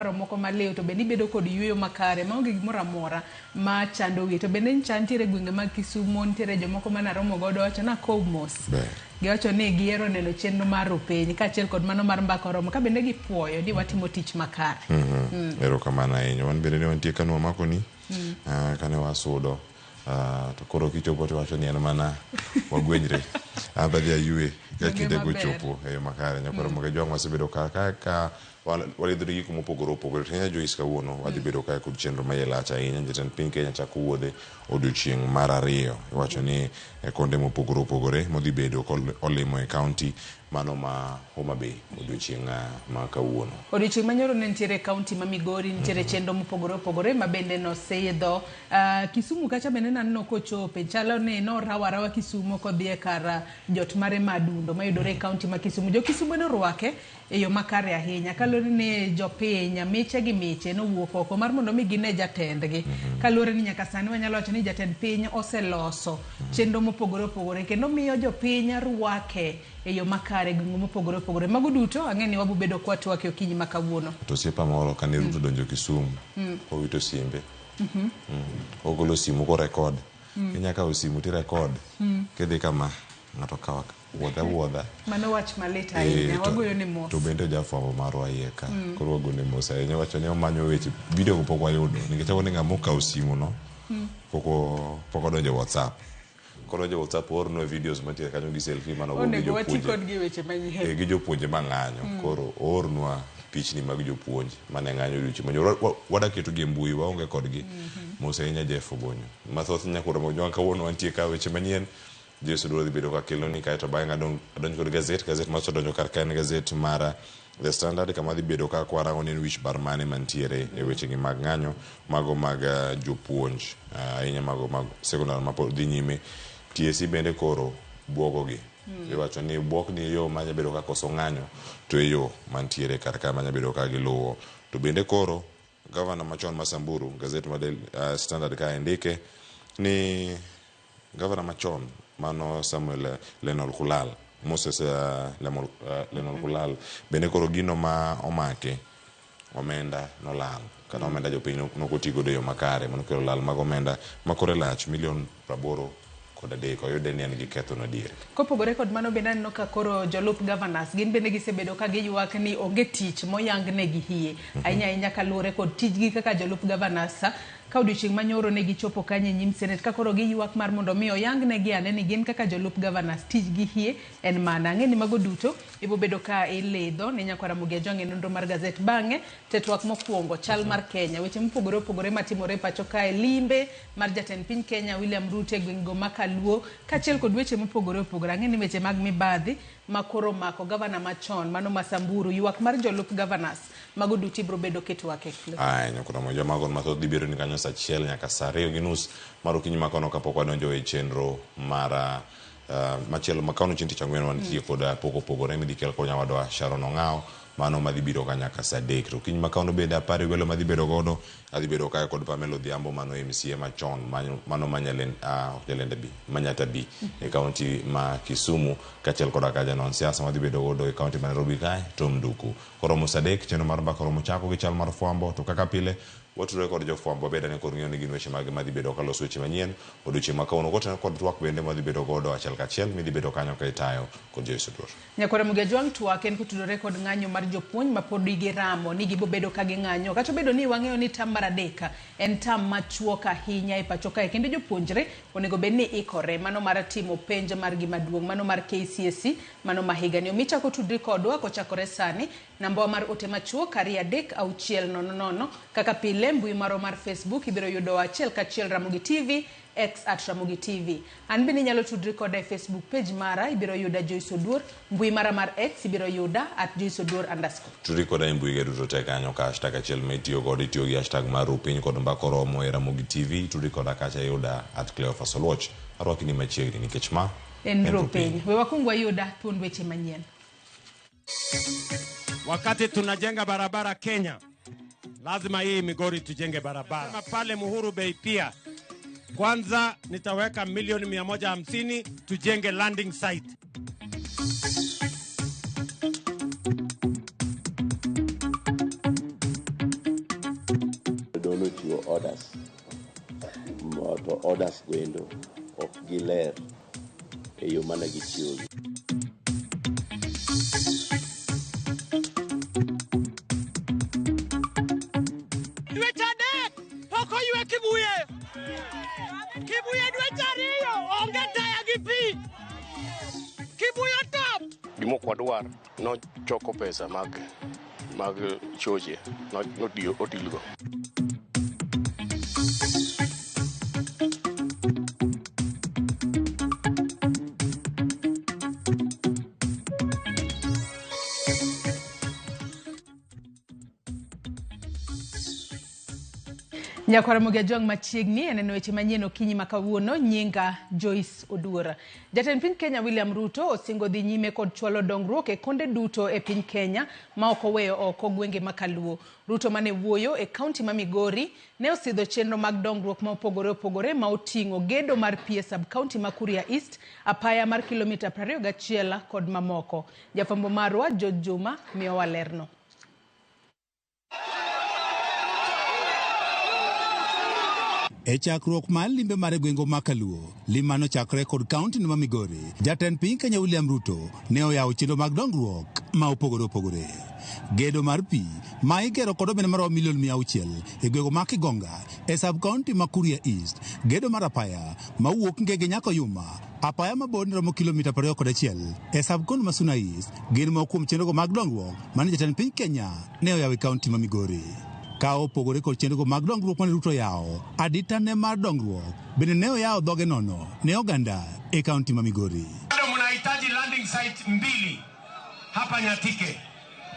Paro moko maliw to bende ibedo kod yueyo makare maonge gimoro amora ma chando wiye. To bende ncha nitiere gwenge mag Kisumo, nitiere jomoko mane aromo godo wacho ni akow mos. Ber. Giwacho ni gihero neno chenro mar Rupiny kaachiel kod mano mar Mbaka Oromo ka bende gipuoyo ni watimo tich makare. Erokamano ahinya. Wan bende ne wantie kane wamakoni, kane wasudo. To koro kichopo to iwacho ni en mana wagwenyre. An be adhi ayue ka Donge kinde go maber. ochopo e yo makare. Nyakwar Ramogi Ajwang' wasebedo ka ka ka walidhore gi gik mopogore opogore. To ahinya Joyce kawuono wadhi bedo kae kod chenro ma iye lach ahinya. Jatend piny Kenya chako wuodhe odiochieng' mar ariyo. Iwacho ni e konde mopogore opogore modhi bedo kolimo e kaunti mano ma Homa Bay odiochieng' ma kawuono. Odiochieng' manyoro ne nitiere e kaunti ma Migori, nitiere chenro mopogore opogore ma bende nosidho. Kisumu kacha bende naneno kochope, chalo ni norawo arawa Kisumo kodhi e kar jot mare ma Adundo mayudore e kaunti ma Kisumu. Jo Kisumu norwake e yo makare ahinya kaluwore ni jopiny miche gi miche nowuok oko mar mondo mi gine jatendgi. Kaluwore ni nyaka sani wanyalo wacho ni jatend piny oseloso chenro mopogore opogore kendo miyo jopiny rwake e yo makare gwenge mopogore opogore. Mago duto ang'e ni wabo bedo kwatwak e okinyi ma kawuono. To osiepa moro kane Ruto donjo Kisumu, owito simbe. Ogolo simu ko record. Inya kawo simu ti record. Kidhi kama ng'ato kawa wuodha wuodha. Mano wach malit ahinya, wagoyo ne mos. To bende jafwambo marwa iye ka. Koro wagone mos ahinya. Wacho ni omanyo weche. Video go pok wayudo. Nikech awuo ni ng'ama okawo simu no pok odonjo e WhatsApp. Kodonjo e WhatsApp oornwa videos mantiere kanyo gi selfie mane ogo gi Onego wati jopuonje. kodgi e weche manyien. Gi jopuonje mang'anyo. Koro oornwa pichni mag jopuonj mane ng'anyo odiochieng' manyoro. Wadwa ketogi e mbui, waonge kodgi. Mos ahinya Jeff Obonyo. Mathoth nyakoro Mojwang' kawuono wantie ka weche manyien. Jesu dwaro dhi bedo ka keloni kaeto bang'e adonj kod gazet. Gazet ma osedonjo kar ka en gazet mar The Standard kama dhi bedo ka kwarango ni en wich bar mane mantiere e wechegi mag ng'anyo mago mag jopuonj ahinya mago mag sekondar ma pod dhi nyime. TSC bende koro buogogi. Iwacho ni buok ni e yo manya bedo ka koso ng'anyo to e yo mantiere kar ka manya bedo ka giluwo. To bende koro gavana machon ma Samburu, gazet ma Standard kae ndike ni gavana machon mano Samuel Lenol Kulal, Moses Lenol Kulal bende koro gino ma omake omenda nolal kata omenda jopiny nokotigo godo e yo makare mano kelo lal mag omenda ma kore lach milion 83 oyude ni en gi ketho no adier. Kopogore kod mano bende aneno ka koro jolup governors gin bende gisebedo ka giywak ni onge tich moyang negi hie. Ahinya ahinya kaluwore kod tijgi kaka jolup governors ka odiochieng' manyoro ne gichopo kanyo e nyim Senate ka koro giywak mar mondo mi oyang negi ane ni gin kaka jolup governors tijgi hie en mana. Ang'e ni mago duto ibo bedo ka ilidho ne nyakwar Ramogi Ajwang' e nonro mar gazet. Bang'e tetwak mokwongo chal mar Kenya, weche mopogore opogore matimore e pacho kae, limbe mar jatend piny Kenya William Ruto e gweng' go ma Kaluo, kaachiel kod weche mopogore opogore. Ang'e ni weche mag mibadhi ma koro omako gavana machon mano ma Samburu, ywak mar jolup governors, mago duto ibiro bedo kitwak e klo. Aya, nyakwar Ramogi Ajwang' mago mathoth dhi bedo ni kanyo saa achiel nyaka saa ariyo gi nus mar okinyi ma kono kapok wadonjo e chenro mar machielo ma kawuono chieng' tich ang'wen wantie kod pok opogore midhi kel kod nyawadwa Sharon Ong'awo mano madhi biro ka nyaka saa adek. To okinyi ma kawuono bende apare welo madhi bedo godo adhi bedo kae kod Pamela Odhiambo mano MCA machon mano ma ok Nyalenda B, Manyata B e kaunti ma Kisumu kaachiel koda ka janon siasa madhi bedo godo e kaunti ma Nairobi kae Tom Nduku. Koromo saa adek chenro mar mbaka oromo chako gi chal mar fwambo to kaka pile watudore kod jofwambo wabed ane kod ng'eyo ni gin weche mage madhi bedo kaloso weche manyien odiochieng' ma kawuono kotenore kod twak bende madhi bedo godo achiel kachiel midhi bedo kanyo ka itayo kod Joyce Oduor. Nyakwar Ramogi Ajwang' twak en kotudore kod ng'anyo mar jopuonj ma pod giramo ni gibobedo ka ging'anyo kata obedo ni wang'eyo ni tam mar adek en tam machuok ahinya e pacho kae kendo jopuonjre onego bed ni ikore mano mar timo penj margi maduong' mano mar KCSE mano ma higani. Omiyo ichako tudri kodwa kochakore sani namba wa mar ote machuok 23600 kaka pile mbui marwa mar Facebook ibiro yudo achiel kachiel Ramogi TV, X at Ramogi TV. An bende inyalo tudri koda e Facebook page mara ibiro yuda Joyce Oduor, mbui mara mar X ibiro yuda at Joyce Oduor underscore. Tudri koda e mbui ge duto te kanyo ka hashtag achiel ma itiyo godo itiyo gi hashtag mar Rupiny kod Mbaka Oromo e Ramogi TV. Tudri koda kacha yuda at Cleophas Oluoch. Arwaki ni machiegni nikech ma en Rupiny. We wakwong wayuda thuond weche manyien. Wakati tunajenga barabara Kenya, lazima hii Migori tujenge barabara. Pale Muhuru Bay pia, kwanza nitaweka milioni 150 tujenge landing site. Gichiwo orders to orders goendo ok giler e yo mane gichiwogi. Dweche adek pok oywe Kibuye. Kibuye dweche ariyo onge taya gi pi. Kibuye otop. Gima ok wadwar nochoko pesa mag mag choche notiyo otilgo. Nyakwara Ramogi Ajwang' machiegni e neno weche manyien okinyi ma kawuono nyinga Joyce Oduor. Jatend piny Kenya William Ruto osingo dhi nyime kod chwalo dongruok e konde duto e piny Kenya ma ok oweyo oko gwenge ma Kaluo. Ruto mane wuoyo e kaunti ma Migori ne osidho chenro mag dongruok ma opogore opogore ma oting'o gedo mar pi e sub kaunti ma Kuria East, apaya mar kilomita 21 kod mamoko. Jafwambo marwa George Juma miyowa lerno. E chakruok mar limbe mar gwenge ma Kaluo, lima nochakre kod kaunti ma Migori. Jatend piny Kenya William Ruto ne oyawo chenro mag dongruok ma opogore opogore. Gedo mar pi ma igero kod omenda maromo milion 600 e gwenge ma Kigonga e sub kaunti ma Kuria East. Gedo mar apaya mawuok Ngege nyaka Oyuma, apaya ma borne romo kilomita 21 e sub kaunti ma Suna East gin moko kuom chenrogo mag dongruok mane jatend piny Kenya ne oyawo e kaunti ma Migori. Ka opogore kod chenrogo mag dongruok mane Ruto oyawo, adita ne mar dongruok bende ne oyawo dhoge nono ne oganda e kaunti ma Migori. Bado mnahitaji landing site 2 hapa Nyatike,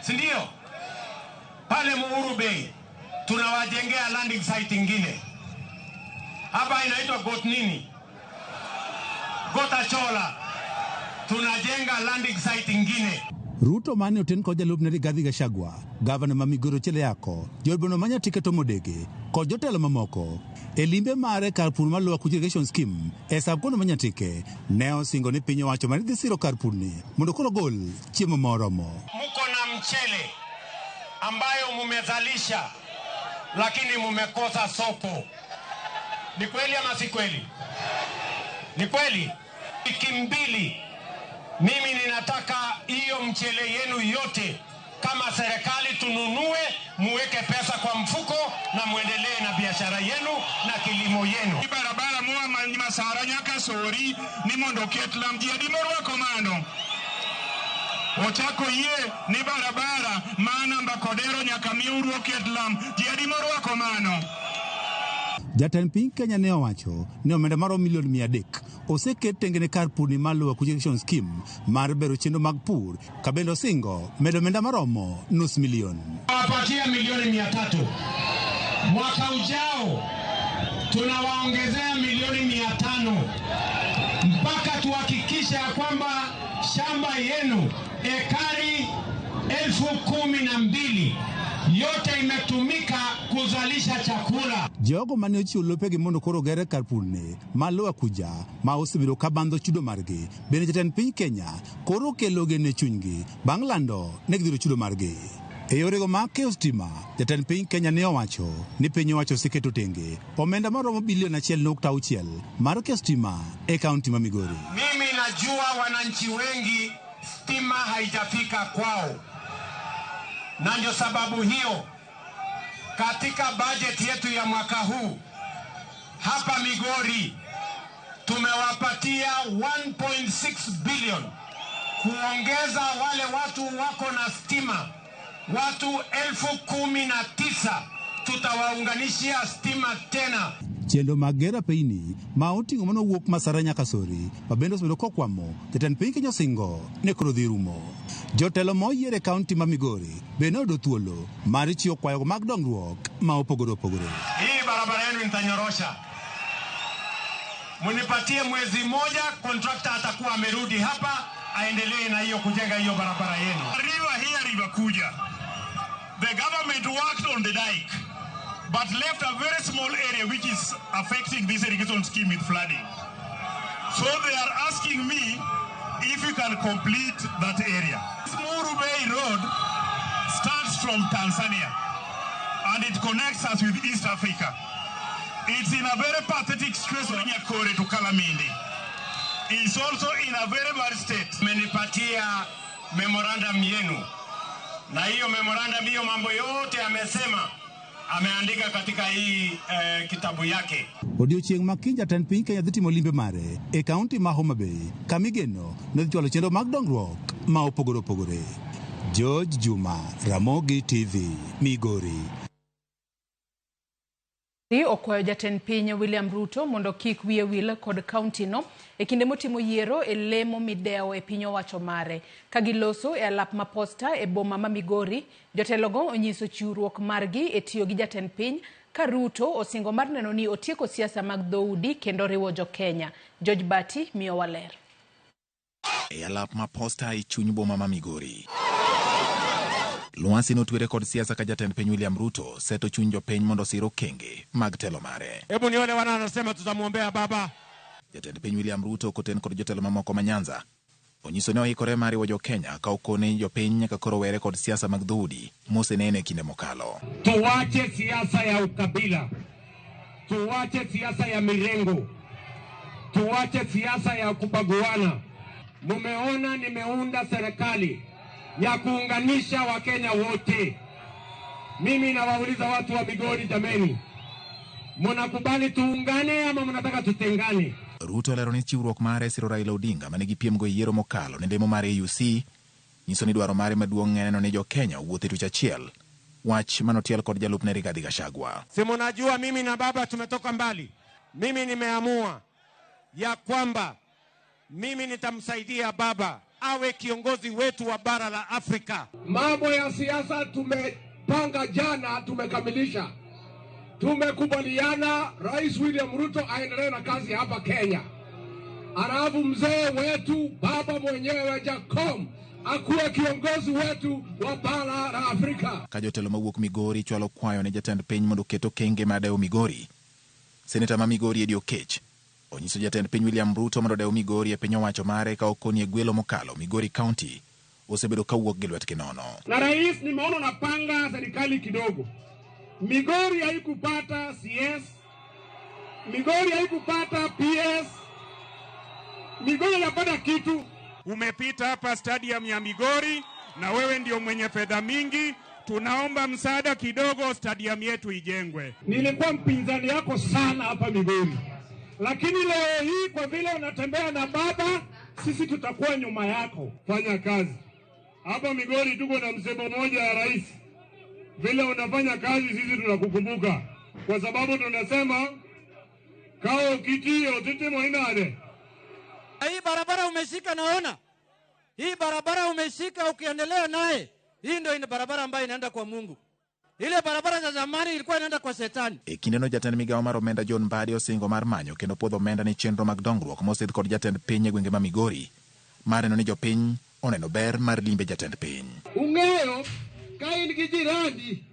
si ndio? Pale Muhuru Bay tunawajengea landing site ingine hapa, inaitwa Got nini? Gotachola, tunajenga landing site ingine. Ruto mane oten kod jalupne Rigathi Gachagua, gavana ma Migori Ochieng Yako, jood boma ma Nyatike Tom Odege kod jotelo mamoko e limbe mare kar pur mar Lower Kuja Irrigation Scheme e sub kaunti ma Nyatike ne osingo ni piny owacho mane dhi siro kar purni mondo koro ogol chiemo moromo. Muko na mchele ambayo mumezalisha lakini mumekosa soko. Ni kweli ama si kweli? Ni kweli. Wiki mbili mimi ninataka hiyo mchele yenu yote kama serikali tununue, muweke pesa kwa mfuko na muendelee na biashara yenu na kilimo yenu. Barabara moa Masara nyaka Sori ni mondo oket lam ji adi morwako mano. Ochako yie ni barabara ma namba Kodero nyaka Miuru oket lam ji adi morwako mano. Jatend piny Kenya ne owacho ni omenda maromo milion 300 oseket tenge ne kar pur ni mar Lower Kuja Irrigation Scheme mar bero chenro mag pur ka bende osingo medo omenda maromo 500,000. Wapatia milioni 300. Mwaka ujao tunawaongezea milioni 500 mpaka tuhakikishe ya kwamba shamba yenu ekari 12,000 yote imetumika kuzalisha chakula. Jogo mane ochiwo lopegi mondo koro ogere kar purni ma Lower Kuja ma osebedo ka bandho chudo margi bende jatend piny Kenya koro okelo geno e chunygi bang' lando ne gidhiro chudo margi. E yorego mag keyo stima, jatend piny Kenya ne owacho ni piny owacho oseketo tenge omenda maromo bilion 1.6 mar keyo stima e kaunti ma Migori. Mimi najua wananchi wengi stima haijafika kwao, na ndio sababu hiyo katika budget yetu ya mwaka huu hapa Migori tumewapatia 1.6 billion kuongeza wale watu wako na stima, watu 19,000 tutawaunganishia stima tena. Chenro mag gero apeyni ma oting'o manowuok Masara nyaka Sori ma bende osebedo kokwamo, jatend piny Kenya osingo ne koro dhi rumo. Jotelo ma oyier e kaunti ma Migori bende oyudo thuolo mar chiwo kwayo mag dongruok ma opogore opogore. Hii barabara yenu nitanyorosha, munipatie mwezi mmoja, kontrakta atakuwa amerudi hapa aendelee na hiyo kujenga hiyo barabara yenu. River here, River Kuja. The government worked on the dike but left a very small area which is affecting this irrigation scheme with flooding. So they are asking me if you can complete that area. This Muru Bay Road starts from Tanzania And it connects us with East Africa. It's in a very pathetic situation, Nyakore to Kalamindi. It's also in a very bad state. Mmenipatia memorandum yenu, na hiyo memorandum hiyo mambo yote amesema ameandika katika hii kitabu yake. Odiochieng' ma kiny jatend piny Kenya dhi timo limbe mare e kaunti ma Homa Bay kamigeno ne dhi chwalo chenro mag dongruok ma opogore opogore. George Juma, Ramogi TV, Migori. Okwayo jatend piny William Ruto mondo kik wiye wil kod kaunti no e kinde motimo yiero e lemo midewo e piny owacho mare. Ka giloso e alap ma Posta e boma ma Migori, jotelogo onyiso chiwruok margi e tiyo gi jatend piny ka Ruto osingo mar neno ni otieko siasa mag dhoudi kendo riwo jo-Kenya. George Bati miyowa ler. E alap ma Posta e chuny boma ma Migori, Lwasi notwere kod siasa ka jatend piny William Ruto seto chuny jopiny mondo osir okenge mag telo mare. Hebu ni wale wana wanasema tutamwombea baba. Jatend piny William Ruto koten kod jotelo mamoko ma Nyanza onyiso ni oikore mar riwo jo-Kenya ka okone jopiny nyaka koro were kod siasa mag dhoudi mosenene kinde mokalo. Tuwache siasa ya ukabila, tuwache siasa ya mirengo, tuwache siasa ya kubaguana. Mumeona nimeunda serikali ya kuunganisha Wakenya wote. Mimi nawauliza watu wa Migori, jameni, mnakubali tuungane ama mnataka tutengane? Ruto olero ni chiwruok mare siro Raila Odinga manigi piem go e yiero mokalo ne lemo mar AUC nyiso ni dwaro mare maduong' en neno ni jo-Kenya owuotho e tuch achiel, wach manotiel kod jalupne Rigathi Gachagua. Si mnajua mimi na baba tumetoka mbali. Mimi nimeamua ya kwamba mimi nitamsaidia baba awe kiongozi wetu wa bara la Afrika. Mambo ya siasa tumepanga jana, tumekamilisha. Tumekubaliana Rais William Ruto aendelee na kazi hapa Kenya. Alafu mzee wetu baba mwenyewe Jakom akuwe kiongozi wetu wa bara la Afrika. Ka jotelo mawuok Migori chwalo kwayo ne jatend piny mondo oket okenge mar dewo Migori, Seneta ma Migori Eddie Okech onyiso jatend piny William Ruto mondo odew Migori e piny owacho mare ka okoni e gwelo mokalo Migori County osebedo kawuok gi lwetgi nono. Na rais, nimeona unapanga serikali kidogo. Migori haikupata CS, Migori haikupata PS, Migori haijapata kitu. Umepita hapa stadium ya Migori na wewe ndio mwenye fedha mingi, tunaomba msaada kidogo stadium yetu ijengwe. Nilikuwa mpinzani yako sana hapa Migori, lakini leo hii kwa vile unatembea na baba, sisi tutakuwa nyuma yako. Fanya kazi. Hapa Migori tuko na msemo mmoja ya rais. Vile unafanya kazi sisi tunakukumbuka. Kwa sababu tunasema kao kitio titimo inade. Hii barabara umeshika, naona. Hii barabara umeshika, ukiendelea naye, hii ndio ina barabara ambayo inaenda kwa Mungu. Ile barabara za zamani ilikuwa inaenda kwa shetani. E kindeno jatend migawo mar omenda John Mbadi osingo mar manyo kendo puodho omenda ne chenro mag dongruok mosidh kod jatend piny e gwenge ma Migori mar neno ni jopiny oneno ber mar limbe jatend piny. Ung'eyo ka in gi jirani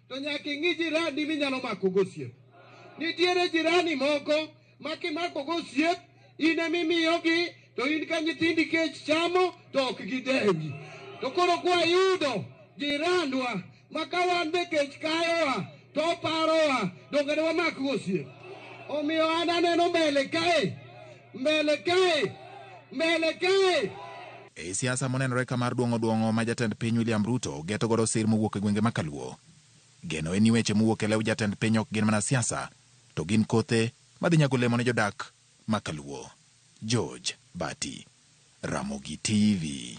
to nyaka ing'i jirani minyalo mako go osiep. Nitiere jirani moko ma kimako go osiep in emimiyogi to in ka nyithindi kech chamo to ok gidewi. To koro kwayudo jirandwa ma ka wan be kech kayowa to oparowa, donge ne wamak go osiep. Omiyo an aneno mbele kae, mbele kae, mbele kae. E siasa monenore ka mar duong'o duong'o ma jatend piny William Ruto geto godo sir mowuok e gwenge ma Kaluo. Geno en ni weche mowuok e lew jatend piny ok gin mana siasa, to gin kothe madhi nyago lemo ne jodak ma Kaluo. George Bati, Ramogi TV.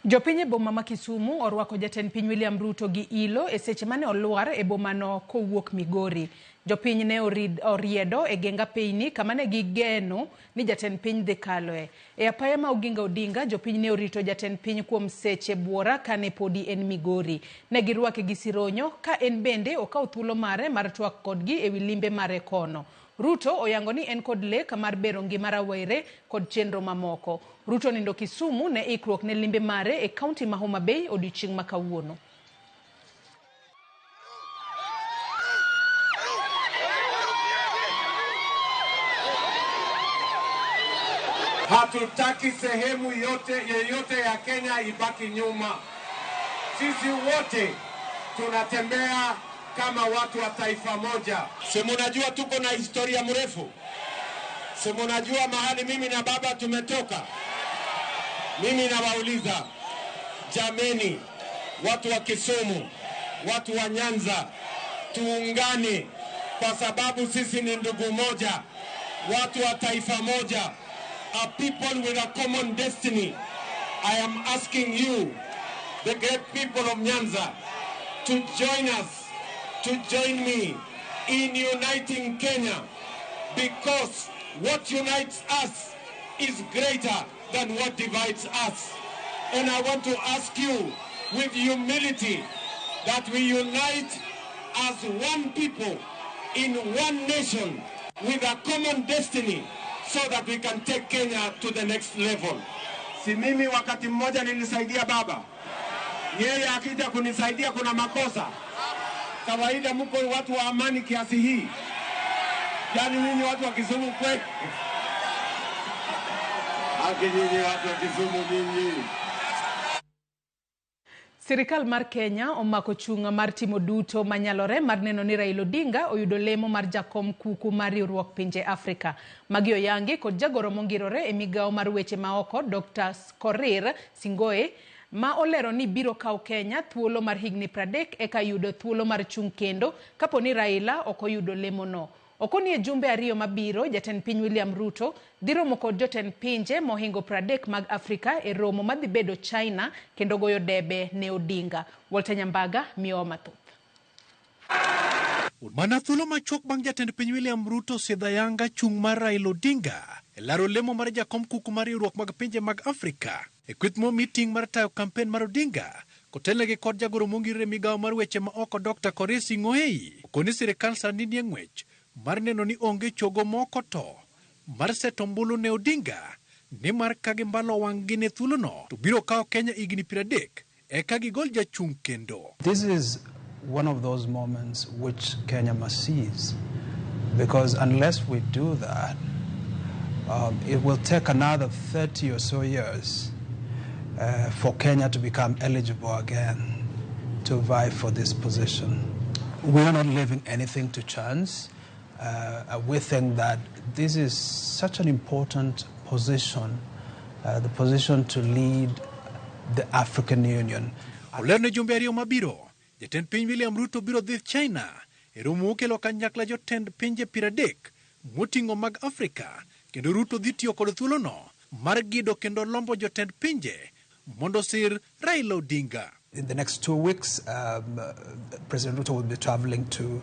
Jopiny e boma ma Kisumu orwako jatend piny William Ruto gi ilo e seche mane olwar e bomano kowuok Migori. Jopiny ne oriedo e geng apeyni kama ne gigeno ni jatend piny dhi kaloe. E apaya ma Oginga Odinga, jopiny ne orito jatend piny kuom seche buora kane podi en Migori. Ne girwake gi sironyo ka en bende okawo thuolo mare mar twak kodgi ewi limbe mare kono. Ruto oyango ni en kod lek mar bero ngima rawere kod chenro mamoko. Ruto nindo Kisumu ne ikruok ne limbe mare e kaunti ma Homa Bay odiochieng' ma kawuono. Hatutaki sehemu yote yeyote ya Kenya ibaki nyuma. Sisi wote Tunatembea kama watu wa taifa moja. Si munajua tuko na historia mrefu? Si munajua mahali mimi na baba tumetoka? Mimi nawauliza jameni, watu wa Kisumu, watu wa Nyanza, tuungane kwa sababu sisi ni ndugu moja, watu wa taifa moja, a people with a common destiny. I am asking you, the great people of Nyanza, to join us, to join me in uniting Kenya, because what unites us is greater than what divides us. And I want to ask you with humility that we unite as one people in one nation with a common destiny so that we can take Kenya to the next level. Si mimi wakati mmoja nilisaidia baba, yeye akija kunisaidia kuna makosa. Kawaida mko watu wa amani kiasi hii, yaani nyinyi watu wa Kisumu kweli? Haki nyinyi watu wa Kisumu nyinyi. Sirikal mar Kenya omako chung' mar timo duto manyalore mar neno ni Raila Odinga oyudo lemo mar jakom kuku mar riwruok pinje Afrika. Magi oyangi kod jagoro mongirore e migawo mar weche maoko Dr. Korir Singoe ma olero ni biro kawo Kenya thuolo mar higni 30 eka yudo thuolo mar chung' kendo kapo ni Raila ok oyudo lemono. Okoni e jumbe ariyo mabiro, jatend piny William Ruto dhi romo kod jotend pinje mohingo 30 mag Afrika e romo madhi bedo China kendo goyo debe ne Odinga. Walter Nyambaga miyowa mathoth. Mana thuolo machuok bang' jatend piny William Ruto sidho ayanga chung' mar Raila Odinga e laro lemo mar jakom kuku mar riwruok mag pinje mag Afrika e kweth momi ting' mar tayo kampen mar Odinga kotelnegi kod jagoro mongirore migawo mar weche ma oko Dr. Korir Sing'oei okoni sirikal sani nie ng'wech mar neno ni onge chogo moko to mar seto ombulu ne Odinga nimar ka gimbalo wang'gi ne thuolono to biro kawo Kenya higni 30 eka gigol jachung' kendo. This is one of those moments which Kenya must seize, because unless we do that, it will take another 30 or so years for Kenya to become eligible again to vie for this position. We are not leaving anything to chance. We think that this is such an important position, the position to lead the African Union. Olerne jumbe ariyo mabiro, jatend piny William Ruto biro dhi China e romo mokelo kanyakla jotend pinje 30 moting'o mag Afrika, kendo Ruto dhi tiyo kod thuolono mar gido kendo lombo jotend pinje mondo sir Raila Odinga. In the next 2 weeks, President Ruto will be traveling to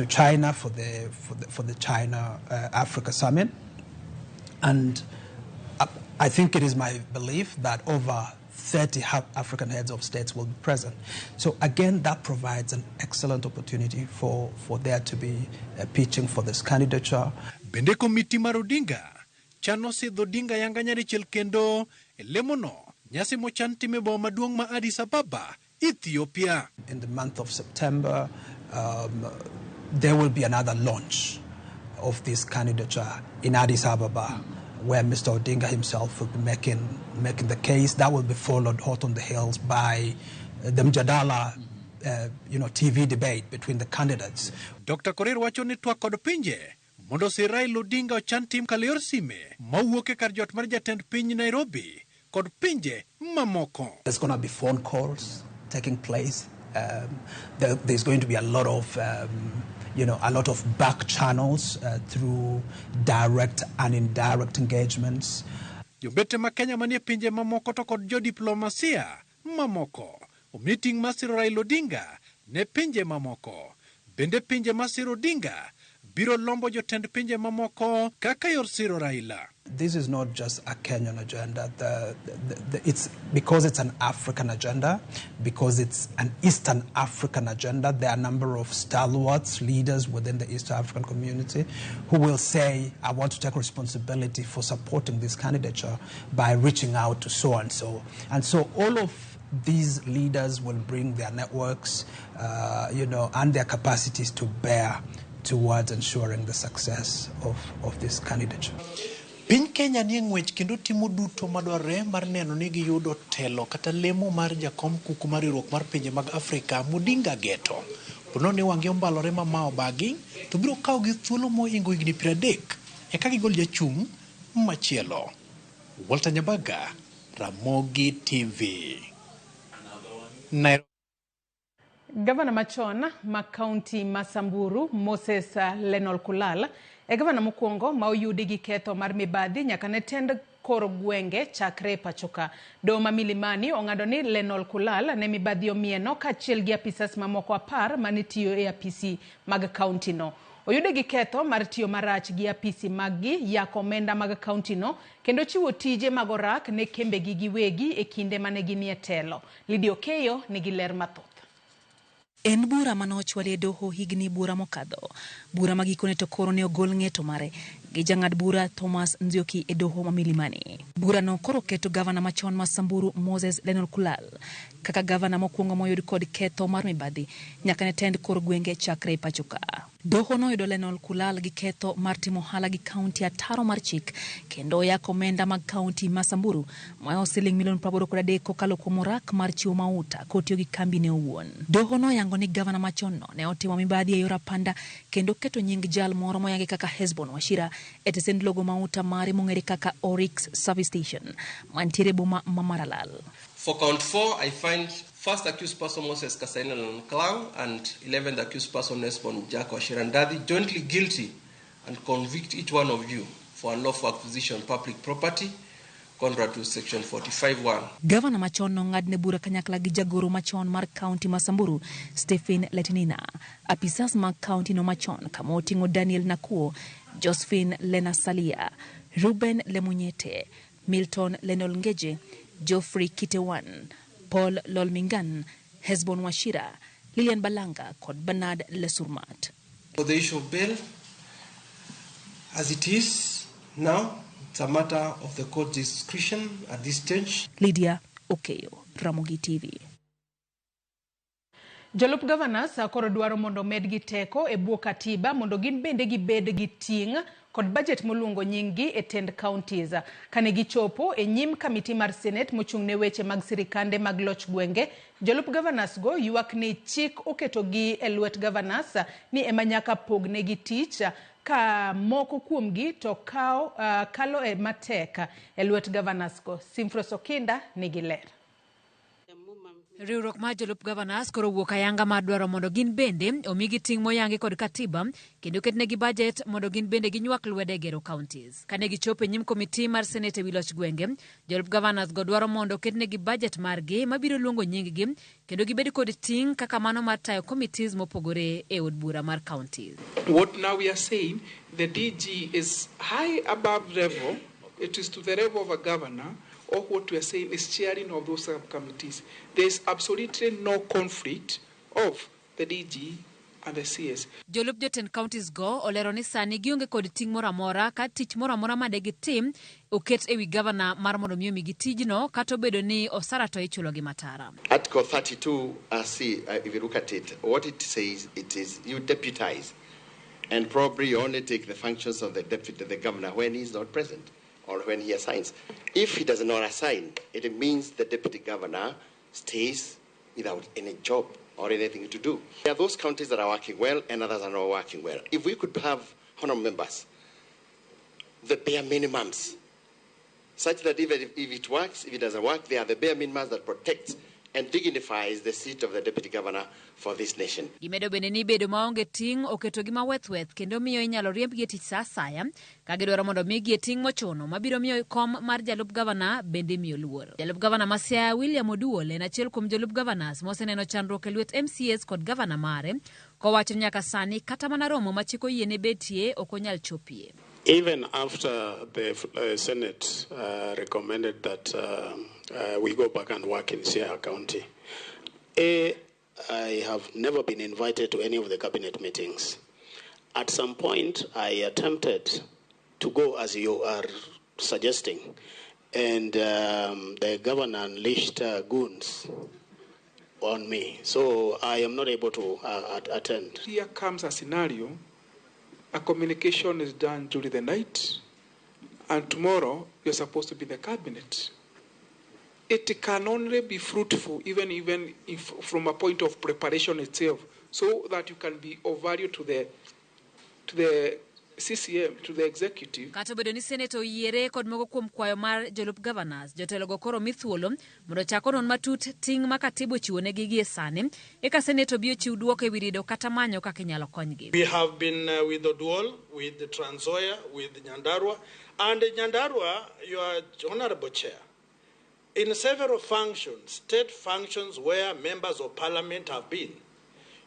China for the China Africa Summit, and I think it is my belief that over 30 African heads of states will be present. So again, that provides an excellent opportunity for there to be a pitching for this candidature. Bende komiti mar Odinga chano sidho Odinga yanga nyadichiel kendo e lemono nyasi mochan time boma maduong' ma Addis Ababa, Ethiopia. In the month of September, there will be another launch of this candidature in Addis Ababa, where Mr. Odinga himself will be making the case. That will be followed hot on the heels by the Mjadala, TV debate between the candidates. Dr. Korir wacho ni twak kod pinje mondo sir Raila Odinga ochan tim kaleyor sime mawuok e kar jot mar jatend piny Nairobi kod pinje mamoko. There's going to be phone calls taking place. There's going to be a lot of a lot of back channels through direct and indirect engagements. Jombete ma Kenya manie pinje mamoko to kod jodiplomasia mamoko omi ting' mar siro Raila Odinga ne pinje mamoko. Bende pinje ma siro Odinga biro lombo jotend pinje mamoko kaka yor siro Raila. This is not just a Kenyan agenda. It's because it's an African agenda, because it's an Eastern African agenda. There are a number of stalwarts, leaders within the East African community who will say, I want to take responsibility for supporting this candidature by reaching out to so and so. And so all of these leaders will bring their networks, and their capacities to bear towards ensuring the success of this candidature. Piny Kenya nie ng'wech kendo timo duto madwarore mar neno ni giyudo telo kata lemo mar jakom kuku mar riwruok mar pinje mag Afrika Mudinga Geto. Pono ni wang'gi ombalore ma mao bagi to biro kawo gi thuolo mohingo higni 30 eka gigol jachung' machielo. Walter Nyabaga, Ramogi TV. Nairobi. Gavana machon ma kaunti ma Samburu, Moses Lenolkulal, e gavana mokwongo ma oyudi gi ketho mar mibadhi nyaka ne tend kor gwenge chakre e pachoka. Doho ma Milimani ong'ado ni Lenolkulal ne mibadhi omieno kaachiel gi apisas mamoko 10 mane tiyo e apisi mag kaunti no. Oyude gi ketho mar tiyo marach gi apisi maggi, yako omenda mag kaunti no, kendo chiwo tije mag orak ne kembegi giwegi e kinde mane ginie telo. Lydia Okeyo nigi ler mathoth. En bura mane ochwali e doho higni buora mokadho. Bura ma gikone to koro ne ogol ng'eto mare gi jang'ad bura Thomas Nzioki e doho ma Milimani. Burano koro keto gavana machon ma Samburu Moses Lenolkulal kaka gavana mokwongo moyud kod ketho mar mibadhi nyaka ne tend kor gwenge chakre e pacho ka. Doho noyudo Lenolkulal gi ketho mar timo ohala gi kaunti ataro mar chik kendo yako omenda mag kaunti ma Samburu moyo siling milion 83 kokalo kuom orak mar chiwo mauta kotiyo gi kambi ne owuon. Doho noyango ni gavana machon no ne otimo mibadhi e yor apanda kendo keto nying jal moro moyangi kaka Hesbon Wachira e tesend logo mauta mare mong'ere kaka Oryx Service Station mantiere boma ma Maralal. For count 4, I find first accused person Moses Kasaine Lenolkulal and 11th accused person Hesbon Jack Wachira Ndathi jointly guilty and convict each one of you for unlawful acquisition of public property contrary to section 45(1). Gavana machon nong'adne bura kanyakla gi jagoro machon mar kaunti ma Samburu Stephen Letinina, apisas mag kaunti no machon kama oting'o Daniel Nakuo, Josephine Lena Salia, Ruben Lemunyete, Milton Lenolngeje, Geoffrey Kitewan, Paul Lolmingan, Hesbon Wachira, Lilian Balanga kod Bernard Lesurmat. For the issue of bail, as it is now, it's a matter of the court discretion at this stage. Lydia Okeyo, Ramogi TV. Jolup governors koro dwaro mondo medgi teko e bwo katiba mondo gin bende gibed gi ting' kod budget moluongo nying-gi e tend counties. Kane gichopo e nyim kamiti mar Senate mochung' ne weche mag sirikande mag loch gwenge, jolup governors go ywak ni chik oketogi e lwet governors ni ema nyaka pognegi tich ka moko kuomgi to kalo e matek e lwet governors go. Simfros Okinda nigi ler. Riwruok mar jolup governors koro wuok ayanga mar dwaro mondo gin bende omigi ting' moyangi kod katiba kendo ketnegi budget mondo gin bende ginywak lwedo e gero counties. Kane gichopo e nyim komiti mar Senate ewi loch gwenge, jolup governors go dwaro mondo oketnegi budget margi mabiro luongo nying-gi kendo gibed kod ting' kaka mano mar tayo committees mopogore e od bura mar counties. What now we are saying, the DG is high above level, it is to the level of a governor, or what we are saying is chairing of those subcommittees. There is absolutely no conflict of the DG and the CS. Jolup jotend counties go olero ni sani gionge kod ting' moro amora ka tich moro amora ma degitim oket ewi gavana mar mondo mi omigi tijno kata obedo ni osara to ichulo gi matara. Article 32 C, if you look at it, what it says, it is you deputize and probably you only take the functions of the deputy, the governor, when he is not present or when he assigns. If he does not assign, it means the deputy governor stays without any job or anything to do. There are those counties that are working well and others are not working well. If we could have honorable members, the bare minimums, such that even if it works, if it doesn't work, they are the bare minimums that protect and dignifies the seat of the deputy governor for this nation. Gimedo bende ni bedo maonge ting' oketogi mawethweth kendo miyo inyalo riembgi e tich sa asaya ka gidwaro mondo migi e ting' mochuno mabiro miyo kom mar jalup gavana bende miyo luor. Jalup gavana ma Siaya William Oduol en achiel kuom jolup governors moseneno chandruok e lwet MCAs kod gavana mare kowacho ni nyaka sani kata mana romo ma chik oyiene betie ok onyal chopie. Even after the Senate recommended that we go back and work in Siaya County, I have never been invited to any of the cabinet meetings. At some point, I attempted to go as you are suggesting, and the governor unleashed goons on me, so I am not able to attend. Here comes a scenario. A communication is done during the night, And tomorrow, you're supposed to be the cabinet. It can only be fruitful, even if from a point of preparation itself, so that you can be of value to the CCM, to the executive. Kata obedo ni Senate oyiere kod moko kuom kwayo mar jolup governors, jotelogo koro mi thuolo mondo ochak onon matut ting' ma katiba ochiwonegi gie sani, eka Senate obi ochiw duoko ewi rido kata manyo kaka inyalo konygi. We have been with Oduol, with Trans Nzoia, with Nyandarua, and Nyandarua, your honorable chair, in several functions, state functions where members of parliament have been.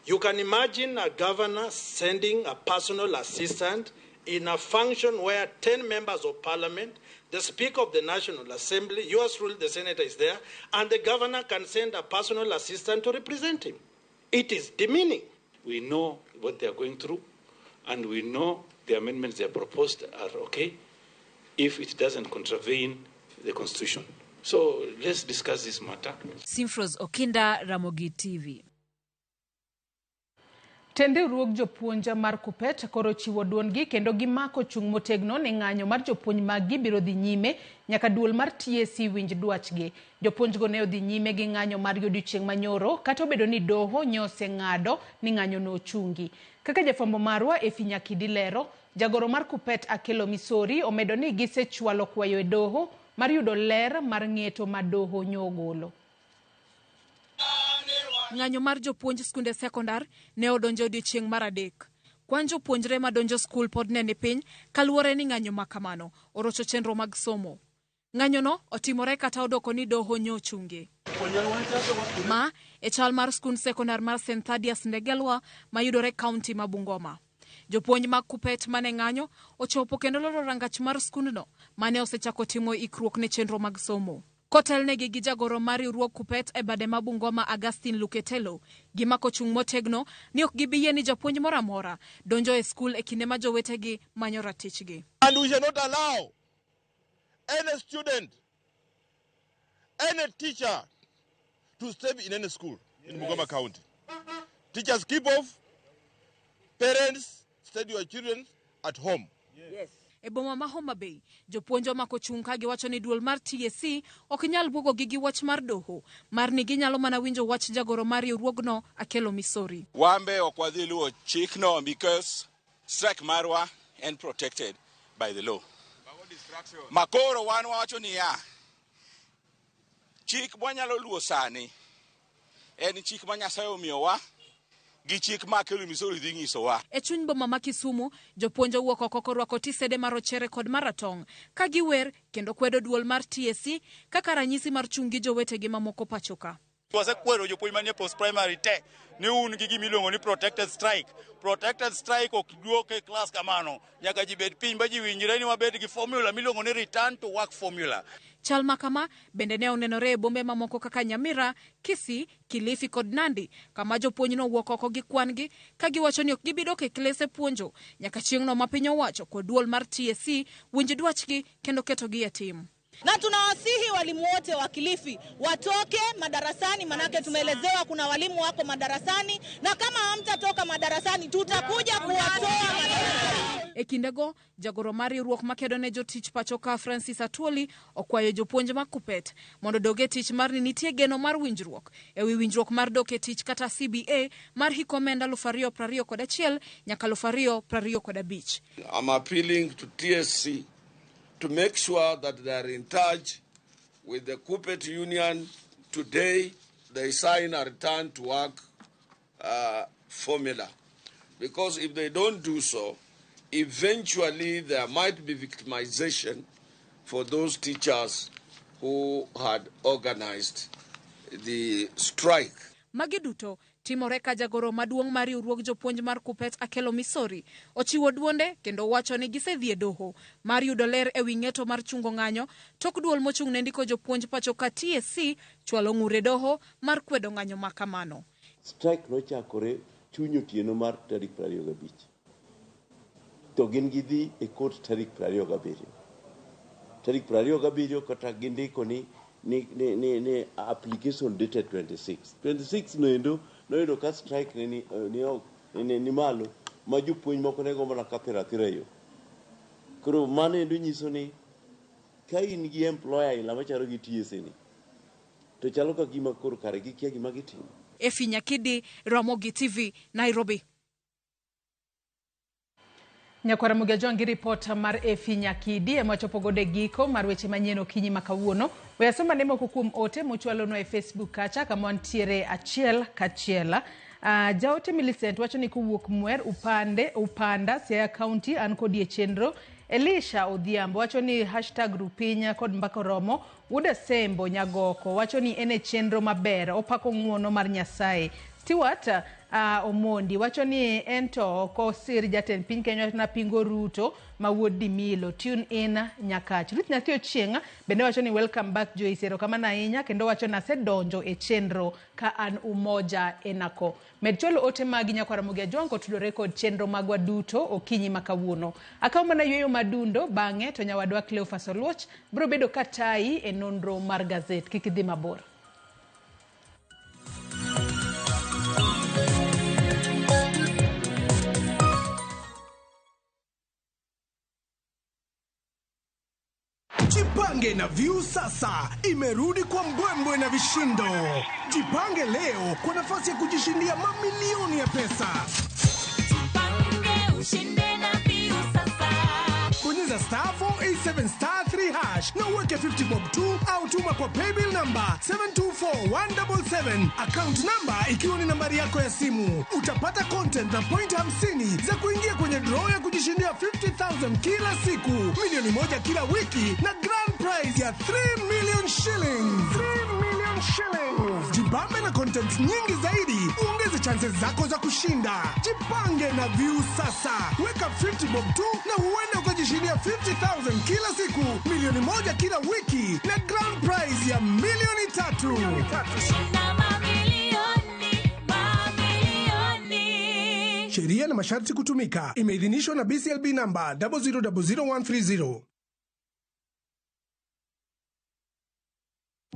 You can imagine a governor sending a personal assistant in a function where 10 members of parliament, the Speaker of the National Assembly, yours truly, the senator is there, and the governor can send a personal assistant to represent him. It is demeaning. We know what they are going through, and we know the amendments they have proposed are okay if it doesn't contravene the Constitution. So let's discuss this matter. Simfros Okinda, Ramogi TV. Tend riwruog jopuonj mar Kuppet koro chiwo duondgi kendo gimako chung' motegno ne ng'anyo mar jopuonj maggi biro dhi nyime nyaka duol mar TSC winj dwachgi. Jopuonjgo ne odhi nyime gi ng'anyo margi odiochieng' manyoro kata obedo ni doho ne oseng'ado ni ng'anyono ochungi. Kaka jafwambo marwa Effie Nyakidi lero, jagoro mar Kuppet Akelo Misori omedo ni gisechwalo kwayo e doho mar yudo ler mar ng'eto ma doho nyogolo. Ng'anyo mar jopuonj skunde sekondar ne odonjo odiochieng' mar adek. Kwan jopuonjre madonjo skul pod ne ni piny kaluwore ni ng'anyo ma kamano orocho chenro mag somo. Ng'anyono otimore kata odoko ni doho nyochunge. Ma e chal mar skund sekondar mar St. Thaddeus Ndegelwa mayudore kaunti ma Bungoma. Jopuonj mag Kuppet mane ng'anyo ochopo kendo loro rangach mar skundno mane osechako timo ikruok ne chenro mag somo. Kotelnegi gi jagoro mar riwruog Kuppet e bade ma Bungoma Augustine Luketelo, gimako chung' motegno ni ok gibi yie ni japuonj moro amora donjo e skul e kinde ma jowetegi manyo ratichgi. And we shall not allow any student, any teacher to stay in any school in Bungoma County. Teachers keep off, parents stay your children at home. Yes. E boma ma Homa Bay, jopuonj omako chung' ka giwacho ni duol mar TSC ok nyal buogogi gi wach mar doho mar ni ginyalo mana winjo wach jagoro mar riwruogno Akelo Misori. Wambe ok wadhi luwo chikno because strike marwa en protected by the law. Makoro wan wawacho niya, chik mwanyalo luwo sani en chik ma Nyasaye omiyowa gi chik ma Akelo Misori dhi nyisowa. E chuny boma ma Kisumu, jopuonj owuok oko korwako tisede marochere kod maratong' ka giwer kendo kwedo duol mar TSC kaka ranyisi mar chung' gi jowetegi mamoko pacho ka. Wasekwero jopuonj manie post primary te ni un gi gima iluongo ni protected strike. Protected strike ok duok e klas kamano. Nyaka ji bed piny ba ji winjre ni wabed gi formula miluongo ni return to work formula. Chal ma kama bende ne onenore e bombe mamoko kaka Nyamira, Kisii, Kilifi kod Nandi, kama jopuonj nowuok oko gi kwan-gi ka giwacho ni ok gibi dok e klese puonjo nyaka chieng'no ma piny owacho kod duol mar TSC winj dwachgi kendo ketogi e tim. Na tunawasihi walimu wote wa Kilifi watoke madarasani, manake tumeelezewa kuna walimu wako madarasani, na kama hamtatoka madarasani tutakuja kuwatoa madarasani. E kindego, jagoro mar riwruok makedo ne jotich pacho ka Francis Atwoli okwayo jopuonj mag Kuppet mondo dog e tich mar ni nitie geno mar winjruok ewi winjruok mar dok e tich kata CBA mar hik omenda 2021 nyaka 2025. I'm appealing to TSC to make sure that they are in touch with the Kuppet Union today. They sign a return to work formula. Because if they don't do so, eventually there might be victimization for those teachers who had organized the strike. Magi duto timore ka jagoro maduong' mar riwruog jopuonj mar Kuppet Akelo Misori ochiwo duonde kendo wacho ni gisedhi e doho mar yudo ler ewi ng'eto mar chungo ng'anyo tok duol mochung' ne ndiko jopuonj pacho ka TSC chwalo ng'ur e doho mar kwedo ng'anyo ma kamano. Strike nochakore chuny otieno mar tarik 25. To gin gidhi e court tarik 27. Tarik 27 kata gindiko ni application dated 26. 26 noendo noyudo ka strike ne ni malo ma jopuonj moko ne go mana kathir athira e yo. Koro mano endo nyiso ni Ka in gi employer ila machalo gi TSA ni, to chalo ka gima koro kare gikia gima gitimo. Efi Nyakidi, Ramogi TV, Nairobi. Nyakwara Mugia Jwang' gi ripot mar Efi Nyakidi ema chopo godo e giko mar weche manyien okinyi ma kawuono. We asoma ne moko kuom ote mochwalonwa e Facebook kacha kama wantiere achiel kachiel. Jaote Millicent wacho ni kowuok Mwer Upande Upanda Siaya County an kodi e chenro. Elisha Odhiambo wacho ni hashtag Rupinya kod Mbaka Oromo. Wuod Asembo Nyagoko wacho ni en e chenro maber, opako ng'uono mar Nyasaye. Stewart Omondi wacho ni en to ok osir jatend piny Kenya napingo Ruto ma wuod Dimilo. Tune in Nyakach. Ruth Nyathi Ochieng' bende wacho ni welcome back Joyce, erokamano ahinya kendo wacho ni asedonjo e chenro ka an Umoja Enako. Med chwalo ote magi nyakwara Ramogi Ajwang' kotudore kod chenro magwa duto okinyi ma kawuono. Akaw mana yueyo madundo bang'e to nyawadwa Cleophas Oluoch biro bedo ka tayi e nonro mar gazet. Kik idhi mabor. Jipange na Viusasa imerudi kwa mbwembwe na vishindo. Jipange leo kwa nafasi ya kujishindia mamilioni ya pesa. Jipange ushinde na Viusasa. Bonyeza star 487 star 3 hash na uweke 50 bob tu au tuma kwa paybill number 724177, account number ikiwa ni nambari yako ya simu. Utapata content na point 50 za kuingia kwenye draw ya kujishindia 50,000 kila siku, milioni 1 kila wiki na grand prize ya 3 million shillings. 3 million shillings. Jibambe na content nyingi zaidi, uongeze chances zako za kushinda. Jipange na Viusasa. Weka 50 bob tu na huenda ukajishindia 50,000 kila siku, milioni 1 kila wiki na grand prize ya milioni 3. Shinda mamilioni, mamilioni. Sheria na masharti kutumika. Imeidhinishwa na BCLB number 0000130.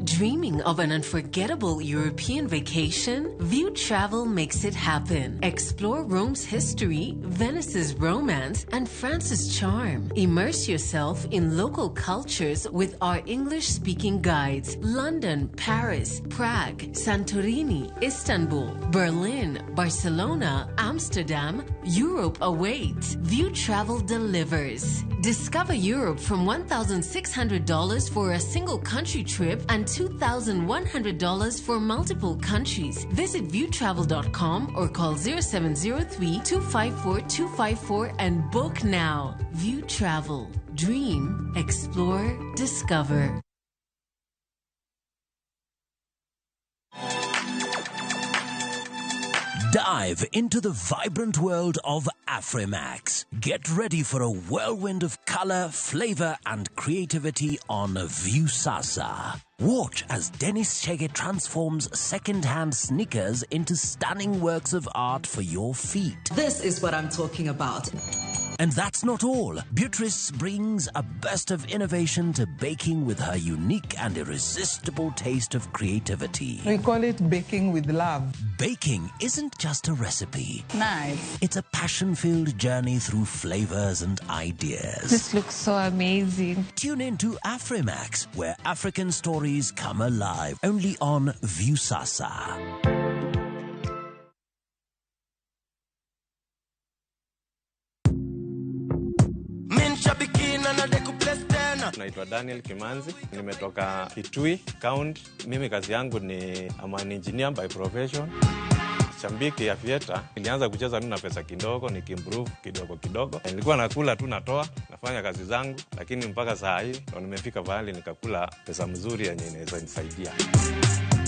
Dreaming of an unforgettable European vacation? View Travel makes it happen. Explore Rome's history, Venice's romance, and France's charm. Immerse yourself in local cultures with our English-speaking guides. London, Paris, Prague, Santorini, Istanbul, Berlin, Barcelona, Amsterdam. Europe awaits. View Travel delivers. Discover Europe from $1,600 for a single country trip and $2,100 for multiple countries. Visit viewtravel.com or call 0703 254 254 and book now. View Travel. Dream, explore, discover. Dive into the vibrant world of Afrimax. Get ready for a whirlwind of color, flavor, and creativity on Viusasa. Watch as Dennis Chege transforms second-hand sneakers into stunning works of art for your feet. This is what I'm talking about. And that's not all. Beatrice brings a burst of innovation to baking with her unique and irresistible taste of creativity. We call it baking with love. Baking isn't just a recipe. Nice. It's a passion-filled journey through flavors and ideas. This looks so amazing. Tune in to Afrimax, where African stories come alive, only on Viusasa. Naitwa Daniel Kimanzi, nimetoka Kitui County. Mimi kazi yangu ni I'm an engineer by profession. Shabiki ya Aviator, nilianza kucheza tu na pesa kidogo, nikiimprove kidogo kidogo. Nilikuwa nakula tu natoa, nafanya kazi zangu, lakini mpaka saa hii ndo nimefika pahali nikakula pesa mzuri yenye inaweza nisaidia.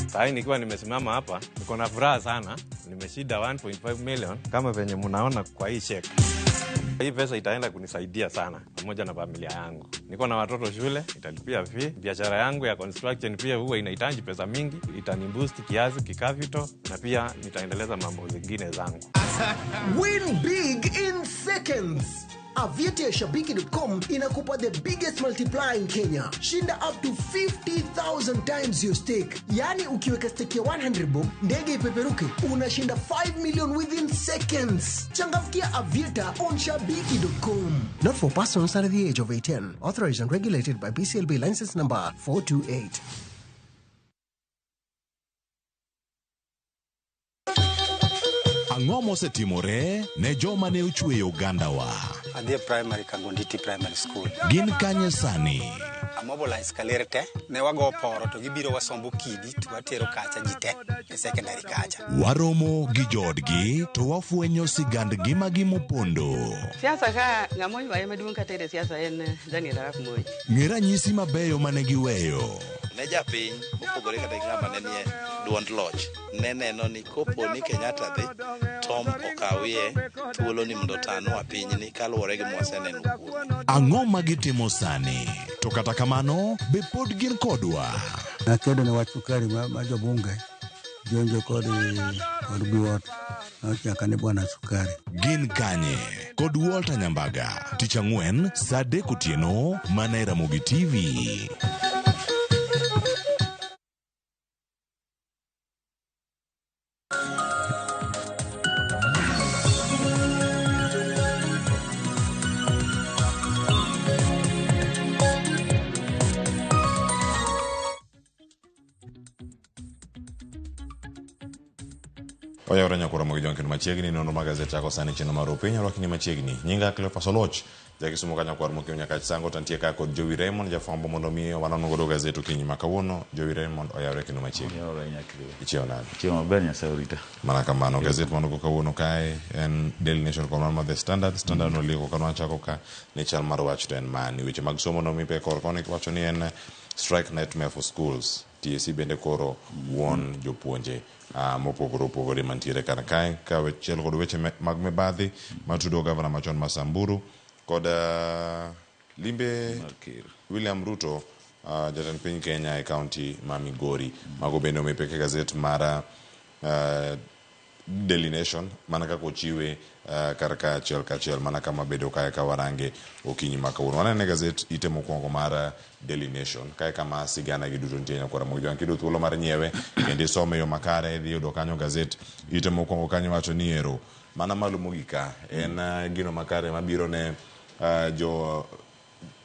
Saa hii nikiwa nimesimama hapa, niko na furaha sana. Nimeshinda 1.5 million kama venye mnaona kwa hii check. Hii pesa itaenda kunisaidia sana pamoja na familia yangu. Niko na watoto shule, italipia fee. Biashara yangu ya construction pia huwa inahitaji pesa mingi, itaniboost kiasi kicapital na pia nitaendeleza mambo zingine zangu. Win big in seconds. Aviator ya Shabiki.com inakupa the biggest multiplier in Kenya. Shinda up to 50,000 times your stake. Yaani ukiweka stake ya 100 bob, ndege ipeperuke, unashinda 5 million within seconds. Changamkia Aviator on Shabiki.com. Not for persons under the age of 18. Authorized and regulated by BCLB license number 428. Ang'o mosetimore ne joma ne ochweyo ogandawa? Adhi e primary Kangonditi Primary School. Gin kanye sani? Amobilize kaler te, ne wago poro to gibiro wasombo kidi to watero kacha ji te e secondary kacha. Waromo gi joodgi to wafwenyo sigand ngimagi mopondo. Siasa ka ng'ama oywaye maduong' katere siasa en Daniel Arap Moi. Ng'e ranyisi mabeyo mane giweyo. Ne japiny mopogore kata gi ng'ama ne nie duond loch ne neno ni kopo ni Kenyatta dhi Tom okawie thuolo ni mondo otanwa pinyni kaluwore gi mwaseneno kuome. Ang'o ma gitimo sani? To kata kamano, be pod gin kodwa? Nakedo ne wach sukari ma jobunge jonjo kod Biwott nochaka ni bwana sukari. Gin kanye? Kod Walter Nyambaga, tich ang'wen saa 3 otieno mana e Ramogi TV. Oyawore nyakoro mogi jong kendo machiegni nonro mag gazet chako sani chenro mar piny orwakni machiegni. Nyinga Cleophas Oloch, jakisumo ka nyakwar mokiewo nyaka Sango to nitie ka kod Jowi Raymond jafwambo mondo mi wanon godo gazet okinyi ma kawuono. Jowi Raymond oyawore kendo machiegni. Oyawore nyakriwe. Ichiewo nade? Ichiewo maber Nyasaye orita. Mana kamano gazet manogo kawuono kae en Daily Nation kod mar The Standard. Standard nolieko kano wachako ka ni chal mar wach to en mani. Weche mag somo nomi pek kor koni wacho ni en strike nightmare for schools. TSC bende koro wuon jopuonje mopogore opogore mantiere kar kae ka achiel kod weche mag mibadhi matudo gavana machon ma Samburu kod limbe William Ruto jatend piny Kenya e kaunti ma Migori. Mago bende omi pek e gazet mar Daily Nation mana kaka ochiwe kar ka achiel kachiel mana kama bedo kae ka warange okinyi ma kawuono. Wanene gazet ite mokwongo mar Daily Nation kae kama sigana gi duto nitie nyakwara mogi jwang' kiyudo thuolo mar nyiewe kendo isome yo makare idhi yudo kanyo gazet ite mokwongo kanyo wacho ni ero mana malo mogik ka en gino makare mabiro ne jo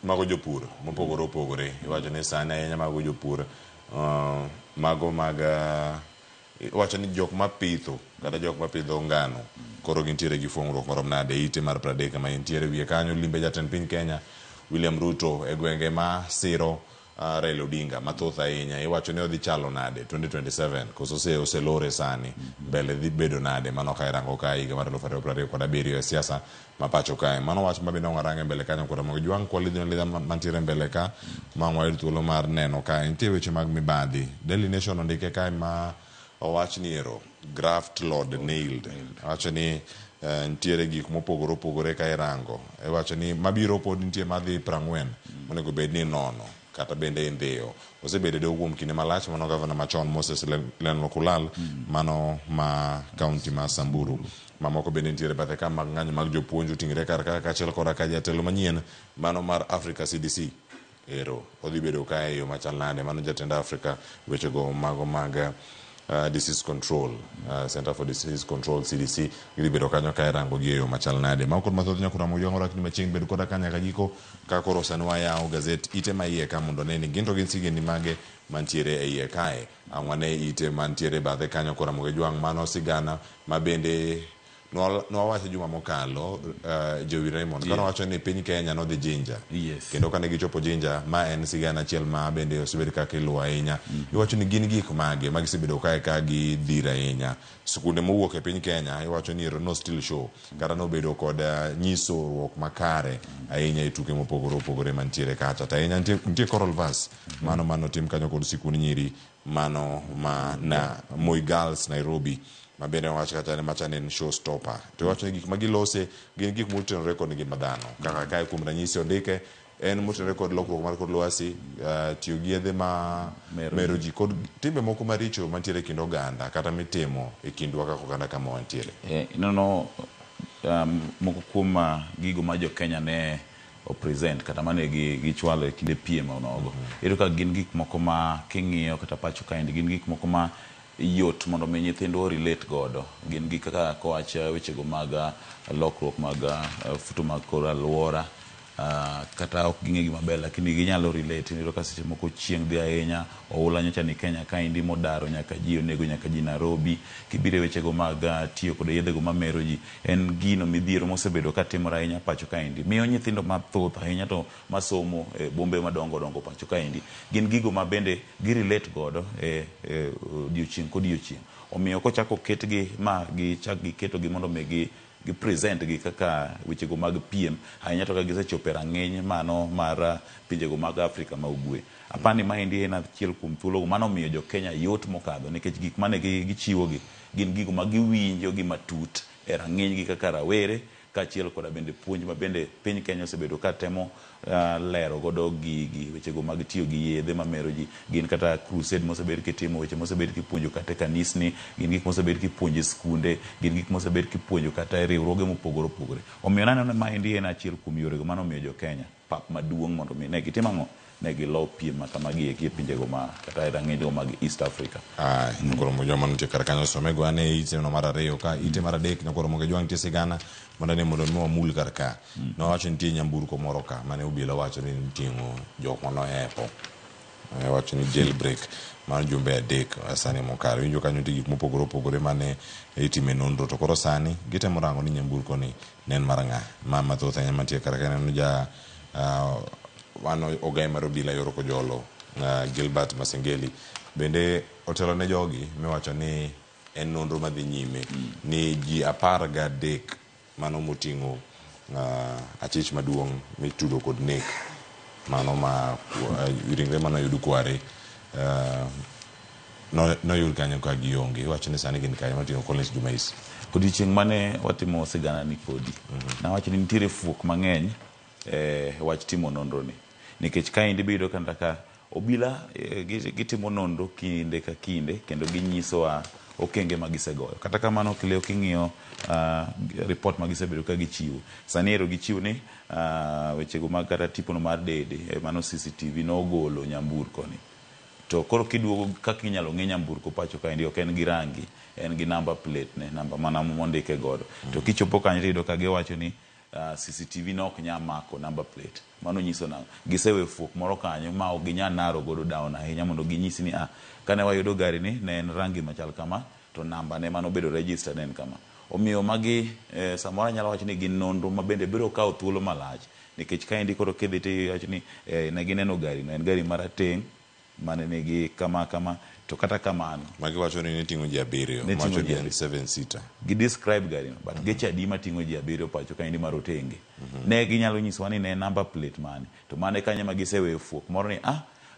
mago jopur mopogore opogore. Iwacho ni sani ahinya mago jopur mago mag wacho ni jok mapitho kata jok mapidho ngano koro gintiere gi fuong'ruok marom nade. Ite mar 30 ma entiere wiye kanyo limbe jatend piny Kenya William Ruto e gwenge ma siro Raila Odinga mathoth ahinya. Iwacho ni odhi chalo nade 2027 koso oselore sani mbele dhi bedo nade mano ka irango ka higa mar 2027 e siasa ma pacho kae. Mano wach ma bende warange mbele kanyo kod Ramogi Jwang' kwalidhi alidha mantiere mbele ka ma wayud thuolo mar neno kae nitie weche mag mibadhi. Daily Nation ondike kae ma owach ni ero graft lord nailed. Owacho ni nitiere gik mopogore opogore ka irango. Iwacho ni mabiro pod nitie madhi 40 monego bed ni nono kata bende indhiyo. Osebedo e doho kuom kinde malach mano gavana machon Moses Lenolkulal mano ma kaunti ma Samburu. Mamoko bende nitiere bathe ka mag ng'anyo mag jopuonj oting're kar ka kaachiel koda ka jatelo manyien mano mar Africa CDC ero odhi bedo kae e yo machal nade mano jatend Africa wechego mago mag Disease Control, Center for Disease Control CDC gidhi bedo kanyo ka irango gi e yo machal nade. Mago kod mathoth nyakura mogi jwang' orakni machiegni bed koda ka nyaka giko ka koro sani wayawo gazet ite ma iye ka mondo ne ni gin to gin sigendni mage mantiere e iye kae. Ang' wane ite mantiere bathe kanyo kora mogi jwang' mano sigana ma bende nwawacho juma mokalo Jowi Raymond kane wacho ni piny Kenya nodhi Jinja. Kendo kane gichopo Jinja ma en sigana achiel ma bende osebed kaka iluwo ahinya. Iwacho ni gin gik mage ma gisebedo kae ka gidhir ahinya. Skunde mowuok e piny Kenya iwacho ni no still show kata nobedo kod nyisoruok makare ahinya e tuke mopogore opogore mantiere kacha. To ahinya nitie choral verse mano manotim kanyo kod sikund nyiri mano ma na Moi Girls Nairobi ma bende wach kata ne macha ne en show stopper. To iwacho ni gik ma gilose gin gik motenore kod ngima dhano. Kaka kae kuom ranyisi ondike en motenore kod lokruok mar kor lwasi, tiyo gi yedhe ma mero ji kod timbe moko maricho mantiere e kind oganda kata mitimo e kindwa kaka oganda kama wantiere. Ineno moko kuom gigo ma jo Kenya ne o-present kata mane gichwalo e kinde piem onogo. Iyudo ka gin gik moko ma king'iyo kata pacho kaendi gin gik moko ma yot mondo mi nyithindwa o relate godo. Gin gik kaka kowach wechego mag lokruok mag futo mag kor aluora, kata ok ging'e gi maber lakini ginyalo relate. Iyudo ka seche moko chieng' dhi ahinya, oula nyocha ni Kenya kaendi modaro nyaka ji onego nyaka ji Nairobi. Kibiro e wechego mag tiyo kod yedhego mamero ji, en gino midhiero mosebedo katimore ahinya pacho kaendi. Miyo nyithindo mathoth ahinya to masomo e bombe madongo dongo pacho kaendi gin gigo ma bende gi relate godo e odiochieng' kodiochieng'. Omiyo kochako ketgi ma gichak giketogi mondo mi gi present gi kaka wechego mag piem ahinya to ka gisechopo e rang'iny mano mar pinjego mag Afrika ma ugwe. Apani maendi en achiel kuom thuolo mano omiyo jo Kenya yot mokadho nikech gik mane gichiwogi gin gigo ma giwinjo gi matut e rang'iny gi kaka rawere kaachiel koda bende puonj ma bende piny Kenya osebedo ka temo lero godo gigi wechego mag tiyo gi yedhe mamero ji, gin kata crusade mosebed kitimo, weche mosebed kipuonjo kata e kanisni, gin gik mosebed kipuonjo e skunde, gin gik mosebed kipuonjo kata e riwruoge mopogore opogore. Omiyo naneno ni maendi en achiel kuom yorego mano omiyo jo Kenya pap maduong' mondo mi ne gitim ang'o? Ne gilo piem ma kamagi eki e pinjego ma kata e rang'iny mag East Africa. Nyakoro Mogo Jwang' mantie kar kanyo somego ane ite no mar ariyo ka ite mar adek Nyakoro Mogo Jwang' nitie sigana mondo ane mondo mi wamul kar ka. Nowacho nitie nyamburko moro ka mane obila wacho ni niting'o jok manohepo. Wacho ni jailbreak mar jumbe 3 sani mokalo. Winjo kanyo nitie gik mopogore opogore mane itime nonro to koro sani gitemo rango ni nyamburko ni ne en mar ng'a. Ma mathoth ahinya mantie kar ka neno ja mano ogai mar obila Yoro Kojolo Gilbert Masengeli bende otelo ne jogi miwacho ni en nonro madhi nyime ni ji 13 mano moting'o achich maduong' mitudo kod nek mano ma ringre mano oyud Kware noyud kanyo ka gionge. Iwacho ni sani gin kanyo moting'o Collins Jumaisi. Odiochieng' mane watimo sigana ni kodi, nawacho ni nitiere fuok mang'eny wach timo nonro ni nikech kaendi biyudo kata ka obila gitimo nonro kinde ka kinde kendo ginyisowa okenge ma gisegoyo. Kata kamano kileo king'iyo report ma gisebedo ka gichiwo, sani ero gichiwo ni wechego mag kata tipono mar dede mano CCTV nogolo nyamburko ni. To koro kiduogo kaka inyalo ng'e nyamburko pacho kaendi ok en gi rangi, en gi number plate ne, namba mana mondike godo. To kichopo kanyo tiyudo ka giwacho ni CCTV ne ok nyal mako number plate. Mano nyiso nang'o? Gisewe fuok moro kanyo ma ok ginyal naro godo down ahinya mondo ginyisi ni kane wayudo gari ni ne en rangi machal kama to namba ne manobedo register ne en kama. Omiyo magi samoro anyalo wacho ni gin nonro ma bende biro kawo thuolo malach nikech kaendi koro kidhi tiwacho ni ne gineno gari no en gari marateng' mane nigi kama kama to kata kamano magiwacho ni niting'o ji 7, wacho ni en 7 seater. Gi describe gari no but geche adi mating'o ji 7 pacho kaendi marotenge. Ne ginyalo nyisowa ni ne number plate mane to mane kanyo ma giseweyo fuok moro ni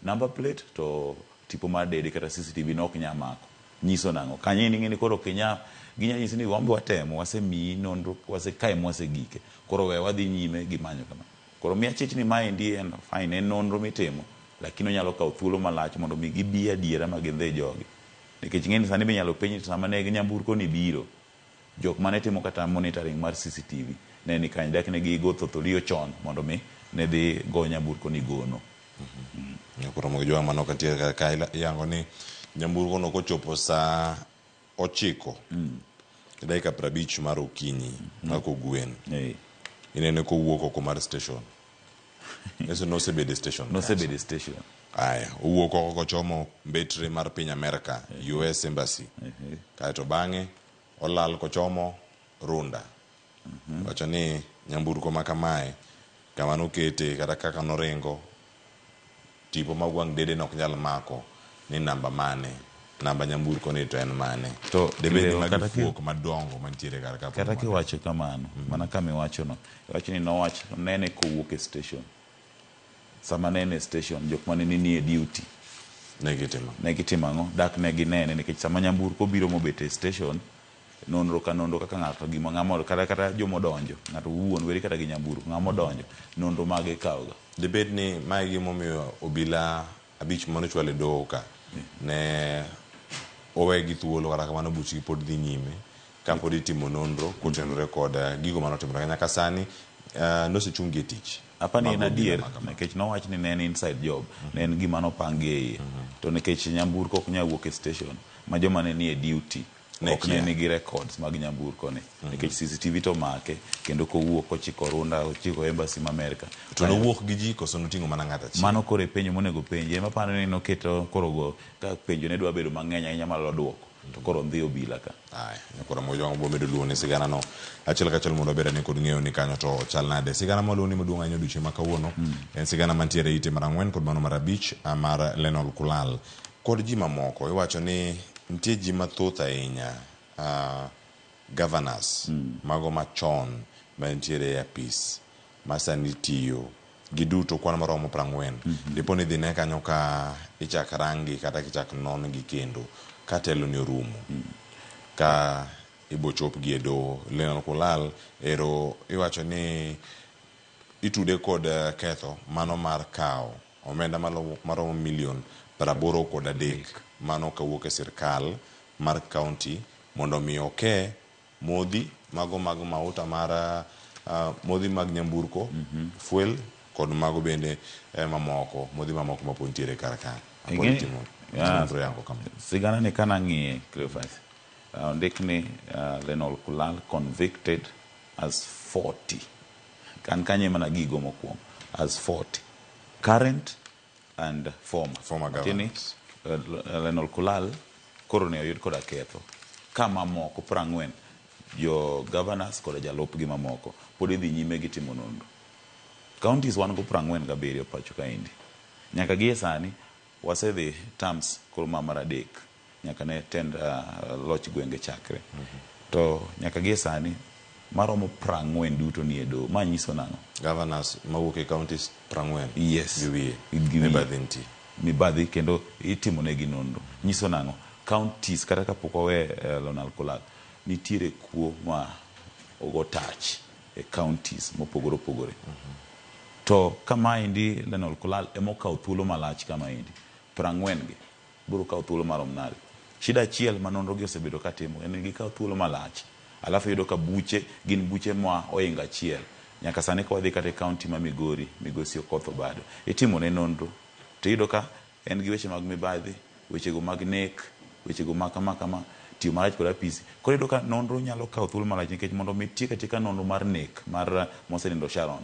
number plate to tipo mar dede kata CCTV ne ok nyal mako. Nyiso nang'o? Kanyo in ing'e ni koro ok inyal ginyalo nyisi ni wambe watemo wasemiyi nonro wasekae mwasegike koro we wadhi nyime gi manyo kama. Koro miya chich ni maendi en fine en nonro mitimo lakini onyalo kawo thuolo malach mondo mi gibi adiera ma gindhi jogi. Nikech ing'e ni sani be inyalo penji sama ne nyamburko ni biro, jok mane timo kata monitoring mar CCTV ne ni kanyo dak ne gigo thotholio chon mondo mi ne dhi go nyamburko ni gono. Nyakoro Mogo Jwang' mano kantiere ka iyango ni nyamburko no kochopo saa 9 dakika 50 mar okinyi mar kogwen. Inene kowuok oko mar station. Yeso nosebedo e station. Nosebedo e station. Aya, owuok oko kochomo mbetre mar piny Amerka, US Embassy. Kaeto bang'e olal kochomo Runda. Wacho ni nyamburko ma kamae kama nokete kata kaka noringo tipo mag wang' dede nok nyal mako ni namba mane, namba nyamburko ni to en mane. To debed ni magi fuok madongo mantiere kar ka. Kata kiwacho kamano, mana kama iwacho no, iwacho ni nowacho nene kowuok e station. Sama nene e station jok mane ni e duty ne gitimo ang'o? Dak ne ginene nikech sama nyamburko biro mobet e station nonro ka nonro kaka ng'ato gima ng'ama kata jomodonjo ng'ato wuon weri kata gi nyamburko ng'ama odonjo nonro mage ikawoga. Debed ni mae gimomiyo obila 5 manochwal e doho ka ne owegi thuolo kata kamano buchgi pod dhi nyime. Kapod itimo nonro kotenore kod gigo mane otimore nyaka sani, nosechung gi e tich. Apani en Mago obila adier ma kama. nikech nowach ni ne en inside job, ne en gima nopangi e iye. To nikech nyamburko ok nyal wuok e station ma joma ne nie duty Ne ok ne kia. nigi records mag nyamburko ni. Nikech CCTV to make kendo kowuok kochiko Runda, ochiko embassy ma Amerika. To nowuok gi ji koso noting'o mana ng'ato achiel? Mano koro e penjo monego penji. Ema aparo ni noketo koro go ka penjo ne dwa bedo mang'eny ahinya malo duoko. To koro ndhi obila ka. Aya, nyakora Mojwang' bo medo luwo ne sigana no achiel kachiel mondo wabed ane kod ng'eyo ni kanyo to chal nade. Sigana maluwo ni maduong' ahinya odiochieng' ma kawuono en sigana mantiere e ite mar 4 kod mano mar 5 mar Lenol Kulal kod ji mamoko. Iwacho ni nitie ji mathoth ahinya, governors mago machon mantiere e apis ma sani tiyo giduto kwan maromo 40. Dipo ni idhi ne kanyo ka ichak ranggi kata kichak non gi kendo ka telo ni orumo. Ka ibochopgi e doho. Lenol Kulal ero iwacho ni itude kod ketho mano mar kawo omenda maromo milion 83 mano kawuok e sirkal mar county mondo mi oke modhi mago mag mauta mar modhi mag nyamburko, fuel kod mago bende mamoko, modhi mamoko mapod nitiere kar ka. Apod itimo nonro yango kama. Sigana ni kana ng'iye, Cleophas, ondik ni Lenol Kulal convicted as 40. Kan kanye mana gigo mokwongo as 40 current and former. Former Tieni, governors. Lenol Kulal koro ne oyud koda ketho ka mamoko 40 jo governors koda jalupgi mamoko pod idhi nyime gi timo nonro. Counties wan go 47 pacho kaendi. Nyaka gie sani wasedhi terms koro ma mar 3 nyaka ne tend loch gwenge chakre. To nyaka gie sani maromo 40 duto nie doho. Ma nyiso nang'o? Governors mawuok e counties 40. Yes. Gi wiye. Gi wiye. Mibadhi nitie. Mibadhi kendo itimo negi nonro. Nyiso nang'o? Counties kata kapok wawe Lenol Kulal nitiere kuo ma ogo tach e counties mopogore opogore. To kamaendi Lenol Kulal ema okawo thuolo malach kamaendi. 40 gi biro kawo thuolo marom nade? Shida achiel ma nonro gi osebedo katimo en ni gikawo thuolo malach. Alafu iyudo ka buche gin buche ma ohingo achiel. Nyaka sani ka wadhi kata e county ma Migori, Migosi Okoth Obado, itimo ne nonro to iyudo ka en gi weche mag mibadhi, wechego mag nek, wechego ma kama kama, tiyo marach kod apisi. Koro iyudo ka nonro nyalo kawo thuolo malach nikech mondo mi tiek atieka nonro mar nek mar mosenindo Sharon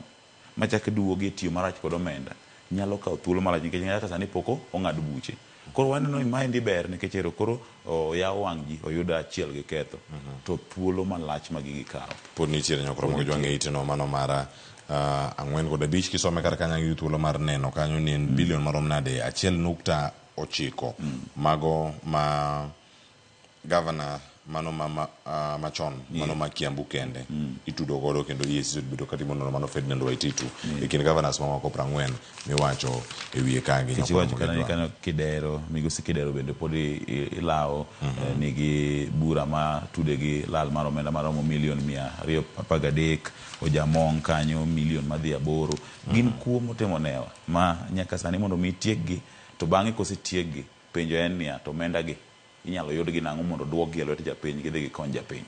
machak duogi e tiyo marach kod omenda nyalo kawo thuolo malach nikech nyaka sani pok ong'ad buche. Koro waneno ni maendi ber nikech ero koro oyaw wang' ji oyud achiel gi ketho to thuolo malach ma gigi kawo. Pod nitiere nyokoro mogo jwang' e ite no mano mar 4 kod 5 kisome kar kanyo gi thuolo mar neno kanyo ni en bilion marom nade 1.9 mago ma governor mano ma machon mano ma Kiambu kende itudo godo kendo EACC obedo katimo nonro mano Ferdinand Waititu e kind governors mamoko 40 miwacho e wiye kangi. Nikech iwacho kanyo kanyo Kidero, migosi Kidero bende pod ilawo nigi bura ma tude gi lal mar omenda maromo milion 213, Ojamong kanyo milion madhi 8. Gin kuo motimo newa ma nyaka sani mondo mi tiekgi to bang'e kosetiekgi penjo en niya to omenda gi inyalo yudgi nang'o mondo duokgi e lwet japiny gidhi gikony japiny.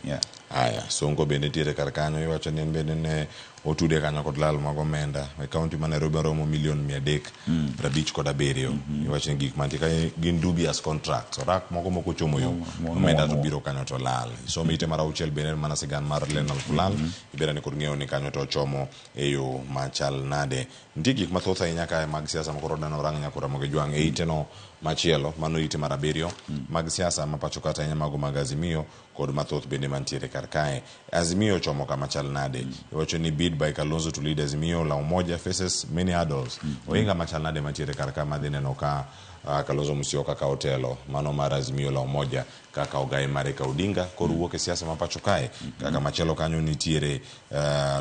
Yeah. Aya, Sonko bende nitiere kar kanyo iwacho ni en bende ne otude kanyo kod lal mag omenda e county ma Nairobi maromo milion 357. Iwacho ni gik mantie kanyo gin dubious contracts, orak moko mok ochomo yo omenda to biro kanyo to lal. Isomo ite mar 6 bende en mana sigan mar Lenol Kulal, ibeda ni kod ng'eyo ni kanyo to ochomo e yo machal nade. Nitie gik mathoth ahinya kae mag siasa makoro dano rang nyakora mogo jwang' e ite no machielo mano ite mar 7 mag siasa ma pacho kata ahinya mago mag Azimio kod mathoth bende mantiere kar kae. Azimio ochomo kama chal nade? Iwacho ni bid by Kalonzo to lead Azimio la Umoja faces many hurdles. Ohinga machal nade mantiere kar ka madhi neno ka Kalonzo Musyoka ka otelo mano mar Azimio la Umoja kaka ogai mare ka Odinga koro wuok e siasa ma pacho kae. Kaka machielo kanyo nitiere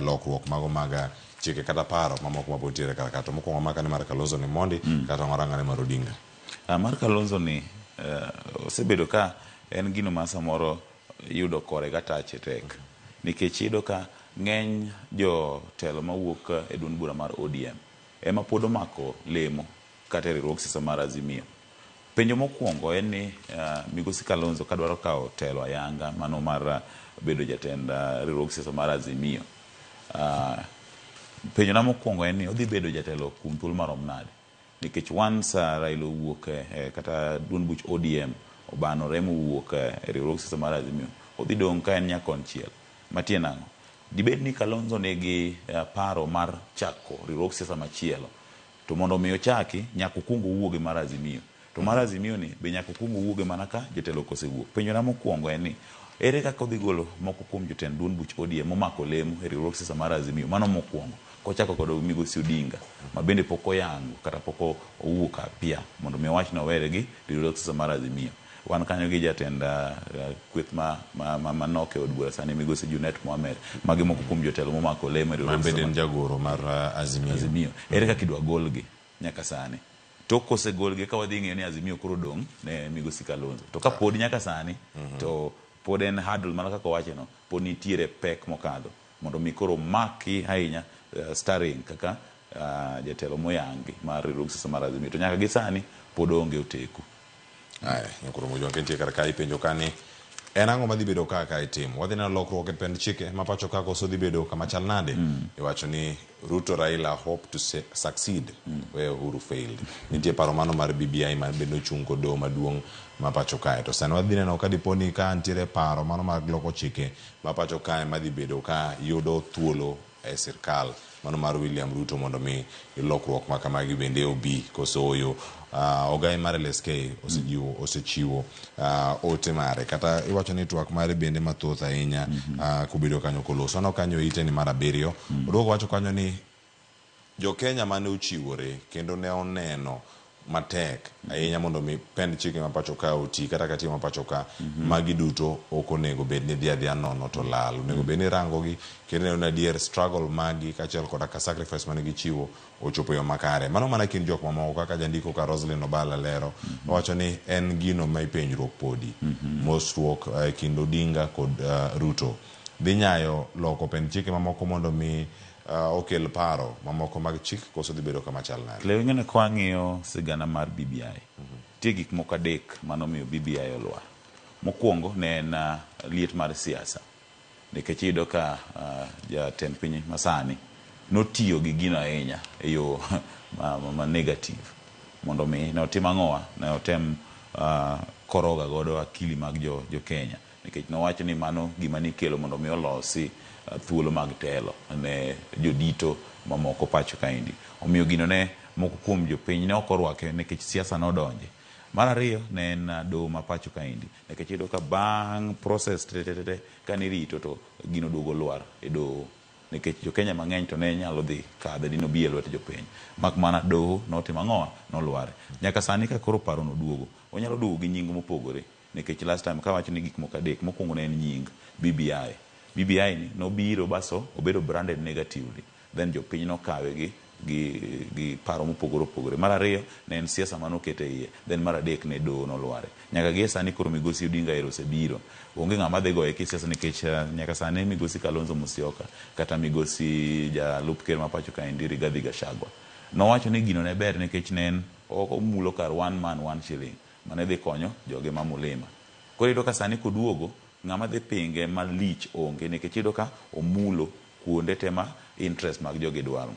lokruok mago mag chike kata paro mamoko mapod nitiere kar ka. To mokwongo maka ni mar Kalonzo ni mondi kata warang'ane mar Odinga. Mar Kalonzo ni osebedo ka en gino ma samoro yudo kore ga tache tek. Nikech iyudo ka ng'eny jotelo mawuok e duond bura mar ODM ema pod omako lemo kata e riwruog siasa mar Azimio. Penjo mokwongo en ni Migosi Kalonzo kadwaro kawo telo ayanga mano mar bedo jatend riwruog siasa mar Azimio. Penjo na mokwongo en ni odhi bedo jatelo kuom thuolo marom nade? Nikech once Raila owuok kata duond buch ODM obanore mowuok e riwruog siasa mar Azimio, odhi dong' ka en nyakonchiel. Matiende nang'o? Dibed ni Kalonzo nigi paro mar chako riwruog siasa machielo. To mondo mi ochaki, nyaka okwong owuog e mar Azimio. To mar Azimio ni be nyaka okwong owuoge mana ka jotelo kosewuok. Penjo na mokwongo en ni, ere kaka odhi golo moko kuom jotend duond buch ODM momako lemo e riwruog siasa mar Azimio? Mano mokwongo. Kochako kod Migosi Odinga, ma bende pok oyango kata pok owuok apia mondo mi owach ni owere gi riwruog siasa mar Azimio. Wan kanyo gi jatend kweth manok e od bura sani Migosi Junet Mohamed. Magi moko kuom jotelo momako lemo e riwruog Ma bende siasa en mar jagoro mar Azimio. Azimio. Ere kaka idwa golgi nyaka sani? Tok kosegolgi eka wadhi ng'eyo ni Azimio koro odong' ne Migosi Kalonzo. To ka pod nyaka sani, to pod en hurdle mana kaka owache no, pod nitiere pek mokadho mondo mi koro maki ahinya starring kaka jatelo moyangi mar riwruog siasa mar Azimio. To nyaka gi sani pod onge oteku. Aya, nyakoro Mojwang' ka nitie kar ka ipenjo ka ni en ang'o madhi bedo ka ka itimo? Wadhi neno lokruok e pend chike ma pacho ka koso dhi bedo kama chal nade? Iwacho ni Ruto Raila hope to succeed where Uhuru failed. Nitie paro mano mar BBI ma bende ochung' kod doho maduong' ma pacho kae. To sani wadhi neno ka dipo ni ka nitiere paro mano mar loko chike ma pacho kae madhi bedo ka yudo thuolo e sirkal mano mar William Ruto mondo mi lokruok ma kamagi bende obi koso ooyo. Ogai mar LSK osejiwo osechiwo ote mare kata iwacho ni twak mare bende mathoth ahinya kobedo kanyo koloso. Aneno kanyo ite ni mar abiriyo. Oduogo wacho kanyo ni jo Kenya mane ochiwore kendo ne oneno matek ahinya mondo mi pend chike ma pacho ka oti kata katiba ma pacho ka magi duto ok onego bed ni dhi adhiya nono to lal. Onego bed ni irango gi kendo ineno ni adier struggle magi kaachiel koda ka sacrifice mane gichiwo ochopo e yo makare. Mano mana kind jok mamoko kaka jandiko ka Roselyn Obala lero. Owacho ni en gino ma ipenjruok podi. Mosruok e kind Odinga kod Ruto dhi nyayo loko pend chike mamoko mondo mi okel paro mamoko mag chik koso dhi bedo kama chal nade? Cleo, ing'e ni ka wang'iyo sigana mar BBI, nitie gik moko adek manomiyo BBI olwar. Mokwongo ne en liet mar siasa. Nikech iyudo ka jatend piny masani notiyo gi gino ahinya e yo ma negative. Mondo mi ne otim ang'owa, ne otem koroga godo akili mag jo Kenya. Nikech nowacho ni mano gima nikelo mondo mi olosi thuolo mag telo ne jodito mamoko pacho kaendi. Omiyo gino ne moko kuom jopiny ne ok orwake nikech siasa nodonje. Mar ariyo ne en doho ma pacho kaendi. Nikech iyudo ka bang' process te te te kane irito to gino oduogo lwar e doho. Nikech jo Kenya mang'eny to ne nyalo dhi kadhe ni nobi e lwet jopiny. Mak mana doho notimo ang'owa? Nolware. Nyaka sani ka koro paro no oduogo, onyalo duogo gi nying mopogore. Nikech last time kawacho ni gik moko adek, mokwongo ne en nying BBI. BBI ni nobiro baso obedo branded negatively. Then jopiny nokawe gi paro mopogore opogore. Mar ariyo ne en siasa mane oket e iye. Then mar adek ne doho nolware. Nyaka gie sani koro Migosi Odinga ero osebiro. Onge ng'ama dhi goye kisiasa nikech nyaka sani Migosi Kalonzo Musyoka kata Migosi jalup ker ma pacho kaendi Rigathi Gachagua nowacho ni gino ne ber nikech ne en omulo kar one man one shilling mane dhi konyo joge ma Mulima. Koro iyudo ka sani koduogo ng'ama dhi pinge malich onge nikech iyudo ka omulo kuonde te ma interest mag jogi dwaro.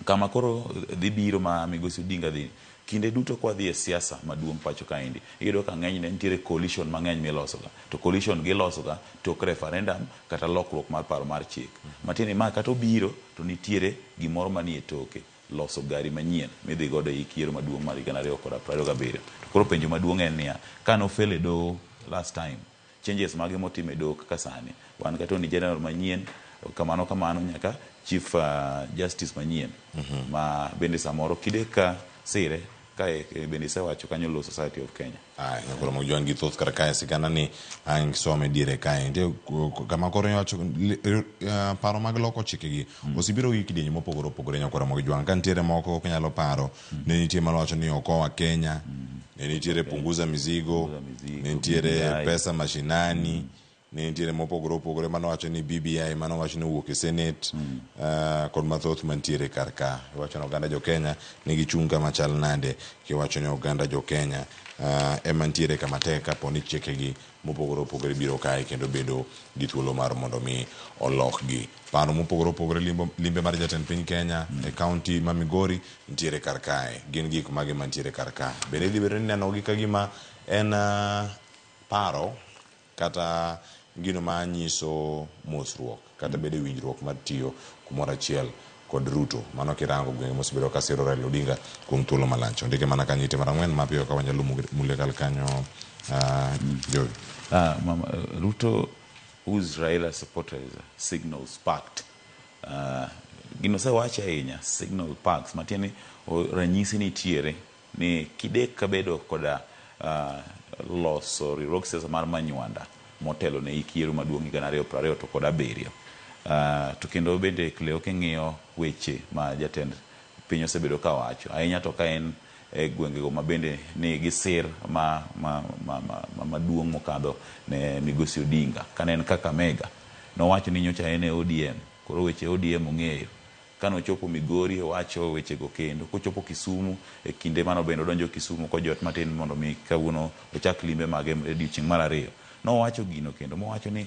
Kama koro dhi biro ma Migosi Odinga dhi, kinde duto kwa dhi e siasa maduong' pacho kaendi, iyudo ka ng'enyne nitiere coalition mang'eny milosoga. To coalition gilosoga tok referendum kata lokruok mar paro mar chik. Matiende ni ma kata obiro to nitiere gimoro manie toke, loso gari manyien midhi godo e hik yiero maduong' mar 2027. To koro penjo maduong' en niya, ka nofel e doho last time, changes mage motim e doho kaka sani? Wan gi Attorney General manyien, kamano kamano nyaka Chief Justice manyien ma bende samoro kide ka sire kae bende isewacho kanyo Law Society of Kenya. Aya, nyakoro Mojwang' gi thoth kar kae sigana ni ang' some diere kae. Nitie kama koro iwacho paro mag loko chikegi osebiro gi kidienje mopogore opogore nyakwara Mojwang'. Ka nitiere moko kinyalo paro, ne nitie manowacho ni okoa Kenya, ne nitiere punguza mizigo, ne nitiere pesa mashinani. Ne nitiere mopogore opogore manowacho ni BBI manowacho ni owuok e Senate kod mathoth mantiere kar ka. Iwacho ni oganda jo Kenya nigi chung' kama chal nade kiwacho ni oganda jo Kenya ema nitiere kama tek kapo ni chikegi mopogore opogore biro kae kendo bedo gi thuolo mar mondo mi olokgi. Paro mopogore opogore limbo, limbe mar jatend piny Kenya e kaunti ma Migori nitiere kar kae. Gin gik mage mantiere kar ka? Bende idhi bedo ni inenogi ka gima en paro kata gino ma nyiso mosruok kata bedo e winjruok mar tiyo kumoro achiel kod Ruto. Mano kirango gwenge mosebedo ka siro Raila Odinga kuom thuolo malach. Ondike mana kanyo ite mar ang'wen mapiyo ka wanyalo mule kal kanyo Jowi. Mama, Ruto whose Raila supporters signals pact. Gino osewachi ahinya, signal pacts, matiende ni ranyisi nitiere ni kidek kabedo koda loso riwruog siasa mar Manywanda motelo ne hik yiero maduong' higa 2027 to kod abiriyo. To kendo bende Cleo king'iyo weche ma jatend piny osebedo ka wacho, ahinya to ka en e gwengego ma bende nigi sir ma maduong' mokadho ne Migosi Odinga. Kane en Kakamega, nowacho ni nyocha en e ODM, koro weche ODM ong'eyo. Kane ochopo Migori owacho wechego kendo, kochopo Kisumu e kinde mano bende odonjo Kisumu kojot matin mondo mi kawuono ochak limbe mage e odiochieng' mar ariyo. Nowacho gino kendo mowacho ni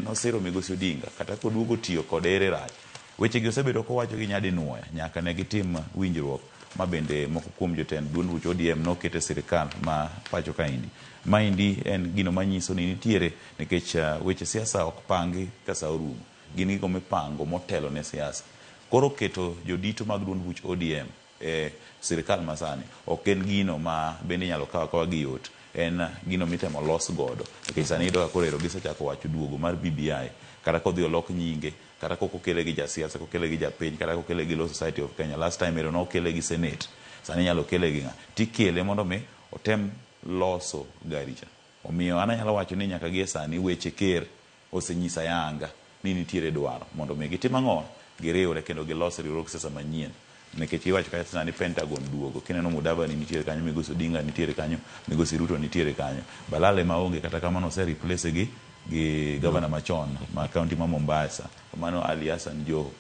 nosiro Migosi Odinga kata koduogo tiyo kode ere rach. Wechegi osebedo kowacho gi nyadinuoya nyaka ne gitim winjruok ma bende moko kuom jotend duond buch ODM noket e sirikal ma pacho kaendi. Maendi en gino manyiso ni nitiere nikech weche siasa ok pangi ka sa orumo. Gin gigo mipango motelo ne siasa. Koro keto jodito mag duond buch ODM e sirikal masani ok en gino ma bende inyalo kaw akawa gi yot. En gino mitemo los godo. Nikech sani iyudo ka koro ero gisechako wacho duogo mar BBI. Kata kodhi olok nyinge, kata kok okele gi jasiasa, kokele gi japiny, kata kokele gi Law Society of Kenya. Last time ero nokele gi Senate. Sani inyalo kele gi ng'a? Tikele mondo mi otem loso gari cha. Omiyo an anyalo wacho ni nyaka gie sani weche ker osenyisa ayanga ni nitiere dwaro mondo mi gitim ang'o? Giriwre kendo gilos riwruog siasa manyien. Nikech iwacho kacha sani Pentagon duogo. Kineno Mudavadi nitiere kanyo, Migosi Odinga nitiere kanyo, Migosi Ruto nitiere kanyo. Balale maonge kata kamano ose replace gi gavana machon ma kaunti ma Mombasa. Mano Ali Hassan Joho.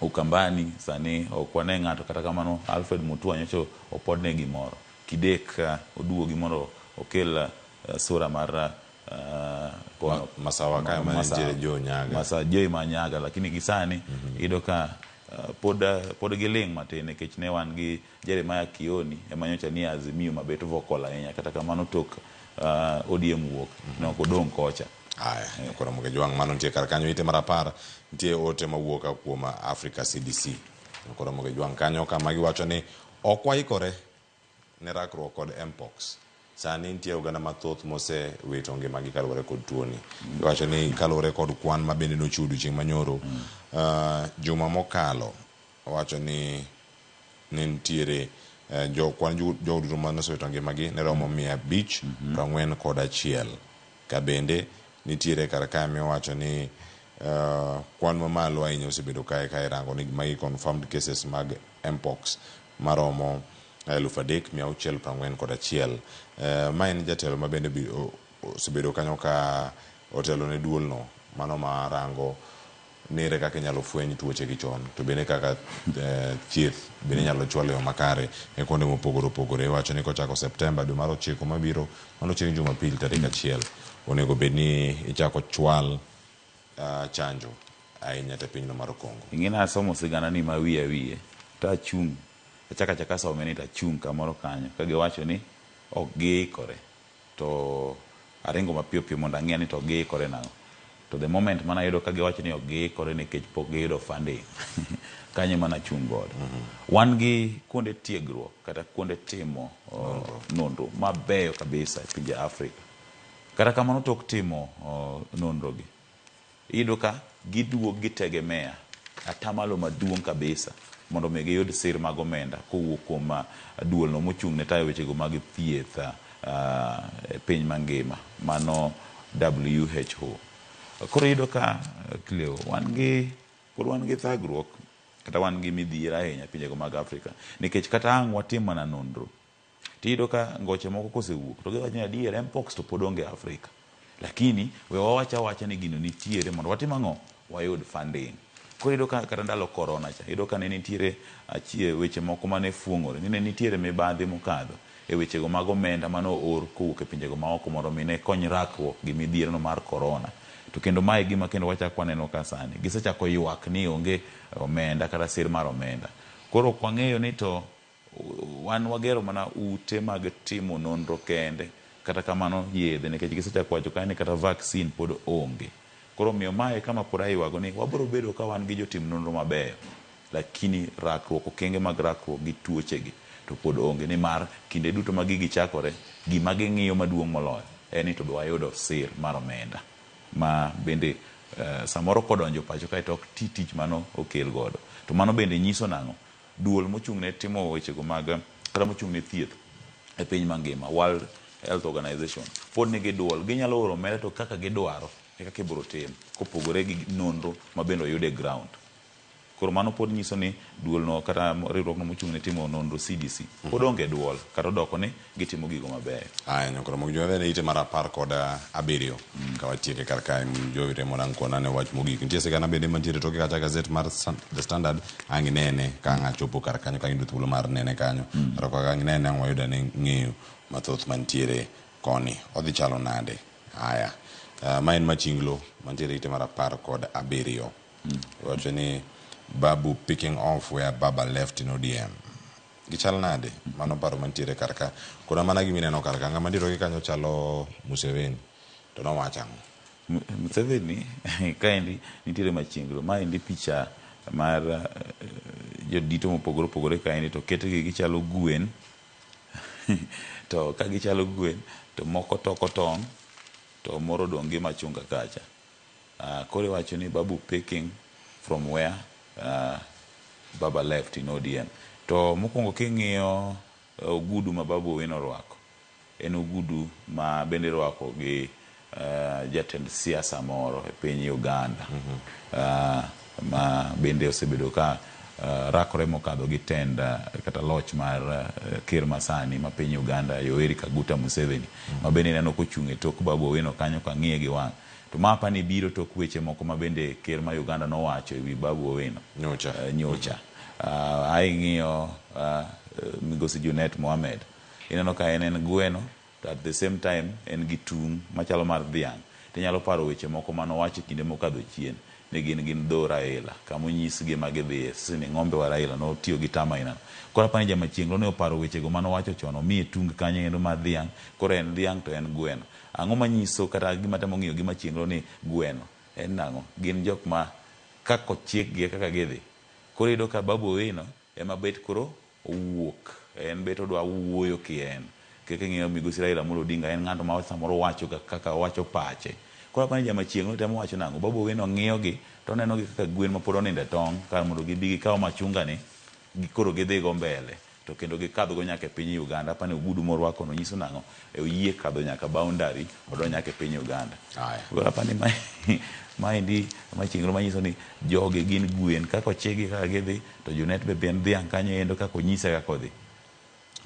Ukambani sani ok wane ng'ato kata kamano Alfred Mutua nyocha opodne gimoro. Kidek oduogi mondo okel sura mar kono Masawa kae ma nitiere Joe Nyaga. Masawa Joe ma Nyaga, lakini gi sani iyudo ka pod giling' matin nikech ne wan gi Jeremiah Kioni ema nyocha nie Azimio mabet vocal ahinya kata kamano tok ODM wuok ne ok odong' kocha. Aya, koro Muge Jwang' mano nitie kar kanyo ite mar 10 nitie ote mawuok kuom Africa CDC. Koro Muge Jwang' kanyo kama giwacho ni ok waikore ne rakruok kod Mpox. Sani nitie oganda mathoth mosewito ngimagi kaluwore kod tuoni. Giwacho ni kaluwore kod kwan ma bende nochiw odiochieng' manyoro, juma mokalo owacho ni ne nitiere jo kwan jogo duto mane osewito ngimagi ne romo 541. Ka bende nitiere kar kae miwacho ni kwan mamalo ahinya osebedo kae ka irango ni magi confirmed cases mag Mpox maromo 3641. Ma en jatelo ma bende osebedo kanyo ka otelo ne duolno mano marango ni ere kaka inyalo fweny tuoche gi chon to bende kaka thieth bende inyalo chwal e yo makare e kuonde mopogore opogore. Iwacho ni kochako Septemba dwe mar 9 mabiro, mano chieng' Jumapil tarik 1, onego bed ni ichako chwal chanjo ahinya te pinyno mar Congo. Ing'e nasomo sigana ni ma wiye wiye to achung' achaka achaka some ni to achung' kamoro kanyo ka giwacho ni ok giikore to aringo mapiyo piyo mondo ang'e ni to giikore nang'o. To the moment mana yudo ka giwacho ni ok giikore nikech pok giyudo funding, kanyo ema nachung' godo. Wan gi kuonde tiegruok kata kuonde timo nonro mabeyo kabisa e pinje Afrika. Kata kamano tok timo nonro gi, iyudo ka giduog gitegemea atamalo maduong' kabisa mondo mi giyud sir mag omenda kowuok kuom duolno mochung' ne tayo wechego mag thieth e piny mangima, mano WHO. Koro iyudo ka Cleo, pod wan gi thagruok kata wan gi midhiero ahinya pinjego mag Afrika nikech kata ang' watim mana nonro tiyudo ka ngoche moko kosewuok to giwacho ni adier Mpox to pod onge Afrika. Lakini we wawach awacha ni gino nitiere mondo watim ang'o? Wayud funding. Koro iyudo ka kata ndalo corona cha, iyudo ka ne nitiere achie weche moko mane fuong'ore ni ne nitiere mibadhi mokadho e wechego mag omenda mane oor kowuok e pinjego maoko mondo mi ne kony rakruok gi midhierno mar corona. To kendo mae e gima kendo wachak waneno ka sani. Gisechako ywak ni onge omenda kata sir mar omenda. Koro ok wang'eyo ni to wan wagero mana ute mag timo nonro kende, kata kamano yedhe nikech gisechako wacho kanyo ni kata vaccine pod onge. Koro omiyo mae e kama pod aywago ni wabiro bedo ka wan gi jotim nonro mabeyo lakini rakruok, okenge mag rakruok gi tuochegi to pod onge nimar kinde duto ma gigi chakore, gima ging'iyo maduong' moloyo en ni to be wayudo sir mar omenda ma bende samoro kodonjo pacho kae to ok ti tich mano okel godo. To mano bende nyiso nang'o? Duol mochung' ne timo wechego mag kata mochung' ne thieth e piny mangima, World Health Organization, pod nigi duol. Ginyalo oro omenda to kaka gidwaro e kaka ibiro tim kopogore gi nonro ma bende oyud e ground. Koro mano pod nyiso ni duol no kata riwruok no mochung' ne timo nonro CDC pod onge duol kata odoko ni gitimo gigo mabeyo. Aya nyokoro mag jowadhi ne ite mar 17 ka watieke kar kae Jowi Raymond ang' kona ne wach mogik. Nitie sigana bende mantiere toke kacha gazet mar The Standard ang' inene ka ang' achopo kar kanyo ka ayudo thuolo mar nene kanyo. Kata kaka ang' inene ang' wayud ane ng'eyo mathoth mantiere koni. Odhi chalo nade? Aya. Ma en Machinglo mantiere ite mar 17. Iwacho ni Babu picking off where Baba left in ODM. Gichal nade? Mano paro mantiere kar ka. Koda mana gima ineno kar ka. Ng'ama nitiere toke kanyo chalo Museveni. To nowacho ang'o? Museveni kaendi nitiere machienglo. Maendi picha mar jodito mopogore opogore kaendi to oketgi gichalo gwen. To ka gichalo gwen to moko toko tong' to moro odong' gi machunga kacha. Koro iwacho ni Babu picking from where Baba left in ODM. To mokwongo king'iyo ogudu ma Babu Owino orwako, en ogudu ma bende irwako gi jatend siasa moro e piny Uganda ma bende osebedo ka rakore mokadho gi tend kata loch mar ker masani ma piny Uganda Yoweri Kaguta Museveni ma bende ineno kochung' e tok Babu Owino kanyo ka ng'iye gi wang'. To ma apani biro tok weche moko ma bende ker ma Uganda nowacho e wi Babu Owino. Nyocha. Nyocha. Ae ing'iyo Migosi Junet Mohamed, ineno ka en en gweno to at the same time en gi tung' machalo mar dhiang'. Tinyalo paro weche moko mane owacho e kinde mokadho chien ni gin gin dho Raila kama onyisgi ma gidhiye sisi ni ng'ombe wa Raila notiyo gi term ainano. Koro apani jamachienglo ne oparo wechego mane owacho chon omiye tung kanyo endo mar dhiang' koro en dhiang' to en gweno. Ang'o manyiso kata gima temo ng'iyo gi machienglo ni gweno en nang'o? Gin jok ma kaka ochikgi e kaka gidhi. Koro iyudo ka Babu Owino ema bet koro owuok. En bet odwa wuoyo kien. Kaka ing'iyo Migosi Raila Amolo Odinga en ng'ato ma samoro wacho ga kaka owacho pache. Koro apani jamachienglo temo wacho nang'o? Babu Owino ng'iyo gi to oneno gi kaka gwen ma pod onindo e tong' kar mondo gibi gikaw machunga ni koro gidhi go mbele. To kendo gikadh go nyaka e piny Uganda. Apani ogudu morwako no nyiso nang'o? E oyie kadho nyaka boundary odonj nyaka e piny Uganda. Koro apani maendi machienglo manyiso ni jogi gin gwen kaka ochikgi kaka gidhi to Junet be en dhiang' kanyo endo kaka onyise kaka odhi.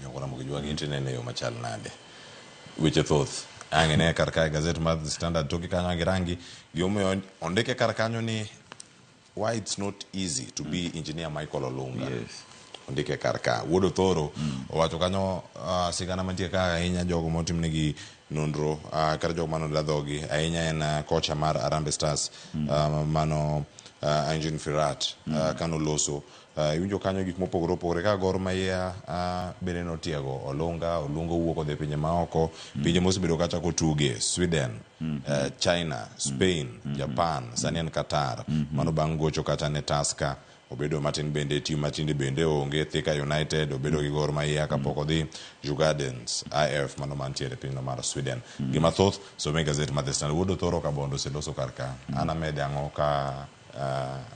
Nyakora Ramogi Jwang' in to inene e yo machal nade? Weche thoth. Ang' ine kar kae gazet mar The Standard toke kanyo ang' irangi gimomiyo ondike kar kanyo ni Why it's not easy to be Engineer Michael Olunga. Yes. Ondike kar ka. Wuod Othoro owacho kanyo sigana mantie ka ahinya jogo motimnegi nonro kata jogo mane ola dhogi ahinya en kocha mar Harambee Stars mano Engin Firat kanoloso iwinjo kanyo gik mopogore opogore ka Gor Mahia bende notiego Olunga, Olunga owuok odhi e pinje maoko, pinje mosebedo kacha kotuge Sweden, China, Spain, Japan, sani en Qatar. Mano bang' gocho kata ne Tusker, obedo matin bende tim matinde bende onge Thika United, obedo gi Gor Mahia kapok odhi Djurgårdens IF mano mantiere e pinyno mar Sweden. Gima thoth some e gazet mar The Standard. Wuod Othoro Kabondo oseloso kar ka. An amede ang'o ka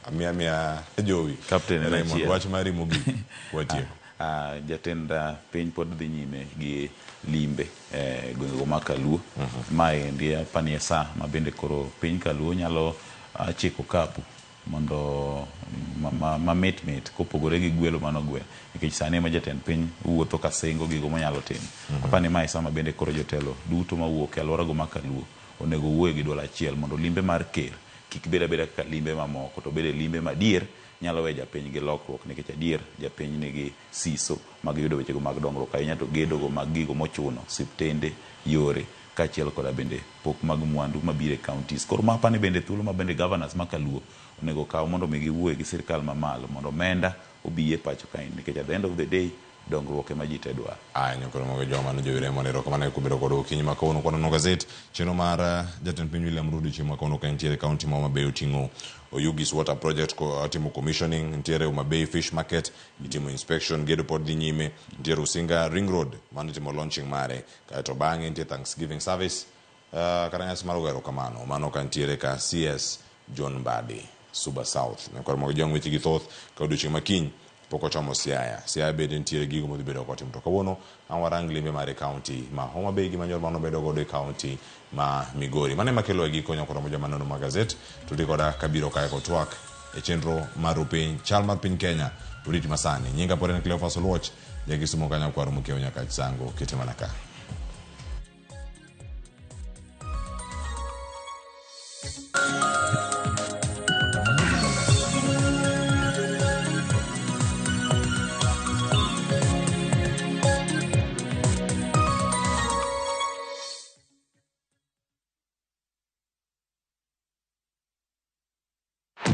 amiya miya jowi. Captain en Raymond, achiel. wach mari mogik watieko. Jatend piny pod dhi nyime gi limbe e gwengego ma Kaluo. Maendi apani e saa ma bende koro piny Kaluo nyalo chiko kapu mondo ma mit mit kopogore gi gwelo mane ogwe nikech sani ema jatend piny wuotho ka singo gigo monyalo timo. Apani mae e saa ma bende koro jotelo duto mawuok e aluorago ma Kaluo onego owuoye gi duol achiel mondo limbe mar ker kik bed abeda kaka limbe mamoko to obed limbe madier nyalo weyo japiny gi lokruok nikech adier japiny nigi siso mag yudo wechego mag dongruok ahinya to gedogo mag gigo mochuno, osiptende, yore kaachiel koda bende pok mag mwandu mabiro e counties. Koro ma apani bende thuolo ma bende governors ma kaluo onego okaw mondo mi giwuoye gi sirkal mamalo mondo omenda obi e pacho kaendi nikech at the end of the day dongruok ema ji te dwaro. Aya nyokoro mogo joma ne jowire mondo erokamano kuom bedo kodwa okinyi ma kawuono kwanono gazet chenro mar eh, jatend piny William Ruto chieng' ma kawuono ka entiere e kaunti ma Homa Bay oting'o Oyugis Water Project ko timo commissioning nitiere Homa Bay Fish Market itimo inspection gedo pod dhi nyime nitiere Usinga Ring Road mano itimo launching mare kaeto bang'e nitie Thanksgiving service uh, kata nyasi mar goyo erokamano mano ka nitiere ka CS John Mbadi Suba South nyakwar mogo jong weche gi thoth ka odiochieng' ma kiny pok ochomo Siaya. Siaya bende nitiere gigo modhi bedo kotimo. To kawuono ang' warang limbe mare e kaunti ma Homa Bay gi manyoro mane obedo godo e kaunti ma Migori. Mano ema kelo e giko nyakoro moja manono ma gazet. Tudi koda kabiro kae kod twak e chenro mar rupiny chal mar piny Kenya oriti masani. Nyinga pod en Cleophas Oluoch, jakisumo ka nyakwaro mokiewo nyaka Sango kete mana ka.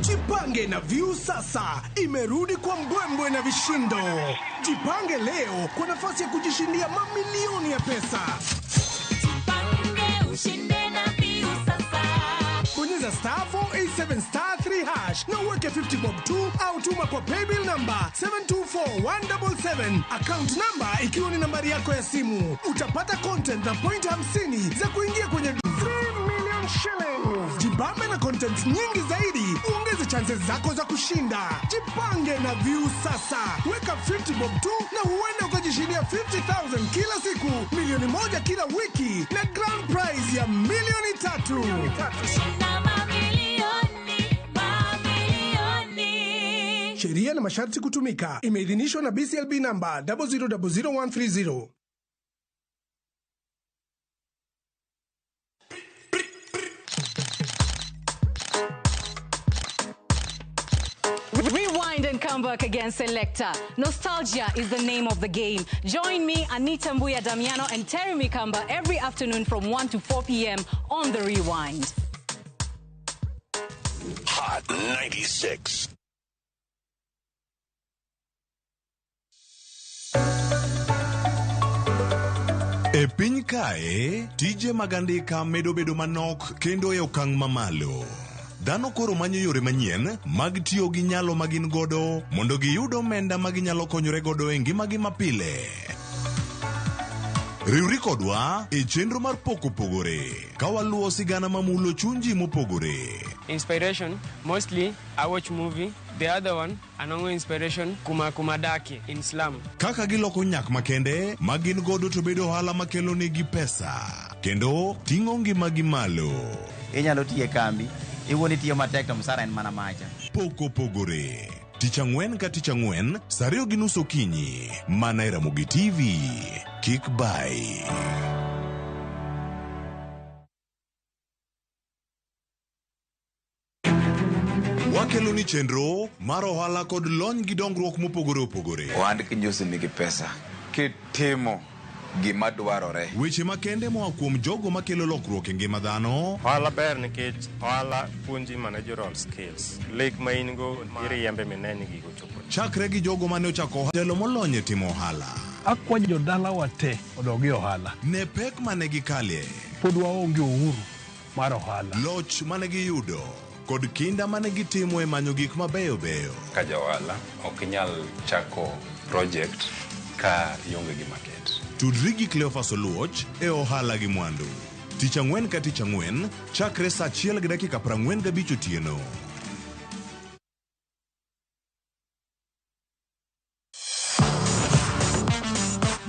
Jipange na Viusasa imerudi kwa mbwembwe na vishindo. Jipange leo kwa nafasi ya kujishindia mamilioni ya pesa. Jipange ushinde na Viusasa. Bonyeza star 487 star 3 hash na uweke 50 bob 2 au tuma kwa paybill number 724177 account number ikiwa ni nambari yako ya simu. Utapata content na point 50 za kuingia kwenye 3 million shillings. Jibambe na content nyingi zaidi, uongeze chances zako za kushinda. Jipange na Viusasa, weka 50 bob tu na huenda ukajishindia 50,000 kila siku, milioni moja kila wiki na grand prize ya milioni tatu. Shinda mamilioni, mamilioni. Sheria na masharti kutumika. Imeidhinishwa na BCLB namba 0000130. Rewind and come back again, Selector. Nostalgia is the name of the game. Join me, Anita Mbuya Damiano, and Terry Mikamba every afternoon from 1 to 4 p.m. on The Rewind. Hot 96. E piny kae, tije mag andika medo bedo manok kendo e okang' mamalo. Dhano koro manyo yore manyien mag tiyo gi nyalo ma gin godo mondo giyud omenda ma ginyalo konyore godo e ngimagi mapile. Riwri kodwa e chenro mar Pok Opogore ka waluwo sigana mamulo chuny ji mopogore. Inspiration, mostly I watch movie. The other one, anongo inspiration kuma kuma dake in slum. Kaka giloko nyak makende ma gin godo to bedo ohala makelo negi pesa kendo ting'o ngimagi malo. Inyalo tiyo e kambi, iwuon itiyo matek to msara en mana macha. Pok Opogore. Tich ang'wen ka tich ang'wen, saa ariyo gi nus okinyi, mana e Ramogi TV. Kik bai. Wakelo ni chenro mar ohala kod lony gi dongruok mopogore opogore. Ohand kinyosi nigi pesa kitimo gima dwarore. Weche makende moa kuom jogo makelo lokruok e ngima dhano. Ohala ber nikech ohala puonji managerial skills. Lek ma in go iriembe mine ni gigo chopo. Chakre gi jogo mane ochako telo molony e timo ohala. Akwayo jodalawa te odog e ohala. Ne pek mane gikalie. Pod waonge uhuru mar ohala. Loch mane giyudo kod kinda mane gitimo e manyo gik mabeyo beyo. Ka ja ohala ok inyal chako project ka ionge gi market. Tudri gi Cleophas Oluoch e ohala gi mwandu. Tich ang'wen ka tich ang'wen chakre saa achiel gi dakika 45 otieno.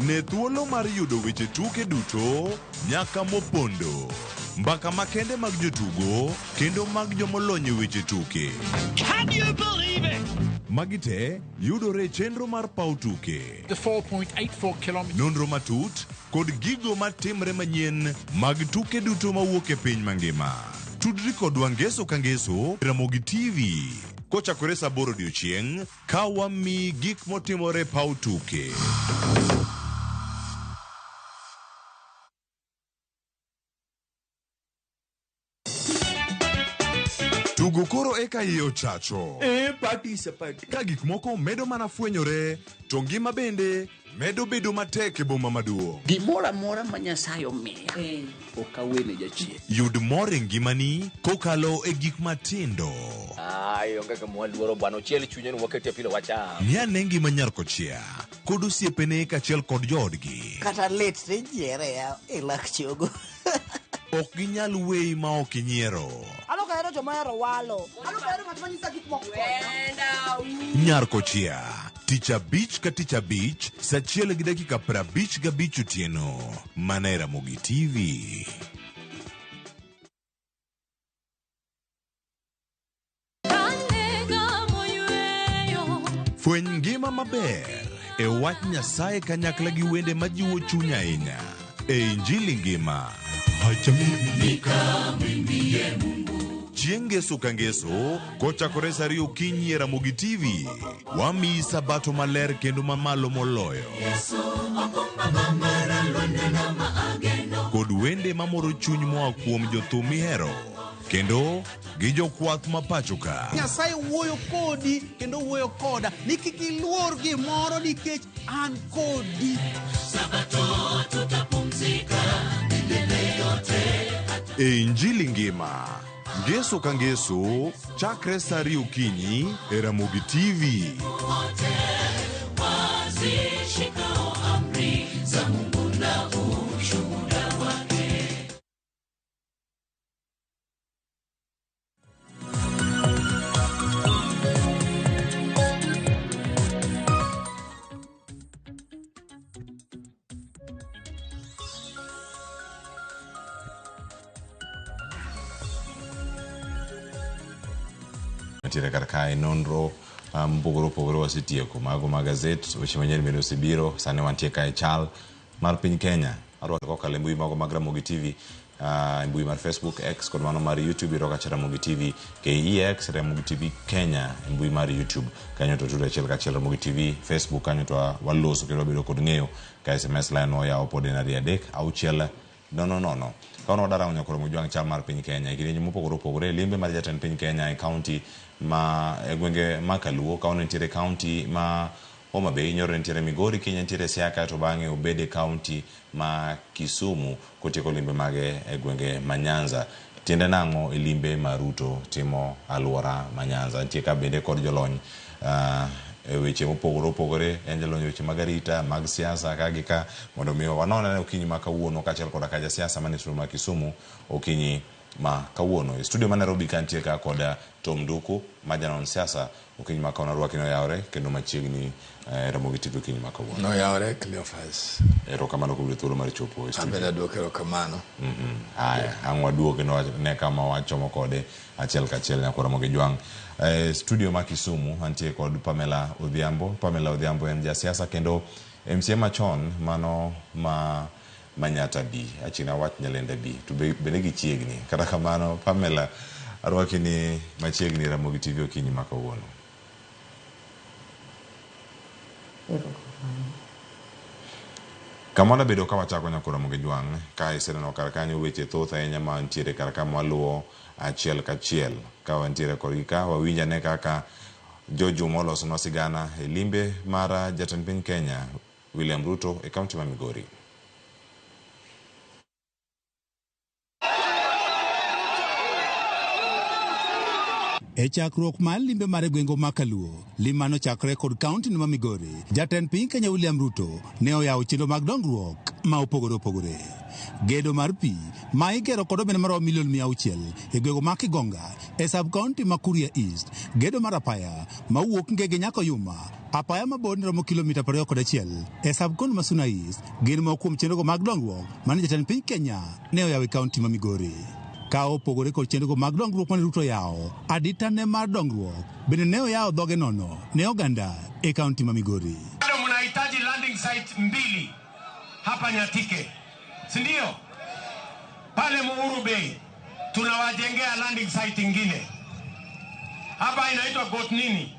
Ne thuolo mar yudo weche tuke duto nyaka mopondo. Mbaka makende mag jotugo kendo mag jomolony e weche tuke. Can you believe it? Magi te yudore e chenro mar paw tuke. The 4.84 kilometre Nonro matut kod gigo matimre manyien mag tuke duto mawuok e piny mangima. Tudri kodwa ngeso ka ngeso Ramogi TV kochakore saa 8 odiochieng' ka wamiyi gik motimore e paw tuke. Tugo koro eka iye ochacho. E party sapati. Ka gik moko medo mana fwenyore, to ngima bende medo bedo matek e boma maduong'. Gimoro amora ma Nyasaye omiya ok awene jachien. Yud mor e ngimani kokalo e gik matindo. Ai, onge gima waluoro bwana, ochiel chunye ni wakete pilo wacham. Ng'i ane ngima nyar kochia kod osiepene kaachiel kod joodgi. Kata lit to ijiere ya e lak chogo. Ok ginyal weyi ma ok inyiero. An ok ahero joma ohero walo. An ok ahero ng'at ma nyisa gik moko. Nyar kochia, tich abich ka tich abich, saa achiel gi dakika 55 otieno, mana e Ramogi TV. Fweny ngima maber e wach Nyasaye kanyakla gi wende majiwo chuny ahinya e Injili ngima. Chieng' ngeso ka ngeso kochakore saa 2 okinyi e Ramogi TV, wamiyi sabato maler kendo mamalo moloyo kod wende mamoro chuny moa kuom jothum mihero kendo gi jokwath ma pacho ka. Nyasaye wuoyo kodi kendo wuoyo koda ni kik iluor gimoro nikech an kodi. Sabato tutapumzika milele yote. E Injili ngima, ngeso ka ngeso, chakre saa 2 okinyi e Ramogi TV. Wote wazishikao amri za Mungu na ushuhuda wake. Nitiere kar kae nonro mopogore opogore wasetieko mago mag gazet weche manyien bende osebiro sani wantie kae chal mar piny Kenya arwako kokalo e mbui mago mag Ramogi TV e mbui mar Facebook X kod mano mar YouTube iyudo kacha Ramogi TV KEX Ramogi TV Kenya e mbui mar YouTube kanyo to tudo achiel kachiel Ramogi TV Facebook kanyo to waloso kendo wabedo kod ng'eyo ka SMS line oyaw pod en 2 3 6 0 0. Kawuono wadara nyakoro mojwang' chal mar piny Kenya e kidienje mopogore opogore limbe mar jatend piny Kenya e kaunti ma e gwenge ma Kaluo kawuono nitiere kaunti ma Homa Bay, nyoro nitiere Migori, kiny nitiere Siaya kaeto bang'e obed e kaunti ma Kisumu kotieko limbe mage e gwenge ma Nyanza. Tiende nang'o e limbe ma Ruto timo alwora ma Nyanza? Nitie ka bende kod jolony e weche mopogore opogore, en jalony e weche mag arita, mag siasa ka gi ka, mondo mi wanon ane okinyi ma kawuono kaachiel koda ka jasiasa manie studio ma Kisumu okinyi ma kawuono. E studio ma Nairobi ka nitie ka kod Tom Nduku ma janon siasa okinyi ma kawuono arwaki noyawore kendo machiegni Ramogi TV okinyi ma kawuono. Noyawore Cleophas. Erokamano kuom yudo thuolo mar chopo e studio. An bende aduoko erokamano. Haya, ang' waduog kendo ne kama wachomo kode achiel kachiel nyakwa Ramogi Jwang'. Studio ma Kisumu antie kod Pamela Odhiambo. Pamela Odhiambo en jasiasa kendo MCA machon mano ma Manyatta B, achina wach Nyalenda B, to bende gichiegni. Kata kamano Pamela arwaki ni machiegni Ramogi TV okinyi ma kawuono. Kamano bedo ka wachako nyako Ramogi Jwang' ka iseneno kar kanyo weche thoth ahinya ma nitiere kar ka mwaluwo achiel kachiel. Ka wantiere kodgi ka wawinj ane kaka George Juma olosonwa sigana e limbe mar jatend piny Kenya William Ruto e kaunti ma Migori. E chakruok mar limbe mare gwenge ma Kaluo, lim mano chakre kod kaunti ma Migori, jatend piny Kenya William Ruto ne oyawo chenro mag dongruok ma opogore opogore. Gedo mar pi ma igero kod omenda maromo milion 600 e gwenge ma Kigonga e sub kaunti ma Kuria East, gedo mar apaya mawuok Ngege nyaka Oyuma, apaya ma borne romo kilomita 21 e sub kaunti ma Suna East, gin moko kuom chenrogo mag dongruok mane jatend piny Kenya ne oyawo e kaunti ma Migori. Ka opogore kod chenrogo mag dongruok mane Ruto oyawo, adita ne mar dongruok bende ne oyawo dhoge nono ne oganda e kaunti ma Migori. Bado mnahitaji landing site 2 hapa Nyatike, si ndio? Pale Muhuru Bay tunawajengea landing site ingine hapa, inaitwa Got nini?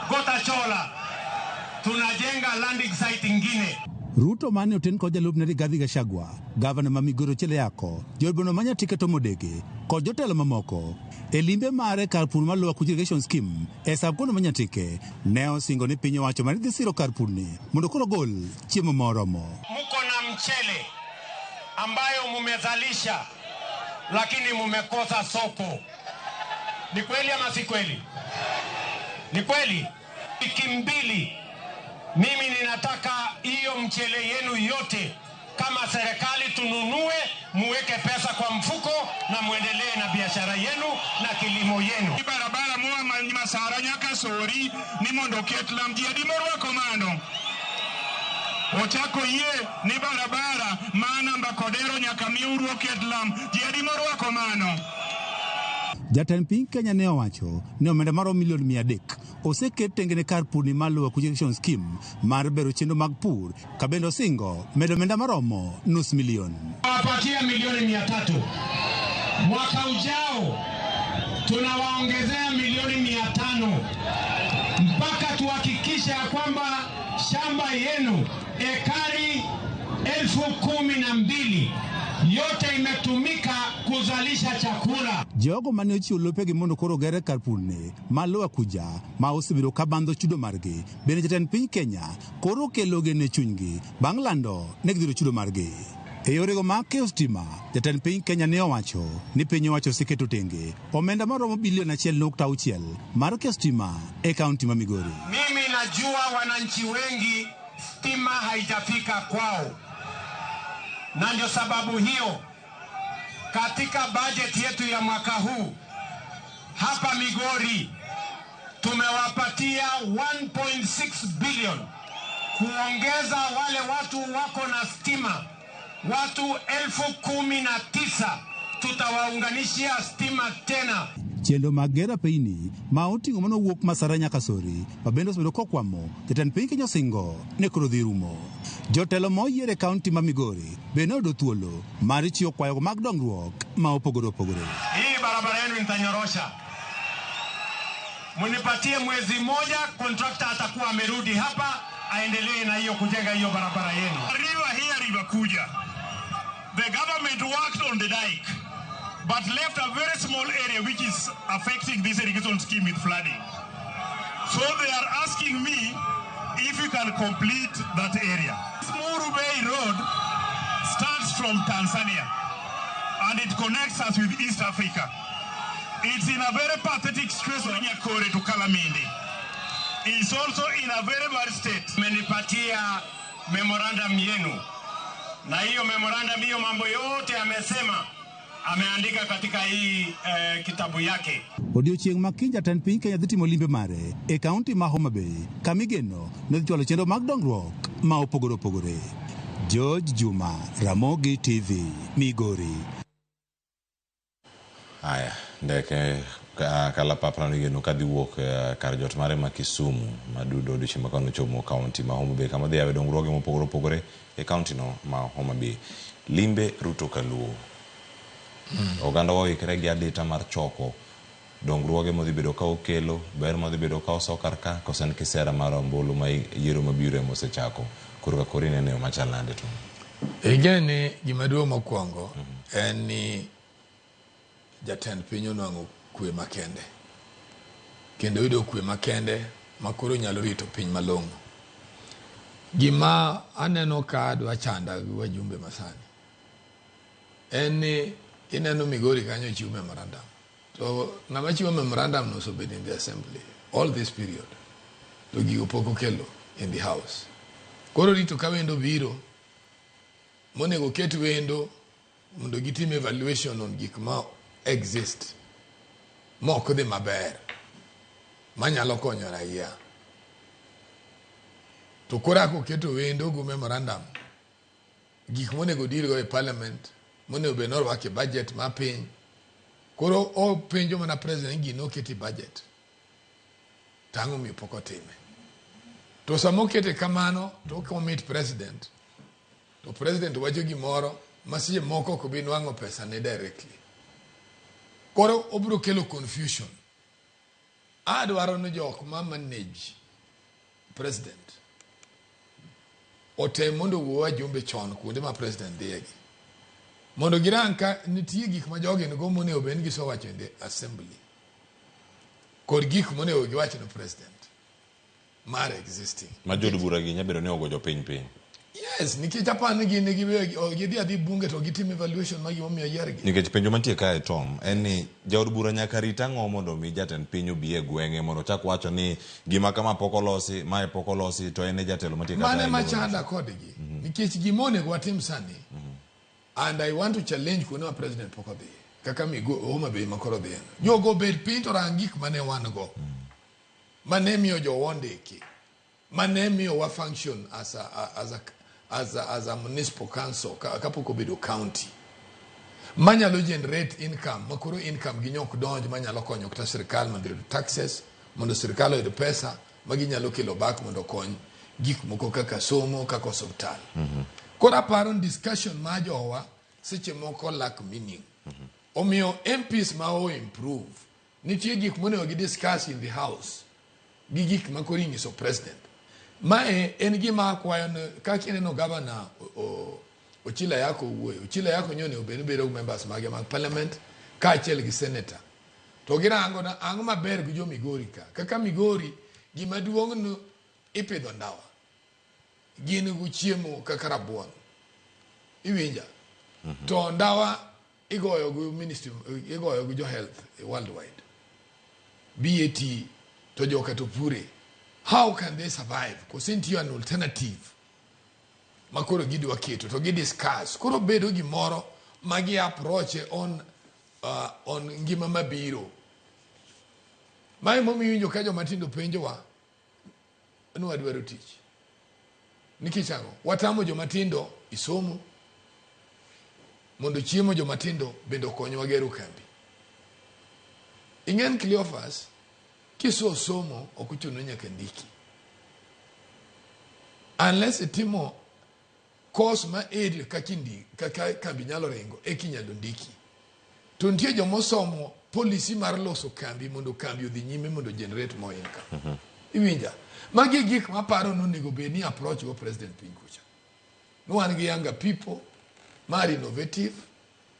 Gotachola, tunajenga landing site ingine. Ruto mane oten kod jalupne Rigathi Gachagua, gavana ma Migori Ochieng Yako, jaod bura ma Nyatike Tom Odege kod jotelo mamoko e limbe mare kar pur mar Lower Kuja Irrigation Scheme e sub-county ma Nyatike ne osingo ni piny owacho mane dhi siro kar purni mondo koro ogol chiemo moromo. Muko na mchele ambayo mumezalisha lakini mumekosa soko. Ni kweli ama si kweli? Ni kweli. Wiki 2 mimi ninataka hiyo mchele yenu yote kama serikali tununue, muweke pesa kwa mfuko na muendelee na biashara yenu na kilimo yenu. Barabara moa Masara nyaka Sori ni mondo oket lam ji adi morwako mano. Ochako yie ni barabara ma namba Kodero nyaka Miuru oket lam ji adi morwako mano. Jatend piny Kenya ne owacho ni omenda maromo milion 300 oseket tenge ne kar purni mar Lower Kuja Irrigation Scheme mar bero chenro mag pur ka bende osingo medo omenda maromo 500,000. Wapatia milioni 300. Mwaka ujao tunawaongezea milioni 500 mpaka tuhakikishe ya kwamba shamba yenu ekari 12,000 yote imetumika kuzalisha chakula. Jogo mane ochiwo lopegi mondo koro ogere kar purni mar Lower Kuja ma osebedo ka bandho chudo margi bende jatend piny Kenya koro okelo geno e chunygi bang' lando ne gidhiro chudo margi. E yorego mag keyo stima, jatend piny Kenya ne owacho ni piny owacho oseketo tenge omenda maromo bilion 1.6 mar keyo stima e kaunti ma Migori. Mimi najua wananchi wengi stima haijafika kwao, na ndio sababu hiyo katika budget yetu ya mwaka huu hapa Migori tumewapatia 1.6 billion kuongeza wale watu wako na stima, watu 19,000 tutawaunganishia stima tena. Chenro mag gero apeyni ma oting'o manowuok Masara nyaka Sori ma bende osebedo kokwamo, jatend piny Kenya osingo ni koro dhi rumo. Jotelo ma oyier e kaunti ma Migori bende oyudo thuolo mar chiwo kwayo mag dongruok ma opogore opogore. Hii barabara yenu nitanyorosha, munipatie mwezi mmoja, kontrakta atakuwa amerudi hapa aendelee na hiyo kujenga hiyo barabara yenu. River here, River Kuja. The government worked on the dike but left a very small area which is affecting this irrigation scheme with flooding. So they are asking me if you can complete that area. Muru Bay Road starts from Tanzania and it connects us with East Africa. It's in a very pathetic situation. Nyakore to Kalamindi. It's also in a very bad state. Mmenipatia memorandum yenu, na hiyo memorandum hiyo mambo yote amesema ameandika katika hii kitabu yake. Odiochieng' ma kiny jatend piny Kenya dhi timo limbe mare e kaunti ma Homa Bay kamigeno ne dhi chwalo chenro mag dongruok ma opogore opogore. George Juma, Ramogi TV, Migori. Aya, ndeke kalapapla nigeno kadhi wuok kar jot mare ma Kisumu madudo odiochieng' ma kawuono chomo kaunti ma Homa Bay kama dhi yawe dongruoge mopogore opogore e kaunti no ma Homa Bay. Limbe Ruto Kaluo. Oganda wa oikre gi adita mar choko dongruoge modhi bedo ka okelo, ber modhi bedo ka oso kar ka, koso en kisera mar ombulu ma yiero mabiro ema osechako. Koro ka koro inene yo machal nade to? Ing'e ni gima duong' mokwongo en ni jatend piny onwang'o kwe makende. Kendo oyudo kwe makende ma koro nyalo rito piny malong'o. Gima aneno ka dwa chanda gi wajumbe masani en ni ineno Migori kanyo chiwo memorandum. To ng'ama chiwo memorandum no osebedo in the assembly all this period. To gigo pok okelo in the house. Koro rito ka wendo biro monego ket wendo mondo gitim evaluation on gik ma exist ma ok dhi maber manyalo konyo raia. To koro koketo wendo go memorandum gik monego deal go e parliament Monego bed ni orwako e budget mar piny. Koro openjo mana president ni gini noket e budget. To ang'o omiyo pok otime? To sama okete kamano to o commit president to president wacho gimoro ma seche moko ok obi nwang'o pesa ne directly. Koro obiro kelo confusion. Adwaro ni jok ma manage president otem mondo owuo wajumbe chon kuonde ma president dhiye gi. Mondo girang ka nitie gik ma jogi nigo monego bed ni gisewacho in the assembly. Kod gik monego giwach ne president mar existing. Ma jood bura gi nyalo bedo ni ogo jopiny piny. Yes, nikech aparo ni gin gidhi adhi bunge to gitim evaluation mar gimomiyo oyiergi. Nikech penjo mantie kae Tom en ni jaod bura nyaka rit ang'o mondo mi jatend piny obi e gweng'e mondo ochak wacho ni gima kama pok olosi, mae pok olosi to en e jatelo mantie kata Mano ema chanda kodgi. Nikech gima onego watim sani, and I want to challenge kuonde ma president pok odhiye, kaka Migo, Homa Bay ma koro odhiye. Jogo obed piny to rang gik mane wan go, mane miyo jowa ondiki, mane miyo wa function as a municipal council kapok obedo county. Manyalo generate income, makoro income gi nyok donj manyalo konyo kata sirikal mondo oyud taxes, mondo sirikal oyud pesa ma ginyalo kelo back mondo okony gik moko kaka somo, kaka osuptal. Koro aparo ni discussion mar jowa seche moko lack meaning. Omiyo MPs ma o improve, nitie gik monego gi discuss in the house gi gik ma koro inyiso president. Mae en gima akwayo ni kaka ineno governor Ochilo Ayacko owuoyo. Ochilo Ayacko nyo onego bed ni bedo gi members mage mag parliament kaachiel gi senator. To girango na ang'o maber gi jo Migori ka. Kaka Migori gima duong' ni ipidho ndawa. Gin gi chiemo kaka rabuon. Iwinja? To ndawa igoyo gi ministry, igoyo gi jo health worldwide. BAT to joka to pure. How can they survive? Kose nitie an alternative ma koro gidwa keto to gi discuss. Koro bedo gimoro ma gi approach on ngima mabiro. Mae momiyo iwinjo ka joma tindo penjowa ni wadwaro tich. Nikech ang'o? Watamo joma tindo isomo mondo chiemo joma tindo bende okonywa gero kambi. Ing'en Cleophas, kiso somo ok ochuno ni nyaka ndiki. Unless itimo course ma area kaka indi kaka kambi nyalo ringo eka inyalo ndiki. To nitie jomosomo policy mar loso kambi mondo kambi odhi nyime mondo generate more income. Iwinja? Magi e gik maparo ni onego bed ni approach go president piny kucha. Ni wan gi younger people mar innovative,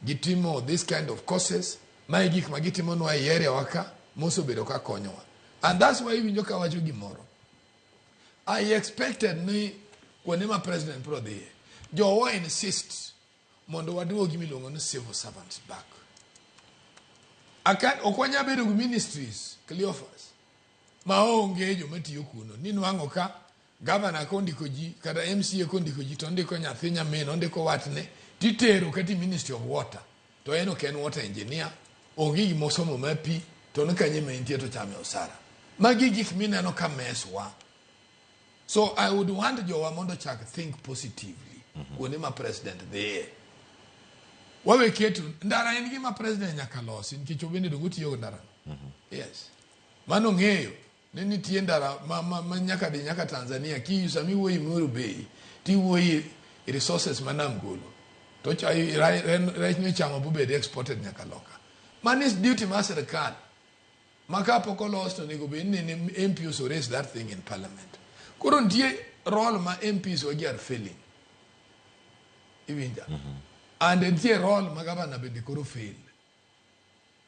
gitimo this kind of courses, mae gik ma gitimonwa e area wa ka mosebedo ka konyowa. And that's why iwinjo ka wacho gimoro. I expected ni kuonde ma president biro dhiye, jowa insist mondo waduog gima iluongo ni civil servants back. Aka, ok wanyal bedo gi ministries, Cleophas, maonge joma tiyo kuno. Ni nwang'o ka gavana kondiko ji kata MCA kondiko ji to ondiko nyathi nyamin, ondiko watne, titero kata i Ministry of Water. To en ok en water engineer, onge gima osomo mar pi, to ni kanye ma entie to chame osara. Magi gik mineno ka mess wa. So I would want jowa mondo ochak think positively kuonde ma president dhiye. Wawe keto ndara en gima president nyaka losi nikech obende donge otiyo gi ndara no. Yes. Mano ng'eyo ni nitie ndara ma nyaka dhi nyaka Tanzania ki sama iwuoyo Muiru Bay tiwuoyo i resources ma nam golo to rech michamo bobed exported nyaka loka. Mano is duty mar sirikal ma kapok olos to onego bed ni MPs o raise that thing in parliament. Koro nitie role ma MPs wagi are failing. Iwinja? And nitie role ma governor bende koro fail.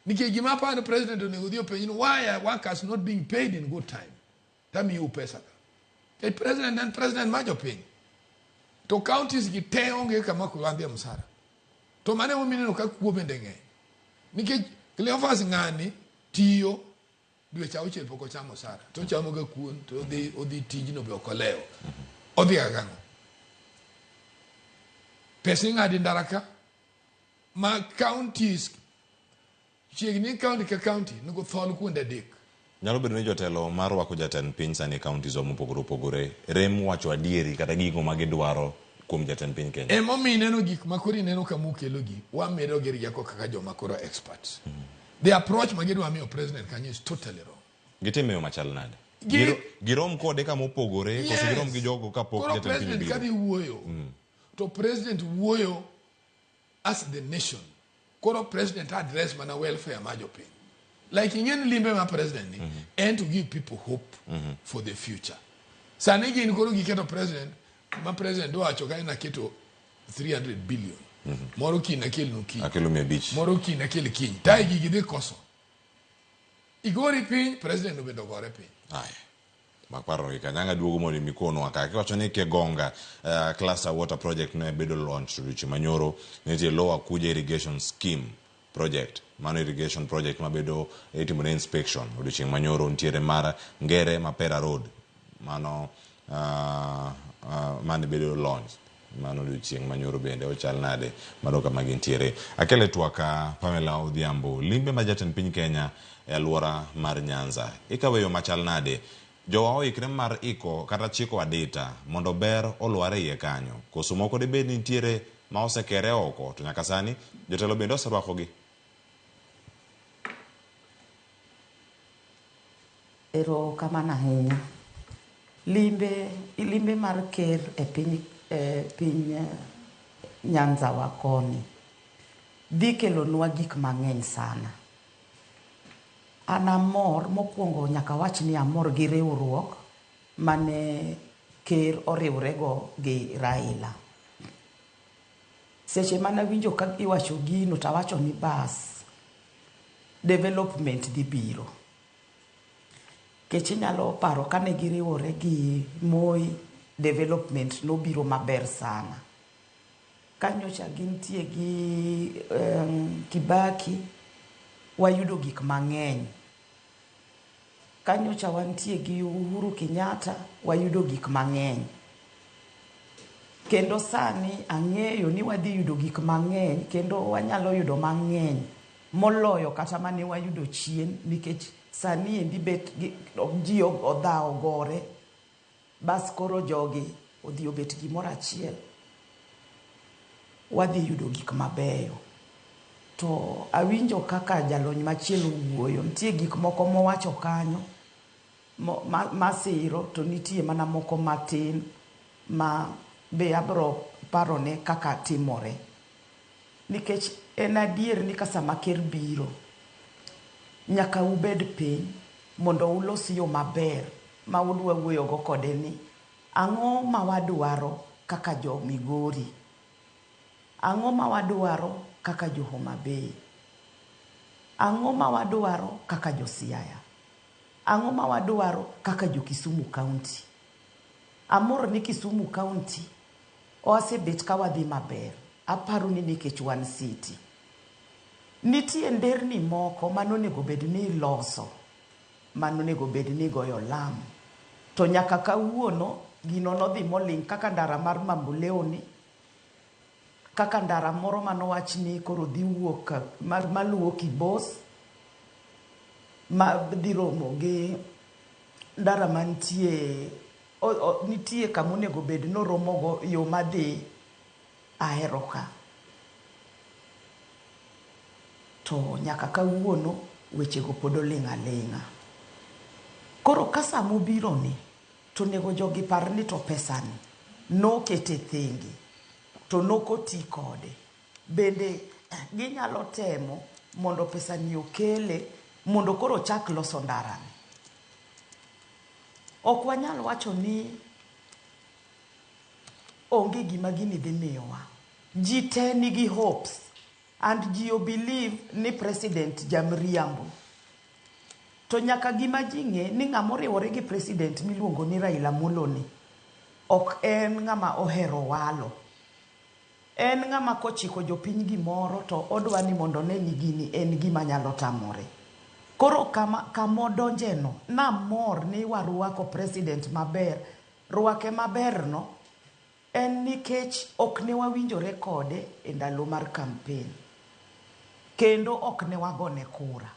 Nikech gima aparo ni president onego dhi openj ni why are workers not being paid in good time? Tamiyou pesa ka. Nikech president en president mar jopiny. To counties gi te onge kama ok wadhie msara. To mano emomiyo ineno ka kuo bende ng'eny. Nikech Cleophas ng'ani tiyo dweche auchiel pok ochamo osara. To ochamo ga kuon to odhi tijno be ok olewo. Odhi ga gang'o? Pesa ing'ado e ndara ka ma counties chiegni county ka county nigo thol kuonde adek. Nyalo bedo ni jotelo mar rwako jatend piny sani e counties wa mopogore opogore rem wacho adieri kata gigo ma gidwaro kuom jatend piny Kenya. Emomiyo ineno gik ma koro ineno kama ukelogi, wamedo gi rieko kaka joma koro experts. The approach ma gidwa miyo president kanyo is totally wrong. Gitime e yo machal nade? Girom kode kama opogore koso girom gi jogo kapok Koro jatend piny president obiro? kadhi wuoyo, to president wuoyo as the nation. Koro president address mana welfare mar jopiny. Like ing'e ni limbe mar president ni, en to give people hope for the future. Sani gin koro giketo president, ma president owacho ka en aketo 300 billion. Moro kiny akelnu kiny. Akelo 500. Moro kiny akel kiny. Tae gigi dhi koso. Igori piny, president obende ogore piny. Aya. Mak paro gi kanyo. Ang' aduogo mondo mikonwa kaka iwacho ni Kegonga Cluster Water Project ne bedo launch odiochieng' manyoro. Nitie Lower Kuja Irrigation Scheme Project. Mano irrigation project mabedo itimo ne inspection odiochieng' manyoro. Nitiere mar Ngere Mapera Road. Mano mane bedo launch. Mano odiochieng' manyoro bende ochal nade mano kama gintiere. Akele twak Pamela Odhiambo, limbe ma jatend piny Kenya e aluora mar Nyanza. Ikawe yo machal nade? Jowa oikre mar iko kata chiko adita mondo ber olwar e iye kanyo. Koso moko dibed ni nitiere ma osekere oko to nyaka sani jotelo bende oserwakogi. Erokamano ahinya. Limbe, limbe mar ker e piny, e piny Nyanza wa koni dhi kelonwa gik mang'eny sana. An amor, mokwongo nyaka awach ni amor gi riwruok mane ker oriwrego gi Raila. Seche mane awinjo ka iwacho gino to awacho ni bas, development dhi biro. Kech inyalo paro kane giriwore gi Moi, development nobiro maber sana. Ka nyocha gintie gi Kibaki, wayudo gik mang'eny. Ka nyocha wantie gi Uhuru Kenyatta, wayudo gik mang'eny. Kendo sani ang'eyo ni wadhi yudo gik mang'eny kendo wanyalo yudo mang'eny moloyo kata mane wayudo chien, nikech sani endi bet ji odhawo gore, bas koro jogi odhi obet gimoro achiel. Wadhi yudo gik mabeyo. To awinjo kaka jalony machielo wuoyo, nitie gik moko mowacho kanyo masiro, to nitie mana moko matin ma be abro parone kaka timore. Nikech en adier ni ka sama ker biro, nyaka ubed piny mondo ulos yo maber ma udwa wuoyogo kode ni ang'o ma wadwaro kaka jo Migori, ang'o ma wadwaro kaka jo Homa Bay, ang'o ma wadwaro kaka jo Siaya, ang'o ma wadwaro kaka jo Kisumu County. Amor ni Kisumu County osebet ka wadhi maber. Aparo ni nikech wan city. Nitie nderni moko manonego bed ni iloso, manonego bed ni igoyo lam. To nyaka kawuono gino nodhi moling' kaka ndara mar Mamboleo ni, kaka ndara moro manowach ni koro dhi wuok maluwo Kibos, ma dhi romo gi ndara mantie, nitie kama onego bed noromogo yo madhi Ahero ka. To nyaka kawuono wechego pod oling' aling'a. Koro ka sama obiro ni, to onego jogi par ni to pesani nokete thenge, to nokoti kode. Bende ginyalo temo mondo pesani okele mondo koro ochak loso ndarani. Ok wanyal wacho ni onge gima gini dhi miyowa. Ji te nigi hopes and ji o believe ni president jamriambo. To nyaka gima ji ng'e ni ng'ama oriwore gi president miluongo ni Raila Amolo ni ok en ng'ama ohero walo. En ng'ama kochiko jopiny gimoro to odwa ni mondo one ni gini en gima nyalo tamore. Koro kama kamodonje no, namor ni warwako president maber. Rwake maber no en nikech ok ne wawinjore kode e ndalo mar campaign. Kendo ok ne wagone kura.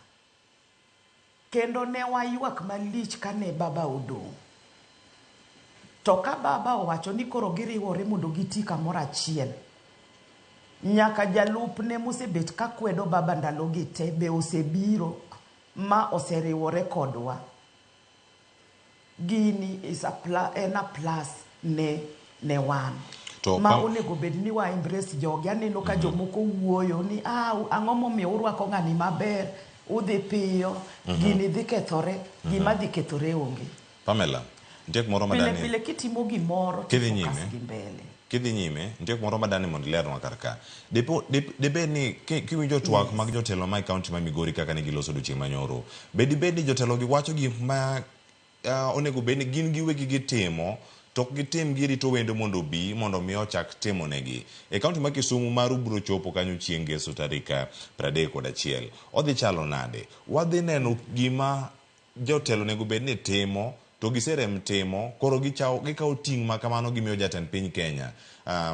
Kendo ne waywak malich kane baba odong'. To ka baba owacho ni koro giriwore mondo giti kamoro achiel, nyaka jalupne mosebet ka kwedo baba ndalogi te be osebiro ma oseriwore kodwa. Gini is a pla, en a plus ne ne wan. To ma pa- onego bed ni wa embrace jogi. Aneno ka jomoko wuoyo ni ah, ang'o momiyo urwako ng'ani maber, udhi piyo, gini dhi kethore, gima dhi kethore onge. Pamela, nitie kumoro ma Pile dani pile kitimo gimoro to Kidhi focus nyime. gi mbele. Kidhi nyime, nitie kumoro ma dani mondo ilernwa kar ka. Dipo, dip, dibed ni ki- kiwinjo twak mag jotelo ma e kaunti ma Migori kaka ne giloso odiochieng' manyoro, be dibed ni jotelo gi wacho gik ma onego bed ni gin giwegi gitimo to ok gitim girito wendo mondo obi mondo mi ochak timo negi. E kaunti ma Kisumu maru biro chopo kanyo chieng' ngeso tarik 31. Odhi chalo nade? Wadhi neno gima jotelo onego bed ni timo to giserem timo koro gichawo gikawo ting' ma kamano gimiyo jatend piny Kenya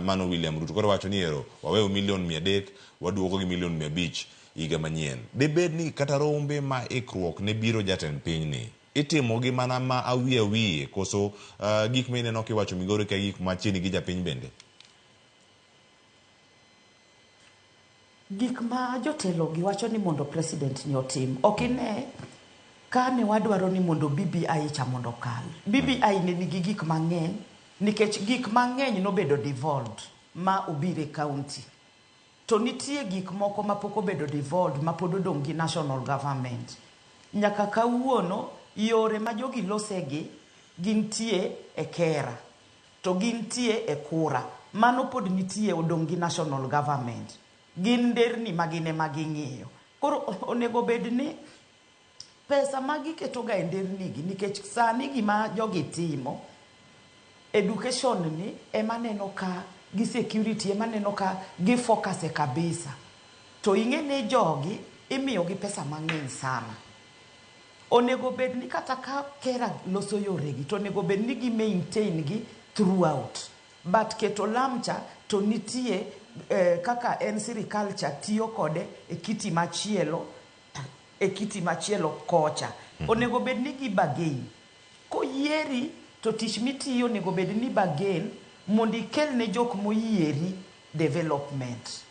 mano William Ruto koro wacho ni ero waweyo milion 300 waduoko gi milion 500 higa manyien. Dibed ni kata rombe ma ikruok ne biro jatend piny ni itimo gi mana ma awiye awiye koso gik ma ineno kiwacho Migori ka gik machiegni gi japiny bende? Gik ma jotelo gi wacho ni mondo president ni otim, ok ine ka ne wadwaro ni mondo BBI cha mondo okal. BBI ne nigi gik mang'eny nikech gik mang'eny nobedo devolved ma obiro e county. To nitie gik moko ma pok obedo devolved ma pod odong' gi national government. Nyaka kawuono yore ma jogi losegi gintie e Kera to gintie e Kura. Mano pod nitie odong' gi national government. Gin nderni ma gin ema ging'iyo. Koro onego bed ni pesa ma giketoga e nderni gi nikech sani gima jogi timo education ni ema neno ka gi security ema neno ka gi focus e kabisa. To ing'e ni jogi imiyo gi pesa mang'eny sana. Onego bed ni kata ka Kera loso yoregi to onego bed ni gi maintain gi throughout. But keto lam cha to nitie kaka en sirikal cha tiyo kode e kiti machielo e kiti machielo kocha. Onego bed ni gi bargain. Koyieri to tich mitiyo onego bed ni bargain mondo ikel ne jok moyieri development.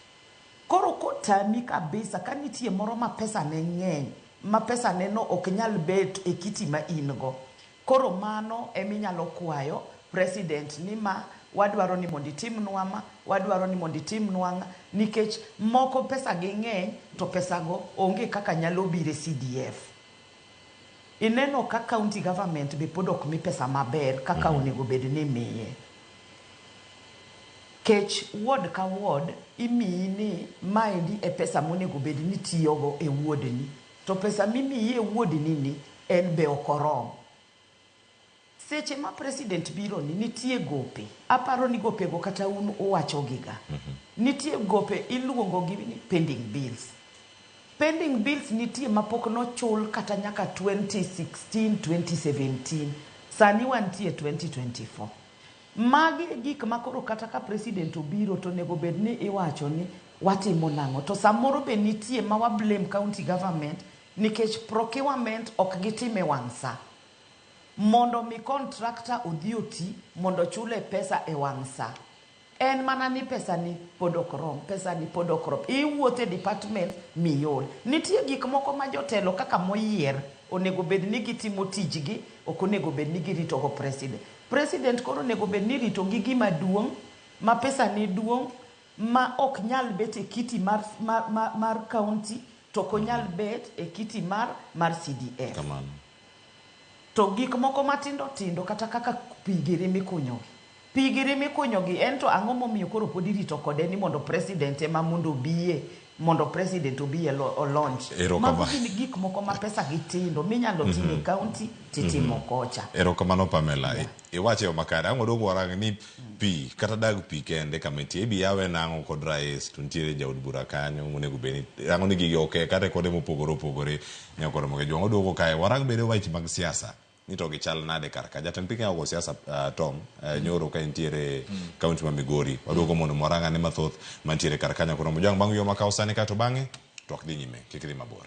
Koro kotami kabisa ka nitie moro ma pesa ne ng'eny ma pesa ne no ok nyal bet e kiti ma in go. Koro mano eminyalo kwayo president ni ma wadwaro ni mondo itimnwa ma, wadwaro ni mondo itimnwa nga, nikech moko pesa gi ng'eny to pesa go onge kaka nyalo biro e CDF. Ineno ka county government be pod ok mi pesa maber kaka onego bed ni imiye. Kech ward ka ward imiyi ni maendi e pesa monego bed ni itiyogo e ward ni. To pesa mimiyi e ward ni ni en be ok orom. Seche ma president biro ni nitie gope. Aparo ni gope go kata un uwacho giga. Nitie gope iluongo gi ni pending bills. Pending bills nitie mapok nochul kata nyaka 2016, 2017. Sani wantie 2024. Magi e gik ma koro kata ka president obiro to onego bed ni iwacho ni watimo nang'o. To samoro be nitie ma wa blame county government nikech procurement ok gitim e wang' sa. Mondo mi contractor odhi oti mondo chule pesa e wang' sa. En mana ni pesa ni pod ok rom, pesa ni pod ok rom. Iwuotho e department miol. Nitie gik moko ma jotelo kaka moyier onego bed ni gitimo tijgi, ok onego bed ni girito go president. President koro onego bed ni irito gi gima duong' ma pesa ni duong' ma ok nyal bet e kiti mar, mar, mar, mar county to ok onyal bet e kiti mar, mar CDF. Kamano. To gik moko matindo tindo kata kaka pi giri mikunyogi. Pi giri mikunyogi en to ang'o momiyo koro pod irito kode ni mondo president ema mondo obiye mondo president obi e o launch. Erokamano. Mago gin gik moko ma pesa gi tindo minyalo timo e county titimo kocha. Erokamano Pamela. Iwache yo makare. Ang' odog warang ni pi kata dag pi kende kama nitie ibi yawe nang'o kod rais to nitiere jaod bura kanyo monego bed ni rango ni gigi oke kata e kuonde mopogore opogore nyaka oromo gi jwang' oduogo kae warang bende weche mag siasa ni to gichal nade kar ka. Jatend piny Kenya ogo siasa Tom nyoro ka entiere kaunti ma Migori. Waduogo mondo warang ane mathoth mantiere kar kanyo koro Mojwang' bang' yo makawo sani kae to bang'e twak dhi nyime kik idhi mabor.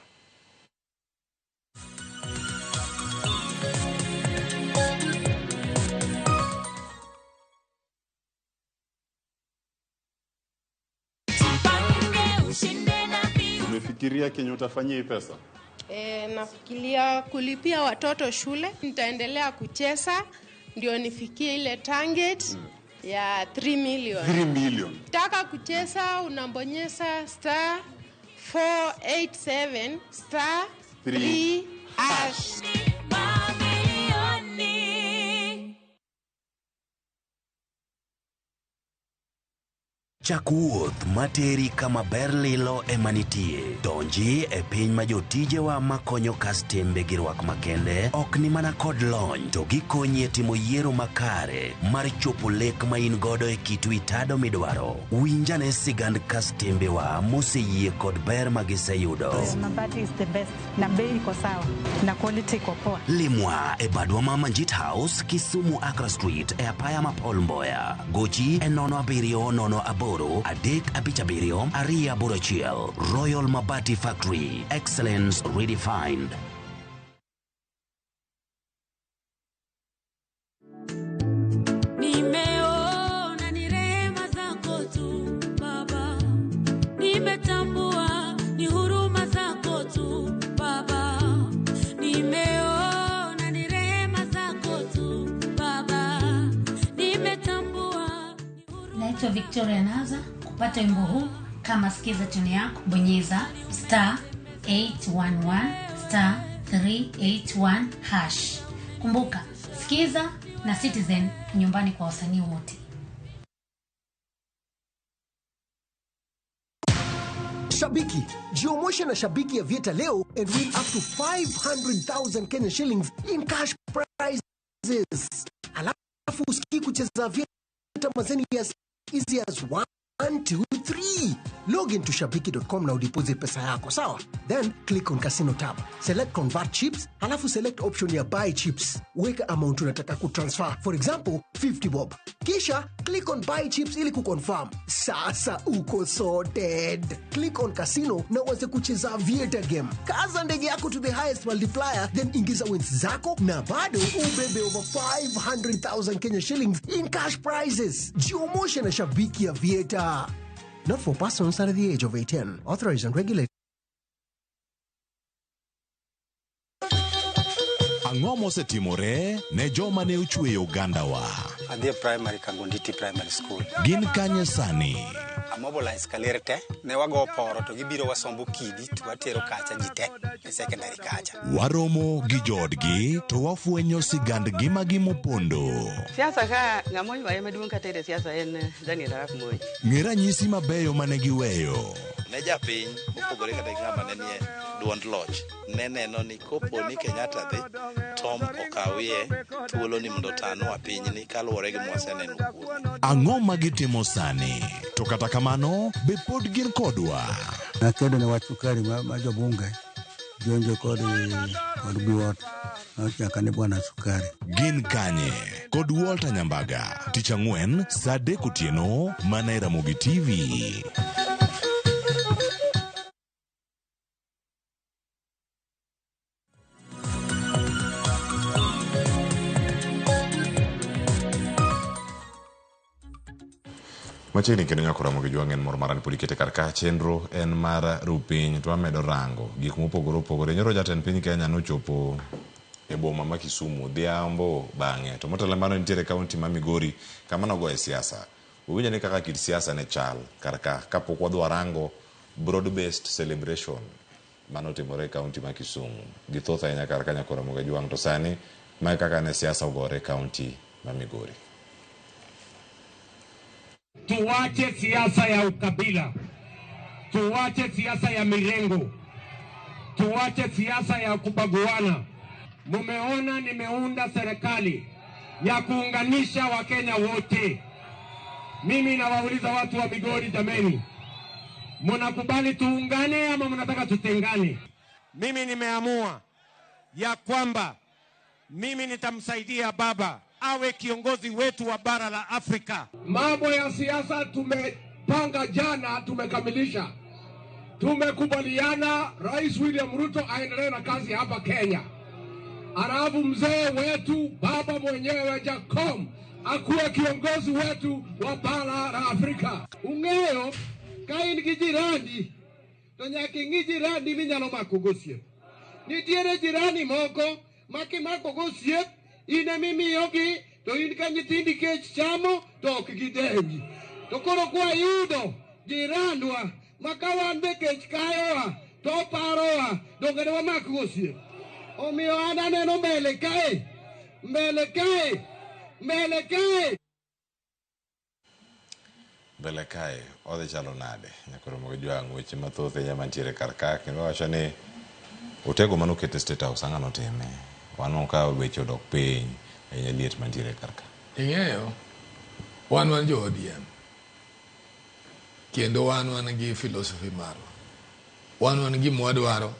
Unafikiria kenye utafanyia hii pesa? Nafikiria kulipia watoto shule. Nitaendelea kucheza ndio nifikie ile target ya 3 million. 3 million. Taka kucheza unabonyeza star 487 star 3 hash. Chak wuoth materi kama ber lilo ema nitie. Donji e piny ma jotijewa makonyo kastembe gi rwak makende ok ni mana kod lony to gikonyi e timo yiero makare mar chopo lek ma in godo e kit wi tado midwaro. Winjane sigand kastembewa moseyie kod ber ma giseyudo. Mabati is the best na bei iko sawa na quality iko poa. Limwa e badwa ma Manjit House, Kisumu Accra Street e apaya ma Paul Mboya. Gochi e 07 08 357 281. Royal Mabati Factory. Excellence redefined. Nimeona ni rehema zako tu Baba, nimetambua ni huruma zako tu Baba, nimeona ni rehema zako tu Baba, nimetambua. Naitwa Victoria Naza. Kupata wimbo huu kama sikiza tune yako, bonyeza star 811 star 381 hash. Kumbuka, sikiza na Citizen nyumbani kwa wasanii wote. Shabiki, jiomoshe na Shabiki ya Vieta leo and win up to 500,000 Kenya shillings in cash prizes. Alafu usikii kucheza Vieta mazeni as easy as 1, 2, 3. Log into shabiki.com na udeposit pesa yako, sawa? Then click on casino tab. Select convert chips, alafu select option ya buy chips. Weka amount unataka kutransfer. For example, 50 bob. Kisha click on buy chips ili kuconfirm. Sasa uko sorted. Click on casino na uanze kucheza Aviator game. Kaza ndege yako to the highest multiplier, then ingiza wins zako na bado ubebe over 500,000 Kenya shillings in cash prizes. Jiomoshe na Shabiki Aviator. Not for persons under the age of 18. Authorized and regulated. Ang'o mosetimore ne joma ne ochweyo ogandawa? Adhi e primary Kangonditi Primary School. Gin kanye sani? Amobilize kaler te, ne wago poro to gibiro wasombo kidi to watero kacha ji te e secondary kacha. Waromo gi joodgi to wafwenyo sigand ngimagi mopondo. Siasa ka ng'ama oywaye maduong' kata e siasa en Daniel Arap Moi. Ng'e ranyisi mabeyo mane giweyo. Ne japiny mopogore kata gi ng'ama ne nie duond loch ne neno ni kopo ni Kenyatta dhi Tom okawie thuolo ni mondo otanwa pinyni kaluwore gi mwaseneno kuome. Ang'o ma gitimo sani? To kata kamano, be pod gin kodwa? Nakedo ne wach sukari ma jobunge jonjo kod Biwott nochaka ni bwana sukari. Gin kanye? Kod Walter Nyambaga, tich ang'wen saa 3 otieno mana e Ramogi TV. Machiegni kendo nyako Ramogi Jwang' en mor mara ni pod ikete kar ka chenro en mar rupiny to wamedo rango gik mopogore opogore. Nyoro jatend piny Kenya nochopo e boma ma Kisumu dhiambo bang'e to motelo mano nitiere kaunti ma Migori kama nogoye siasa. Uwinjo ni kaka kit siasa ne chal kar ka kapok wadhi warango broad based celebration manotimore e kaunti ma Kisumu. Githoth ahinya kar ka nyako Ramogi Jwang' to sani mae kaka ne siasa ogore e kaunti ma Migori. Tuwache siasa ya ukabila, tuwache siasa ya mirengo, tuwache siasa ya kubaguana. Mumeona nimeunda serikali ya kuunganisha Wakenya wote. Mimi nawauliza watu wa Migori, jameni, mnakubali tuungane ama mnataka tutengane? Mimi nimeamua ya kwamba mimi nitamsaidia baba awe kiongozi wetu wa bara la Afrika. Mambo ya siasa tumepanga jana, tumekamilisha. Tumekubaliana Rais William Ruto aendelee na kazi hapa Kenya. Alafu mzee wetu baba mwenyewe Jacob akuwe kiongozi wetu wa bara la Afrika. Ung'eyo ka in gi jirani to nyaka ing'i jirani minyalo mako go osiep. Nitiere jirani moko ma kimako go osiep, in emimiyogi, to in ka nyithindi kech chamo, to ok gidewi. To koro kwayudo jirandwa ma ka wan be kech kayowa, to oparowa, donge ne wamak go osiep. Omiyo an aneno mbele kae, mbele kae, mbele kae. Mbele kae odhi chalo nade? Nyaka romo gi jwang' weche mathoth ahinya mantiere kar ka kendo wacho ni otego manoket e State House ang'o notime? Waneno ka weche odok piny ahinya liet mantiere kar ka. Ing'eyo, wan wan jo ODM kendo wan wan gi philosophy marwa. Wan wan gima wadwaro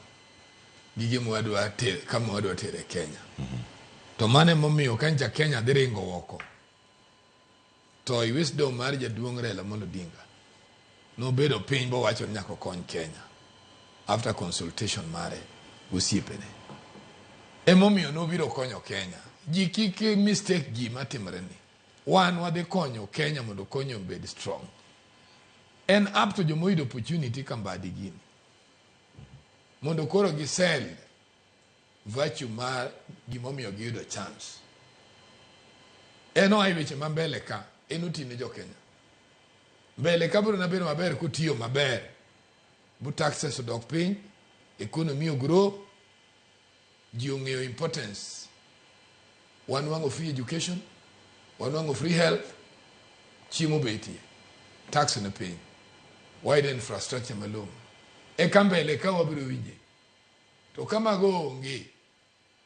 gi gima wadwa tere, kama wadwa tere Kenya. To mano emomiyo ka nja Kenya dhi ringo oko to i wisdom mar jaduong' Raila Amolo Odinga nobedo piny bowacho ni nyaka okony Kenya after consultation mare gosiepene. Emomiyo nobiro konyo Kenya. Ji kik mistake gima timore ni. Wan wadhi konyo Kenya mondo Kenya obed strong. En up to joma oyudo opportunity ka Mbadi gini. Mondo koro gi sell virtue mar gimomiyo giyudo chance. En oa e weche ma mbele ka, en oti ne jo Kenya. Mbele ka biro na bedo maber kotiyo maber. Bu taxes odok piny, economy ogrow, ji ong'eyo importance. Wanwang'o free education, wanwang'o free health, chiemo betie, tax ni piny, wayudo infrastructure malong'o. Eka mbele ka wabiro winje. To ka mago onge,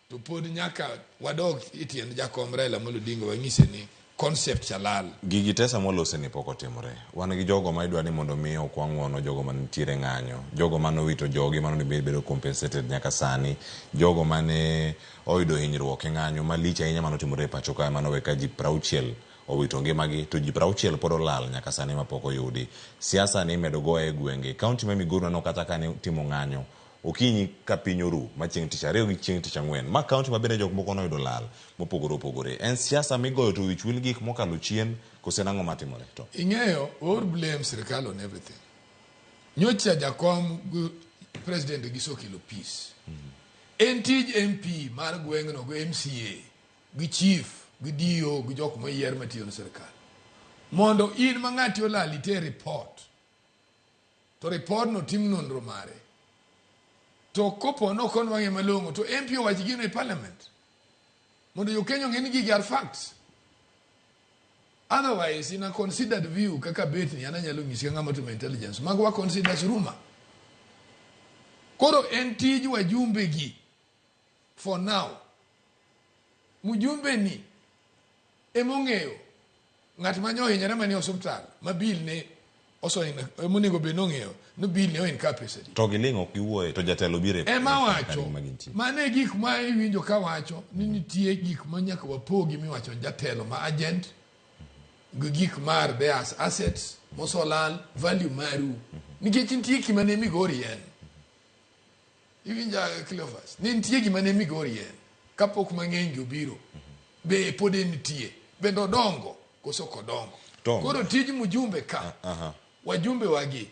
to pod nyaka wadog e tiend jakom Raila Amolo Odinga wanyise ni concept cha lal. Gigi te sama walose ni pok otimore. Wan gi jogo ma idwa ni mondo mi okwa ng'uono jogo manitiere ng'anyo, jogo mane owito jogi mane onego bedo compensated nyaka sani, jogo mane oyudo hinyruok e ng'anyo malich ahinya mane otimore e pacho kae mane owe ka ji 60 owito ngimagi to ji 60 pod olal nyaka sani mapok oyudi. Siasa ni imedo goye e gwenge. County ma Migori waneno kata kane timo ng'anyo okinyi ka piny oru ma chieng' tich ariyo gi chieng' tich ang'wen. Ma county ma bende jok moko noyudo lal mopogore opogore. En siasa migoyo to wich wil gik mokalo chien kose en ang'o matimore? To Ing'eyo, or blame sirkal on everything. Nyocha jakom gi president gisekelo peace. En tij MP mar gweng'no gi MCA gi chief gi DO gi jok moyier matiyo ne sirkal. Mondo in ma ng'ati olal iter report. To report no tim nonro mare. To kopo no ok onwang'e malong'o to MP owach gino e parliament. Mondo jo Kenya ong'e ni gigi are facts. Otherwise, in a considered view, kaka bet ni an anyalo nyisi ka ng'ama timo intelligence, mago wa consider as rumor. Koro en tij wajumbe gi for now. Mjumbe ni emong'eyo ng'at ma nyohinyore manie osuptal ma bill ne emonego bed nong'eyo ni bill ne oin ka pesa adi. To giling' ok giwuoye to jatelo biro e Ema wacho ma gintie. mano e gik ma iwinjo ka wacho ni nitie gik ma nyaka wapogi miwacho ni jatelo ma agent gi gik mar theirs assets mosolal value maru nikech nitie gima ne Migori en iwinja Cleophas ni nitie gima ne Migori en kapok mang'eny gi obiro be pod en nitie bende odongo koso ok odongo Tom. koro tij mjumbe ka wajumbe wagi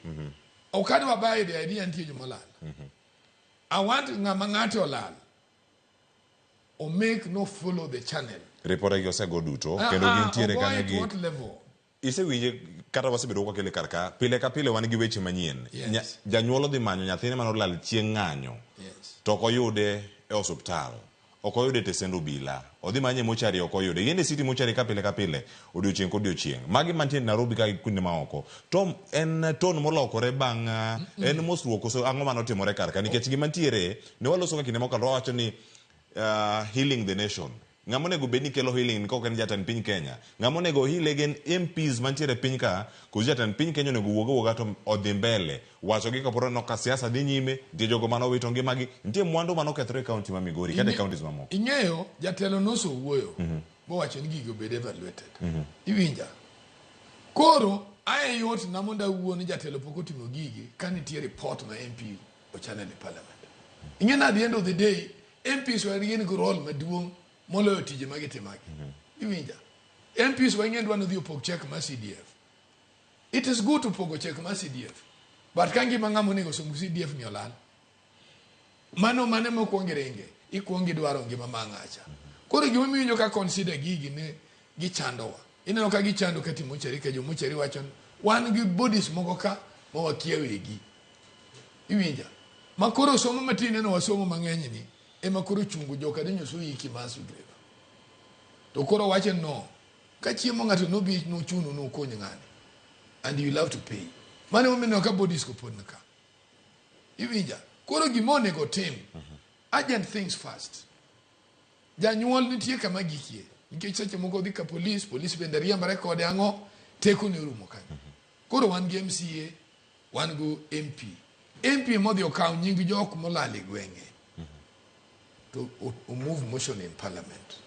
ok adwa buy the idea nitie jomolal I want ng'ama ng'ate olal o make no follow the channel Ripode gi osego duto Ah, kendo ah, gintiere ogoye kanyo to gi what level Isewinje kata wasebedo kwakele kar ka pile ka pile wan gi weche manyien. Yes. Janyuol odhi manyo nyathine mane olal chieng' ng'anyo. Yes. To ok oyude e osuptal. Ok oyude e tesend obila. Odhi manye e mochari ok oyude. Yende city mochari ka pile ka pile odiochieng' kodiochieng'. Magi mantie Nairobi ka gi kuonde maoko. Tom en ton molokore bang' en mosruok koso ang'o mane otimore kar ka nikech gima ntiere ne waloso ka kinde mokalo wawacho ni healing the nation. Ng'ama onego bed ni kelo healing ni kok en jatend piny Kenya. Ng'ama onego heal gin MPs mantiere e piny ka, koso jatend piny Kenya onego wuog awuoga to odhi mbele. Wacho gi kaporo no ka siasa dhi nyime, nitie jogo mane owito ngimagi, nitie mwandu mane okethore e county ma Migori kata e counties mamoko. Ing'eyo jatelo nosowuoyo mowacho ni gigi obed evaluated. Iwinja? Koro ae yot na mondo awuo ni jatelo pok otimo gigi ka nitie report ma MP ochannel e parliament. Ing'e ni at the end of the day MPs wa gin gi role maduong' moloyo tije ma gitimagi. Iwinja? MPs wa ing'e dwa ni odhi opog check mar CDF. It is good to pogo check mar CDF. But ka ngima ng'ama onego somb CDF ni olal. Mano mane mokwong iringe, ikwong idwaro ngima ma ng'acha. Koro gima omiyo iwinjo ka consider gigi ni gichandowa. Ineno ka gichando kati mochari ka jomochari wacho ni wan gi bodies moko ka ma wakia wegi. Iwinja? Ma koro somo ma tineno wasomo mang'eny ni ema koro chungo joka dinyoso iki mass grave. To koro wacho no, ka chiemo ng'ato nobi nochuno nokony ng'ani and you will have to pay. Mano emomiyo ineno ka bodies go pod nika. Iwinja? Koro gima onego tim, urgent things first. Janyuol nitie kama gikie. Nikech seche moko odhi ka polis, polis bende riembore kode ang'o, teko ne orumo kanyo. Koro wan gi MCA, wan gi MP. MP modhi okaw nying jok molal e gweng'e. To o move motion in parliament.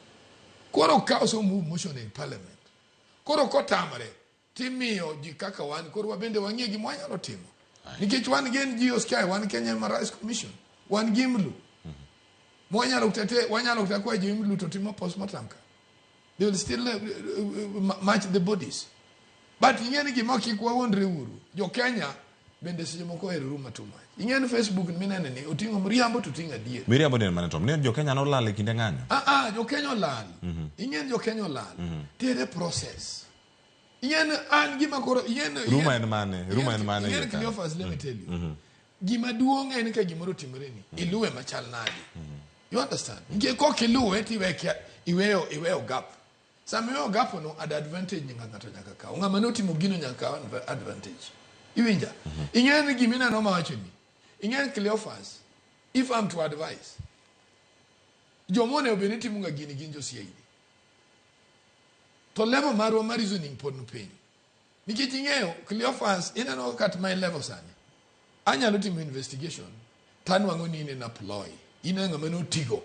Koro ka ose move motion in parliament, koro kotamre, timiyo ji kaka wan, koro wabende wang'e gima wanyalo timo. Nikech wan gi NGOs kae, wan Kenya Human Rights Commission, wan gi IMLU. Mwanyalo tete, wanyalo kata kwayo jo IMLU to timo postmortem ka. They will still match the bodies. But ing'e ni gima kik wawuondre uru, jo Kenya bende seche moko ohero rumour too much. Ing'e ni Facebook minene ni oting'o mriambo to oting'o adier. Miriambo ni en mane Tom? Ni jo Kenya nolal e kinde ng'anyo. Ah ah, jo Kenya olal. Ing'e ni jo Kenya olal. Tere process. Ing'e ni an gima koro ing'e ni Rumour en mane? Rumour en mane? Ing'e ni Cleophas, let me tell you. Gima duong' en ka gimoro otimore ni, iluwe machal nade. You understand? Nikech kok iluwe tiwe iweyo iweyo gap. Sama iweyo gap no, ad advantage nyaka ng'ato nyaka kaw. Ng'ama notimo gino nyaka kaw advantage. Iwinja? Ing'e ni gima ineno mawacho ni. Ing'e ni Cleophas, if I'm to advise, joma onego bed ni timo ga gini gin jo CID. To level marwa mar reasoning pod ni piny. Nikech ing'eyo, Cleophas, ineno kat my level sani. Anyalo timo investigation, tanwang'o ni in en employee. In e ng'ama notigo.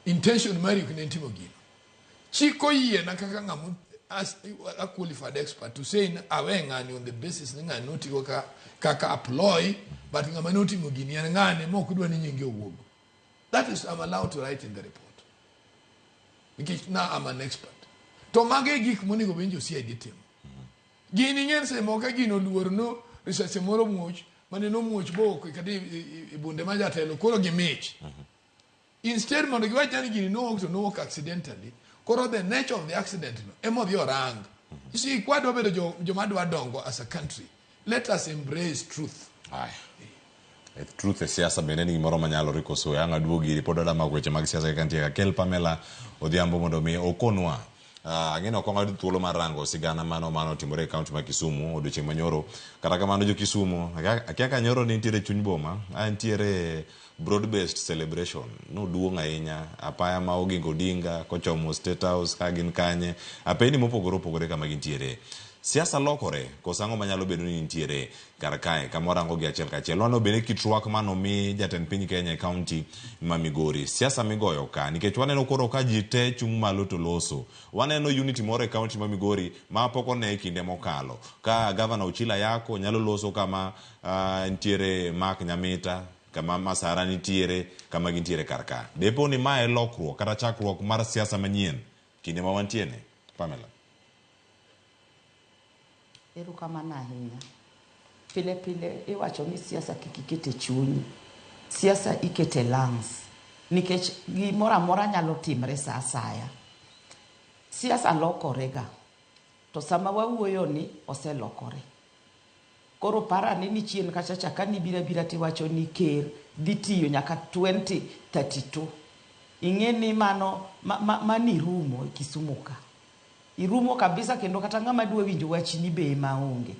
Intention mari ok ne en timo gino. Chik oyiena kaka ng'ama as a qualified expert to say ni awe ng'ani on the basis ni ng'ani notigo ka, kaka employee, but ng'ama notimo gini en ng'ane ma ok dwa ni nyinge owuog. That is I'm allowed to write in the report. Nikech now I'm an expert. To mago e gik monego bed ni jo CID timo. Gini ing'e ni seche moko ka gino oluor no risasi moro muoch mane nomuoch bowuok kata e bunde ma jatelo koro gimich. Instead mondo giwach ni gini nowuok to nowuok accidentally. Koro the nature of the accident no ema odhi orang. You see, kwadwa bedo joma dwa dongo as a country, let us embrace truth. Aya. E truth e siasa bende ni gimoro manyalore koso ang' aduogi iri pod adwa mako weche mag siasa kaka nitie kakel Pamela Odhiambo mondo mi okonwa. Ang'e ni ok wang'ado thuolo mar rango sigana mano mano otimore e kaunti ma Kisumu odiochieng' manyoro. Kata kamano jo Kisumu, akia ka nyoro ne nitiere chuny boma, a nitiere broad based celebration. Noduong' ahinya, apaya ma Oginga Odinga kochomo State House ka gin kanye, apeyni mopogore opogore kama gintiere. Siasa lokore, koso ang'o manyalo bedo ni nitiere kar kae kama warango gi achiel kachiel. Waneno bende kit rwak manomi jatend piny Kenya e kaunti ma Migori. Siasa migoyo ka, nikech waneno koro ka ji te chung' malo to loso. Waneno unity moro e kaunti ma Migori ma pok one e kinde mokalo. Ka gavana Ochilo Ayako nyalo loso kama nitiere Mark Nyamita, kama Masara nitiere, kama gintiere kar ka. Depo ni mae lokruok kata chakruok mar siasa manyien kinde ma wantie ni? Pamela. Erokamano ahinya. Pile pile iwacho ni siasa kik iket e chunyi. Siasa ikete lungs. Nikech gimoro amora nyalo timre sa asaya. Siasa lokore ga. To sama wawuoyo ni oselokore. Koro parane ni chien kacha cha kane ibiro abira tiwacho ni ker dhi tiyo nyaka 2032. Ing'e ni mano mani irumo e Kisumu ka. Irumo kabisa kendo kata ng'ama dwa winjo wachni be ema onge.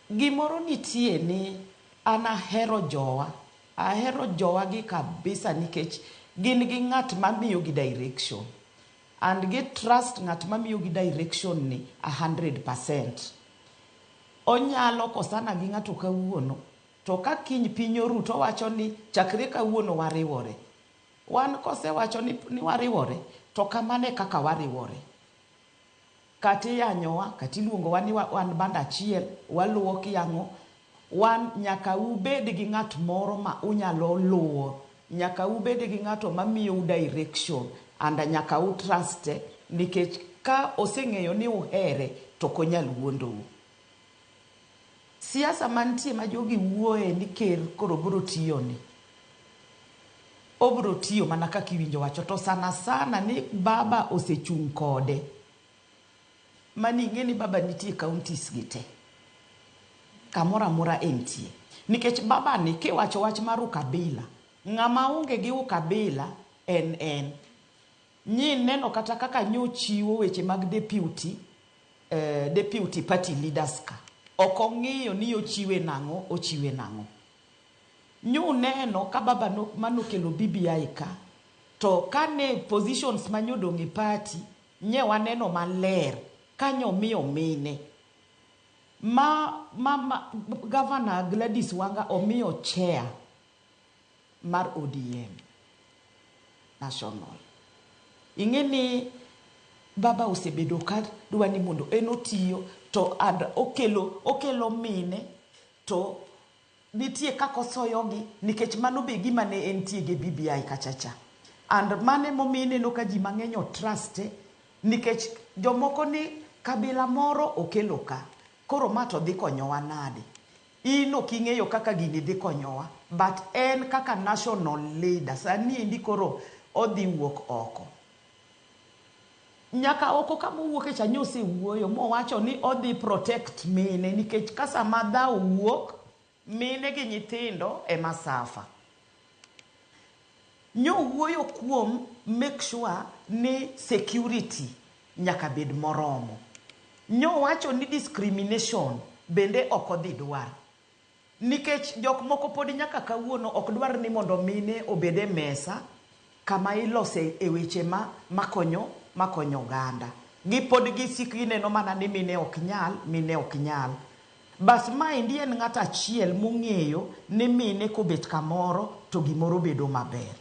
Gimoro nitie ni an ahero jowa. Ahero jowa gi kabisa nikech gin gi ng'at mamiyo gi direction. And gi trust ng'at mamiyo gi direction ni 100%. Onyalo kosana gi ng'ato kawuono, to ka kiny piny oru to owacho ni chakre kawuono wariwore. Wan kosewacho ni wariwore, to kamano e kaka wariwore. Kata iyanyowa, kata iluongowa ni wan band achiel, waluwo kiang'o, wan nyaka ubed gi ng'at moro ma unyalo luwo, nyaka ubed gi ng'ato mamiyou direction, and nyaka u trust nikech ka oseng'eyo ni uhere, to ok onyal wuondou. Siasa mantie ma jogi wuoye ni ker koro biro tiyo ni, obiro tiyo mana kaka iwinjo wacho to sana sana ni baba osechung' kode. Mani ing'e ni baba nitie counties gi te. Kamoro amora entie. Nikech baba ni kiwacho wach mar ukabila, ng'ama onge gi ukabila en en. Nyi neno kata kaka nyochiwo weche mag deputy, deputy party leaders ka. Ok ong'iyo ni ochiwe nang'o, ochiwe nang'o. Nyuneno ka baba no, manokelo BBI ka, to kane positions manyodong' e party, nye waneno maler ka nyomiyo mine. Ma Governor Gladys Wanga omiyo chair mar ODM National. Ing'e ni baba osebedo ka dwa ni mondo en otiyo to and okelo, okelo mine to nitie kaka osoyogi nikech mano be gima ne entie gi BBI kacha cha. And mano emomiyo ineno ka ji mang'eny o trust e nikech jomoko ni kabila moro okelo ka. Koro ma to dhi konyowa nade? In ok ing'eyo kaka gini dhi konyowa, but en kaka national leader, sani endi koro odhi wuok oko. Nyaka oko kama owuoke cha nyosewuoyo mowacho ni odhi protect mine nikech ka sama dhawo wuok, mine gi nyithindo ema suffer. Nyowuoyo kuom make sure ni security nyaka bed moromo. Nyowacho ni discrimination bende ok odhi dwar. Nikech jok moko pod nyaka kawuono ok dwar ni mondo mine obed e mesa kama ilose e weche ma makonyo makonyo oganda. Gipod gisik gineno mana ni mine ok nyal, mine ok nyal. Bas maendi en ng'at achiel mong'eyo ni mine kobet kamoro to gimoro bedo maber.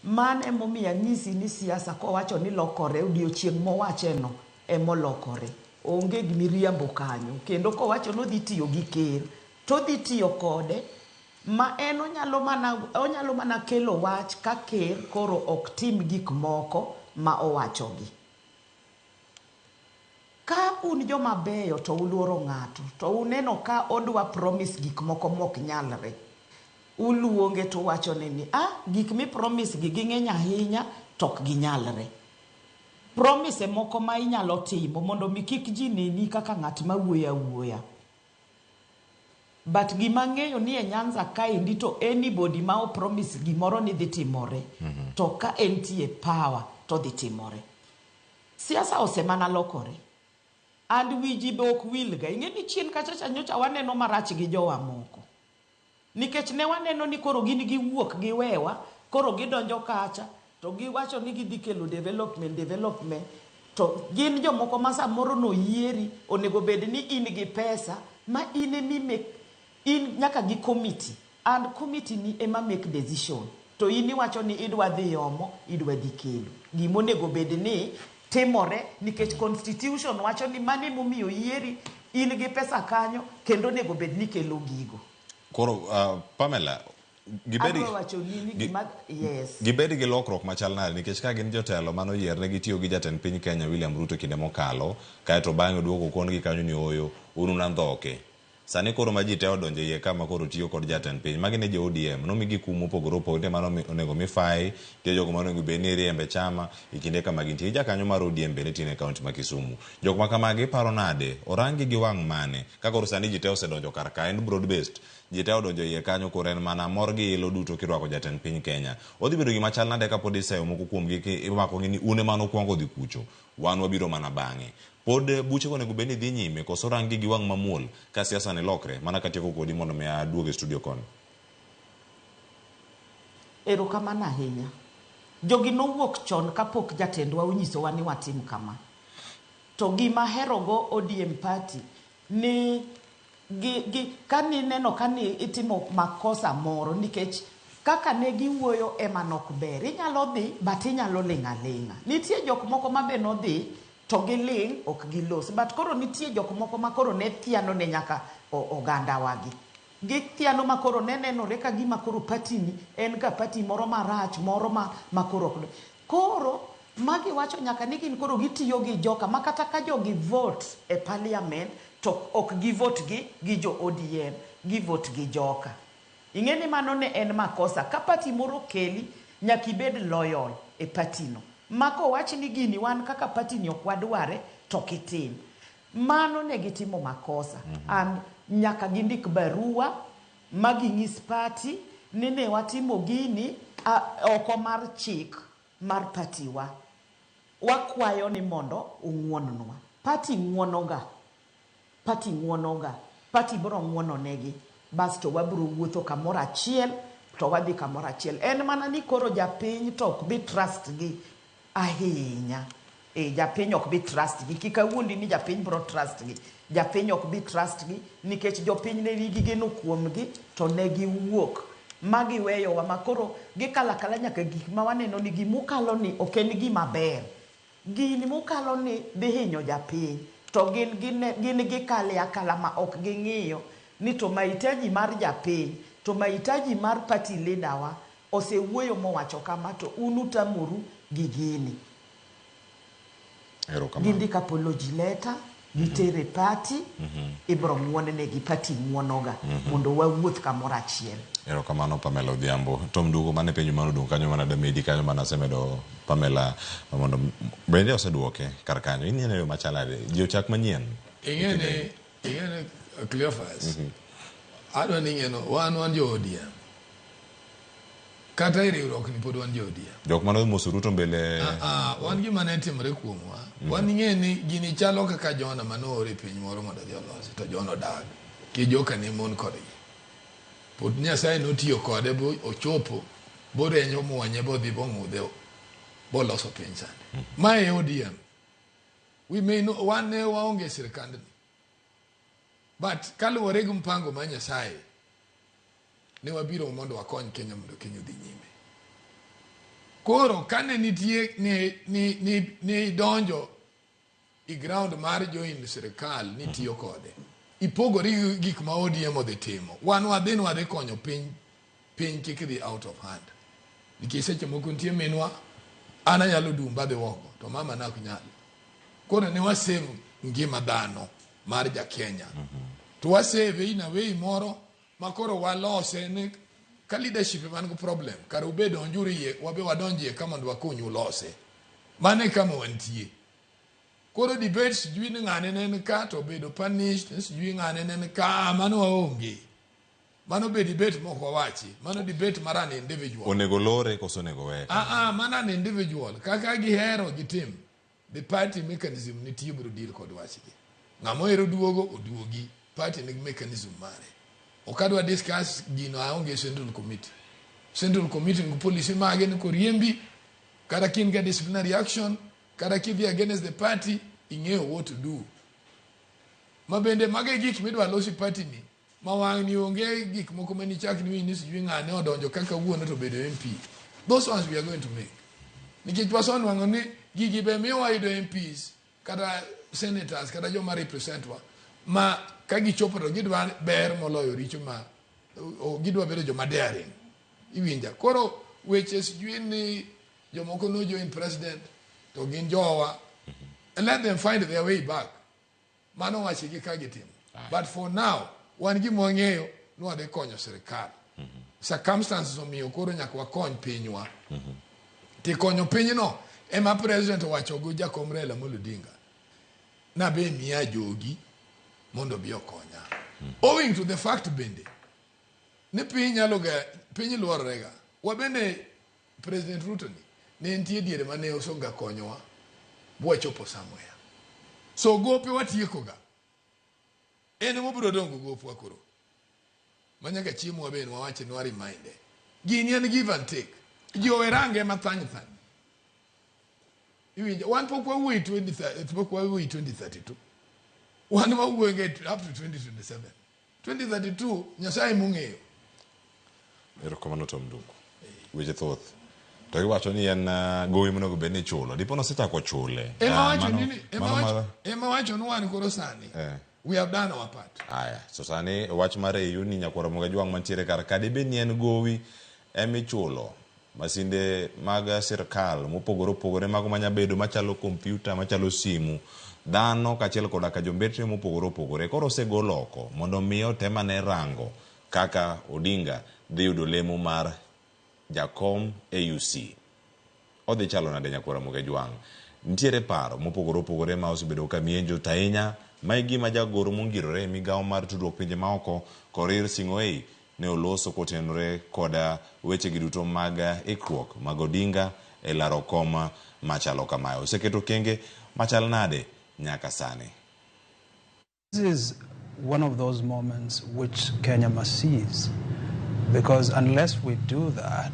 Mano emomiyo anyisi ni siasa kowacho ni lokore odiochieng' mowacheno emolokore. Onge miriambo kanyo. Kendo kowacho ni odhi tiyo gi ker, to odhi tiyo kode ma en onyalo mana kelo wach ka ker koro ok tim gik moko ma owachogi. Ka un joma beyo to uluoro ng'ato, to uneno ka odwa promise gik moko mok nyalre, uluonge to uwachone ni ah, gik mi promise gi ging'eny ahinya to ok ginyalre. Promise moko ma inyalo timo mondo mi kik ji neni kaka ng'at ma wuoyo awuoya. But gima ang'eyo ni e Nyanza kaendi to anybody ma o promise gimoro ni dhi timore, to ka entie power to dhi timore. Siasa osemana lokore. And wi ji be ok wilga. Ing'e ni chien kacha cha nyocha waneno marach gi jowa moko. Nikech ne waneno ni koro gin giwuok giwewa, koro gidonjo kacha, to giwacho ni gidhi kelo development, development. To gin jomoko ma samoro noyieri, onego bed ni in gi pesa, ma in emi make, in nyaka gi committee. And committee ni ema make decision. To in iwacho ni idwa dhi omo, idwa dhi kelo. Gima onego bed ni timore nikech constitution wacho ni mano emomiyo oyieri, in gi pesa kanyo, kendo onego bed ni kelo gigo. Koro Pamela, gibed Adwa wacho ni ni gima, yes. Gibed gi lokruok machal nade nikech ka gin jotelo mane oyier ne gitiyo gi jatend piny Kenya William Ruto kinde mokalo kaeto bang'e oduogo okon gi kanyo ni ooyo un un andhoke. Sani koro ma ji te odonjo iye kama koro tiyo kod jatend piny. Magi ne jo ODM nomigi kum mopogore opogore nitie mano onego mi fai, nitie jogo mane onego bed ni iriembe e chama e kinde kama gintie. Jakanyo mar ODM bende tine e kaunti ma Kisumu. Jok ma kamagi iparo nade? Oranggi gi wang' mane? Ka koro sani ji te osedonjo kar ka en broad based. Ji te odonjo iye kanyo koro en mana mor gi ilo duto kirwako jatend piny Kenya. Odhi bedo gima chal nade kapod iseyo moko kuomgi ki imakogi ni un ema nukwongo dhi kucho, wan wabiro mana bang'e. Pod buchego onego bed ni dhi nyime koso rang gi gi wang' mamuol ka siasa ni lokre? Mana katieko kodi mondo mi aduog e studio koni. Erokamano ahinya. Jogi nowuok chon kapok jatendwa onyisowa ni watim kama. To gima aherogo ODM party ni gi kanineno kani itimo makosa moro nikech kaka ne giwuoyo ema nok ber. Inyalo dhi but inyalo ling' aling'a. Nitie jok moko ma be nodhi to giling' ok gilos. But koro nitie jok moko ma koro ne thiano ne nyaka oganda wagi. Githiano ma koro ne nenore ka gima koro party ni en ga party moro marach moro ma koro ok. Koro Ma giwacho nyaka ni gin koro gitiyo gi joka ma kata ka jogi vote e parliament to ok gi vote gi jo ODM, gi vote gi joka. Ing'e ni mano ne en makosa. Ka party moro okeli, nyaka ibed loyal e party no. Ma kowach ni gini wan kaka party ni ok wadware, to ok itim. Mano ne gitimo makosa. And nyaka gindik barua ma ginyis party ni ne watimo gini oko mar chik mar party wa. Wakwayo ni mondo ung'uon nwa. Party ng'uonoga. Party ng'uonoga. Party biro ng'uono negi. Basto wabiro wuotho kamoro achiel to wadhi kamoro achiel. En mana ni koro japiny to ok bi trust gi ahinya. E, japiny ok bi trust gi. Kik awuondi ni japiny biro trust gi. Japiny ok bi trust gi nikech jopiny ne nigi geno kuomgi to ne giwuok ma giweyowa ma koro gikalo akala nyaka gik ma waneno ni gimukalo ni ok en gima ber. Gini mukalo ni dhi hinyo japiny to gin gikale akala ma ok ging'iyo ni to mahitaji mar japiny to mahitaji mar party leader wa osewuoyo mowacho kama to un utamoru gi gini. Erokamano. Gindik apology letter, gitere party, ibro ng'uon negi, party ng'uonoga mondo wawuoth kamoro achiel. Erokamano Pamela Odhiambo. Tom Dugo mane penjo mane odong' kanyo mana damedi kanyo mana asemedo Pamela mondo bende oseduoke kar kanyo. Ineno yo machal nade? Ji ochak manyien. Ing'e ni Cleophas, adwa ni ing'e no wan jo ODM. Kata e riwruok ni pod wan jo ODM. Jok mane omoso Ruto mbele Ah, wan gima ne timore kuomwa. Wan ing'e ni gini chalo kaka Jona mane oor e piny moro mondo odhi olosi to Jona odag. Ki joka ne mon kodgi. Pod Nyasaye notiyo kode bo ochopo borenyo mwonye bodhi bong'udhe boloso piny sani. Ma e ODM. We may know, wan ne waonge e sirkandni. But kaluwore gi mpango mar Nyasaye, ne wabiro mondo wakony Kenya mondo Kenya odhi nyime. Koro kane nitie ni idonjo i ground mar join sirikal nitiyo kode, ipogori gi gik ma ODM odhi timo. Wan wadhi ni wadhi konyo piny, piny kik dhi out of hand. Nikech seche moko nitie minwa, an anyalo dum badhi oko, to mama ne ok nyal. Koro ne wa save ngima dhano mar ja Kenya. To wa save in a way moro ma koro walose ni ka leadership man gi problem, kar ubed donjuru iye, wabe wadonj iye ka mondo wakonyu lose. Mano e kama wantie. Koro debate sijui ni ng'ane ne en ka to obedo punished, sijui ng'ane ne en ka, mano waonge. Mano be debate mok wawachi. Mano debate mar an individual. Onego lore koso onego weye? Ah, ah, mano an individual. Kaka gihero gitim. The party mechanism nitie biro deal kod wachgi. Ng'ama ohero duogo, oduogi. Party nigi mechanism mare. Ok adwa discuss gino aonge central committee. Central committee nigi policy mage ni koriembi, kata ka in ga disciplinary action, kata kidhi against the party, ing'eyo what to do. Ma bende mago e gik midwa losi party ni, ma wang' ni onge gik moko manichak ni ni sijui ng'ane odonjo kaka wuono to obedo MP. Those ones we are going to make. Nikech wasenwang'o ni gigi be miyo wayudo MPs kata senators kata joma represent wa ma ka gichopo to gidwa ber moloyo richo ma gidwa bedo joma daring. Iwinja. Koro weche sijui ni jomoko no join president to gin jowa. And let them find their way back. Mano wachgi ka gitimo. But for now, wan gima wang'eyo ni wadhi konyo sirikal. Circumstances omiyo koro nyaka wakony pinywa. Tikonyo pinyno ema president owacho gi jakom Raila Amolo Odinga. Nabe miya jogi mondo obi okonya. Owing to the fact bende ni piny nyalo ga piny luorore ga. Wabende President Ruto ni ne nitie diere mane osonga konyowa bwachopo somewhere. So gope watieko ga. En emobiro dong' gi gopwa koro. Ma nyaka chiemo wabe wawach ni wariminde. Gini en give and take. Ji owe range mathany thany. Iwinjo, wan pok wawuoyi 20 pok wawuoyi 2032. Wan wawuoyo up to 2027. 2032 Nyasaye mong'eyo. Erokamano Tom Nduku. Weche thoth. To iwacho ni en gowi monego bed ni ichulo. Dipo nosechako chule. Ema wacho nini? Ema wacho ni wan koro sani. We have done our part. Aya, so sani wach mar AU ni nyakwar Ramogi Ajwang' mantiere kar ka dibed ni en gowi emichulo. Masinde mag sirkal mopogore opogore mago manyabedo machalo kompyuta, machalo simu, dhano kaachiel koda ka jombetre mopogore opogore koro osegol oko mondo mi otem ane rango kaka Odinga dhi yudo lemo mar jakom AUC. Odhi chalo nade nyakwar Ramogi Ajwang'? Nitiere paro mopogore opogore ma osebedo ka mienjo to ahinya ma e gima jagoro mongirore e migawo mar tudruok pinje maoko Korir Sing'oei ne oloso kotenore koda wechegi duto mag ikruok mag Odinga e laro kom machalo kamae. Oseketo okenge machal nade nyaka sani? This is one of those moments which Kenya must seize, because unless we do that,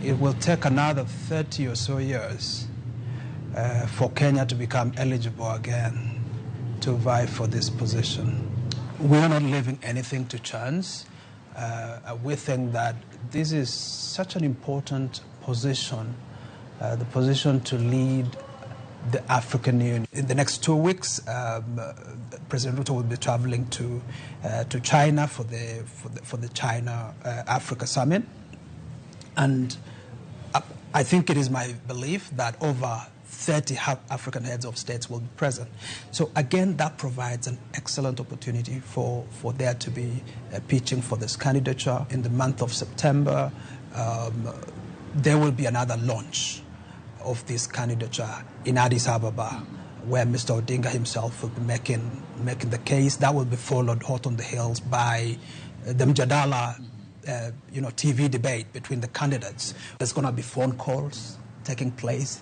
it will take another 30 or so years for Kenya to become eligible again to vie for this position. We are not leaving anything to chance. We think that this is such an important position, the position to lead the African Union. In the next 2 weeks, President Ruto will be traveling to China for the China-Africa Summit. And I think it is my belief that over 30 African heads of states will be present. So again, that provides an excellent opportunity for there to be a pitching for this candidature. In the month of September, there will be another launch of this candidature in Addis Ababa, where Mr. Odinga himself will be making the case. That will be followed hot on the heels by the Mjadala TV debate between the candidates. There's going to be phone calls taking place.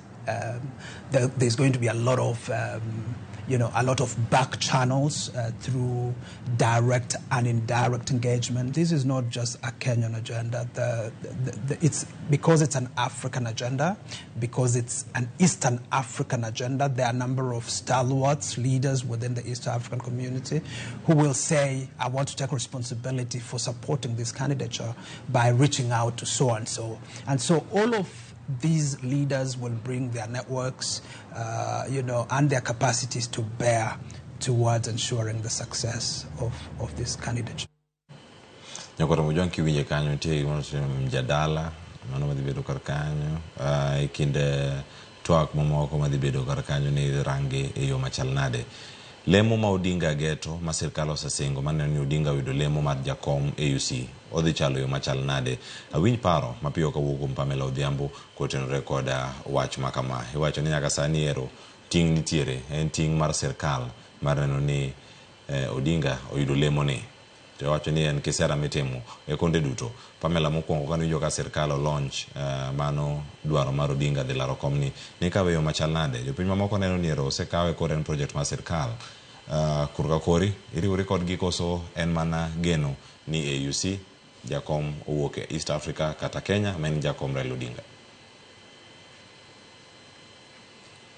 There's going to be a lot of, a lot of back channels through direct and indirect engagement. This is not just a Kenyan agenda. It's because it's an African agenda, because it's an Eastern African agenda. There are a number of stalwarts, leaders within the East African community who will say, I want to take responsibility for supporting this candidature by reaching out to so-and-so. And so all of these leaders will bring their networks, and their capacities to bear towards ensuring the success of this candidature. Nyakwar Mojwang kiwinje kanyo nitie gimoro mjadala mano madhi bedo kar kanyo e kind twak mamoko madhi bedo kar kanyo ni range e yo machal nade. Lemo ma Odinga geto ma sirkal osesingo maneno ni Odinga oyudo lemo mar jakom AUC odhi chalo yo machal nade. Awinj paro mapiyo kawuok kuom Pamela Odhiambo kotenore koda wach ma kama. Iwacho ni nyaka sani ero ting' nitiere, en ting' mar sirkal mar neno ni Odinga oyudo lemo ni. To iwacho ni en kisera mitimo e konde duto. Pamela mokwongo kane iwinjo ka sirkal olaunch mano dwaro mar Odinga dhi laro komni ni kawe yo machal nade. Jopiny mamoko neno ni ero osekawe koro en project mar sirkal. Korka kori iriwori kodgi koso en mana geno ni AUC jakom owuok e East Africa kata Kenya ma en jakom Raila Odinga.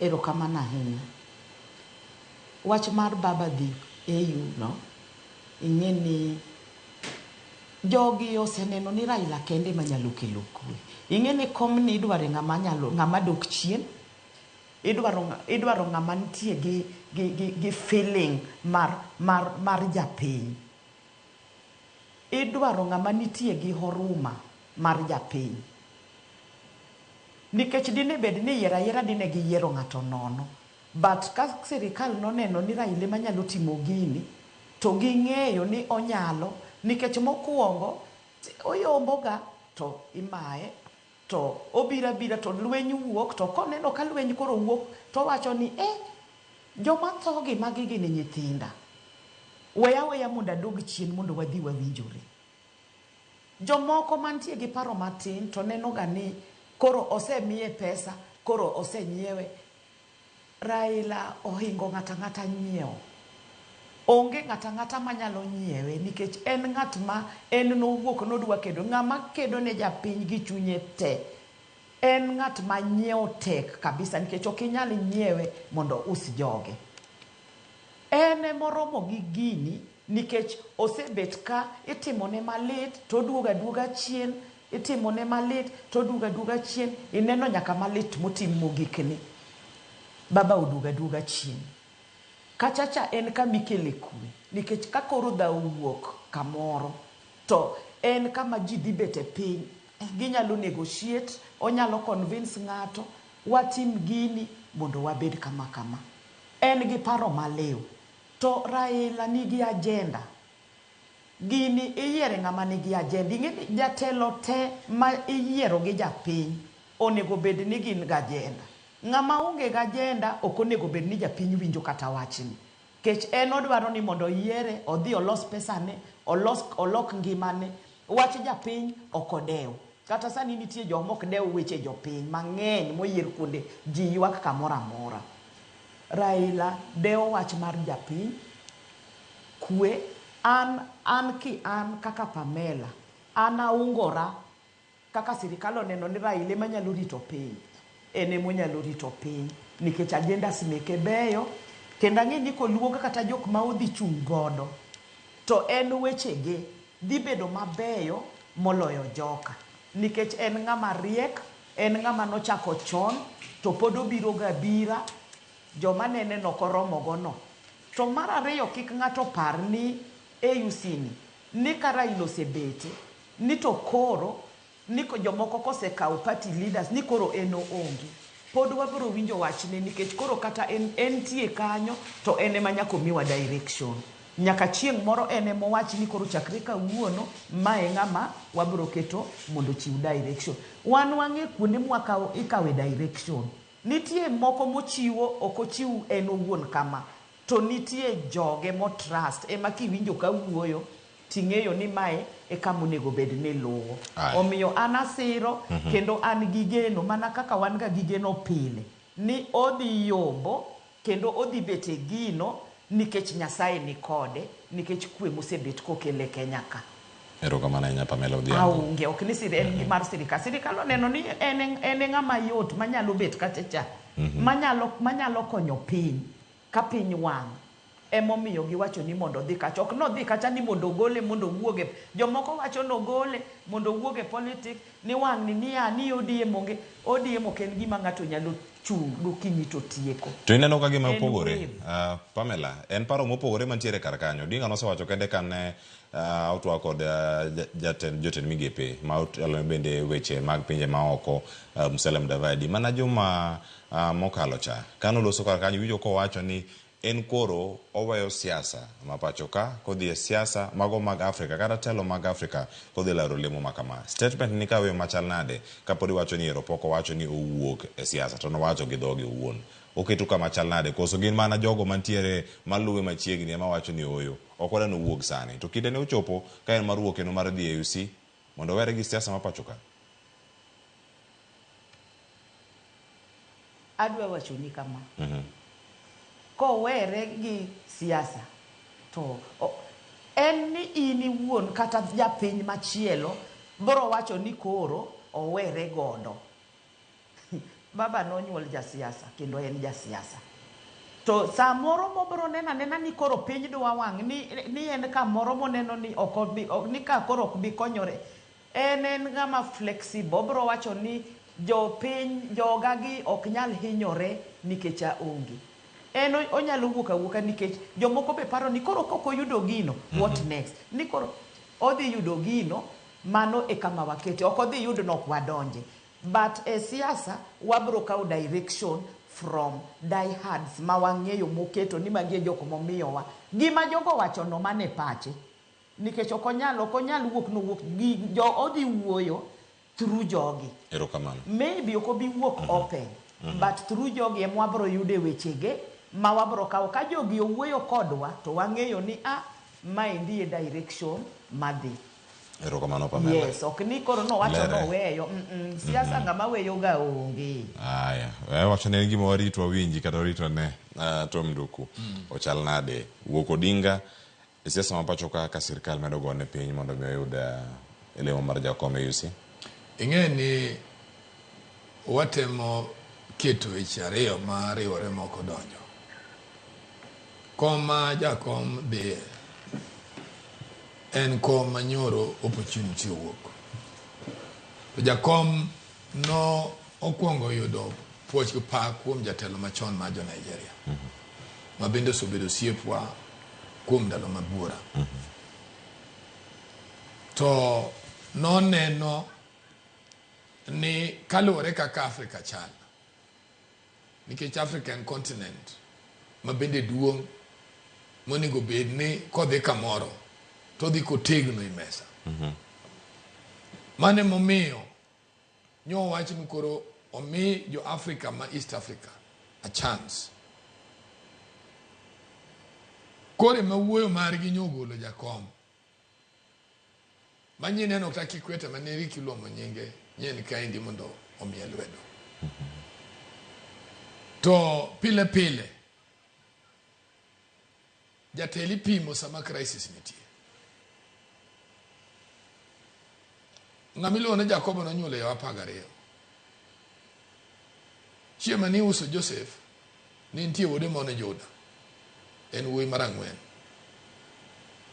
Erokamano ahinya. Wach mar baba dhi AU no, ing'e ni jogi oseneno ni Raila kende manyalo kelo kwe. Ing'e ni komni idware ng'ama nyalo, ng'ama dok chien. Idwaro ng'ama nitie gi feeling mar japiny. Idwaro ng'ama nitie gi horuma mar japiny. Nikech dine bed ni yiero ayiera dine giyiero ng'ato nono. But ka sirikal noneno ni Raila ema nyalo timo gini, to ging'eyo ni onyalo, nikech mokwongo oyomboga to imaye, to obiro abira to lweny wuok, to koneno ka lweny koro wuok to owacho ni joma tho gi magi gin nyithinda. Weya weya mondo adog chien mondo wadhi wawinjore. Jomoko mantie gi paro matin to neno ga ni koro osemiye pesa, koro osenyiewe. Raila ohingo ng'ata ng'ata nyiewo. Onge ng'ata ng'ata manyalo nyiewe nikech en ng'at ma en nowuok nodwa kedo. Ng'ama kedo ne japiny gi chunye te. En ng'at ma nyiewo tek kabisa nikech ok inyal nyiewe mondo us joge. En emoromo gi gini nikech osebet ka itimone malit to oduogo aduoga chien, itimone malit to oduogo aduoga chien, ineno nyaka malit motim mogikni. Baba oduogo aduoga chien. Kachacha en kama ikele kwe, nikech ka koro dhawo wuok kamoro, to en kama ji dhi bet e piny. Ginyalo negotiate, onyalo convince ng'ato, watim gini mondo wabed kama kama. En gi paro maliw. To Raila nigi agenda. Gini iyiere ng'ama nigi agenda. Ing'e ni jatelo te ma iyiero gi japiny onego bed ni gin gi agenda. Ng'ama onge gi agenda ok onego bed ni japiny winjo kata wachni. Kech en odwaro ni mondo oyiere, odhi olos pesane, olos, olok ngimane. Wach japiny ok odew. Kata sani nitie joma ok dew weche jopiny mang'eny moyier kuonde ji ywak kamoro amora. Raila dewo wach mar japiny, kwe, an, an ki an kaka Pamela, an aungora kaka sirikal oneno ni Raila ema nyalo rito piny, en ema onyalo rito piny nikech agendas meke beyo kendo ang'e ni koluong kata jok ma odhi chung' godo to en wechege dhi bedo mabeyo moloyo joka nikech en ng'ama riek, en ng'ama nochako chon to pod obiro ga abira, joma nene nok oromo go no. To mar ariyo kik ng'ato par ni AUC ni, ni ka Raila osebete ni to koro ni jomoko kosekawo party leaders ni koro en oonge. Pod wabiro winjo wachne nikech koro kata en entie kanyo to en ema nyaka omiwa direction. Nyaka chieng' moro en ema owach ni koro chakre kawuono ma e ng'ama wabiro keto mondo ochiw direction. Wan wang'e kuonde mwakawo ikawe direction. Nitie moko mochiwo ok ochiw en owuon kama to nitie joge mo trust ema kiwinjo ka wuoyo ting'eyo ni mae e kama onego bed ni luwo. Omiyo an asiro kendo an gi geno mana kaka wan ga gi geno pile ni odhi yombo kendo odhi bet e gino nikech Nyasaye ni kode nikech kwe mosebet kokelo e Kenya ka. Erokamano ahinya Pamela Odhiambo. Aonge, ok ni sir, en mar sirikal. Sirikal oneno ni en en e ng'ama yot manyalo bet kacha cha. Manyalo manyalo konyo piny ka piny wang'. Emomiyo giwacho ni mondo odhi kacha. Ok nodhi kacha ni mondo ogole mondo owuog e jomoko wacho ni ogole mondo owuog e politics ni wang' ni niya ni ODM onge. ODM ok en gima ng'ato nyalo chung' gokinyi to tieko. To ineno ka gima En opogore, wave. Pamela, en paro mopogore mantiere kar kanyo. Odinga nosewacho kende kane otwak kod jatend jotend migepe ma otelo bende weche mag pinje maoko Musalia Mudavadi mana juma mokalo cha. Kane oloso kar kanyo iwinjo kowacho ni en koro oweyo siasa ma pacho ka kodhi e siasa mago mag Afrika kata telo mag Afrika kodhi laro lemo ma kama. Statement ni kawe machal nade kapod iwacho ni ero pok owacho ni owuok e siasa to nowacho gi dhoge owuon. Oketo kama chal nade koso gin mana jogo mantiere maluwe machiegni ema wacho ni ooyo ok wadwa ni owuog sani. To kinde ne ochopo ka en mar wuok kendo mar dhi e AUC mondo owere gi siasa ma pacho ka. Adwa wachoni kama. Kowere gi siasa to en ni in iwuon kata japiny machielo biro wacho ni koro owere godo. Baba nonyuol jasiasa kendo en jasiasa. To samoro mobiro neno anena ni koro piny dwa wang' ni, ni en kamoro moneno ni ok obi, ni ka koro ok bi konyore. En en ng'ama flexible, obiro wacho ni jopiny joga gi ok nyal hinyore nikech aonge. En onyalo wuok awuoka nikech jomoko be paro ni koro kok oyudo gino, what next? Ni koro odhi yudo gino, mano e kama wakete. Ok odhi yudo no ok wadonje. But e siasa wabro kawo direction from diehards ma wang'eyo moketo ni magi e jok momiyowa. Gima jogo wacho no mane e pache. Nikech ok onyal ok onyal wuok nowuok gi jo odhi wuoyo through jogi. Erokamano. Maybe ok obi wuok open. But through jogi ema wabro yude wechege ma wabro kawo. Ka jogi owuoyo kodwa to wang'eyo ni a maendi e direction madhi. Erokamano Pamela. Yes, ok ni koro nowacho Lere. noweyo. Siasa ng'ama weyo ga onge. Aya, wacho ne en gima warit wawinji kata warit wane Tom Nduku. Ochal nade? Wuok Odinga e siasa ma pacho ka ka sirkal medo gone piny mondo mi oyud lemo mar jakom e AUC. Ing'e ni watemo keto weche ariyo ma riwore moko donjo. Kom ma jakom dhiye en kom ma nyoro opportunity owuok. To jakom no okwongo yudo puoch gi pak kuom jatelo machon mar jo Nigeria. Ma bende osebedo osiepwa kuom ndalo mabuora. To noneno ni kaluwore kaka Africa chal, nikech Africa en continent ma bende duong' monego bed ni kodhi kamoro to odhi kotegno e mesa. Mano emomiyo nyo wach ni koro omi jo Africa ma East Africa a chance. Koro ema wuoyo margi nyo ogolo jakom. Ma nyineno kata Kikwete mane Ricky iluongo nyinge nyien kaendi mondo omiye lwedo. To pile pile jatelo ipimo sama crisis nitie. Ng'ama iluongo ni Jakobo nonyuolo yawa 12. Chieng' mane iuso Joseph, ne nitie wuode moro ni Juda. En wuoyi mar ang'wen.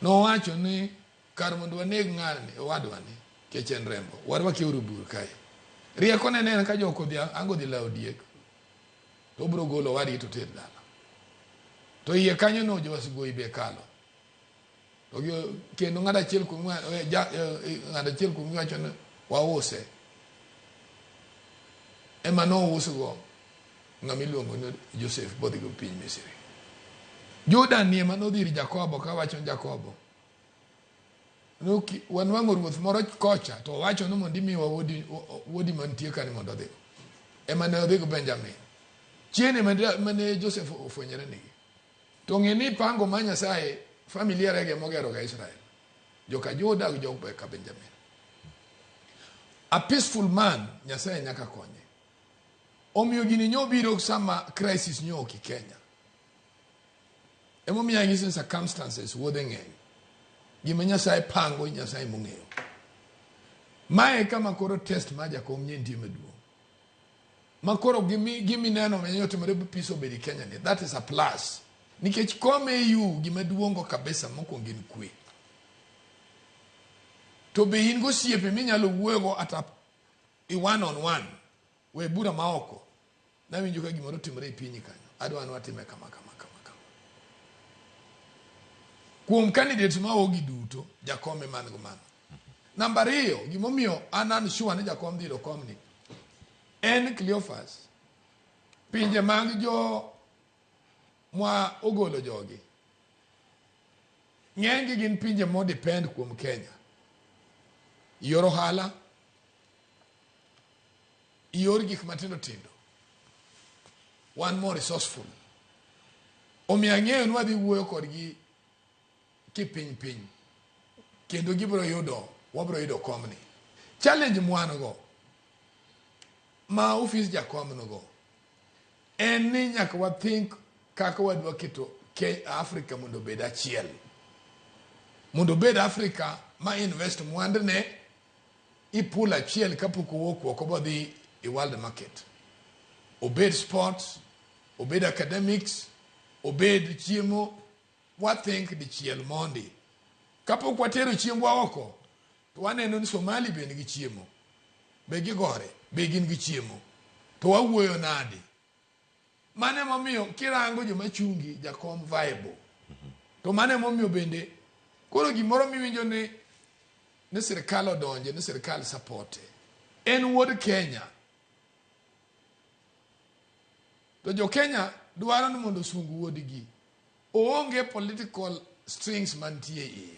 Nowacho ni kar mondo waneg ng'ani, owadwani, kech en rembo, warwakeuru bur kae. Riekone ne en ka jok odhi ango dhi lawo diek, to obiro golo owadgi to oter dala. To iye kanyo no jowasigu be kalo. To kendo ng'at achiel kuom ng'at achiel kuom wacho ni wause. Ema nousgo ng'ama iluongo ni Joseph bodhigo piny Misri. Juda ni ema nodhi ir Jakobo kawacho ni Jakobo, wanwang'o ruoth moro kocha to owacho ni mondo imiwa wuodi, wuodi mantie kani mondo odhigo. Ema ne odhigo Benjamin. Chieng' mane Joseph ofwenyore nigi. To ng'e ni pango ma Nyasaye familia rege mogero ga Israel. Joka Juda gi joka Benjamin. A peaceful man Nyasaye nyaka konye. Omiyo gini nyo biro sama crisis nyo ok Kenya. Emomiyo anyisi ni circumstances wuodhe ng'eny. Gima Nyasaye pango Nyasaye mong'eyo. Mae kama koro test mar jakom nye nitie maduong'. Ma koro gimineno ma otimore peace obedi Kenya ni that is a plus. Nikech kom AU gima duong' kabisa mokwongo en kwe. To be in gosiepe minyalo wuoyogo at a one on one. We bura ma oko. Nawinjo ka gimoro timore e pinyi kanyo. Adwa ni watime kama kama kama kama. Kuom candidates ma ogi duto, jakom ema man go mano. Namba ariyo, gimomiyo an an sure ni jakom dhi yudo komni, en Cleophas. Pinje mag jo mwa ogolo jogi, ng'enygi gin pinje mo depend kuom Kenya. Yor ohala, yor gik matindo tindo. Wan more resourceful. Omiyo ang'eyo ni wadhi wuoyo kodgi kipiny piny. Kendo gibiro yudo, wabiro yudo komni. Challenge mwan go, ma ofis jakom go, en ni nyaka wa think kaka wadwa keto Africa mondo obed achiel. Mondo obed Africa ma invest mwandne i pool achiel kapok owuok oko bodhi i world market. Obed sports, obed academics, obed chiemo, wa think dichiel mondi. Kapok watero chiembwa oko, to waneno ni Somali be nigi chiemo. Be gigore, be gin gi chiemo. To wawuoyo nade? Mano emomiyo kirango joma chungi jakom viable. To mano emomiyo bende koro gimoro miwinjo ni sirikal odonje, ni sirikal supporte. En wuod Kenya. To jo Kenya dwaro ni mondo osung wuodgi. Oonge political strings mantie iye.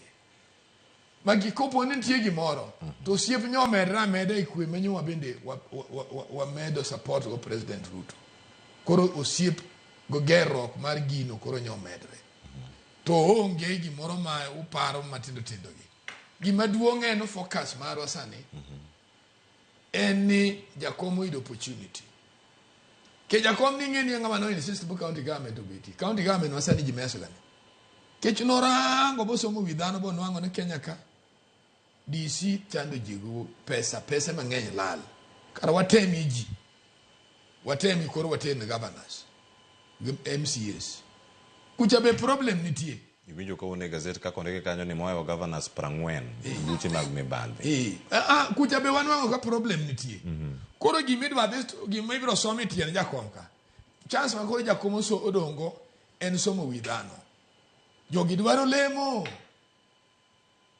Ma gikopo ni nitie gimoro, to osiep nyo omedre ameda e kwe ma nyo bende wamedo support go President Ruto. Koro osiep go gerruok mar gino koro nyo omedre. To onge gimoro ma uparo matindo tindo gi. Gima duong' en focus marwa sani en ni jakom oyudo opportunity. Ke jakom ni ng'e ni ng'ama no insist bu county government obeti. County government ma sani ji meso gani. Kech norango bosomo wi dhano bonwang'o ni Kenya ka DC chando ji go pesa, pesa mang'eny lal. Kara watemi ji. Watemi koro watemi governors gi MCAs. Kucha be problem nitie. Iwinjo ka e gazet kaka ondike kanyo ni mohewo governors 40 buche mag mibadhi. Kucha be wanwang'o ka problem nitie. Koro gima idwa dhi gima ibiro som e tiend jakom ka. Chance ma koro jakom odongo en somo wi dhano. Jogi dwaro lemo.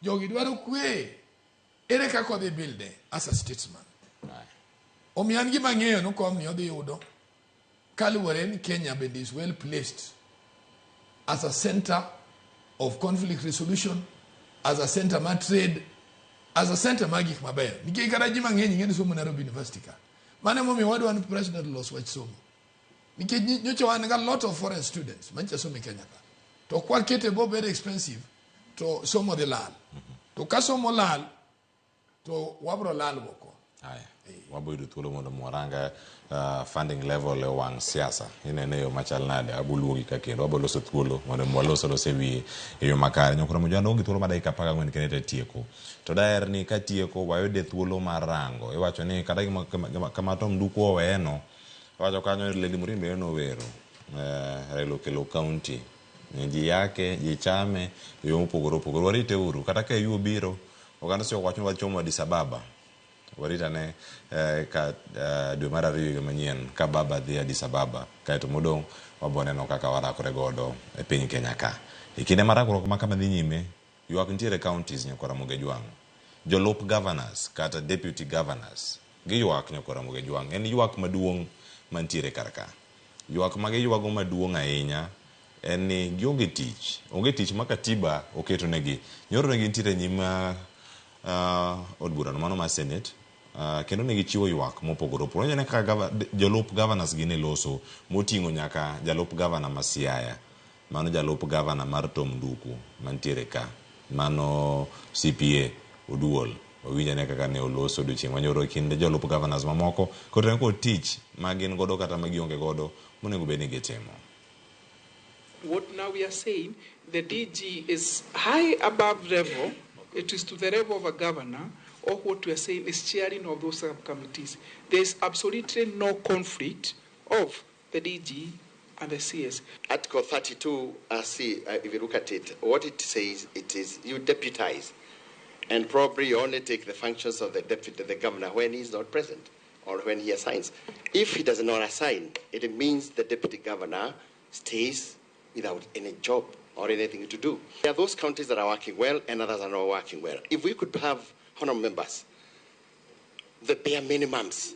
Jogi dwaro kwe. Ere kaka odhi build as a statesman? Omiyo an gima ang'eyo ni komni odhi yudo kaluwore ni Kenya bende is well placed as a center of conflict resolution, as a center mar trade, as a center mar gik mabeyo. Nikech kata ji mang'eny ing'e ni somo Nairobi University ka. Mano emomiyo wadwa ni president olos wach somo. Nikech nyocha wan ga lot of foreign students manyicha somo e Kenya ka. To kwakete bo very expensive to somo dhi lal. To ka somo lal to wabro lal go. Haya, wabo yudo thuolo mondo mwaranga funding level e wang' siasa. Inene e yo machal nade? Abo luongi ka kendo wabo loso thuolo mondo walos los e wiye e yo makare. Nyakoro Mojwang onge thuolo mar dakika 14 kende to tieko. To daher ni katieko wayude thuolo mar rango. Iwacho ni kata gima kama Tom Nduku oweyeno, iwacho kanyo ni Lady Murin bende nowero. Raila okelo county. Ji yake, ji chame e yo mopogore opogore. Warite uru kata ka EU obiro, oganda osewacho ni wachomo Addis Ababa. Warit ane ka dwe mar ariyo higa manyien ka baba dhi Addis Ababa kaeto modong' wabo neno kaka warakore godo e piny Kenya ka. E kinde mar rakruok ma kama dhi nyime, ywak nitiere counties nyakwa Ramogi Ajwang'. Jolup governors kata deputy governors giywak nyakwa Ramogi Ajwang'. En ywak maduong' mantiere kar ka. Ywak ma giywago maduong' ahinya en ni gionge tich. Onge tich ma katiba oketo negi. Nyoro ne gintiere nyim od burano mano mar Senate kendo ne gichiwo ywak mopogore opogore. Waneno kaka jolup governors gi ne loso moting'o nyaka jalup governor ma Siaya. Mano jalup governor mar Tom Nduku mantiere ka. Mano CPA Oduol. Wawinj ane kaka ne oloso odiochieng' manyoro e kind jolup governors mamoko kotenore kod tich ma gin godo kata ma gionge godo monego bed ni gitimo. What now we are saying, the DG is high above level, it is to the level of a governor, or what we are saying is chairing of those subcommittees. There is absolutely no conflict of the DG and the CS. Article 32 C, if you look at it, what it says, it is you deputize, and probably you only take the functions of the deputy, the governor, when he is not present or when he assigns. If he does not assign, it means the deputy governor stays without any job or anything to do. There are those counties that are working well and others are not working well. If we could have honorable members, the bare minimums,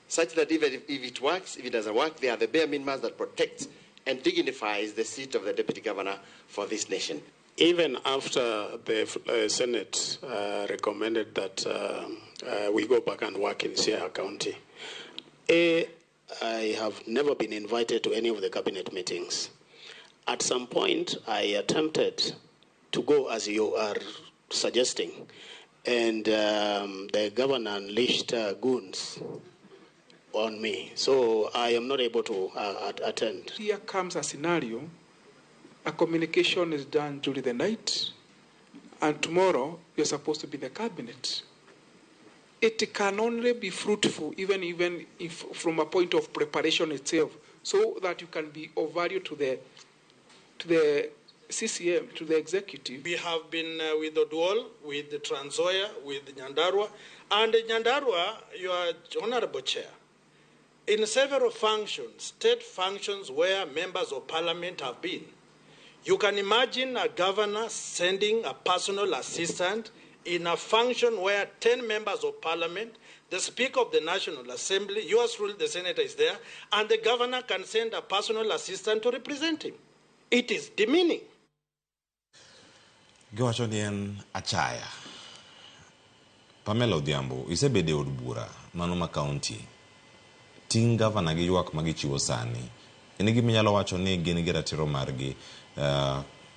such that even if it works, if it doesn't work, they are the bare minimums that protects and dignifies the seat of the deputy governor for this nation. Even after the Senate recommended that we go back and work in Siaya County, I have never been invited to any of the cabinet meetings. At some point, I attempted to go as you are suggesting, and the governor unleashed goons on me, so I am not able to attend. Here comes a scenario. A communication is done during the night, and tomorrow you're supposed to be in the cabinet. It can only be fruitful even if from a point of preparation itself, so that you can be of value to the CCM, to the executive. We have been with Oduol, with the Trans Nzoia, with Nyandarua, and Nyandarua, your honorable chair, in several functions, state functions where members of parliament have been. You can imagine a governor sending a personal assistant in a function where 10 members of parliament, the Speaker of the National Assembly, yours truly, the senator is there, and the governor can send a personal assistant to represent him. It is demeaning. Giwacho ni en achaya. Pamela Odhiambo, isebedo e od bura mano ma county. Ting' gavana gi ywak ma gichiwo sani. En gima inyalo wacho ni gin gi ratiro margi.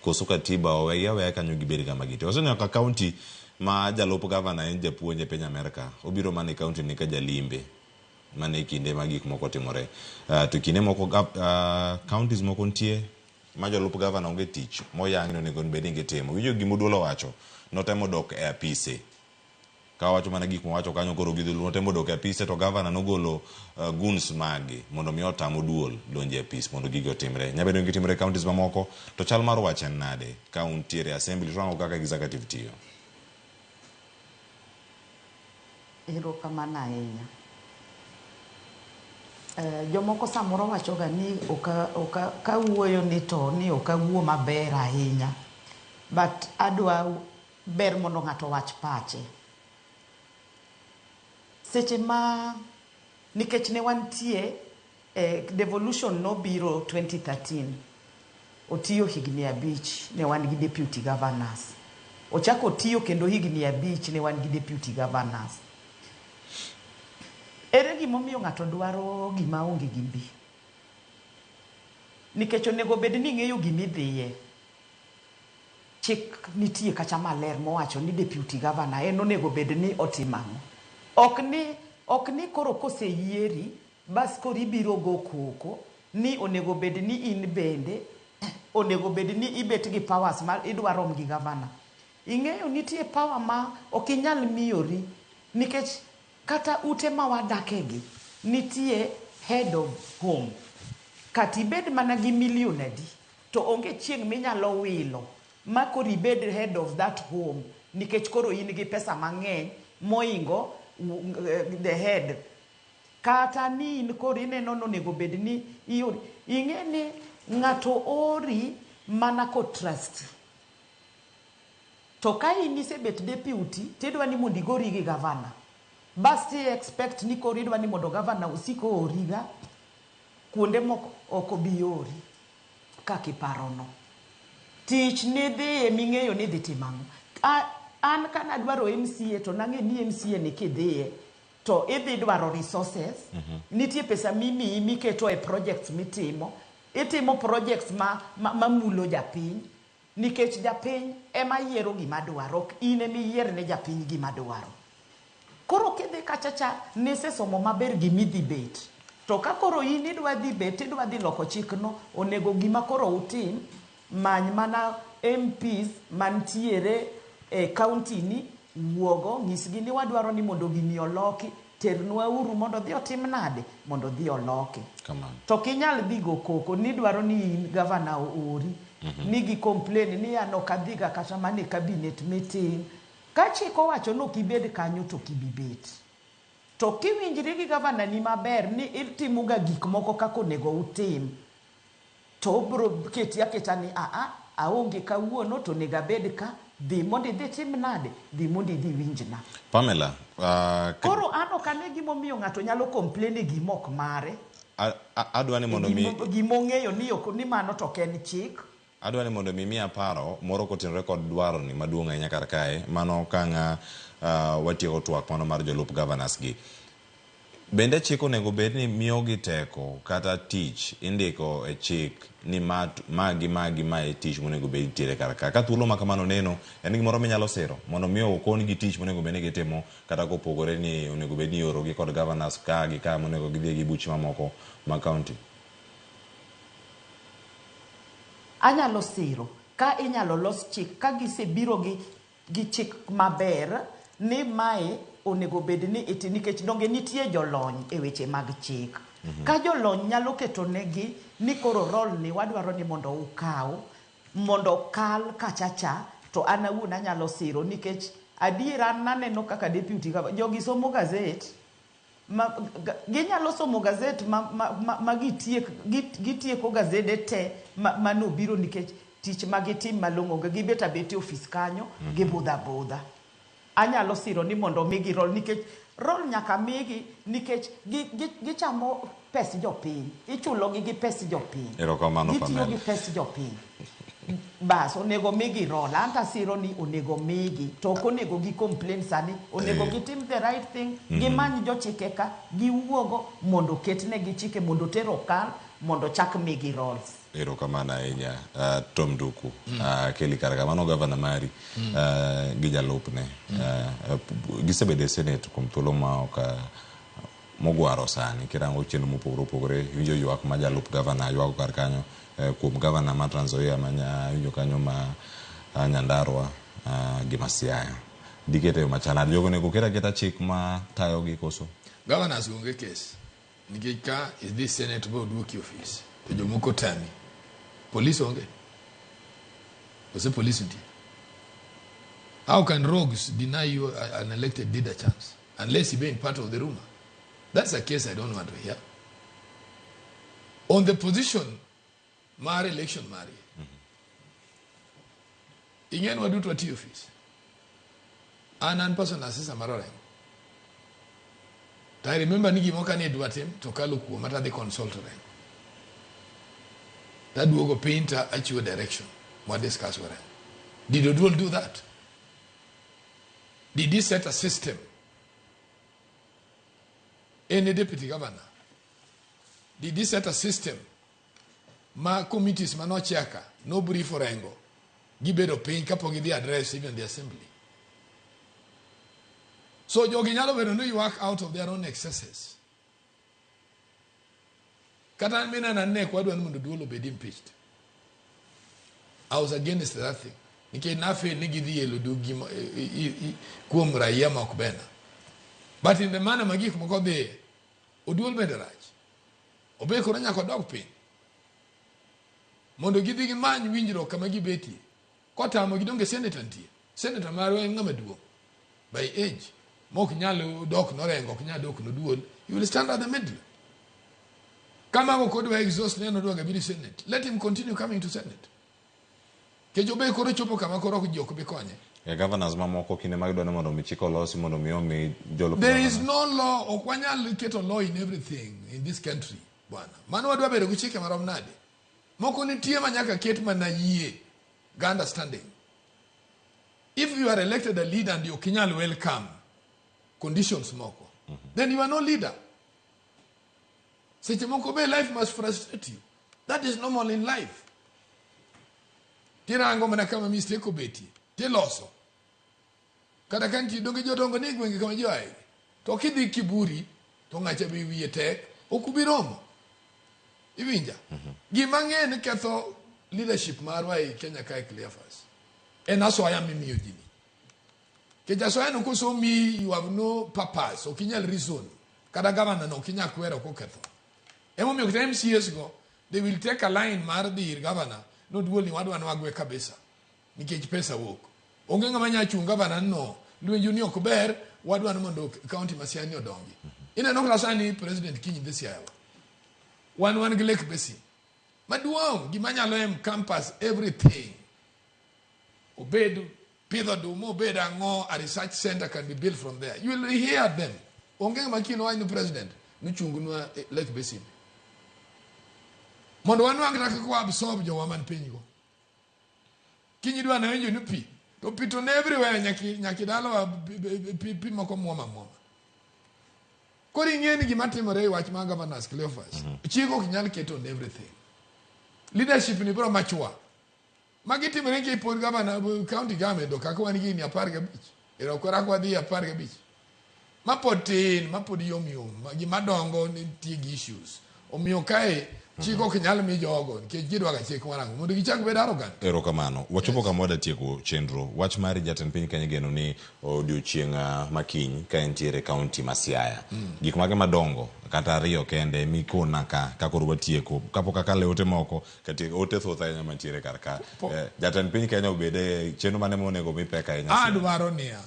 Koso katiba owegi aweya kanyo gibed kama gintie. Waseneno ka county ma jalup gavana en japuonj e piny Amerka. Obiro mana e county ni ka jalimbe. Mana e kinde ma gik moko timore. To kinde moko counties moko nitie ma jolup gavana onge tich moyangi ni onego bed ni gitimo. Winjo gima Oduol owacho, notemo dok e apise. Ka wacho mana gik mowacho kanyo koro gi dholuo, notemo dok e apise to gavana nogolo goons magi mondo mi otam Oduol donjo e apis mondo gigi otimre. Nyalo bedo ni gitimore e counties mamoko, to chal mar wach en nade ka untiere e assembly to urango kaka executive tiyo? Erokamano ahinya. Jomoko samoro wachoga ni kawuoyo ni to ni ok awuo maber ahinya, but adwa ber mondo ng'ato owach pache. Seche ma Nikech ne wantie eh, devolution nobiro 2013 otiyo higni abich ne wan gi deputy governors. Ochako otiyo kendo higni abich ne wan gi deputy governors. Ere gimomiyo ng'ato dwaro gima onge gi mbi? Nikech onego bed ni ing'eyo gimidhiye. Chik nitie kacha maler mowacho ni deputy governor en onego bed ni otimo ang'o. Ok ni, ok ni koro koseyieri bas koro ibiro go koko ni onego bed ni in bende onego bed ni ibet gi powers ma idwa rom gi governor. Ing'eyo nitie power ma ok inyal miyori nikech kata ute ma wadake gi nitie head of home. Kata ibed mana gi million adi to onge chieng' minyalo wilo ma koro ibed head of that home nikech koro in gi pesa mang'eny moingo the head. Kata ni in koro ineno ni onego bed ni iori. Ing'e ni ng'ato ori mana ko trust. To ka in isebet deputy tidwa ni mondo igori gi gavana. Bas ti expect ni koro idwa ni mondo gavana osik ooriga kuonde moko ok obi ori kaka iparono. Tich nidhiye ming'eyo ni idhi timo ang'o. An kanadwaro MCA to nang'e ni MCA ni kidhiye to idhi dwaro resources. Nitie pesa mimiyi miketo e projects mitimo. Itimo projects ma mulo japiny. Nikech japiny ema yiero gima dwaro, ok in emiyier ne japiny gima dwaro. Koro kidhi kacha cha nisesomo maber gimidhi bet. To ka koro in idwa dhi bet idwa dhi loko chikno, onego gima koro utim, many mana MPs mantiere e county ni, wuogo, nyisgi ni wadwaro ni mondo gini oloki, ternwa uru mondo odhi otim nade? Mondo odhi oloki. Kamano. To ok inyal dhi go koko ni idwaro ni in gavana oori, ni gi complain ni an ok adhiga kata mana e cabinet meeting. Ka chik owacho ni ok ibed kanyo to ok ibi bet. To kiwinjri gi gavana ni maber ni itimo ga gik moko kaka onego utim, to obro keti aketa ni aa aonge kawuono to onego abed ka, dhi mondo idhi tim nade? Dhi mondo idhi iwinjna. Pamela, Koro an ok ane gimomiyo ng'ato nyalo complain e gima ok mare. Adwa ni mondo mi Gimong'eyo ni ok ni mano to ok en chik. Adwa ni mondo mi miya paro moro kotenore kod dwaro ni maduong' ahinya kar kae mano kanga watieko twak mano mar jolup governors gi. Bende chik onego bed ni miyogi teko kata tich indiko e chik ni ma magi magi ma e tich monego bed nitiere kar ka. Ka thuolo ma kamano neno en gimoro minyalo siro mondo mi okon gi tich monego bed ni gitimo kata kopogore ni onego bed ni iorogi kod governors ka gi ka monego gidhi gi buche mamoko mag county. Anyalo siro ka inyalo los chik ka gisebiro gi chik maber ni mae onego bed ni iti nikech donge nitie jolony e weche mag chik. Ka jolony nyalo keto negi ni koro role ni wadwaro ni mondo ukaw mondo kal kachacha to an awuon anyalo siro nikech adier an naneno kaka deputy governor jogi somo gazet ma, ginyalo somo gazet ma gitiek gitieko gazede te manobiro nikech tich ma gitim malong'o onge gibet abet e ofis kanyo gibudho abudha. Anyalo siro ni mondo migi role nikech role nyaka migi nikech gichamo pes jopiny ichulogi gi pes jopiny Erokamano gitiyo Pamela. gi pes jopiny bas onego migi role an tasiro ni onego migi to ok onego gi complain sani onego gitim the right thing gimany jochike ka giwuogo mondo oketnegi chike mondo ter okal mondo chak migi roles. Erokamano ahinya Tom Nduku. Keli kar ka mano gavana mari gi jalupne gisebedo e senate kuom thuolo ma ok mogwaro sani kirango chenro mopogore opogore iwinjo ywak ma jalup gavana ywago kar kanyo kuom gavana ma Trans Nzoia ma iwinjo kanyo ma Nyandarua gi ma Siaya dikete yo machal nade jogo onego ket aketa chik ma tayogi koso Governors onge kes nikech ka idhi senate ba oduoki ofis to jomoko tami polis onge kose polis nitie how can rogues deny you an elected leader chance unless you been part of the rumor that's a case i don't want to hear on the position mar election mari ing'en waduto watiyo ofis an personal assistant mar Orengo. To I remember ni gimoro kane idwa tim to kalo kuoma to adhi consult Orengo. To aduogo piny to achiwo direction mwa discuss Orengo. Did Oduol do that? Did he set a system? Any deputy governor? Did he set a system ma committees manochaka no brief Orengo gibedo piny kapok gidhi address even the assembly? So jogi nyalo bedo ni ywak out of their own excesses. Kata minena ne kwadwa ni mondo duol obed impeached. I was against that thing. Nikech nafeel ni gidhi elo dug gi kuom raia ma ok bena. But in the manner ma gik moko dhiye, oduol bende rach. Obe koro nyaka odog piny. Mondo gidhi gimany winjruok kama gibetie. Kotamo gidonge senator nitie. Senator marwa en ng'ama duong' by age. Mok nyal dok norengo, ok nyal dok noduol. He will stand at the middle. Kamago kodwa exhaust neno dwa gabiri senate. Let him continue coming to senate. Kech obe koro chopo kama koro ok ji ok bi konye. E governors mamoko kinde ma gidwa ni mondo mi chik olosi mondo mi omi jolup There is governor. no law, ok wanyal keto law in everything in this country. Bwana. Mano wadwa bedo gi chike marom nade? Moko nitie ma nyaka ket mana yie gi understanding. If you are elected a leader and ok inyal welcome conditions moko, then you are no leader. Seche moko be life must frustrate you. That is normal in life. Tirango mana kama mistake obetie, tiloso. Kata ka nitie donge jodongo nie gwenge kama ji oaye. To kidhi kiburi, to ng'acha be wiye tek, ok ubi romo. Iwinja? Gima ng'e ni ketho leadership marwa ei Kenya kae Cleophas. En asoya mimiyo ji ni. Nikech asoya no kosomiyi you have no purpose, ok inyal reason. Kata governor no ok inyal kwero koketho. Emomiyo kata MCAs go, they will take a line mar dhi ir governor, noduol ni wadwa nwagwe kabisa. Nikech pesa wuok. Onge ng'ama nya chung governor no, lwenju ni ok ber, wadwa ni mondo county ma Siaya ni odongi. Ineno kata sani president kiny dhi Siaya wa. Wan wan gi Lake Basin. Maduong' gima nyalo encompass everything. Obed pidho oduma, obed ang'o, a research center can be built from there. You will hear them. Onge ng'ama kiny wach ni president nochungnwa Lake Basin. Mondo wanwang' kata kaka wa absorb jowa man piny go. Kiny idwa na winjo ni pi, to pi to ne everywhere nyaki nyaki dalawa pi, pi moko muoma muoma. Koro ing'e ni gima timore e wach mar governors Cleophas. Chik ok nyal keto on everything. Leadership ni biro machua. Magi timore nikech pod governor county government kaka wan gi higni 15. Ero koro wadhi 15. Ma pod tin, ma pod yom yom, ma gima dongo nitie gi issues. Omiyo kae chik ok nyal mi jogo nikech gidwa ga chik marang'o mondo gichak bedo arrogant. Erokamano. Wachopo kama wadatieko chenro. Wach mari jatend piny Kenya geno ni odiochieng' ma kiny ka entiere e kaunti ma Siaya. Gik mage madongo kata ariyo kende mikona ka ka koro watieko kapok akalo e ote moko kata ote thoth ahinya mantiere kar ka. Jatend piny Kenya obede chenro mane monego mi pek ahinya Siaya? Adwaro niya,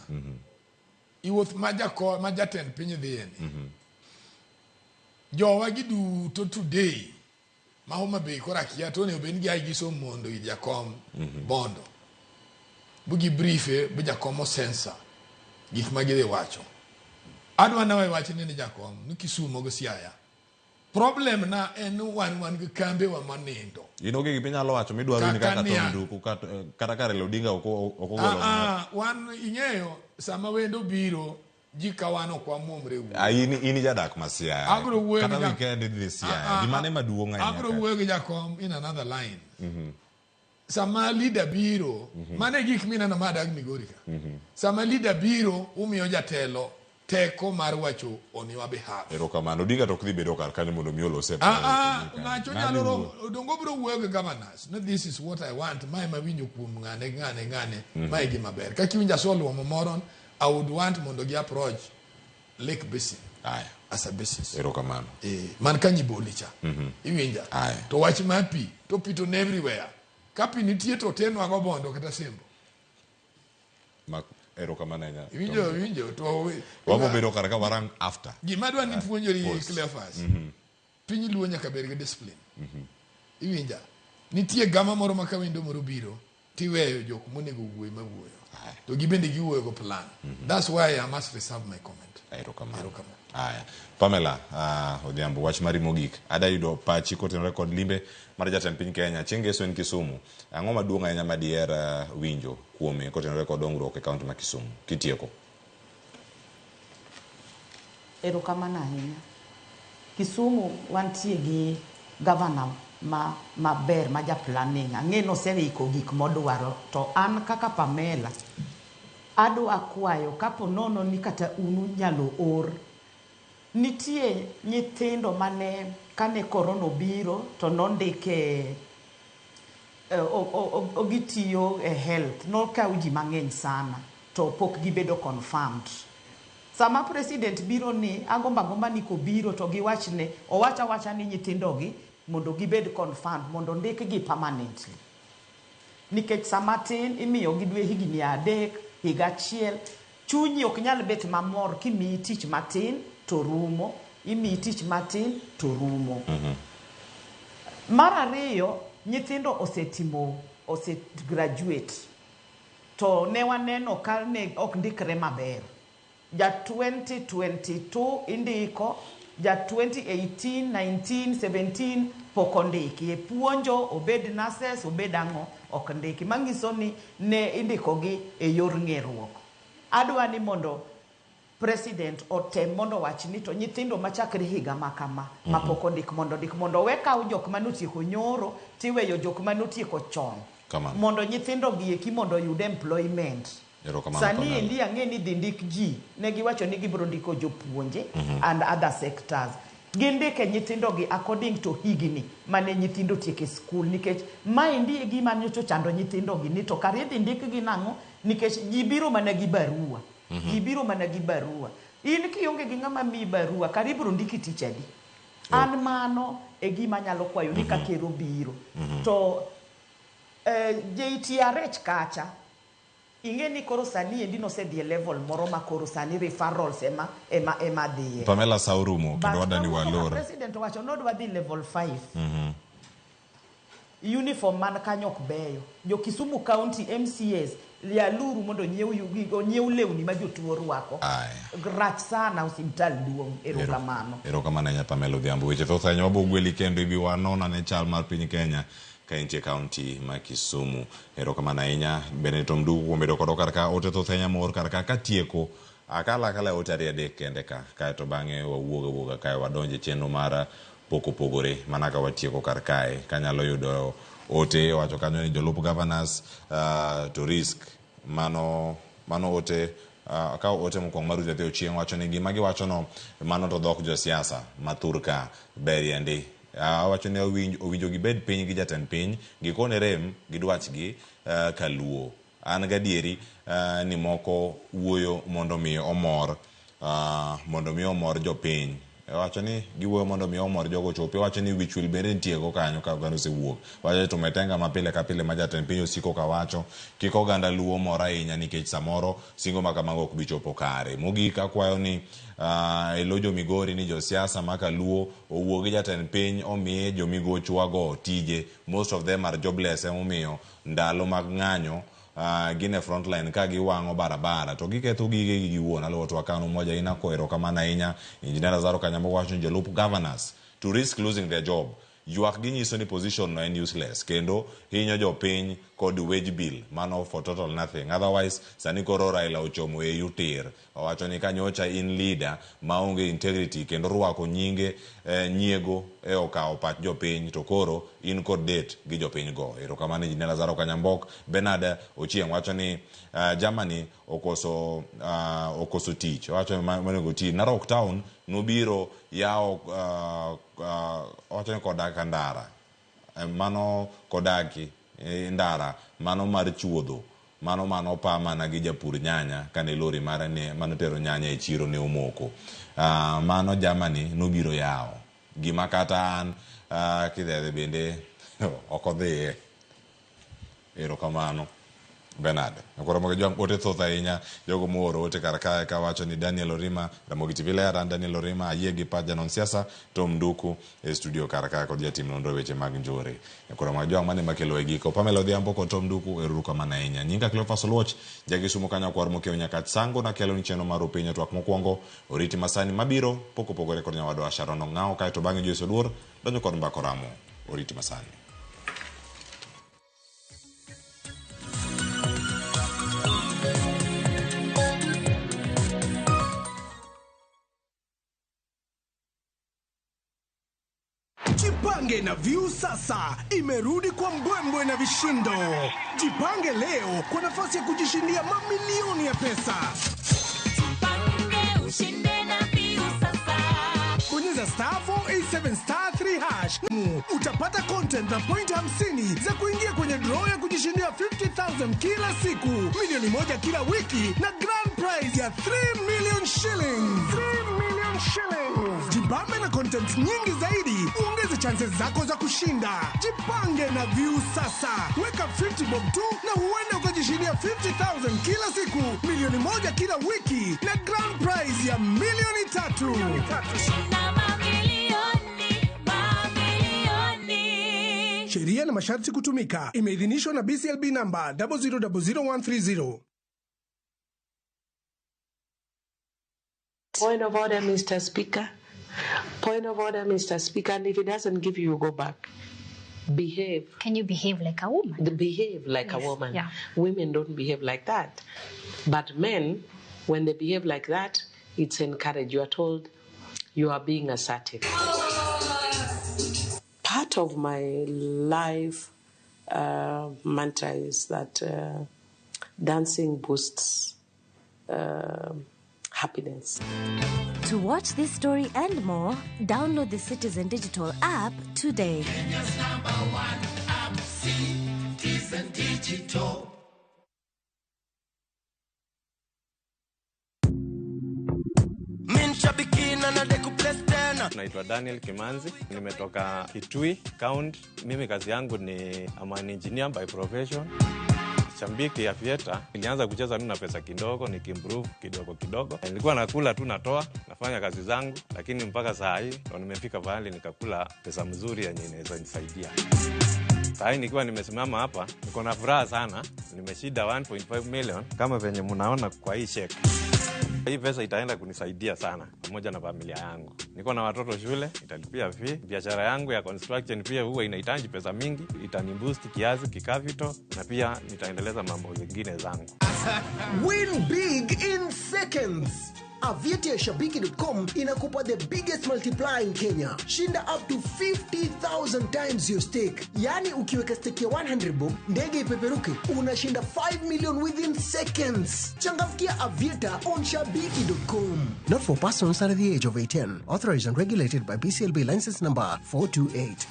i wuoth ma jako ma jatend piny dhiye ni, jowa gi duto today ma Homa Bay koro akia to onego bed ni gia giso mondo ir jakom Bondo bu gi briefe bu jakom osensa gik ma gidhi wacho. Adwa nawe wach ni jakom ni Kisumo gi Siaya. Problem na en ni wan wan gi kambe wa manindo. In onge gima inyalo wacho midwaro in Kaka kaka Tom niang'. Nduku kata ka Raila Odinga ok ogolo. Ah, wan ing'eyo sama wendo biro ji ka wan ok wamuomre wuoyo. Ah, in jadak ma Siaya. Abiro wuoyo Kata gi ja- weekend idhi Siaya. Ah, ah, Gima ne maduong' ahinya. Abiro ka. wuoyo gi jakom in another line. Sama leader biro, mano e gik mineno ma adag Migori ka. Sama leader biro, umiyo jatelo teko mar wacho on your behalf. Erokamano. Odinga to ok dhi bedo kar kanyo mondo mi olose. Ah, ah, ng'acho Ng'ani nyalo wuoyo. romo, dongo biro wuoyo gi governors. No, this is what I want. Mae mawinjo kuom ng'ane, ng'ane, ng'ane. Mae gima ber. Kaka iwinjo asoluomo moro, I would want mondo gi approach Lake Basin Aya. as a basis. Erokamano. Man ka Nyiboli cha. Iwinja. Aya. To wach mar pi, to pi to ne everywhere. Ka pi nitie to tenwa go Bondo kata Sembo. Ma erokamano ahinya. Iwinjo, iwinjo. To Wabo bedo kar ka warang after. Gima adwa ni puonjori Post. Cleophas. Piny Luo nyaka bed gi discipline. Iwinja. Nitie gama moro ma ka wendo moro biro, tiweyo jok monego wuoyi mawuoyo. To gibende giwuoyo go plan. That's why I must reserve my comment. Erokamano. Aya. Pamela Odhiambo, wach mari mogik. Ada yudo pachi kotenore kod limbe mar jatend piny Kenya chieng' ngeso en Kisumu. Ang'o maduong' ahinya ma diher winjo kuome kotenore kod dongruok e kaunti ma Kisumu? Kitieko. Erokamano ahinya. Kisumu wantie gi gavana ma maber ma ja planning. Ang'e ni oseiko gik modwaro to an kaka Pamela adwa kwayo kapo nono ni kata un unyalo or. Nitie nyithindo mane kane korona obiro to nondike gitiyo e health nokaw ji mang'eny sana to pok gibedo confirmed. Sama president biro ni agombo agomba ni kobiro to giwachne owach awacha ni nyithindogi mondo gibed confirmed mondo ndikgi permanently. Nikech sama tin imiyo gi dwe higni 3, higa 1, chunyi ok nyal bet mamor kimiyi tich matin to rumo, imiyi tich matin to rumo. Mar ariyo, nyithindo osetimo, ose graduate to ne waneno ka ne ok ndikre maber. Ja 2022 indiko, ja 2018, 19, 17 pok ondiki. E puonjo, obed nurses, obed ang'o, ok ndiki. Manyiso ni ne indikogi e yor ng'eruok. Adwa ni mondo president otem mondo owach ni to nyithindo machakre higa ma kama ma pok ondik mondo ondik mondo owe kaw jok manotieko nyoro tiweyo jok manotieko chon. Kamano. Mondo nyithindo gi eki mondo oyud employment. Erokamano, Sani Pamela. endi ang'e ni dhi ndik ji, ne giwacho ni gibiro ndiko jopuonje and other sectors. Gindike nyithindo gi according to higni mane nyithindo otieko e skul nikech maendi e gima nyocha ochando nyithindo gi ni to kare idhi ndikgi nang'o nikech ji biro mana gi barua. Ji biro mana gi barua. In kionge gi ng'ama miyi barua kare ibiro ndiki tich adi? An mano e gima anyalo kwayo ni ka ker obiro. To JTRH kacha ing'e ni koro sani endi nosedhi e level moro ma koro sani referrals ema dhiye. Pamela sa orumo kendo But wadani kawuono ka walor. president owacho nodwa dhi level 5. Uniform man kanyo ok beyo. Jo Kisumu County MCAs yaluru mondo onyiew lewni ma jotuo rwako. Rach sana osiptal duong'. Erokamano. Erokamano ahinya Pamela Odhiambo. Weche thoth ahinya wabiro gweli kendo ibi wanon ane chal mar piny Kenya ka intie kaunti ma Kisumu. Erokamano ahinya Benedicto Mduku kuom bedo kodwa kar ka. Ote thoth ahinya moor kar ka katieko akala akala e ote 2 3 kende ka kaeto bang'e wawuog awuoga kae wadonje chenro mar pok opogore mana ka watieko kar kae. Kanyalo yudo ote wacho kanyo ni jolup governors to risk mano ote akawo ote mokwongo mar Ruth Ochieng' wacho ni gima giwacho no mano to dhok josiasa mathur ka berie ndi. Awacho ni owinjo gibed piny gi jatend piny gikone rem gi dwachgi kaluo. An gadieri ni moko wuoyo mondo mi omor mondo mi omor jopiny. Owacho ni giwuoyo mondo mi omor jogo chopi. Owacho ni wich wil bende nitie go kanyo ka oganda osewuok. Owacho ni tumetenga ma pile ka pile ma jatend piny osiko kawacho kik oganda luo mor ahinya nikech samoro singo ma kamago ok bi chopo kare. Mogik akwayo ni elo jo Migori ni josiasa ma kaluo owuo gi jatend piny omiye jomigochwa go tije. Most of them are jobless emomiyo ndalo mag ng'anyo gin e front line ka giwang'o barabara to giketho gigegi giwuon. Aluwo twak kano Umoja Inako erokamano ahinya. Engineer Lazaro Kanyambogo wacho ni jolup governors to risk losing their job. Ywak ginyiso ni position no en useless kendo hinyo jopiny kod wage bill mano for total nothing. Otherwise sani koro Raila ochomo AU tir. Owacho ni kanyocha in leader maonge integrity kendo rwako nyinge nyiego e okawo pach jopiny to koro in kod date gi jopiny go. Erokamano Engineer Lazaro Kanyambok. Bernard Ochieng' wacho ni Germany okoso tich. Owacho monego ti Narok town nobiro yawo owacho ni kodaka ndara mano kodaki ndara mano mar chuodho mano pa mana gi japur nyanya kane lori mare ne manotero nyanya e chiro ne omoko. Mano Germany nobiro yawo gima kata an kidhedhe bende ok odhiye. Erokamano. Bernard. Ramogi Jwang' ote thoth ahinya jogo mooro ote kar kae kawacho ni Daniel Orima, Ramogi TV ler, an Daniel Orima ayie gi pach janon siasa Tom Nduku e studio kar kae kod jatim nonro e weche mag njore. Ramogi Jwang' mane makelo e giko. Pamela Odhiambo kod Tom Nduku ero uru kamano ahinya. Nyinga Cleophas Oluoch, Jakisumo kanyo kwar mokiewo Nyakach Sango nakelo ni chenro mar Upinyo twak mokwongo oriti masani mabiro pok opogore kod nyawadwa Sharon Ong'awo kaeto bang'e Joyce Oduor donjo kod mbako ramo oriti masani. Jipange na View sasa imerudi kwa mbwembwe na vishindo. Jipange leo kwa nafasi ya kujishindia mamilioni ya pesa. Jipange ushinde na View sasa. Bonyeza star 487 star 3 hash. Utapata content na point 50 za kuingia kwenye draw ya kujishindia 50,000 kila siku, milioni 1 kila wiki na grand prize ya 3 million shillings. 3 million shillings. Jibambe na content nyingi zaidi, uongeze chances zako za kushinda. Jipange na View sasa. Weka 50 bob tu na huenda ukajishindia 50,000 kila siku, milioni 1 kila wiki na grand prize ya milioni 3. Shinda mamilioni, mamilioni. Sheria na masharti kutumika. Imeidhinishwa na BCLB namba 0000130. Point of order, Mr. Speaker. Point of order, Mr. Speaker. And if he doesn't give you, you go back. Behave. Can you behave like a woman? Behave like a Yes, woman. yeah. Women don't behave like that. But men, when they behave like that, it's encouraged. You are told you are being assertive. Part of my life mantra is that dancing boosts happiness. To watch this story and more, download the Citizen Digital app today. Kenya's number one app, Citizen Digital. Naitwa Daniel Kimanzi, nimetoka Kitui County. Mimi kazi yangu ni I'm an engineer by profession. Shabiki ya Aviator, nilianza kucheza tu na pesa kidogo, nikiimprove kidogo kidogo. Nilikuwa nakula tu natoa, nafanya kazi zangu, lakini mpaka saa hii ndo nimefika pahali nikakula pesa mzuri yenye inaweza nisaidia. Saa hii nikiwa nimesimama hapa, niko na furaha sana. Nimeshinda 1.5 million kama venye mnaona kwa hii check. Hii pesa itaenda kunisaidia sana pamoja na familia yangu. Niko na watoto shule, italipia fee. Biashara yangu ya construction pia huwa inahitaji pesa mingi, itaniboost kiasi kicapital na pia nitaendeleza mambo zingine zangu. Win big in seconds. Aviator ya Shabiki.com inakupa the biggest multiplier in Kenya. Shinda up to 50,000 times your stake. Yani ukiweka stake ya 100 bob, ndege ipeperuke, unashinda 5 million within seconds. Changamkia Aviator on Shabiki.com. Not for persons under the age of 18. Authorized and regulated by BCLB license number 428.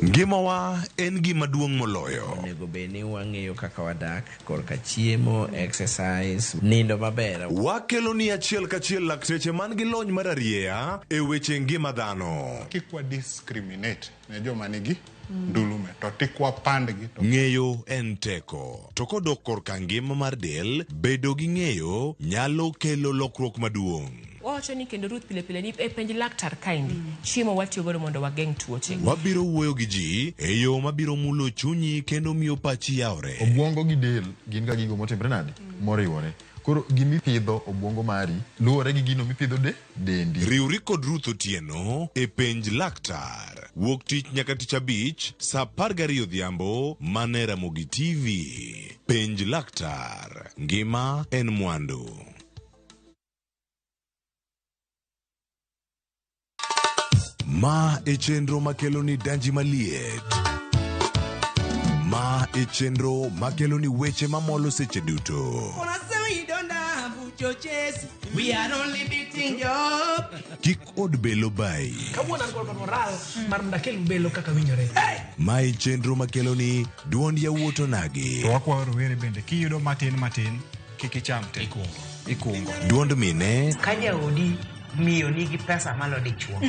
Ngimawa en gima duong' moloyo. Onego bed ni wang'eyo kaka wadak korka chiemo, exercise, nindo maber. Wakelo ni achiel kachiel lakteche man gi lony mar arieya e weche ngima dhano. Kik wa discriminate ne joma nigi ndulume to tik wapandgi to Ng'eyo en teko. To kodok korka ngima mar del, bedo gi ng'eyo nyalo kelo lokruok maduong'. Wawacho ni kendo Ruth pile pile ni e penj laktar kaendi chiemo watiyo godo mondo wageng' tuoche. Wabiro wuoyo gi ji e yo mabiro mulo chunyi kendo miyo pachi yawre. Obwongo gi del gin ga gigo motimre nade? Moriwore. Koro gimipidho obwongo mari luwore gi gino mipidho de dendi. Riwri kod Ruth Otieno e penj laktar. Wuok tich nyaka tich abich saa 12 odhiambo mana e Ramogi TV. Penj laktar. Ngima en mwandu. Ma e chenro makelo ni danji maliet. Ma e chenro makelo ni weche mamolo seche duto. We are only beating job. Kik od belo bai. Kawuono an kod moral mar mondo akel belo kaka winjore. Ma e chenro makelo ni duond yawuot onagi. To wakwayo rowere bende kiyudo matin matin kik icham te. Ikungo. Duond mine Ka jaodi Miyo nigi pesa malo dichuo.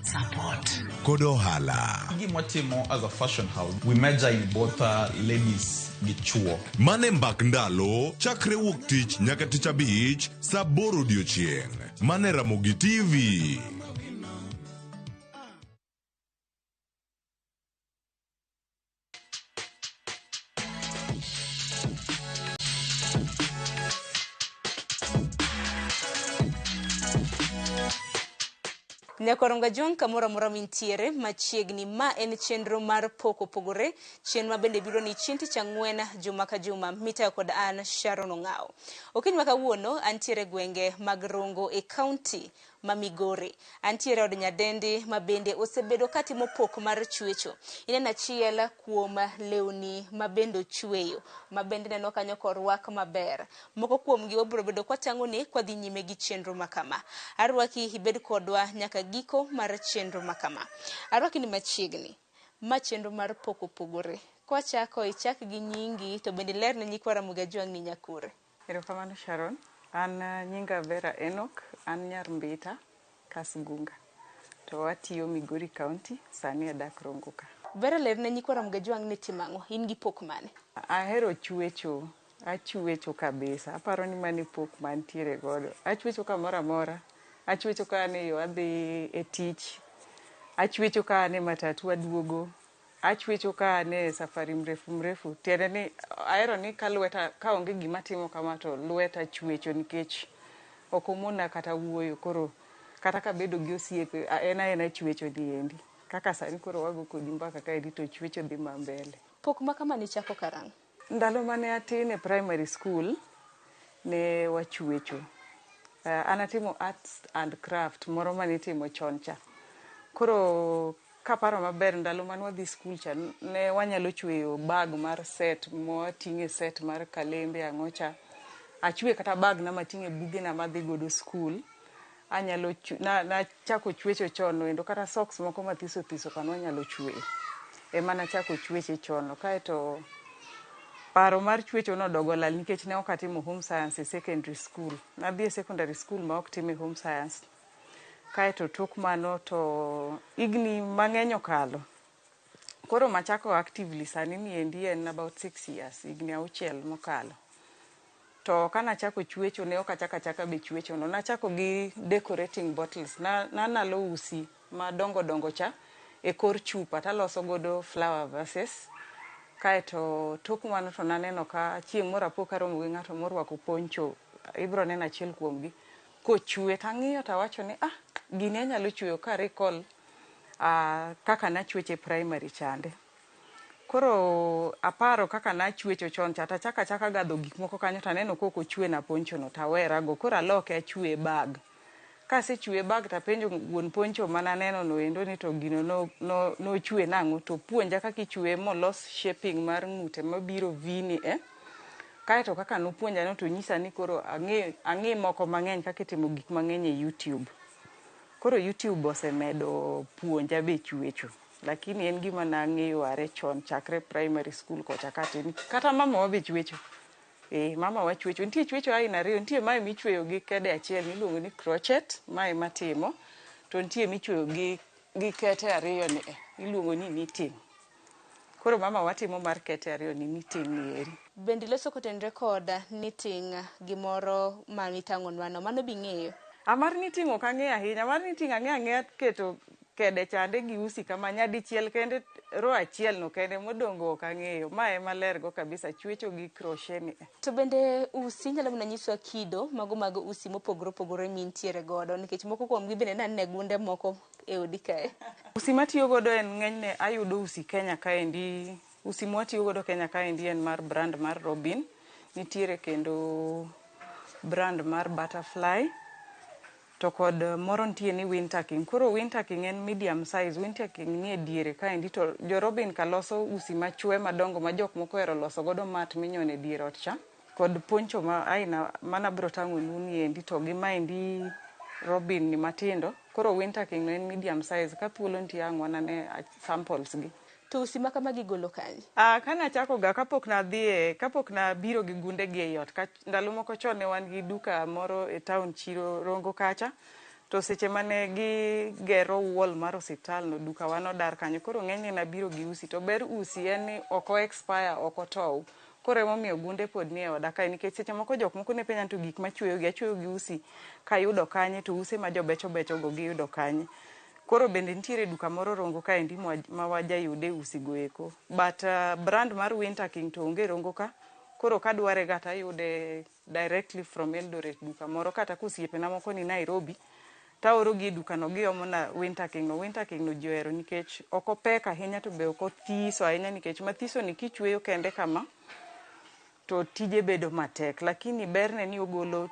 Support. Kod ohala. Gima watimo as a fashion house, we major in both ladies gi chuo. Mane mbak ndalo chakre wuok tich nyaka tich abich saa 8 odiochieng'. Mane Ramogi TV. Nyakoronga Jwang' kamoro amora mintiere machiegni ma en chenro mar pok opogore, chenro ma bende biro ni chieng' tich ang'wen juma ka juma mitayo kod an Sharon Ong'awo. Okinyi ma kawuono antiere gwenge mag Rongo e kaunti ma Migori. Antiere od nyadendi ma bende osebedo katimo pok mar chwecho. Ineno achiel kuom lewni ma bende ochweyo, ma bende neno kanyo korwak maber. Moko kuomgi wabiro bedo kwatang'oni kwadhi nyime gi chenro ma kama. Arwaki ibed kodwa nyaka giko mar chenro ma kama. Arwaki ni machiegni. Ma chenro mar pok opogore. Kwachako ichak gi nyingi to bende ler ne nyikwa Ramogi Ajwang' ni nyakure. Erokamano Sharon. An nyinga Vera Enoch, an nyar Mbita, Kasgunga. To atiyo Migori County, sani adak Rongo ka. Vera ler ne nyikwa Ramogi Ajwang' ni timo ang'o? In gi pok mane? Ahero chwecho, achwecho kabisa. Aparo ni mano e pok mantiere godo. Achwecho kamoro amora. Achwecho ka an e yo adhi e tich. Achwecho ka an e matatu aduogo. Achwecho ka an e safari mrefu mrefu. Tiende ni ahero ni ka lweta kaonge gima timo kama to lweta chwecho nikech ok omona kata wuoyo. Koro kata kabedo gi osiepe en aena chwecho niendi. Kaka sani koro wago kodi mbaka kaendi to chwecho dhi ma mbele. Pok ma kama nichako karang'o? Ndalo mane atin e primary school ne wachwecho. An atimo arts and craft moro manitimo chon cha. Koro kaparo maber ndalo mane wadhi skul cha ne wanyalo chweyo bag mar set mwating'e set mar kalembe ang'o cha. Achwe kata bag na mating'e bugena madhi godo skul. Anyalo nachako chwecho chon endo kata socks moko mathiso thiso ka nwanyalo chweyo. Ema nachako chweche chon. Kaeto paro mar chwecho nodogo lal nikech ne ok atimo home science e secondary school. Nadhi e secondary school ma ok time home science. Kaeto tok mano to higni mang'eny okalo. Koro machako actively sani niendi en about 6 years, higni 6 mokalo. To kanachako chwecho ne ok achako achaka be chwecho no. Nachako gi decorating bottles. Nanalo usi madongo dongo cha e kor chupa taloso godo flower vases. Kaeto tok mano to naneno ka chieng' moro apo karomo gi ng'ato morwako poncho, ibro neno achiel kuomgi kochwe tang'iyo tawacho ni ah, gini anyalo chweyo ka recall kaka nachweche primary chande. Koro aparo kaka nachwecho chon cha tachako achaka gadho gik moko kanyo taneno kok ochwena poncho no tawerago. Koro aloke achwe bag. Kasechwe bag tapenjo wuon poncho mananeno no endo ni to gino nochwe nang'o to puonja kaka ichwe molos shaping mar ng'ute mabiro V ni e. Kaeto kaka nopuonja no to nyisa ni koro ang'e moko mang'eny kaka itimo gik mang'eny e YouTube. Koro YouTube osemedo puonja be chwecho. Lakini en gima nang'eyo are chon chakre primary school kocha katin. Kata mama wa be chwecho. Mama wa chwecho. Nitie chwecho aina ariyo. Nitie mae michweyo gi kede achiel miluongo ni crochet, mae matimo. To nitie michweyo gi kete ariyo ni iluongo ni knitting. Koro mama watimo mar kete ariyo ni knitting ni eri. Bende iloso kotenore kod knitting gimoro ma nitang'onwa no, mano bing'eyo? Mar knitting ok ang'eyo ahinya. Mar knitting ang'eyo ang'eya keto kede chande gi usi kama nyadichiel kende ro achiel no kende modongo ok ang'eyo. Ma ema ler go kabisa chwecho gi crochet ni. To bende usi nyalo mana nyiswa kido mago mag usi mopogore opogore mintiere godo nikech moko kuomgi bende naneno e gunde moko e odi kae. Usi matiyo godo en ng'enyne ayudo usi Kenya kaendi. Usi mwatiyo godo Kenya kaendi en mar brand mar Robin. Nitiere kendo brand mar Butterfly. To kod moro nitie ni Winter King. Koro Winter King en medium size. Winter King nie diere kaendi to jo Robin ka loso usi machwe madongo ma jok moko ohero loso godo mat minyono e dier ot cha. Kod poncho ma aina mana bro tang'onu niendi to gi maendi Robin ni matindo. Koro Winter King no en medium size. Ka thuolo nitie ang' wanane samples gi. To usi ma kama gigolo kanye? Kanachako ga kapok nadhiye, kapok nabiro gi gunde gi ei ot. Ndalo moko chon ne wan gi duka moro e town chiro Rongo kacha. To seche mane gigero wall mar osiptal no, duka wa nodar kanyo. Koro ng'enyne nabiro gi usi. To ber usi en ni ok o expire, ok otow. Koro emomiyo gunde pod nie oda kae nikech seche moko jok moko ne penja ni to gik machweyo gi achweyo gi usi kayudo kanye to use ma jobecho becho go giyudo kanye. Koro bende nitiere duka moro Rongo kaendi ma wajayude usi go eko. But brand mar Winter King to onge Rongo ka. Koro kadware ga tayude directly from Eldoret duka moro kata ka osiepena moko ni Nairobi taoro gi e duka no giomo na Winter King no. Winter King no ji ohero nikech ok opek ahinya to be ok othiso ahinya nikech mathiso ni kichweyo kende kama to tije bedo matek. Lakini berne ni ogolo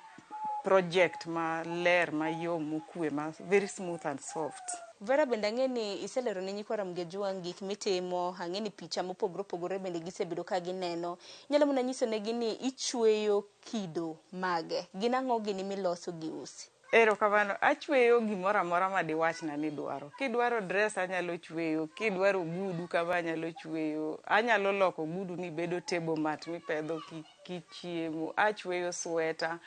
project maler mayom mokwe ma very smooth and soft. Vera bende ang'e ni iselero ne nyikwa Ramogi Ajwang' gik mitimo, ang'e ni picha mopogore opogore bende gisebedo ka gineno. Inyalo mana nyiso negi ni ichweyo kido mage? Gin ang'o gini miloso gi usi? Erokamano. Achweyo gimoro amora ma diwachna ni idwaro. Kidwaro dress anyalo chweyo, kidwaro ogudu kama anyalo chweyo, anyalo loko ogudu ni bedo table mat mipedho kichiemo, achweyo sweta,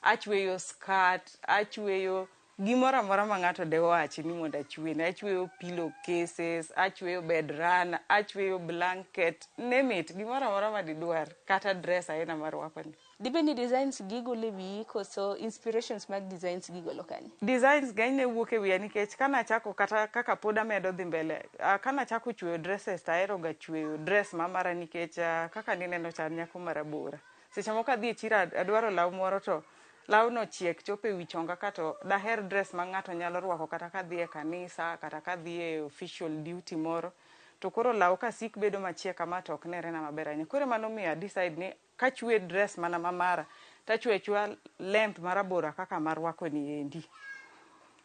achweyo skirt, achweyo gimoro amora ma ng'ato dewachi ni mondo achwene. Achweyo pillow cases, achweyo bed runner, achweyo blanket, name it, gimoro amora ma didwar, kata dress aina marwako ni. Dibed ni designs gi igolo e wiyi koso inspirations mag designs gi igolo kanye? Designs ng'enyne wuok e wiya nikech kanachako kata kaka pod amedo dhi mbele, kanachako chweyo dresses to ahero ga chweyo dress ma mara nikech kaka nineno cha an nyako marabora. Seche moko adhi e chiro adwaro law moro to lawno chiek chopo e wi chonga ka to daher dress ma ng'ato nyalo rwako kata kadhi e kanisa kata kadhi e official duty moro. To koro law ka sik bedo machiek kama to ok nere na maber ahinya. Koro ema nomiyo a decide ni kachwe dress mana ma mara tachweyo achweya length marabora kaka marwako ni endi.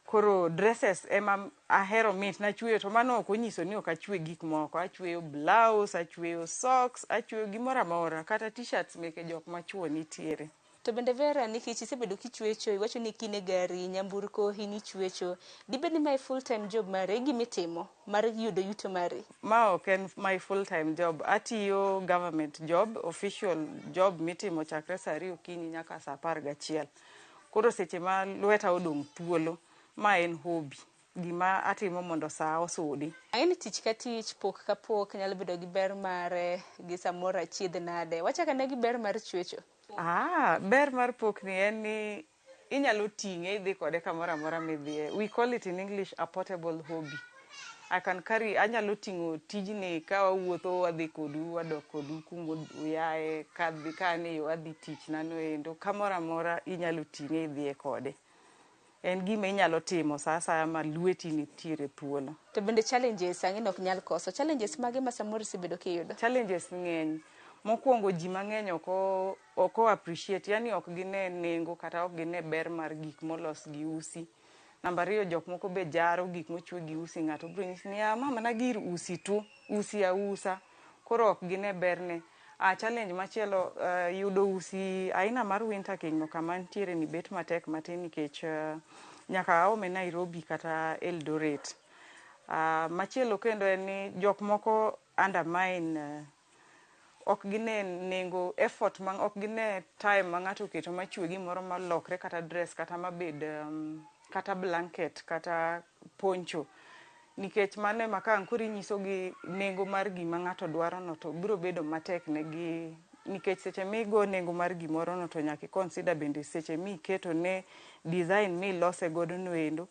Koro dresses ema ahero mit nachweyo to mano ok onyiso ni ok achwe gik moko. Achweyo blouse, achweyo socks, achweyo gimoro amora kata t-shirts meke jok machuo nitiere. To bende Vera, nikech isebedo kichwecho, iwacho ni kine gari, nyamburko, in ichwecho. Dibed ni mae full time job mari, e gima itimo mar yudo yuto mari? Ma ok en my full time job. Atiyo government job, official job mitimo chakre saa ariyo okinyi nyaka saa apar gachiel. Koro seche ma lweta odong' thuolo, ma en hobby. Gima atimo mondo saa osudi. Ang'e ni tich ka tich, pok ka pok nyalo bedo gi ber mare gi samoro achiedh nade. Wachak ane gi ber mar chwecho. Ah, ber mar pokni en ni inyalo ting'e idhi kode kamoro amora midhiye. We call it in English a portable hobby. I can carry, anyalo ting'o tijni ka wawuotho wadhi kodu wadok kodu kuma uyae kadhi ka an e yo adhi tich nano endo kamoro amora inyalo ting'e idhiye kode. En gima inyalo timo sa asaya ma lweti nitiere thuolo. To bende challenges ang'e ni ok nyal koso. Challenges mage ma samoro isebedo kiyudo? Challenges ng'eny. Mokwongo ji mang'eny ok o appreciate, yani ok gine nengo kata ok gine ber mar gik molos gi usi. Namba ariyo jok moko be jaro gik mochwe gi usi, ng'ato biro nyisi ni ma mana gir usi tu, usi ausa. Koro ok gine berne. Challenge machielo yudo usi aina mar Winter King no kama nitiere ni bet matek matin nikech nyaka aome Nairobi kata Eldoret. Machielo kendo en ni jok moko undermine ok gine nengo effort ma ok gine time ma ng'ato oketo machwe gimoro malokre kata dress kata mabed kata blanket kata poncho. Nikech mano ema ka ang' koro inyiso gi nengo mar gima ng'ato dwaro no to biro bedo matek ne gi nikech seche migo nengo mar gimoro no to nyaka i consider bende seche miketo ne design milose godo no endo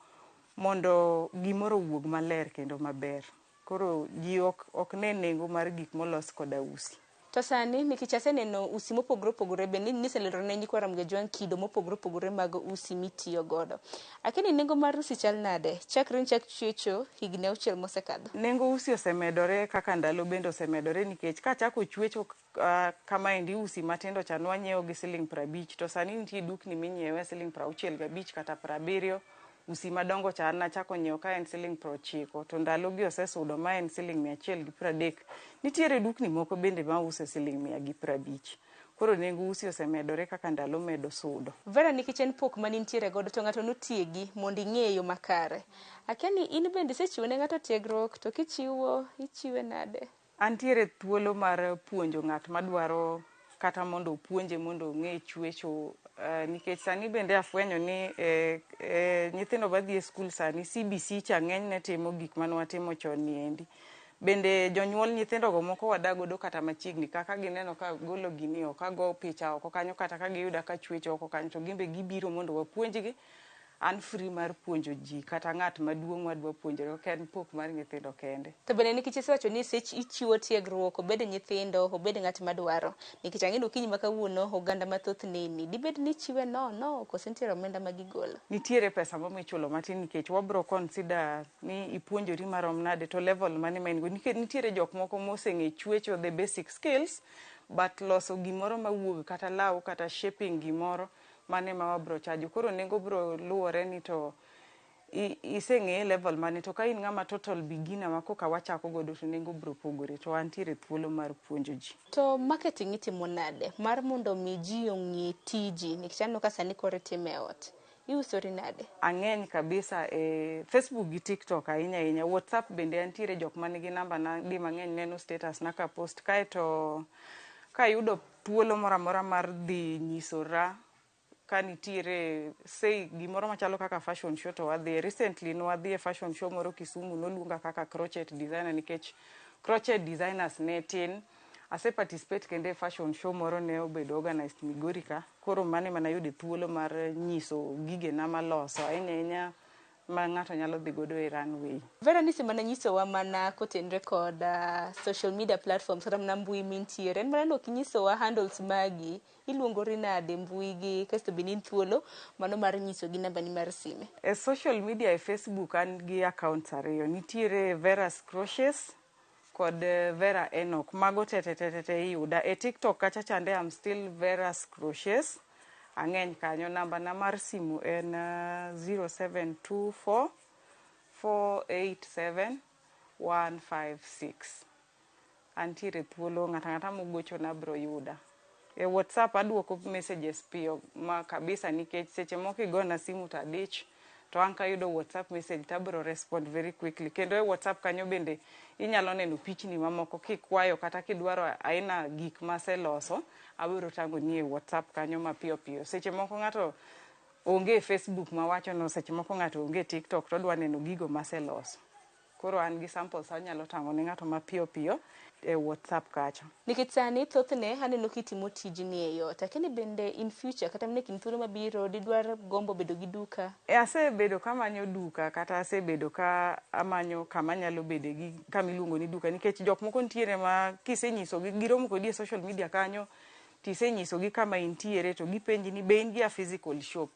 mondo gimoro owuog maler kendo maber. Koro ji ok ne nengo mar gik molos koda usi. To sani nikech aseneno usi mopogore opogore bende niselero ne nyikwa Ramogi Ajwang' kido mopogore opogore mag usi mitiyo godo. Akia ni nengo mar usi chal nade? Chakre nichak chwecho higni auchiel mosekadho. Nengo usi osemedore kaka ndalo bende osemedore nikech kachako chwecho kamaendi usi matindo cha nwanyiewo gi siling 50 to sani nitie dukni minyiewe siling 65 kata 70. Usi madongo cha an nachako nyiewo ka en siling 90 to ndalo gi osesudo ma en siling 130. Nitiere dukni moko bende mause siling 150. Koro nengo usi osemedore kaka ndalo medo sudo. Vera nikech en pok manintiere godo to ng'ato notiegi mondo ing'e yo makare. Akia ni in bende isechiwo ne ng'ato tiegruok to kichiwo ichiwe nade? Antiere thuolo mar puonjo ng'at madwaro kata mondo opuonje mondo ong'e chwecho Nikech sani bende afwenyo ni nyithindo madhi e skul sani CBC cha ng'enyne timo gik mane watimo chon ni endi. Bende jonyuol nyithindo go moko wadak godo kata machiegni kaka gineno ka golo gini oko ago picha oko kanyo kata ka giyuda ka chwecho oko kanyo to gin be gibiro mondo wapuonjgi. An free mar puonjo ji kata ng'at maduong' madwa puonjore ok en pok mar nyithindo kende. To bende nikech isewacho ni sech ichiwo tiegruok obed nyithindo obed ng'at madwaro nikech ang'e ni okinyi ma kawuono oganda mathoth neni dibed ni ichiwe nono koso nitiere omenda ma gigolo? Nitiere pesa mo michulo matin nikech wabro consider ni ipuonjori marom nade to level mane ma in go. Nikech nitiere jok moko moseng'e chwecho the basic skills but loso gimoro mawuog kata law kata shaping gimoro mane ma wabro chajo. Koro nengo bro luwore ni to iseng'eye level mane to ka in ng'ama total beginner ma koka wachako godo to nengo bro pogore to wantiere thuolo mar puonjo ji. To marketing itimo nade mar mondo mi ji ong'e tiji nikech aneno ka sani koro itime e ot. Iusori nade? Ang'eny kabisa e Facebook gi TikTok ahinya ahinya. WhatsApp bende antiere jok manigi namba na di mang'eny neno status na ka post kaeto kayudo thuolo moro amora mar dhi nyisora ka nitiere say gimoro machalo kaka fashion show to wadhiye. Recently ne wadhi e fashion show moro Kisumu noluonga kaka crochet designer nikech crochet designers ne tin. Ase participate kendo e fashion show moro ne obedo organized Migori ka. Koro mano ema nayude thuolo mar nyiso gigena maloso ahinya ahinya ma ng'ato nyalo dhi godo e runway. Vera nise mana nyisowa mana kotenre kod social media platforms kata mana mbui mintiere. En mana ni ok inyisowa handles magi, iluongori nade mbui gi kasto bende in thuolo mano mar nyisogi nambani mar sime. E social media e Facebook an gi accounts ariyo. Nitiere Vera's Crochets kod Vera Enoch. Mago te te te te te iyuda. E TikTok kacha chande I'm still Vera's Crochets. Ang'eny kanyo. Namba na mar simu en 0724 487 156. Antiere thuolo ng'ato ang'ata mogochona bro yuda. E WhatsApp aduoko messages piyo ma kabisa nikech seche moko igona simu to adich to an kayudo WhatsApp message to abro respond very quickly. Kendo e WhatsApp kanyo bende inyalo neno pichni mamoko kikwayo kata kidwaro aina gik maseloso abiro tang'oni e WhatsApp kanyo mapiyo piyo. Seche moko ng'ato onge e Facebook mawacho no, seche moko ng'ato onge e TikTok to odwa neno gigo maseloso. Koro an gi samples anyalo tang'o ne ng'ato mapiyo piyo e WhatsApp kacha. Nikech sani thothne aneno kitimo tijni e ot. Akia ni bende in future kata mana e kind thuolo mabiro didwar gombo bedo gi duka? E asebedo kamanyo duka kata asebedo ka amanyo kama anyalo bede gi kama iluongo ni duka nikech jok moko nitiere ma kisenyisogi giromo kodi e social media kanyo tisenyisogi kama intiere to gipenji ni be in gi a physical shop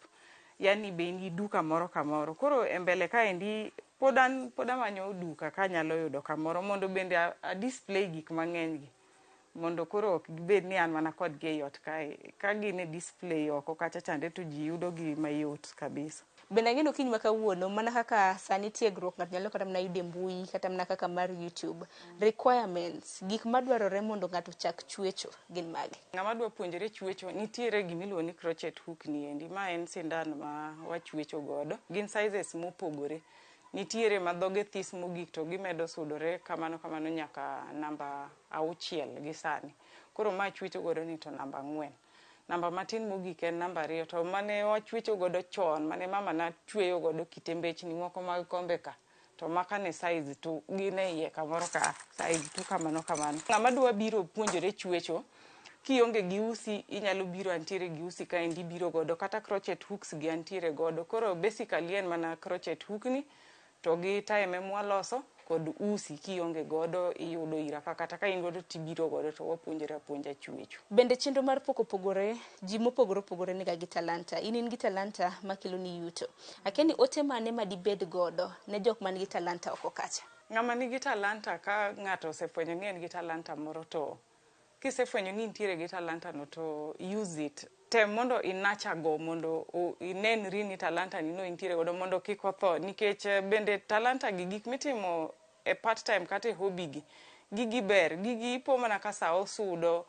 yani be in gi duka moro kamoro. Koro e mbele kaendi pod an pod amanyo duka kanyalo yudo kamoro mondo bende a display gik mang'eny gi mondo koro ok gibed ni an mana kodgi ei ot kae. Ka gin e display oko kacha chande to ji yudo gi mayot kabisa. Bende ang'e ni okinyi ma kawuono mana kaka sani tiegruok ng'ato nyalo kata mana yudo e mbui kata mana kaka mar YouTube. Requirements, gik madwarore mondo ng'ato ochak chwecho gin mage? Ng'ama dwa puonjore chwecho nitiere gimiluongo ni crochet hook ni endi. Ma en sindan ma wachwecho godo. Gin sizes mopogore. Nitiere ma dhoge this mogik to gimedo sudore kamano kamano nyaka namba 6 gi sani. Koro ma achwecho godo ni to namba 4. Namba matin mogik en namba 2 to mane wachwecho godo chon mane mama na chweyo godo kitembechni moko mag kombe ka to maka ne size 2 gin e iye kamoro ka size 2 kamano kamano. Ng'ama dwa biro puonjore chwecho kionge gi usi inyalo biro antiere gi usi kaendi ibiro godo kata crochet hooks gi antiere godo. Koro basically en mana crochet hook ni to gi time mwaloso kod usi kionge godo iyudo ira ka kata ka in godo tibiro godo to wapuonjore apuonja chwecho. Bende chenro mar pok opogore, ji mopogore opogore niga gi talanta. In gi talanta makelo ni yuto. Akia ni ote mane ma dibed godo ne jok man gi talanta oko kacha? Ng'ama nigi talanta ka ng'ato osefwenyo ni en gi talanta moro to kisefwenyo ni intiere gi talanta no to use it. Tem mondo inacha go mondo inenri ni talanta ni no intiere godo mondo kik otho nikech bende talanta gi gik mitimo e part time kata e hobby gi gigi ber gigi ipo mana ka sa osudo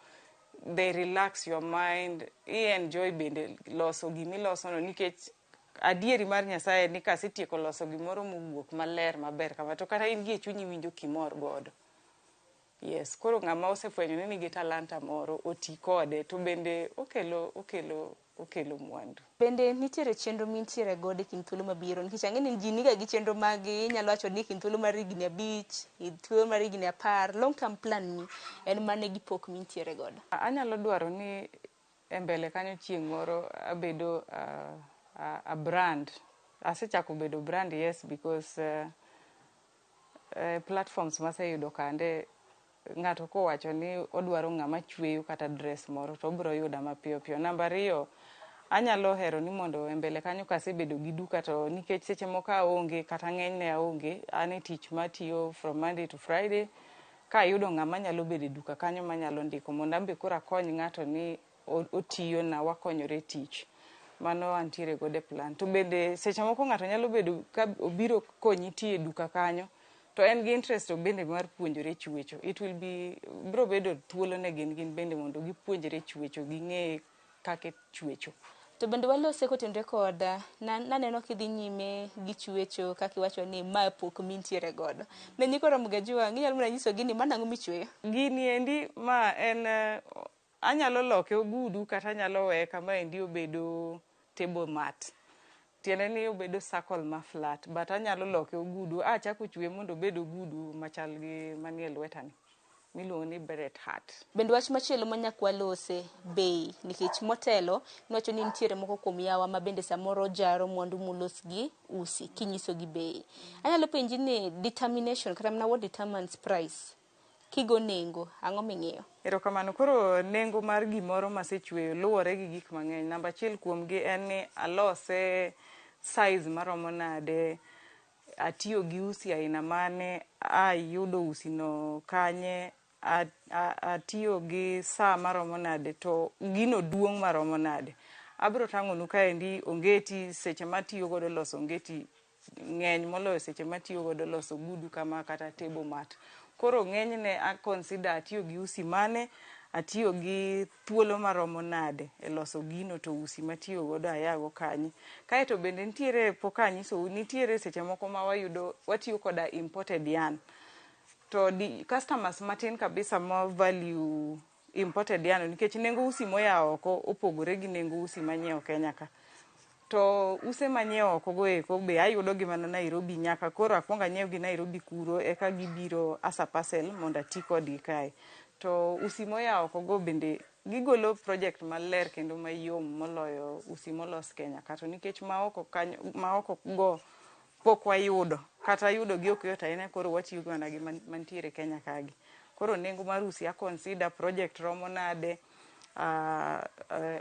they relax your mind i enjoy bende loso gimiloso no nikech adieri mar Nyasaye ni kasetieko loso gimoro mowuok maler maber kama to kata in gi e chunyi iwinjo kimor godo. Yes, koro ng'ama osefwenyo ni nigi talanta moro oti kode to bende okelo okelo okelo mwandu. Bende nitiere chenro mintiere godo e kind thuolo mabiro nikech ang'e ni ji niga gi chenro maggi inyalo wacho ni kind thuolo mar higni 5, thuolo mar higni 10, long term plan ni en mane gi pok mintiere godo? Anyalo dwaro ni e mbele kanyo chieng' moro abedo a brand. Asechako bedo brand, yes, because platforms maseyudo kande ng'ato kowacho ni odwaro ng'ama chweyo kata dress moro to obiro yuda mapiyo piyo. Namba 2, anyalo hero ni mondo e mbele kanyo kasebedo gi duka to nikech seche moko aonge kata ng'enyne aonge, an e tich matiyo from Monday to Friday, kayudo ng'ama nyalo bedo e duka kanyo manyalo ndiko mondo an be koro akony ng'ato ni otiyo na wakonyore e tich. Mano antiere godo e plan. To bende seche moko ng'ato nyalo bedo ka obiro konyi tiyo e duka kanyo to en gi interest bende mar puonjore chwecho. It will be biro bedo thuolo ne gin bende mondo gipuonjre chwecho, ging'e kaka chwecho. To bende walose kotenore kod naneno kidhi nyime gi chwecho kaka iwacho ni ma pok mintiere godo. Ne nyikwa Ramogi Ajwang' inyalo mana nyisogi ni mano ang'o michweyo? Gini endi ma en anyalo loke ogudu kata anyalo weye kama endi obedo table mat. Tiende ni obedo circle ma flat, but anyalo loke ogudu, achako chweye mondo obed ogudu machal gi manie lwetani miluongo ni beret hat. Bende wach machielo ma nyaka walose bei nikech motelo niwacho ni nitiere moko kuom yawa ma bende samoro jaro mwandu molos gi usi kinyiso gi bei. Anyalo penji ni determination kata mana what determines price kigo nengo ang'o ming'iyo? Erokamano. Koro nengo mar gimoro masechweyo luwore gi gik mang'eny. Namba 1 kuomgi en ni alose size maromo nade, atiyo gi usi aina mane, ayudo usi no kanye, atiyo gi saa maromo nade to gino duong' maromo nade. Abiro tang'onu kaendi ongeti seche matiyo godo loso ongeti ng'eny moloyo seche matiyo godo loso ogudu kama kata table mat. Koro ng'enyne a consider atiyo gi usi mane, atiyo gi thuolo maromo nade e loso gino to usi matiyo godo ayago kanye. Kaeto bende nitiere pok anyisou nitiere seche moko ma wayudo watiyo koda imported yarn. To customers matin kabisa ma value imported yarn nikech nengo usi moya oko opogore gi nengo usi manyiewo Kenya ka. To use manyiewo oko go eko be ayudo gi mana Nairobi nyaka koro akuongo anyiew gi Nairobi kuro eka gibiro as a parcel mondo ati kodgi kae. To usi moya oko go bende gigolo project maler kendo mayom moloyo usi molos Kenya ka. To nikech maoko kanyo maoko go pok wayudo kata yudo gi ok yot ahinya koro watiyo mana gi mantiere Kenya kagi. Koro nengo mar usi a consider project romo nade,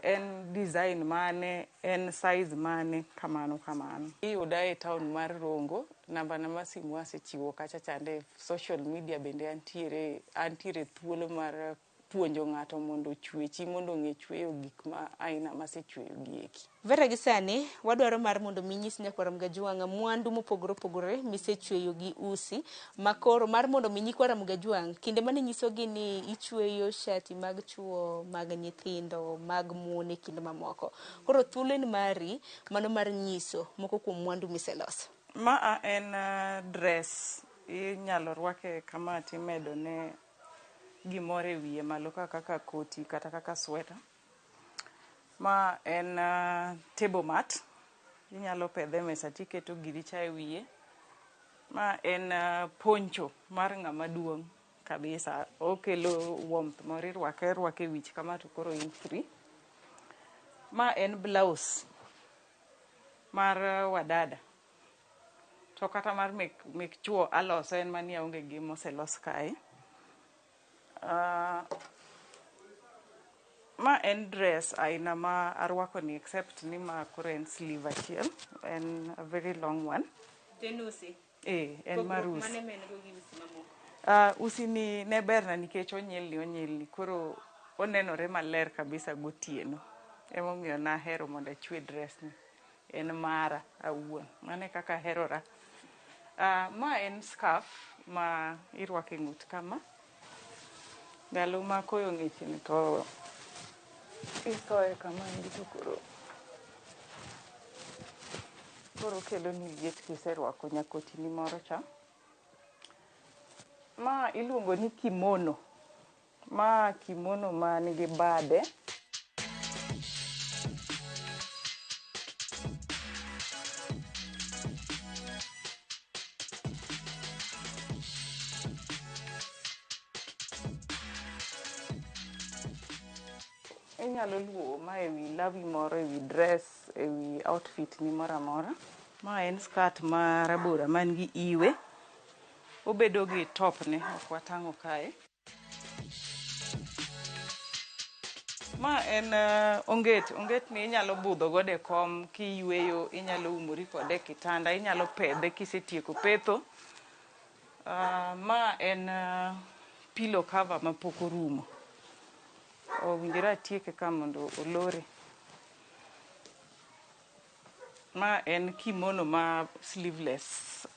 en design mane, en size mane, kamano kamano. Iyuda e town mar Rongo, namba na mar simu asechiwo kacha chande, social media bende antiere thuolo mar puonjo ng'ato mondo ochwechi mondo ong'e chweyo gik ma aina masechweyo gi eki. Vera gi sani wadwaro mar mondo mi nyis nyakwar Ramogi Ajwang' mwandu mopogore opogore misechweyo gi usi makoro mar mondo mi nyikwa Ramogi Ajwang' kinde mane nyisogi ni ichweyo shati mag chuo, mag nyithindo, mag mon e kind mamoko. Koro thuolo en mari mano mar nyiso moko kuom mwandu miseloso. Ma en dress, inyalo rwake kama timedo ne gimoro e wiye malo kaka koti kata kaka sweta. Ma en table mat, inyalo pedhe e mesa tiketo giri cha e wiye. Ma en poncho mar ng'ama duong' kabisa, okelo warmth moro irwake arwaka e wich kama to koro in free. Ma en blouse mar wadada to kata mar mek chuo aloso en mani aonge gi moselos kae. Ma en dress aina ma arwako ni except ni ma koro en sleeve achiel, en a very long one. En usi? En mar usi. Mane ma en go gi usi mamoko? Usi ni ne berna nikech onyilni onyilni koro onenore maler kabisa gotieno. Emomiyo nahero mondo achwe dress ni. En mara awuon. Mano e kaka aherora. Ma en scarf ma irwako e ng'ut kama. Ndalo ma koyo ng'ich ni to isoye kama endi to koro kelo ni liet kiserwako nyakoti ni moro cha. Ma iluongo ni kimono. Ma kimono ma nigi bade. Inyalo luwo ma ewi lawi moro, ewi dress, ewi outfit ni moro amora. Ma en skirt ma rabora man gi iwe. Obedo gi top ne, ok watang'o kae. Ma en onget, onget ni inyalo budho godo e kom kiyweyo, inyalo umori kode e kitanda, inyalo pedhe kisetieko petho. Ma en pillow cover mapok orumo. Owinjore atieke ka mondo olore. Ma en kimono ma sleeveless.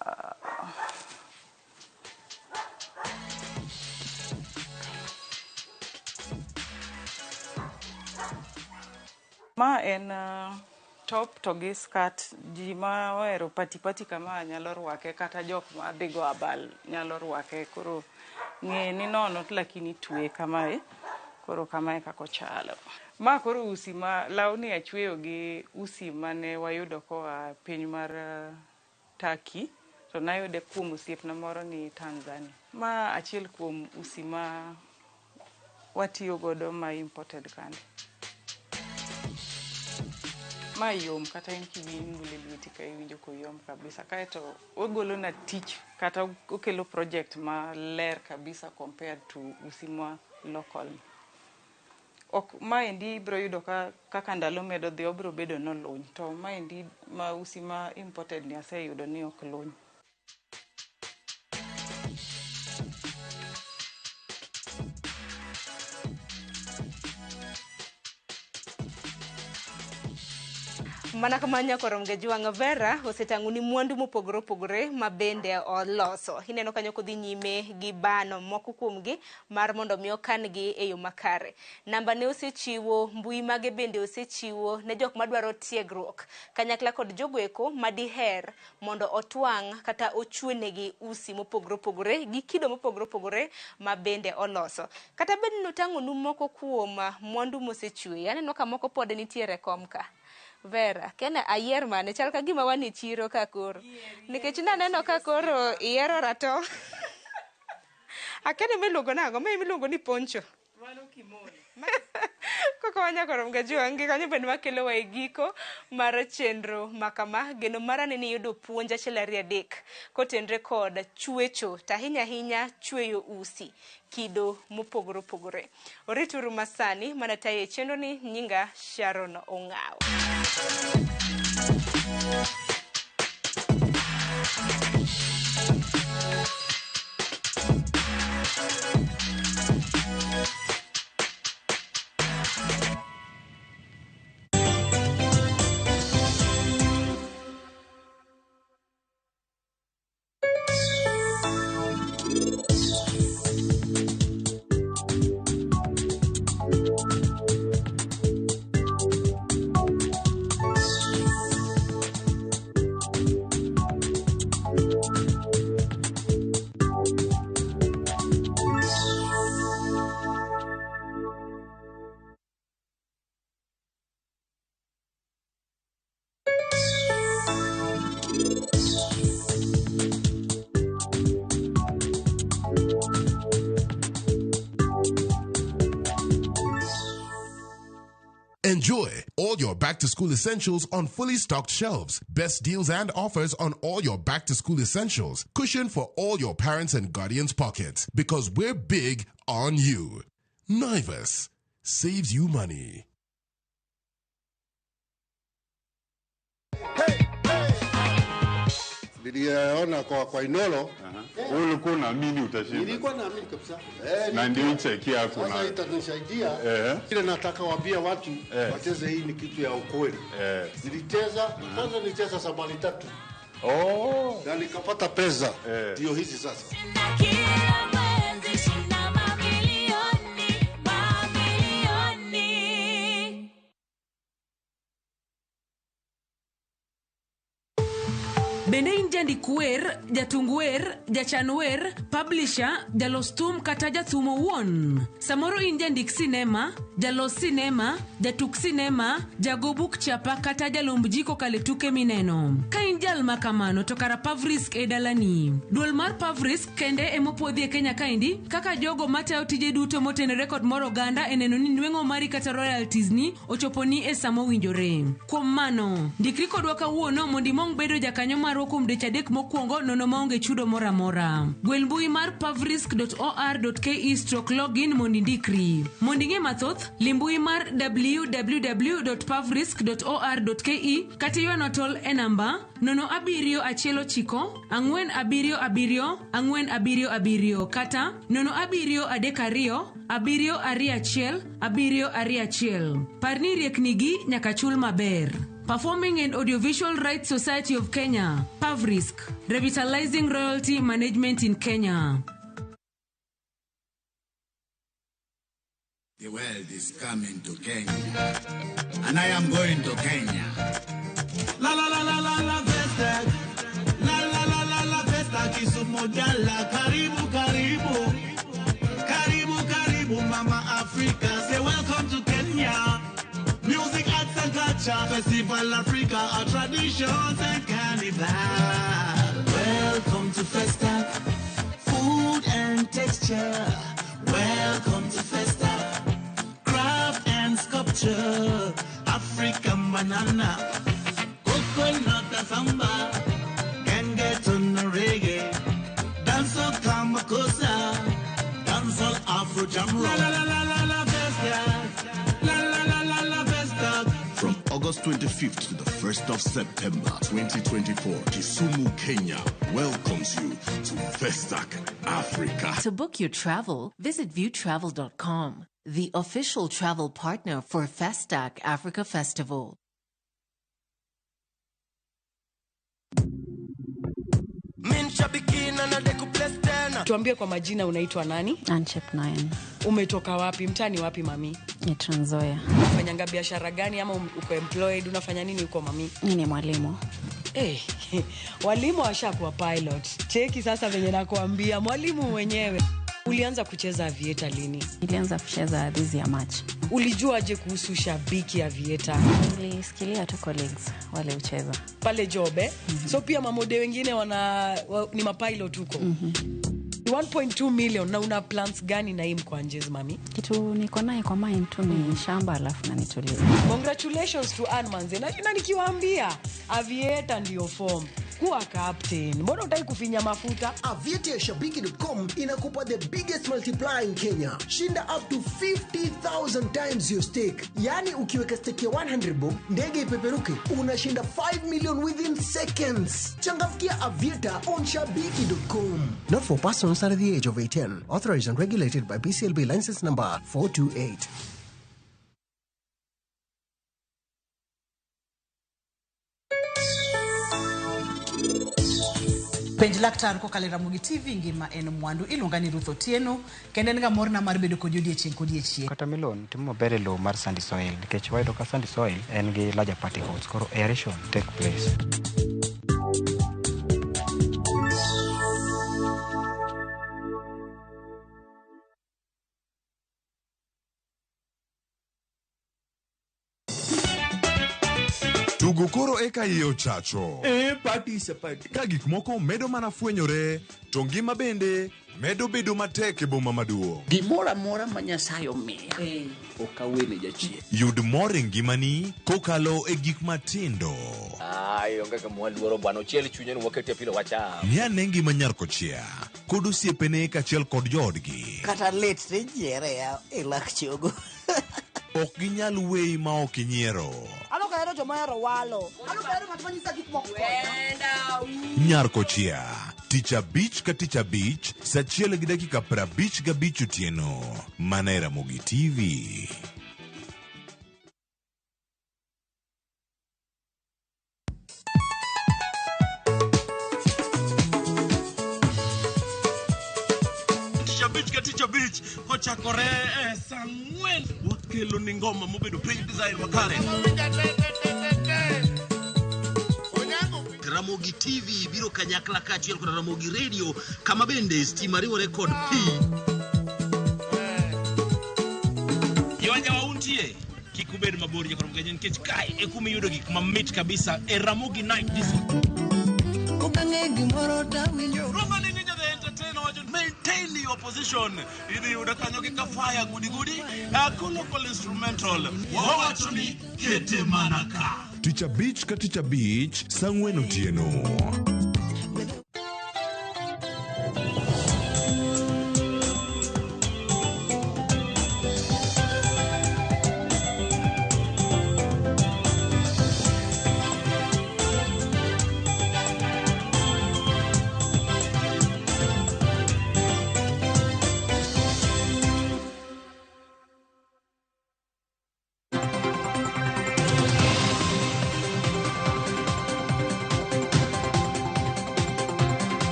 Ma en top to gi skirt. Ji ma ohero pati pati kama nyalo rwake, kata jok ma dhi go abal nyalo rwake. Koro ng'e ni nono to lakini twe kamae. Koro kamae kaka ochalo. Ma koro usi ma lawni achweyo gi usi mane wayudo koa piny mar Turkey, to nayude kuom osiepna moro ni Tanzania. Ma achiel kuom usi ma watiyo godo ma imported kande. Ma yom kata in kiwinjo lweti ka iwinjo koyom kabisa. Kaeto ogolo na tich kata okelo project maler kabisa compared to usi ma local. Ok maendi ibiro yudo ka kaka ndalo medo dhi obiro bedo nolony, to maendi ma usi ma imported ni aseyudo ni ok lony. Mana kama nyakoro Mgejwang' Vera osetang'oni mwandu mopogore opogore ma bende oloso. Ineno kanyo kodhi nyime gi bano moko kuomgi mar mondo mi okan-gi e yo makare. Namba ne osechiwo, mbui mage bende osechiwo ne jok madwaro tiegruok kanyakla kod jogo eko madiher mondo otwang' kata ochwenegi usi mopogore opogore gi kido mopogore opogore ma bende oloso. Kata bed ni otang'onu moko kuom mwandu mosechweyo, aneno ka moko pod nitiere e kom ka. Vera, kena ayier mane chal ka gima wan e chiro ka koro. Nikech naneno ka koro iyiero ratong'. Akene miluongo nang'o? Ma emiluongo ni poncho. Mano kimono. Koko wanyakoro Mgejwang' gi kanyo bende wakelowa e giko mar chenro ma kama. Geno mara ni niyudo puonj achiel ariyo adek kotenre kod chwecho to ahinya ahinya chweyo usi kido mopogore opogore. Orituru masani mana tayo e chenro ni nyinga Sharon Ong'aw. Enjoy all your back to school essentials on fully stocked shelves. Best deals and offers on all your back to school essentials. Cushion for all your parents and guardians' pockets because we're big on you. Naivas saves you money. Niliona kwa Inolo. Wewe ulikuwa unaamini utashinda? Nilikuwa naamini kabisa. Na ndio hii cheki yako Sasa nayo. itanisaidia. Ile nataka waambia watu wacheze, hii ni kitu ya ukweli. Nilicheza, kwanza nilicheza safari 3. Na nikapata pesa. Ndio hizi sasa. Kila mwezi shinda mamilioni, mamilioni. Bende in jandik wer, jatung wer, jachan wer, publisher, jalos thum kata jathum owuon? Samoro in jandik sinema, jalos sinema, jatuk sinema, jago buk chapa kata jalomb ji kokalo e tuke mineno. Ka in jal ma kamano to kara Pavrisk e dalani. Duol mar Pavrisk kende emopuodhi e Kenya kaendi kaka jogo matayo tije duto motenore kod mor oganda e neno ni nweng'o mari kata royalties ni ochoponi e sama owinjore. Kuom mano, ndikri kodwa kawuono mondo imong bedo jakanyo marwa kuom dweche adek mokwongo nono maonge chudo moro amora. Gwel mbui mar pavrisk.or.ke/login mondo indikri. Mondo ing'e mathoth, lim mbui mar www.pavrisk.or.ke kata ywana tol e namba 0719 477 477 kata 0732 721 721. Par ni rieknigi nyaka chul maber. Performing and Audiovisual Rights Society of Kenya, PAVRISK, revitalizing royalty management in Kenya. The world is coming to Kenya, and I am going to Kenya. La la la la la la Festa. La la la la la Festa Kisumu Dala. Karibu karibu. Karibu karibu Mama Africa. Say welcome to Kenya. Music, arts and culture, Festival Africa, our traditions and carnival. Welcome to Festa. Food and texture. Welcome to Festa. Craft and sculpture. African banana. Coconut and samba. Gengetone and reggae. Dancehall Kamakosa. Dancehall Afro Jam Rock. La la la la la la Festa. La la la la la Festa. From August 25th to the 1st of September 2024, Kisumu, Kenya welcomes you to Festac Africa. To book your travel, visit viewtravel.com, the official travel partner for Festac Africa Festival. Tuambie kwa majina, unaitwa nani? Anchep Nine. Umetoka wapi? Mtaani wapi mami? Ni Trans Nzoia. Unafanyanga biashara gani ama uko employed? Unafanya nini huko mami? Mimi ni mwalimu. Eh, walimu washakuwa pilot. Cheki sasa venye nakuambia, mwalimu mwenyewe. Ulianza kucheza aviator lini? Nilianza kucheza this year March. Ulijuaje kuhusu shabiki aviator? Nilisikilia tu colleagues wale ucheza. Pale job eh? So pia mamode wengine ni mapilot huko. 1.2 million na una plans gani na hii mkwanjezi mami? Kitu niko naye kwa mind tu ni shamba alafu na nitulie. Congratulations to Ann Manze. Na nikiwaambia aviator ndio form. Kuwa captain. Mbona hutaki kufinya mafuta? Aviator ya shabiki.com inakupa the biggest multiplier in Kenya. Shinda up to 50,000 times your stake. Yani ukiweka stake ya 100 bob, ndege ipeperuke, unashinda 5 million within seconds. Changamkia Aviator on shabiki.com. Not for persons under the age of 18. Authorized and regulated by BCLB license number 428. Penj laktar kokalo e Ramogi TV ngima en mwandu iluonga ni Ruth Otieno kendo en ga morna mar bedo kodi odiechieng' kodiechieng'. Watermelon timo maber e lowo mar sandy soil nikech wayudo ka sandy soil en gi larger particles koro aeration take place. Tugo koro eka iye ochacho. E party is a party. Ka gik moko medo mana fwenyore, to ngima bende medo bedo matek e boma maduong'. Gimoro amora ma Nyasaye omiya ok awene jachien. Yud mor e ngimani kokalo e gik matindo. Ai, onge kama waluoro bwana, ochiel chunye ni wakete pilo wacham. Ng'i ane ngima nyar kochia kod osiepene kaachiel kod joodgi. Kata lit tinyiere ya e lak chogo. Ok ginyal weyi ma ok inyiero. An ok ahero joma ohero walo. An ok ahero ng'at ma nyisa gik moko. Nyar kochia tich abich ka tich abich saa achiel gi dakika 55 otieno mana e Ramogi TV. Tich abich ka tich abich kochakore e saa ang'wen wakelo ni ngoma mobedo piny design makare. Ramogi TV biro kanyakla kaachiel kod Ramogi Radio kama bende stima riwore kod pi. Yojawa untie kik ubed mabor nyaka Ramogi nikech kae e kuma iyudo gik mamit kabisa e Ramogi Night Disco. Kokang'e gimoro tawinjo. Roma ni Ninja the Entertainer wacho maintain your position. Idhi yudo kanyo gi kafaya gudi gudi. Local instrumental. Wawacho ni kete mana ka. Tich abich ka tich abich saa ang'wen otieno.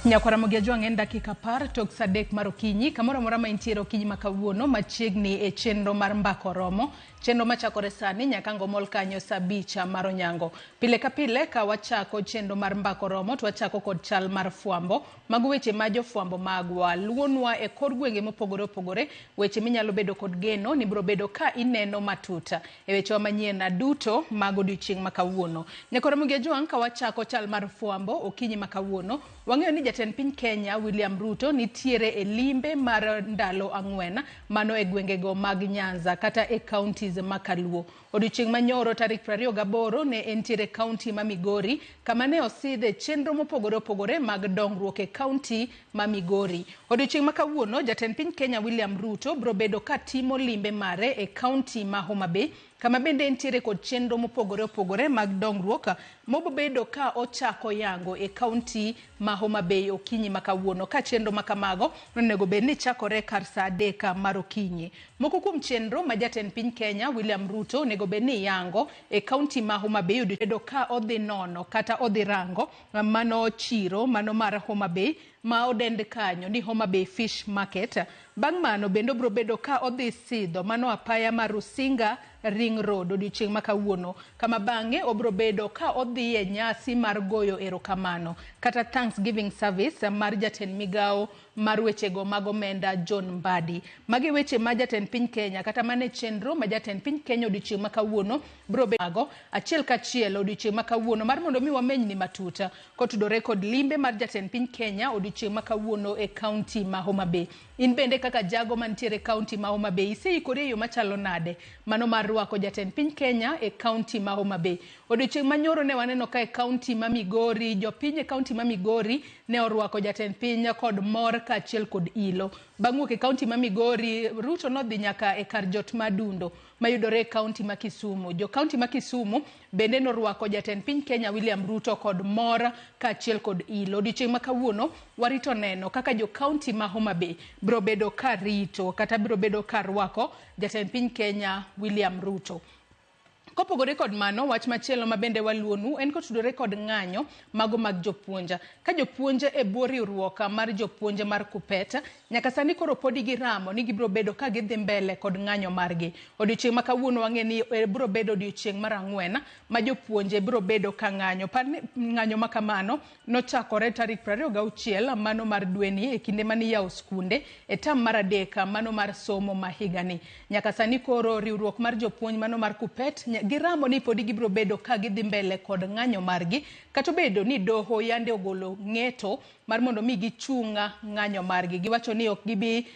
Nyakwara Ramogi Ajwang' en dakika 10 tok saa 3 mar okinyi kamoro amora ma intiere okinyi ma kawuono machiegni e chenro mar Mbaka Oromo, chenro machakore sani nyaka ngomol kanyo saa 5 mar onyango. Pile ka pile ka wachako chenro mar Mbaka Oromo to wachako kod chal mar fwambo. Mago weche ma jofwambo magwa luonwa e kor gwenge mopogore opogore, weche minyalo bedo kod geno ni biro bedo ka ineno matut e wechewa manyien duto mag odiochieng' ma kawuono. Nyakwara Ramogi Ajwang' ka wachako chal mar fwambo okinyi ma kawuono, wang'eyo ni jatend piny Kenya William Ruto nitiere e limbe mar ndalo 4 mano e gwengego mag Nyanza kata e counties ma Kaluo. Odiochieng' manyoro tarik 28 ne entiere county ma Migori kama ne osidhe chenro mopogore opogore mag dongruok e county ma Migori. Odiochieng' ma kawuono jatend piny Kenya William Ruto biro bedo ka timo limbe mare e county ma Homa Bay kama bende entiere kod chenro mopogore opogore mag dongruok mobobedo ka ochako yango e county ma Homa Bay okinyi ma kawuono ka chenro ma kamago onego bed ni chakore kar saa 3 mar okinyi. Moko kuom chenro ma jatend piny Kenya William Ruto onego bed ni yango e county ma Homa Bay obedo ka odhi nono kata odhi rango mano chiro mano mar Homa Bay ma odend kanyo ni Homa Bay Fish Market. Bang' mano bende obiro bedo ka odhi sidho mano apaya mar Rusinga Ring Road odiochieng' ma kawuono kama bang'e obiro bedo ka odhi e nyasi mar goyo erokamano kata Thanksgiving service mar jatend migawo mar wechego mag omenda John Mbadi. Magi weche ma jatend piny Kenya kata mane chenro ma jatend piny Kenya odiochieng' ma kawuono biro bedo mago achiel kachiel odiochieng' ma kawuono mar mondo mi wamenyni matut kotudore kod limbe mar jatend piny Kenya odiochieng' ma kawuono e county ma Homa Bay. In bende kaka jago mantiere county ma Homa Bay iseikori e yo machalo nade mano mar rwako jatend piny Kenya e county ma Homa Bay? Odiochieng' manyoro ne waneno ka e county ma Migori jopiny e county ma Migori ne orwako jatend piny kod mor kaachiel kod ilo. Bang' wuok e county ma Migori, Ruto nodhi nyaka e kar jot Madundo mayudore e county ma Kisumu. Jo county ma Kisumu bende norwako jatend piny Kenya William Ruto kod mor kaachiel kod ilo. Odiochieng' ma kawuono warito neno kaka jo county ma Homa Bay biro bedo ka rito kata biro bedo ka rwako jatend piny Kenya William Ruto. Kopogore kod mano, wach machielo ma bende waluonu en kotudore kod ng'anyo mago mag jopuonja. Ka jopuonje e bwo riwruok mar jopuonje mar Kupet, nyaka sani koro podi giramo ni gibiro bedo ka gidhi mbele kod ng'anyo margi. Odiochieng' ma kawuono wang'e ni biro bedo odiochieng' mar 4 ma jopuonje biro bedo ka ng'anyo. Par ni ng'anyo ma kamano nochakore tarik 26 mano mar dweni e kinde mane iyawo skunde e tam mar 3 mano mar somo ma higani. Nyaka sani koro riwruok mar jopuonj mano mar Kupet giramo ni podi gibiro bedo ka gidhi mbele kod ng'anyo margi kata obedo ni doho yande ogolo ng'eto mar mondo mi gichung ng'anyo margi. Giwacho ni ok gibi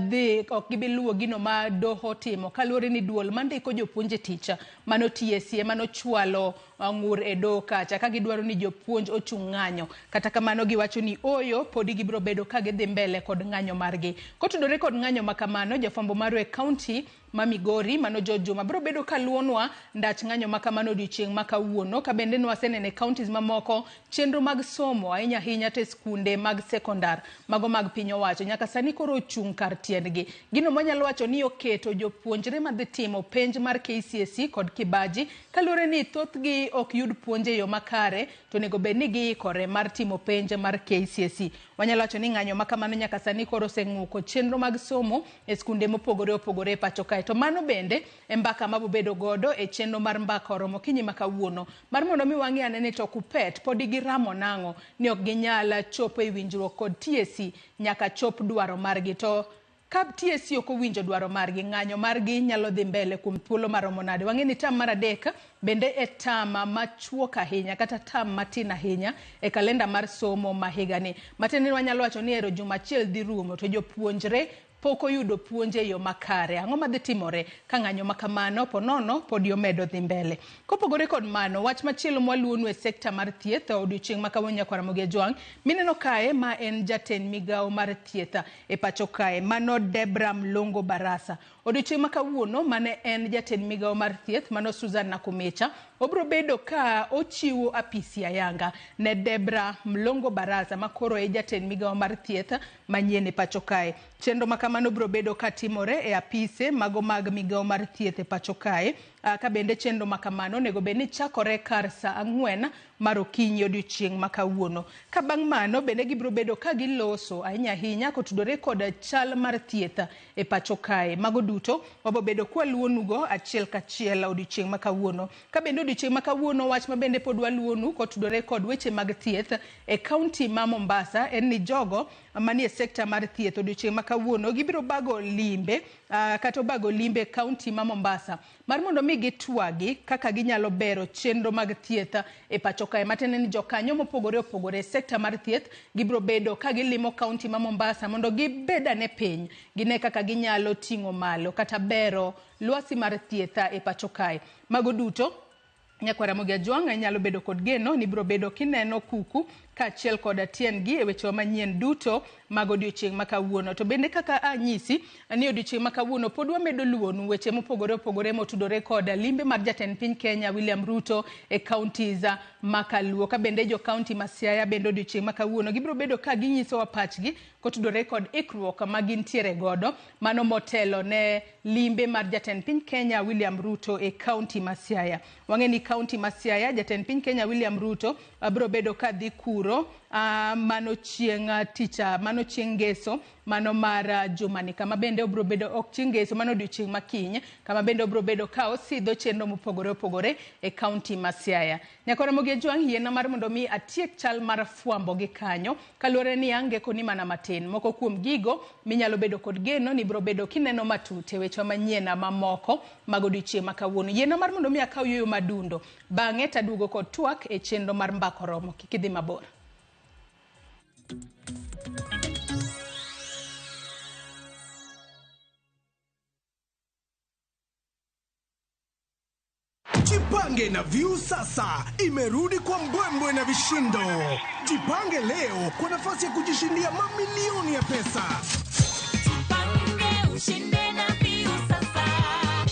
dhi ok gibi luwo gino ma doho timo kaluwore ni duol mandiko jopuonj e tich mano TSC mano chwalo ng'ur e doho kacha ka gidwaro ni jopuonj ochung ng'anyo. Kata kamano giwacho ni oyo podi gibiro bedo ka gidhi mbele kod ng'anyo margi. Kotudore kod ng'anyo ma kamano, jafwambo marwa e county ma Migori mano George Juma biro bedo ka luonwa ndach ng'anyo ma kamano odiochieng' ma kawuono. Ka bende nwaseneno e counties mamoko chenro mag somo ahinya ahinya to e skunde mag sekondar mago mag piny owacho nyaka sani koro ochung' kar tiendgi. Gino mwanyalo wacho ni oketo jopuonjre madhi timo penj mar KCSE kod Kibaji kaluwore ni thothgi ok yud puonj e yo makare to onego bed ni giikore mar timo penj mar KCSE. Wanyalo wacho ni ng'anyo ma kamano nyaka sani koro oseng'uko chenro mag somo e skunde mopogore opogore e pacho kae. To mano bende e mbaka mabobedo godo e chenro mar mbaka oromo okinyi ma kawuono mar mondo mi wang'i ane ni to KUPPET podi giramo nang'o ni ok ginyal chopo e winjruok kod TSC nyaka chop dwaro margi. To ka TSC ok owinjo dwaro margi, ng'anyo margi nyalo dhi mbele kuom thuolo maromo nade. Wang'e ni tam mar adek bende e tam machuok ahinya kata tam matin ahinya e kalenda mar somo ma higani. Matiende ni wanyalo wacho ni ero juma achiel dhi rumo to jopuonjre pok oyudo puonj e yo makare. Ang'o madhi timore ka ng'anyo ma kamano ponono podi omedo dhi mbele? Kopogore kod mano, wach machielo mwaluwonu e sekta mar thieth odiochieng' ma kawuono nyakwar Ramogi Ajwang' mineno kae ma en jatend migawo mar thieth e pacho kae, mano Debra Mlongo Barasa. Odiochieng' ma kawuono mane en jatend migawo mar thieth mano Susan Nakumicha obro bedo ka ochiwo apisi ayanga ne Debra Mlongo Barasa ma koro e jatend migawo mar thieth manyien e pacho kae. Chenro ma kamano biro bedo ka timore e apise mago mag migawo mar thieth e pacho kae. Ka bende chenro ma kamano onego bed ni chakore kar saa 4 mar okinyi odiochieng' ma kawuono. Ka bang' mano bende gibiro bedo ka giloso ahinya ahinya kotudore kod chal mar thieth e pacho kae. Mago duto wabo bedo kwaluonugo achiel kachiel odiochieng' ma kawuono. Ka bende odiochieng' ma kawuono wach ma bende pod waluonu kotudore kod weche mag thieth e kaunti ma Mombasa en ni jogo manie sekta mar thieth odiochieng' ma kawuono gibiro bago limbe kata obago limbe e kaunti ma Mombasa mar mondo mi gitwagi kaka ginyalo bero chenro mag thieth e pacho kae. Matiende ni jokanyo mopogore opogore e sekta mar thieth gibiro bedo ka gilimo kaunti ma Mombasa mondo gibed ane piny gine kaka ginyalo ting'o malo kata bero lwasi mar thieth e pacho kae. Mago duto nyakwar Ramogi Ajwang' inyalo bedo kod geno ni ibiro bedo kineno kuku kaachiel kod tiendgi e wechewa manyien duto mag odiochieng' ma kawuono. To bende kaka anyisi ni odiochieng' ma kawuono pod wamedo luwonu weche mopogore opogore motudore kod limbe mar jatend piny Kenya William Ruto e counties ma Kaluo. Ka bende jo county ma Siaya bende odiochieng' ma kawuono gibiro bedo ka ginyisowa pachgi kotudore kod ikruok ma gintiere godo mano motelo ne limbe mar jatend piny Kenya William Ruto e county ma Siaya. Wang'e ni county ma Siaya jatend piny Kenya William Ruto biro bedo ka dhi kuro mano chieng' ticha mano chieng' ngeso mano mar jumani kama bende obiro bedo ok chieng' ngeso mano odiochieng' ma kiny kama bende obiro bedo ka osidho chenro mopogore opogore e county ma Siaya. Nyakwar Ramogi Ajwang' yiena mar mondo mi atiek chal mar fwambo gi kanyo kaluwore ni angeko ni mana matin moko kuom gigo minyalo bedo kod geno ni biro bedo kineno matut e weche manyien mamoko mag odiochieng' ma kawuono. Yiena mar mondo mi akaw yueyo madundo bang'e taduogo kod twak e chenro mar mbaka oromo. Kik idhi mabor. Jipange na Viusasa imerudi kwa mbwembwe na vishindo. Jipange leo kwa nafasi ya kujishindia mamilioni ya pesa. Jipange ushinde na Viusasa.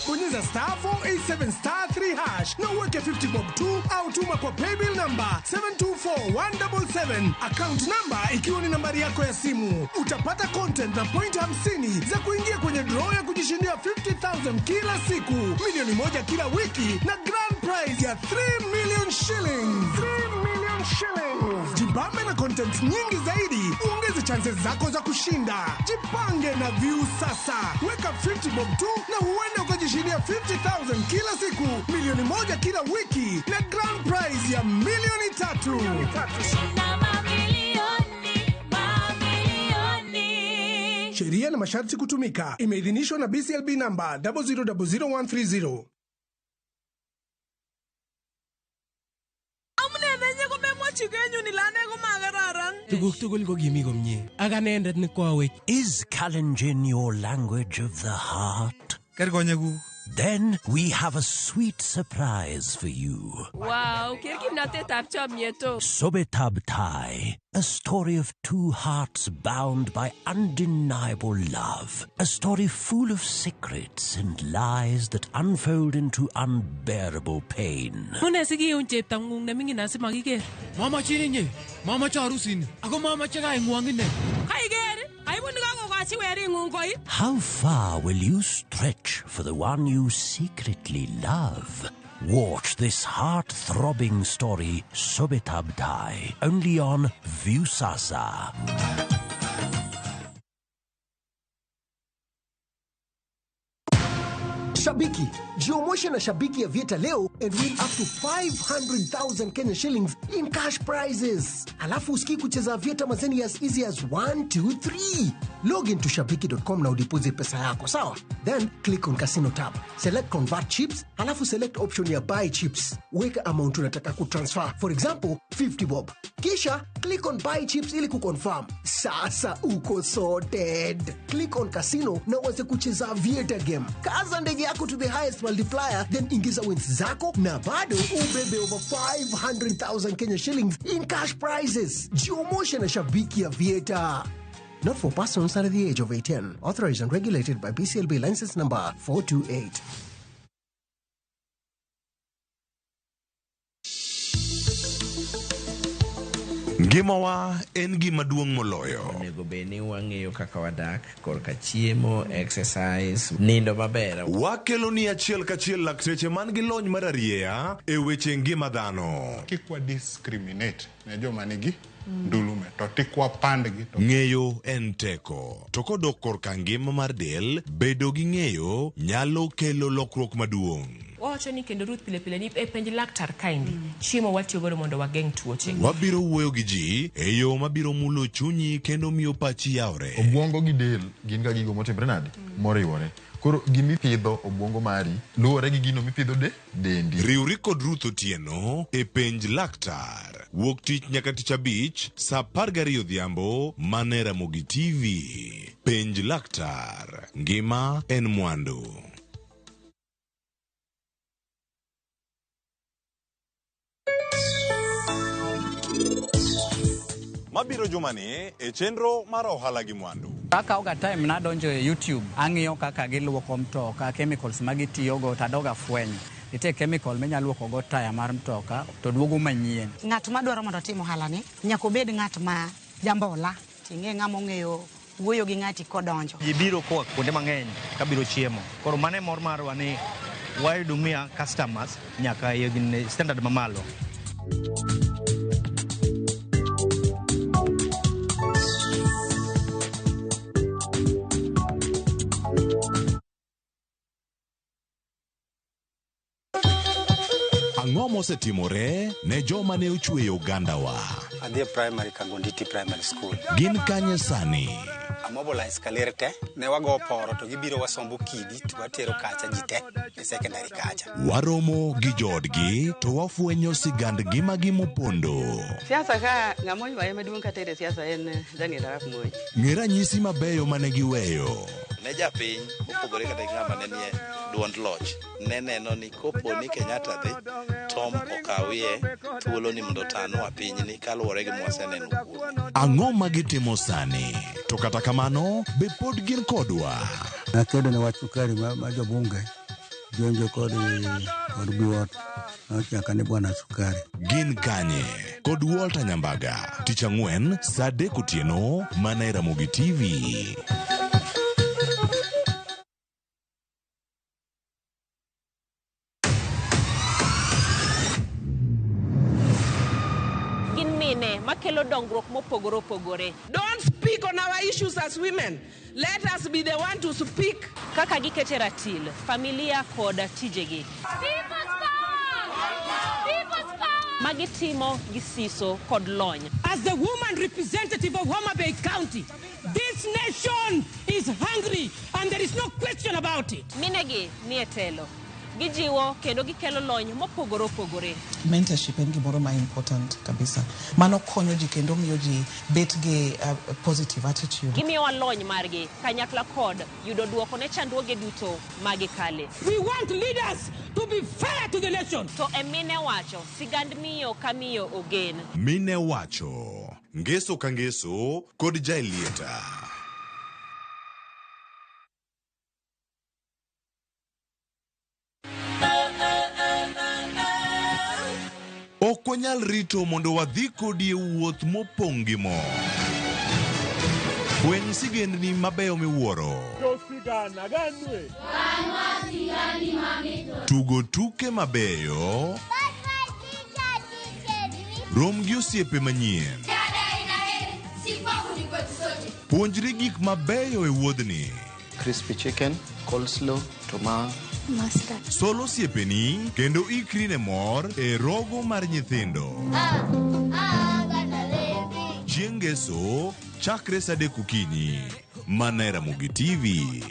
Bonyeza star 487 star 3 hash na uweke 50 bob tu au tuma kwa paybill number 724177, account number ikiwa ni nambari yako ya simu. Utapata content na point 50 za kuingia kwenye draw ya kujishindia 50,000 kila siku, milioni 1 kila wiki na grand prize ya 3 million shillings. 3 million shillings. Jibambe na content nyingi zaidi, uongeze chances zako za kushinda. Jipange na Viusasa. Weka 50 bob tu na huenda ukajishindia 50,000 kila siku, milioni 1 kila wiki na grand prize ya milioni 3. Shinda mamilioni, mamilioni. Sheria na masharti kutumika. Imeidhinishwa na BCLB number 0000130. Tuguk tugul ko kimi komie. Ak anendet ne koawech. Is Kalenjin your language of the heart? Ker konyekuk. Then we have a sweet surprise for you. Wow, ker kimnatetab chomyet o. Sobetab Tai, a story of two hearts bound by undeniable love. A story full of secrets and lies that unfold into unbearable pain. Mune sikiun cheptong'ung neming'in asimakiker? Mamachin inye, mamache arusini, ako mamache kaing'wong ine. Kaiker, aibu nikakokochi wering'ung koi. How far will you stretch for the one you secretly love? Watch this heart-throbbing story, Sobetab Tai, only on Viusasa. Shabiki, jiomoshe na Shabiki Aviator leo and win up to 500,000 Kenya shillings in cash prizes. Alafu usikii kucheza Aviator mazeni as easy as 1, 2, 3. Log into shabiki.com na udeposit pesa yako, sawa? Then click on casino tab. Select convert chips, alafu select option ya buy chips. Weka amount unataka kutransfer. For example, 50 bob. Kisha click on buy chips ili kuconfirm. Sasa uko sorted. Click on casino na uanze kucheza Aviator game. Kaza ndege yako to the highest multiplier, then ingiza wins zako na bado ubebe over 500,000 Kenya shillings in cash prizes. Jiomoshe na Shabiki Aviator. Not for persons under the age of 18. Authorized and regulated by BCLB license number 428. Ngimawa en gima duong' moloyo. Onego bed ni wang'eyo kaka wadak korka chiemo, exercise, nindo maber. Wakelo ni achiel kachiel lakteche man gi lony mar arieya e weche ngima dhano. Kik wa discriminate ne joma nigi ndulume to tik wapandgi to Ng'eyo en teko. To kodok korka ngima mar del, bedo gi ng'eyo nyalo kelo lokruok maduong'. Wawacho ni kendo Ruth pile pile ni e penj laktar kaendi chiemo watiyo godo mondo wageng' tuoche. Wabiro wuoyo gi ji e yo mabiro mulo chunyi kendo miyo pachi yawre. Obwongo gi del gin ga gigo motimre nade? Moriwore. Koro gimipidho obwongo mari luwore gi gino mipidho de dendi. Riwri kod Ruth Otieno e penj laktar. Wuok tich nyaka tich abich saa 12 odhiambo mana e Ramogi TV. Penj laktar. Ngima en mwandu. Mabiro jumani e chenro mar ohala gi mwandu. Akawoga time nadonjo e YouTube, ang'iyo kaka giluoko mtoka, chemicals ma gitiyogo to adoga fwenyo. Nitie chemical minyalo luoko go taya mar mtoka to duogo manyien. Ng'at madwaro mondo otim ohalani nyaka obed ng'at ma jambola, ting'e ng'ama ong'eyo wuoyo gi ng'ati kodonjo. Ji biro koa kuonde mang'eny kabiro chiemo. Koro mano e mor marwa ni wahudumia customers nyaka e standard mamalo. Ang'o mosetimore ne joma ne ochweyo ogandawa? Adhi e primary Kangonditi Primary School. Gin kanye sani? Amobilize kaler te, ne wago poro to gibiro wasombo kidi to watero kacha ji te e secondary kacha. Waromo gi joodgi to wafwenyo sigand ngimagi mopondo. Siasa ka ng'ama oywaye maduong' katere siasa en Daniel Arap Moi. Ng'e ranyisi mabeyo mane giweyo. Ne japiny mopogore kata gi ng'ama ne nie duond loch ne neno ni kopo ni Kenyatta dhi Tom okawie thuolo ni mondo otanwa pinyni kaluwore gi mwaseneno kuome. Ang'o ma gitimo sani? To kata kamano, be pod gin kodwa? Nakedo ne wach sukari ma jobunge jonjo kod biwot nochaka ni bwana sukari. Gin kanye? Kod Walter Nyambaga. Tich ang'wen saa 3 otieno mana e Ramogi TV. Gin mine makelo dongruok mopogore opogore. Don't speak on our issues as women. Let us be the one to speak. Kaka gikete ratil, familia kod tijegi. Magitimo gi siso kod lony. As the woman representative of Homa Bay County, this nation is hungry and there is no question about it. Minegi nie telo. Gijiwo kendo gikelo lony mopogore opogore. Mentorship en gimoro ma important kabisa. Mano konyo ji kendo miyo ji bet gi positive attitude. Gimiyowa lony margi kanyakla kod yudo duoko ne chandruoge duto ma gikale. We want leaders to be fair to the nation. To e mine wacho, sigand miyo ka miyo ogen. Mine wacho, ngeso ka ngeso kod Jaelieta. Ok wanyal rito mondo wadhi kodi e wuoth mopong' gi mor. Fweny sigendni mabeyo miwuoro. Tugo tuke mabeyo. Rom gi osiepe manyien. Puonjri gik mabeyo e wuodhni. Crispy chicken, coleslaw, tomato. Mustard. Sol osiepeni kendo ikri ne mor e rogo mar nyithindo. Chieng' Ngeso chakre saa adek okinyi. Mana e Ramogi TV.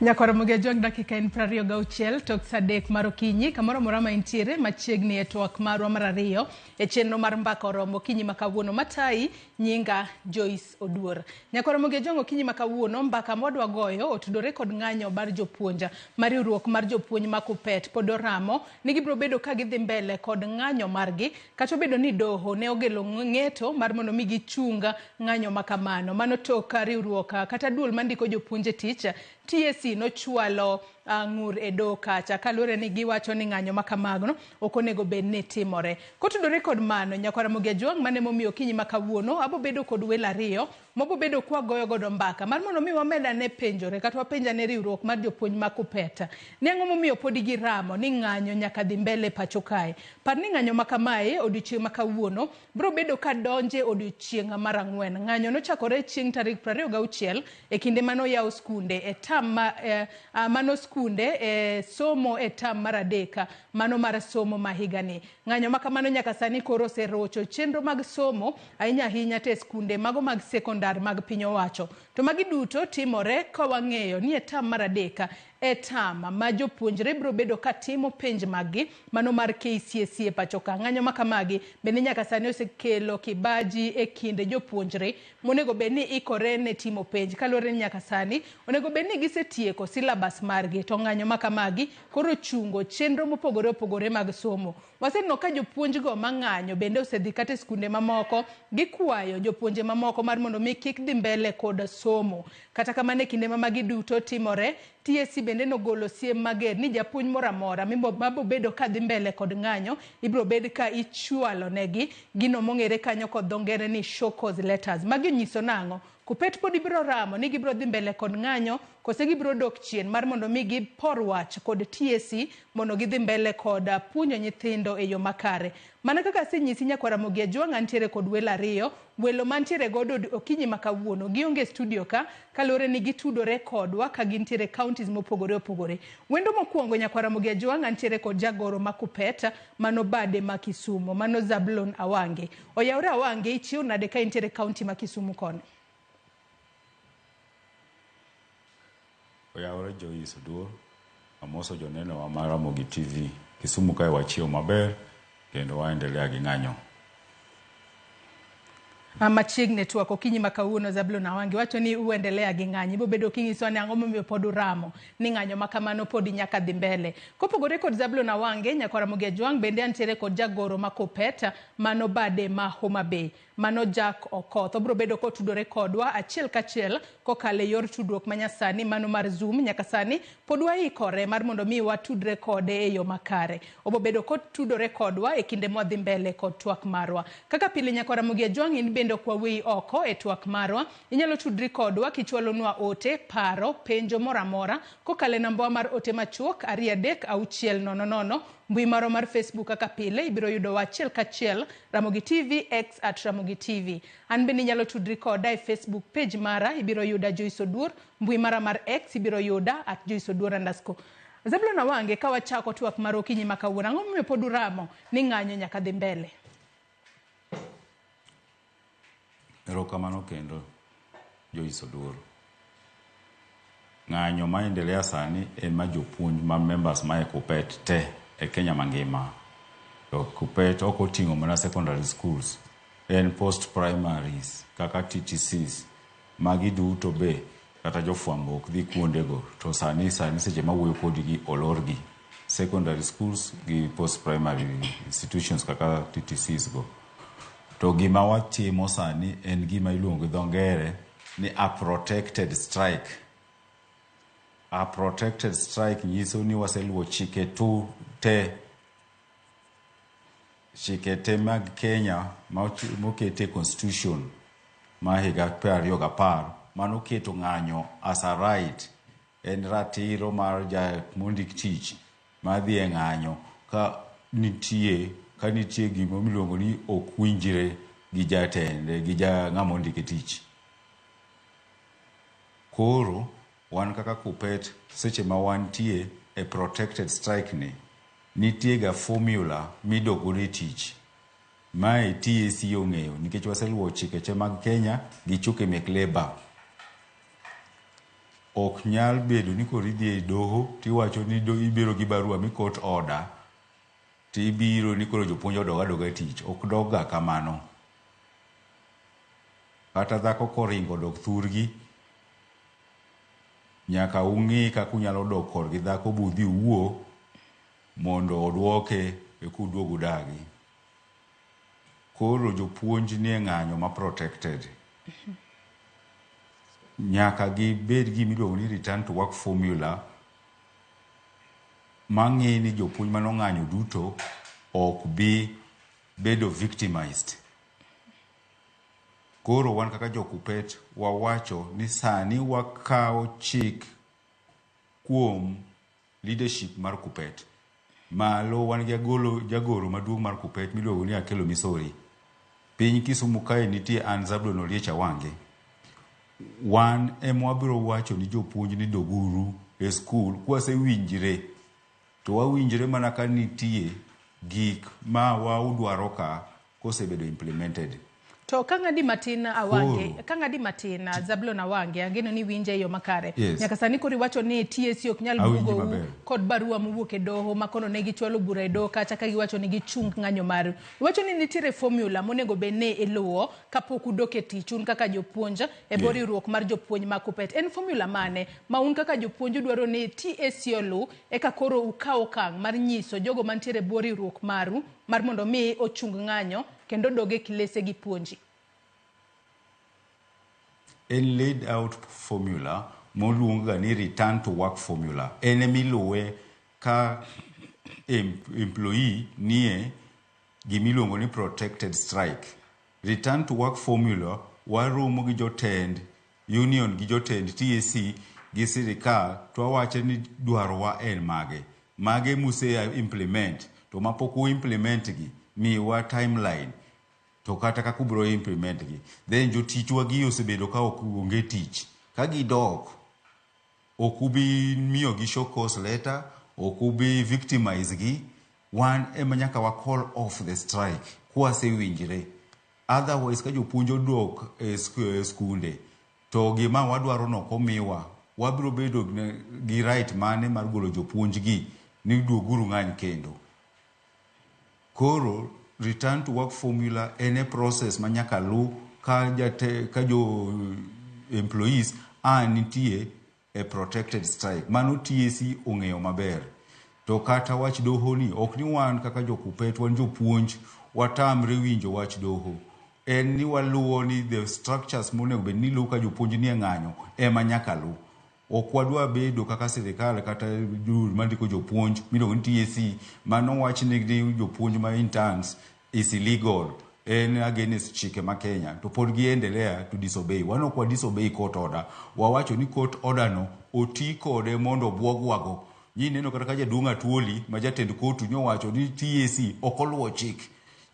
Nyakwar Ramogi Ajwang' dakika en 26 tok saa 3 mar okinyi kamoro amora ma intiere machiegni e twak marwa mar ariyo e chenro mar mbaka oromo okinyi ma kawuono matayi nyinga Joyce Oduor. Nyakwar Ramogi Ajwang' okinyi ma kawuono mbaka mwadwa goyo otudore kod ng'anyo mar jopuonj mar riwruok mar jopuonj ma KUPPET pod oramo ni gibiro bedo ka gidhi mbele kod ng'anyo margi kata obedo ni doho ne ogelo ng'eto mar mondo mi gichung ng'anyo ma kamano. Mano tok riwruok kata duol mandiko jopuonj e tich TSC nochwalo ng'ur e doho kacha kaluwore ni giwacho ni ng'anyo ma kamano ok onego bed ni timore. Kotudore kod mano, Nyakwar Ramogi Ajwang' mane momiyo okinyi ma kawuono abo bedo kod welo ariyo mobo bedo kwa goyo godo mbaka mar mondo mi wamed ane penjore kata wapenj ane riwruok mar jopuonj ma KUPPET ni ang'o momiyo podi giramo ni ng'anyo nyaka dhi mbele pacho kae. Par ni ng'anyo ma kamae odiochieng' ma kawuono biro bedo ka donje odiochieng' mar ang'wen. Ng'anyo nochakore chieng' tarik 26 e kinde mane oyaw skunde e tam ma mano skunde e somo e tam mar adek mano mar somo ma higani. Ng'anyo ma kamano nyaka sani koro oserocho chenro mag somo ahinya ahinya te skunde mago mag sekondar mag piny owacho. To magi duto timore ka wang'eyo ni e tam mar adek e tam ma jopuonjre biro bedo ka timo penj maggi mano mar KCSE e pacho ka. Ng'anyo ma kamagi bende nyaka sani osekelo kibaji e kind jopuonjre monego bed ni ikore ne timo penj kaluwore ni nyaka sani onego bed ni gisetieko syllabus margi to ng'anyo ma kamagi koro chungo chenro mopogore opogore mag somo. Waseneno ka jopuonjgo mang'anyo bende osedhi kata e skunde mamoko gikwayo jopuonje mamoko mar mondo mi kik dhi mbele kod somo. Kata kamano e kinde ma magi duto timore, TSC bende nogolo siem mager ni japuonj moro amora mabo bedo ka dhi mbele kod ng'anyo ibiro bed ka ichwalo negi gino mong'ere kanyo kod dho ngere ni show cause letters. Magi onyiso nang'o? KUPPET pod ibiro ramo ni gibiro dhi mbele kod ng'anyo kose gibiro dok chien mar mondo mi gipor wach kod TSC mondo gidhi mbele kod puonjo nyithindo e yo makare. Mana kaka asenyisi Nyakwar Ramogi Ajwang' antiere kod welo ariyo, welo mantiere godo okinyi ma kawuono gionge studio ka kaluwore ni gitudore kodwa ka gintiere counties mopogore opogore. Wendo mokwongo Nyakwar Ramogi Ajwang' antiere kod jagoro ma KUPPET mano bade ma Kisumu mano Zablon Awange. Oyawre Awange, ichiew nade ka intiere county ma Kisumu koni? Oyawre Joyce Oduor, amoso joneno wa mar Ramogi TV. Kisumu kae wachiew maber kendo waendelea gi ng'anyo. Machiegni twak okinyi ma kawuono Zablon Awange wacho ni uendelea gi ng'anyo. Ibiro bedo kinyisowa ni ang'o momiyo pod uramo ni ng'anyo ma kamano pod nyaka dhi mbele. Kopogore kod Zablon Awange, Nyakwar Ramogi Ajwang' bende antiere kod jagoro ma KUPPET mano bade ma Homa Bay mano Jack Okoth. Obiro bedo kotudore kodwa achiel kachiel kokalo e yor tudruok manyasani mano mar Zoom. Nyaka sani pod waikore mar mondo mi watudre kode e yo makare. Obiro bedo kotudore kodwa e kinde mwadhi mbele kod twak marwa. Kaka pile Nyakwar Ramogi Ajwang' in bende bende ok waweyi oko e twak marwa. Inyalo tudri kodwa kichwalonwa ote, paro, penjo moro amora kokalo e nambawa mar ote machuok 23600. Mbui marwa mar Facebook kaka pile ibiro yudowa achiel kachiel Ramogi TV, X at Ramogi TV. An bende inyalo tudri koda e Facebook page mara, ibiro yuda Joyce Oduor. Mbui mara mar X ibiro yuda at Joyce Oduor underscore. Zablon Awange, ka wachako twak mar okinyi ma kawuono, ang'o momiyo pod uramo ni ng'anyo nyaka dhi mbele? Erokamano kendo Joyce Oduor. Ng'anyo ma endelea sani en ma jopuonj ma members ma e KUPPET te e Kenya mangima. To KUPPET ok oting'o mana secondary schools, en post primaries kaka TTCs. Magi duto be kata jofwambo ok dhi kuondego to sani sani seche mawuoyo kodgi olorgi. Secondary schools gi post primary institutions kaka TTCs go. To gima watimo sani en gima iluongo gi dho ngere ni a protected strike. A protected strike nyiso ni waseluwo chike tu te, chike te mag Kenya moket e constitution ma higa 2010 manoketo ng'anyo as a right, en ratiro mar ja mondik tich madhi e ng'anyo ka nitie gima miluongo ni ok winjre gi jatende gi ja ng'ama ondike tich. Koro wan kaka KUPPET seche ma wantie e protected strike ni, nitie ga formula midok godo e tich. Mae TSC ong'eyo nikech waseluwo chike te mag Kenya gi chike mek labour. Ok nyal bedo ni koro idhi e doho tiwacho ni ibiro gi barua mi court order tibiro ni koro jopuonj odog adoga e tich. Ok dog ga kamano. Kata dhako koringo odok thurgi, nyaka ung'i kaka unyalo dok korgi dhako budhi uwuo mondo oduoke eka uduog udagi. Koro jopuonj nie ng'anyo ma protected. Nyaka gibed gi gimiluongo ni return to work formula mang'i ni jopuonj manong'anyo duto ok bi bedo victimized. Koro wan kaka jo KUPPET wawacho ni sani wakawo chik kuom leadership mar KUPPET. Malo wan gi jagoro maduong' mar KUPPET miluongo ni Akelo Misori. Piny Kisumu kae nitie an Zablon Oliech Awange. Wan ema wabiro wacho ni jopuonj ni doguru e skul kwasewinjre to wawinjre mana ka nitie gik ma waudwaro ka kosebedo implemented. To ka ng'adi matin Awange, Koro. ka ng'adi matin Zablon Awange, ageno ni winje e yo makare. Yes. Nyaka sani koro iwacho ni TSC ok nyal Awinji buogou maber. kod barua mowuok e doho ma kono ne gichwalo bura e doho kacha ka giwacho ni gichung ng'anyo maru. Iwacho ni nitiere formula monego bed ni iluwo kapok udok e tich un kaka jopuonj e bwo riwruok mar jopuonj ma KUPPET. En formula mane ma un kaka jopuonj udwaro ni TSC oluw eka koro ukaw okang' mar nyiso jogo mantiere e bwo riwruok maru mar mondo mi ochung ng'anyo kendo dog e kilese gi puonji? En laid out formula moluong ga ni return to work formula. En emiluwe ka employee nie gimiluongo ni protected strike. Return to work formula waromo gi jotend union gi jotend TSC gi sirikal to wawacho ni dwarowa en mage. Mage muse implement to mapok u implement gi miwa timeline to kata kaka ubiro implement gi. Then jotichwa gi osebedo ka ok onge tich. Ka gidok, ok ubi miyogi show cause letter, ok ubi victimize gi. Wan ema nyaka wa call off the strike kwasewinjre. Otherwise ka jopuonj odok e skunde to gima wadwaro no ok omiwa, wabiro bedo gi right mane mar golo jopuonj gi ni duoguru ng'any kendo. Koro return to work formula en e process ma nyaka lu ka jo employees a nitie e protected strike. Mano TSC ong'eyo maber. To kata wach doho ni ok ni wan kaka jo KUPPET wan jopuonj watamre winjo wach doho. En ni waluwo ni the structures monego bed ni luwo ka jopuonj nie ng'anyo ema nyaka lu. Ok wadwa bedo kaka sirikal kata jur mandiko jopuonj miluongo ni TSC mano wach ni jopuonj ma interns is illegal. en against chike ma Kenya to pod giendelea to disobey. Wan ok wa disobey court order. Wawacho ni court order no oti kode mondo obwogwago. Nyineno kata ka jaduong' Atwoli ma jatend kotu nyowacho ni TSC ok oluwo chik.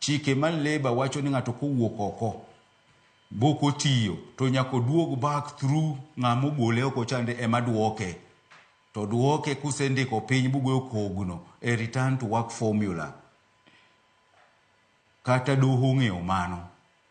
Chike mar labour wacho ni ng'ato kowuok oko bok otiyo to nyaka oduog back through ng'ama ogole oko chande ema duoke. To duoke kusendiko piny bugoyo kogno e return to work formula. Kata doho ong'eyo mano.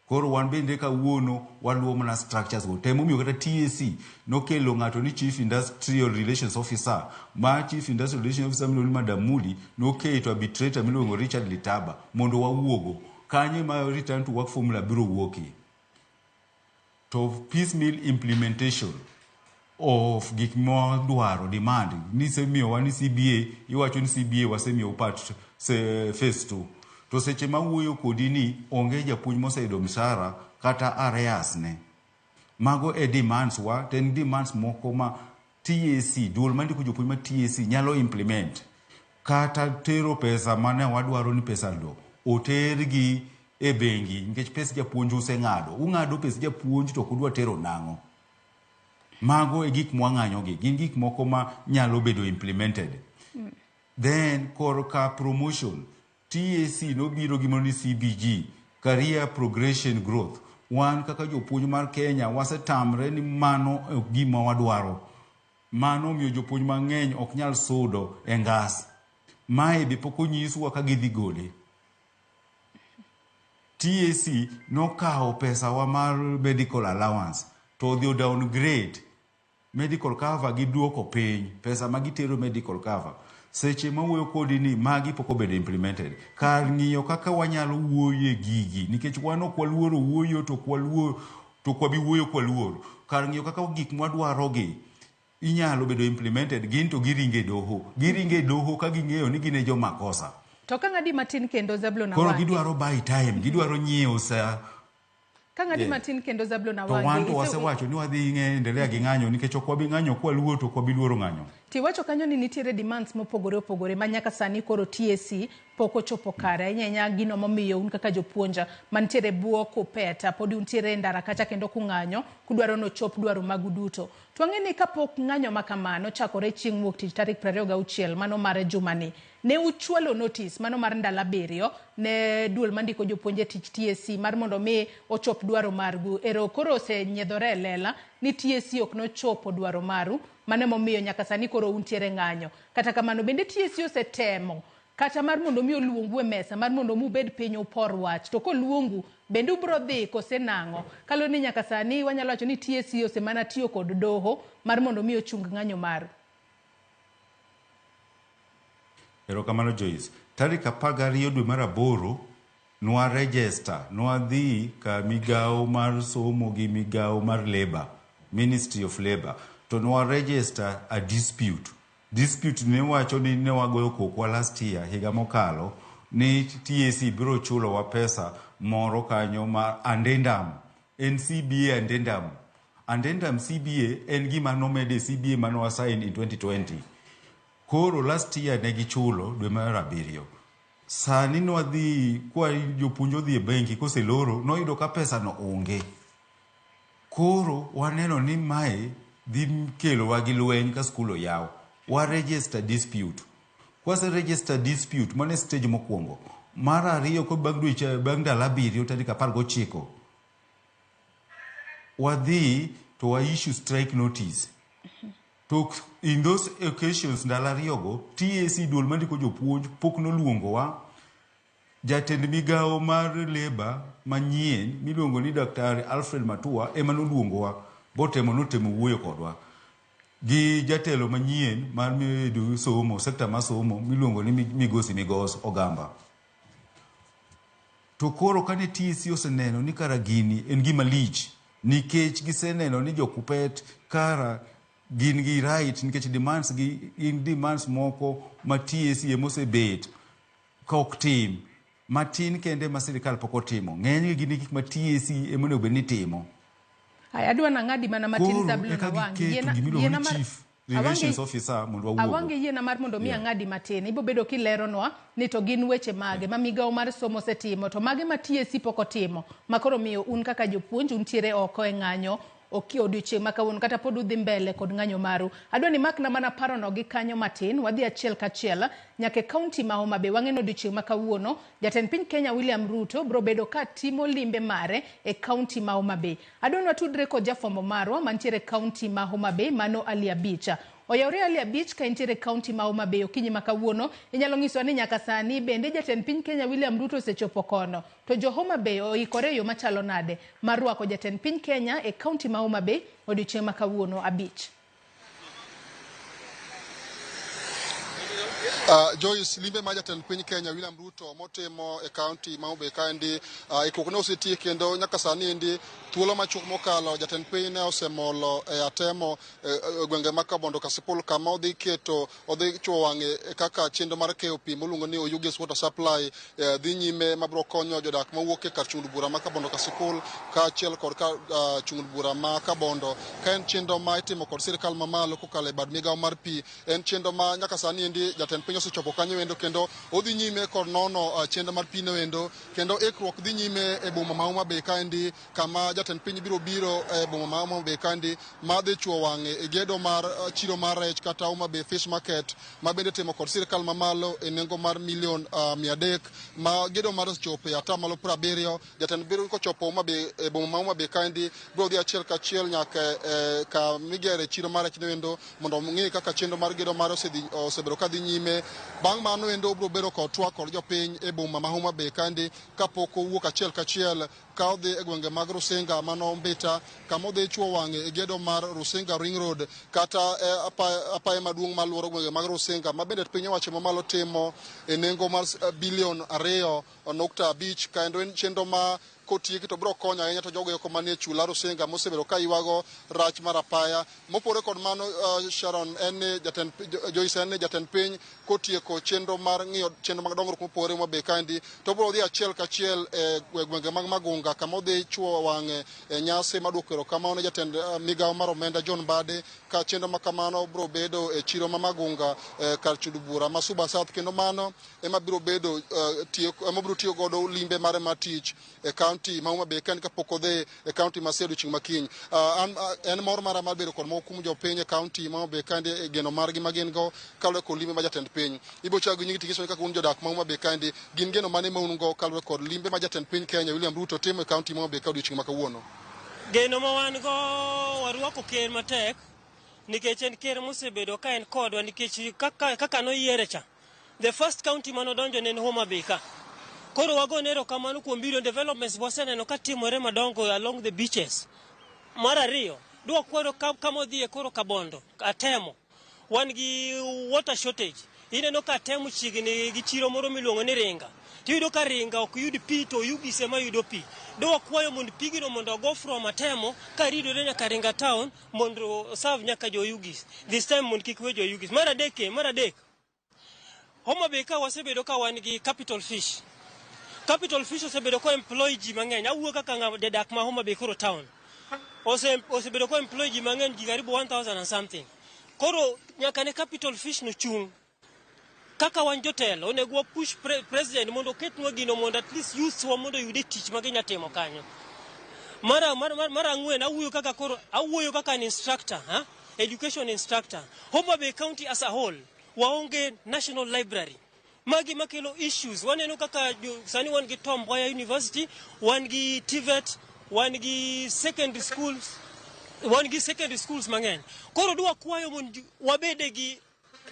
Koro wan bende kawuono waluwo mana structures go. Temomiyo kata TSC nokelo ng'ato ni Chief Industrial Relations Officer. Ma Chief Industrial Relations Officer miluongo ni Madam Muli noketo arbitrator miluongo Richard Litaba mondo wawuogo. Kanyo ema return to work formula biro wuokie. To piecemeal implementation of gik mwadwaro demand nisemiyowa ni CBA iwacho ni CBA wasemiyo part se, phase 2 to seche ma wuoyo kodi ni onge japuonj moseyudo mshahara kata arrears ne mago e demands wa to en demands moko ma TSC duol mandiko jopuonj ma TSC nyalo implement kata tero pesa mane wadwaro ni pesa do otergi e bengi nikech pes japuonj useng'ado ung'ado pes japuonj to ok udwa tero nang'o mago e gik mwang'anyogi gin gik moko ma nyalo bedo implemented then korka promotion TSC nobiro gi moro ni CBG career progression growth wan kaka jopuonj mar Kenya wasetamre ni mano ok gima wadwaro mano omiyo jopuonj mang'eny ok nyal sudo e ngas mae be pok onyiswa ka gidhi gole TSC nokawo pesawa mar medical allowance to odhi downgrade medical cover giduoko piny pesa ma gitero medical cover seche ma wuoyo kodi ni magi pok obedo implemented kar ng'iyo kaka wanyalo wuoyo e gigi nikech wan ok waluoro wuoyo to ok waluoro to ok wabi wuoyo kwaluoro kar ng'iyo kaka gik mwadwarogi inyalo bedo implemented gin to giringe doho giringe doho ka ging'eyo ni gin e jomakosa To ka ng'adi matin kendo Zablon koro Awangi. gidwaro buy time gidwaro nyiewo sa Ka ng'adi Yeah. matin kendo Zablon to Awangi. wan to ise- wasewacho ni wadhi endelea gi ng'anyo nikech ok wabi ng'anyo kwaluoro to ok wabi luoro ng'anyo Tiwacho kanyo ni nitiere demands mopogore opogore ma nyaka sani koro TSC pok ochopo kare ahinya ahinya gino momiyo un kaka jopuonja mantiere bwo kupeta pod untiere e ndara kacha kendo kung'anyo kudwaro nochop dwaro magu duto. To wang'e ni kapok ng'anyo ma kamano chakore chieng' wuok tich tarik 26 mano mar jumani ne uchwalo notice mano mar ndalo abiriyo ne duol mandiko jopuonj e tich TSC mar mondo mi ochop dwaro margu. Ero koro osenyiedhore e lela ni TSC ok nochopo dwaro maru mano emomiyo nyaka sani koro untiere ng'anyo. Kata kamano bende TSC osetemo kata mar mondo mi oluongu e mesa mar mondo mi ubed piny upor wach to koluongu bende ubro dhi kose nang'o kaluwore ni nyaka sani wanyalo wacho ni TSC osemana tiyo kod doho mar mondo mi ochung ng'anyo maru. Erokamano Joyce. Tarik 12 dwe mar aboro nwa register, nwadhi ka migawo mar somo gi migawo mar labor, Ministry of Labor, to nwa register a dispute. Dispute ne wacho ni ne wagoyo kokwa last year, higa mokalo, ni TSC biro chulowa pesa moro kanyo mar addendum, en CBA addendum. Addendum CBA en gima nomede CBA mane wasign in 2020. Koro last year ne gichulo dwe mar abiriyo. Sani nwadhi kwa jopuonj odhi e bengi koseloro noyudo ka pesa no onge. Koro waneno ni mae dhi kelowa gi lweny ka skul oyaw. Wa register dispute. Kwase register dispute mano e stage mokwongo. Mar ariyo ko bang' dweche bang' ndalo abiriyo tarik 19 wadhi to wa issue strike notice. To in those occasions ndalo ariyogo TSC duol mandiko jopuonj pok noluongowa. Jatend migawo mar labour manyien miluongo ni Dr. Alfred Matua ema noluongowa botemo notemo wuoyo kodwa gi jatelo manyien mar medo somo sekta mar somo miluongo ni Migosi Migos Ogamba. To koro kane TSC oseneno ni kara gini en gima lich nikech giseneno ni jokupet kara gin gi right nikech demands gi gin demands moko ma TSC emosebet ka ok tim matin kende ma sirikal pok otimo ng'enygi gin gik ma TSC ema onego bed ni timo Aya adwa nang'adi mana matin Koro Zablon eka Awangi. giketo Yiena gimiluongo yiena ni mar chief. relations officer mondo wawuogo. Awange yiena mar mondo mi ang'adi matin. Ibo bedo kileronwa ni to gin weche mage ma migawo mar somo osetimo to mage ma TSC pok otimo ma koro miyo un kaka jopuonj untiere oko e ng'anyo odiochieng' ma kawuono kata pod udhi mbele kod ng'anyo maru. Adwa ni makna mana parono gi kanyo matin, wadhi achiel kachiel nyaka e kaunti ma Homa Bay. Wang'e ni odiochieng' ma kawuono jatend piny Kenya William Ruto biro bedo ka timo limbe mare e kaunti ma Homa Bay. Adwa ni watudre kod jafwambo marwa mantiere e kaunti ma Homa Bay, mano Ali Abicha. Oyawre Ali Abich ka intiere e kaunti ma Homa Bay okinyi ma kawuono, inyalo nyisowa ni nyaka sani bende jatend piny Kenya William Ruto osechopo kono. To jo Homa Bay oikore e yo machalo nade mar rwako jatend piny Kenya e kaunti ma Homa Bay odiochieng' ma kawuono Abich? Joyce, limbe ma jatend piny Kenya William Ruto motimo e kaunti ma Homa Bay kaendi, ikruok ne osetiek kendo nyaka sani endi thuolo machuok mokalo jatend piny ne osemolo e atemo e gwenge ma Kabondo Kasipul kama odhi keto odhi chuo wang'e kaka chenro mar keyo pi moluongo ni Oyugis Water Supply dhi nyime mabiro konyo jodak mawuok e kar chung' bura ma Kabondo Kasipul kaachiel kod kar chung' bura ma Kabondo, ka en chenro ma itimo kod sirikal mamalo kokalo e bad migawo mar pi. En chenro ma nyaka sani endi jatend piny osechopo kanyo endo kendo odhi nyime kod nono chenro mar pi no endo kendo ikruok dhi nyime e boma ma Homa Bay kaendi kama jatend piny biro biro e boma ma Homa Bay kaendi ma dhi chuo wang'e e gedo mar chiro mar rech kata Homa Bay Fish Market ma bende timo kod sirikal mamalo e nengo mar milion 300 ma gedo mar osechopo e 70%. Jatend biro kochopo Homa Bay e boma ma Homa Bay kaendi biro dhi achiel kachiel nyaka ka migere chiro mar rech no endo mondo ong'e kaka chenro mar gedo mare osebedo ka dhi nyime. Bang' mano endo obiro bedo kod twak kod jopiny e boma ma Homa Bay kaendi kapok owuok achiel kachiel ka odhi e gwenge mag Rusinga mano Mbita kama odhi chuo wang'e e gedo mar Rusinga Ring Road kata apaya maduong' maluoro gwenge mag Rusinga ma bende piny owacho mamalo timo e nengo mar bilion 2.5 kendo en chenro ma kotieki to biro konyo ahinya to jogo eko manie chula Rusinga mosebedo ka ywago rach mar apaya. Mopogore kod mano, Sharon, en ni jatend Joyce en ni jatend piny kotieko chenro mar ng'iyo chenro mag dongruok mopogore Homa Bay kaendi to biro dhi achiel kachiel e gwenge mag Magunga kama odhi chuo wang'e e nyasi mar duoko erokamano ne jatend migawo mar omenda John Mbadi ka chenro ma kamano biro bedo e chiro ma Magunga kar chudo bura ma Suba South kendo mano ema biro bedo tieko ema biro tiyo godo limbe mare mar tich e kaunti ma Homa Bay kaendi kapok odhi e kaunti ma Siaya odiochieng' makiny. En mor mara mar bedo kod moko kuom jopiny e kaunti ma Homa Bay kaendi e geno margi ma gin go kaluwore kod limbe ma jatend piny. Ibo chako gi nyingi tinyiso ni kaka un jodak ma Homa Bay kaendi gin geno mane ma un go kaluwore kod limbe ma jatend piny Kenya William Ruto timo e kaunti ma Homa Bay ka odiochieng' ma kawuono. Geno ma wan go warwako ker matek nikech en ker mosebedo ka en kodwa nikech kaka noyiere cha the first county manodonjo ne en Homa Bay ka. Koro wagone erokamano kuom biro developments waseneno ka timore madongo along the beaches. Mar ariyo, dwa kwero kama odhiye koro Kabondo, Atemo. Wan gi water shortage. Ineno ka Atemo chiegni gi chiro moro miluongo ni Ringa. Tiyudo ka Ringa ok yud pi to Oyugis ema yudo pi. Dwa kwayo mondo pigno mondo ogo from Atemo ka ridore nyaka Ringa town mondo serve nyaka jo Oyugis. This time mondo kik we jo Oyugis. Mar adek, Homa Bay ka wasebedo ka wan gi Capital Fish. Capital Fish osebedo ko employ ji mang'eny. Awuoyo kaka jadak ma Homa Bay koro town. Osebedo ko employ ji mang'eny, ji karibu 1000 and something. Koro nyaka ne Capital Fish no chung'. Kaka wan jotelo, onego wa push president mondo oketnwa gino mondo at least youths wa mondo oyude tich ma ginya timo kanyo. Mar ang'wen, awuoyo kaka koro, awuoyo kaka an instructor, ha? Education instructor. Homa Bay County as a whole, waonge national library. Magi makelo issues. Waneno kaka sani wan gi Tom Mboya University, wan gi TVET, wan gi secondary schools, wan gi secondary schools mang'eny. Koro dwa kwayo mondo wabede gi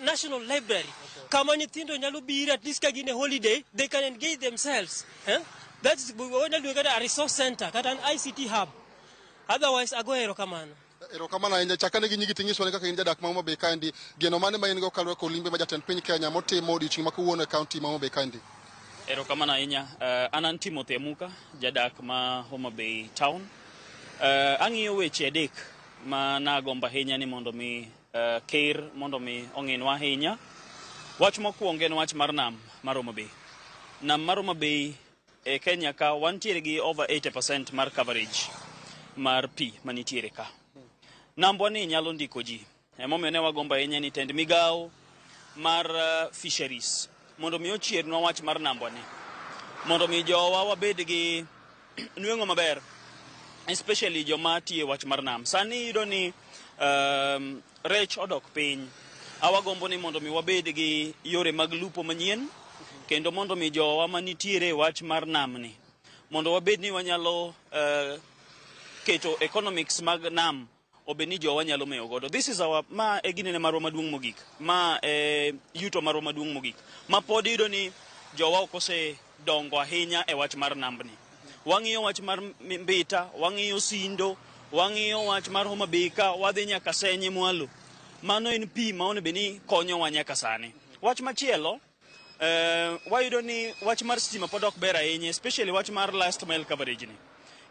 national library kama nyithindo nyalo biro at least ka gin e holiday they can engage themselves. That's wanyalo luonge kata a resource center kata an ICT hub. Otherwise ago erokamano. Erokamano ahinya. Chakane gi nyingi tinyiso ni kaka in jadak ma Homa Bay kaendi, geno mane ma in go kaluwore kod limbe ma jatend piny Kenya motimo odiochieng' ma kawuono e kaunti ma Homa Bay kaendi? Erokamano ahinya. An Timothy Amuka, jadak ma Homa Bay town. Ang'iyo weche adek ma nagombo ahinya ni mondo mi ker mondo mi ong'inwa ahinya. Wach mokwongo en wach mar nam mar Homa Bay. Nam mar Homa Bay e Kenya ka wantiere gi over 80% mar coverage mar pi manitiere ka. Nambwa ni nyalo ndiko ji. Emomiyo ne wagombo ahinya ni tend migawo mar fisheries mondo mi ochiernwa wach mar nambwa ni, mondo mi jowa wabed gi nweng'o maber, especially joma tiyo e wach mar nam. Sani iyudo ni rech odok piny. Awagombo ni mondo mi wabed gi yore mag lupo manyien, kendo mondo mi jowa manitiere e wach mar namni mondo wabed ni wanyalo keto economics mag nam obed ni jowa nyalo mewo godo. This is our ma e ginene marwa maduong' mogik, ma e yuto marwa maduong' mogik ma pod iyudo ni jowa ok osedongo ahinya e wach mar nambni. Wang'iyo wach mar Mbita, wang'iyo Sindo, wang'iyo wach mar Homa Bay ka, wadhi nyaka Senye mwalo. Mano en pi ma onego bed ni konyowa nyaka sani. Wach machielo, wayudo ni wach mar stima pod ok ber ahinya, especially wach mar last mile coverage ni.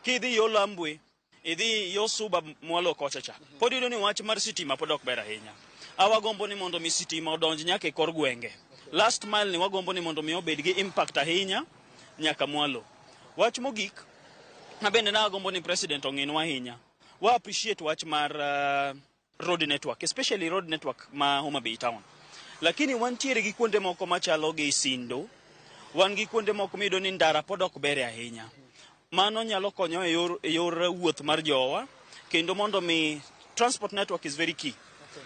Kidhi yo Lambwe, idhi yo Suba mwalo kocha cha, pod iyudo ni wach mar sitima pod ok ber ahinya. Awagombo ni mondo mi sitima odonj nyaka e kor gwenge. Last mile ni wagombo ni mondo mi obed gi impact ahinya nyaka mwalo. Wach mogik, ma bende nagombo ni president ong'inwa ahinya. Wa appreciate wach mar road network, especially road network ma Homa Bay town. Lakini wantiere gi kuonde moko machalo gi Sindo, wan gi kuonde moko miyudo ni ndara pod ok bere ahinya. Mano nyalo konyo e yor wuoth mar jowa, kendo mondo mi transport network is very key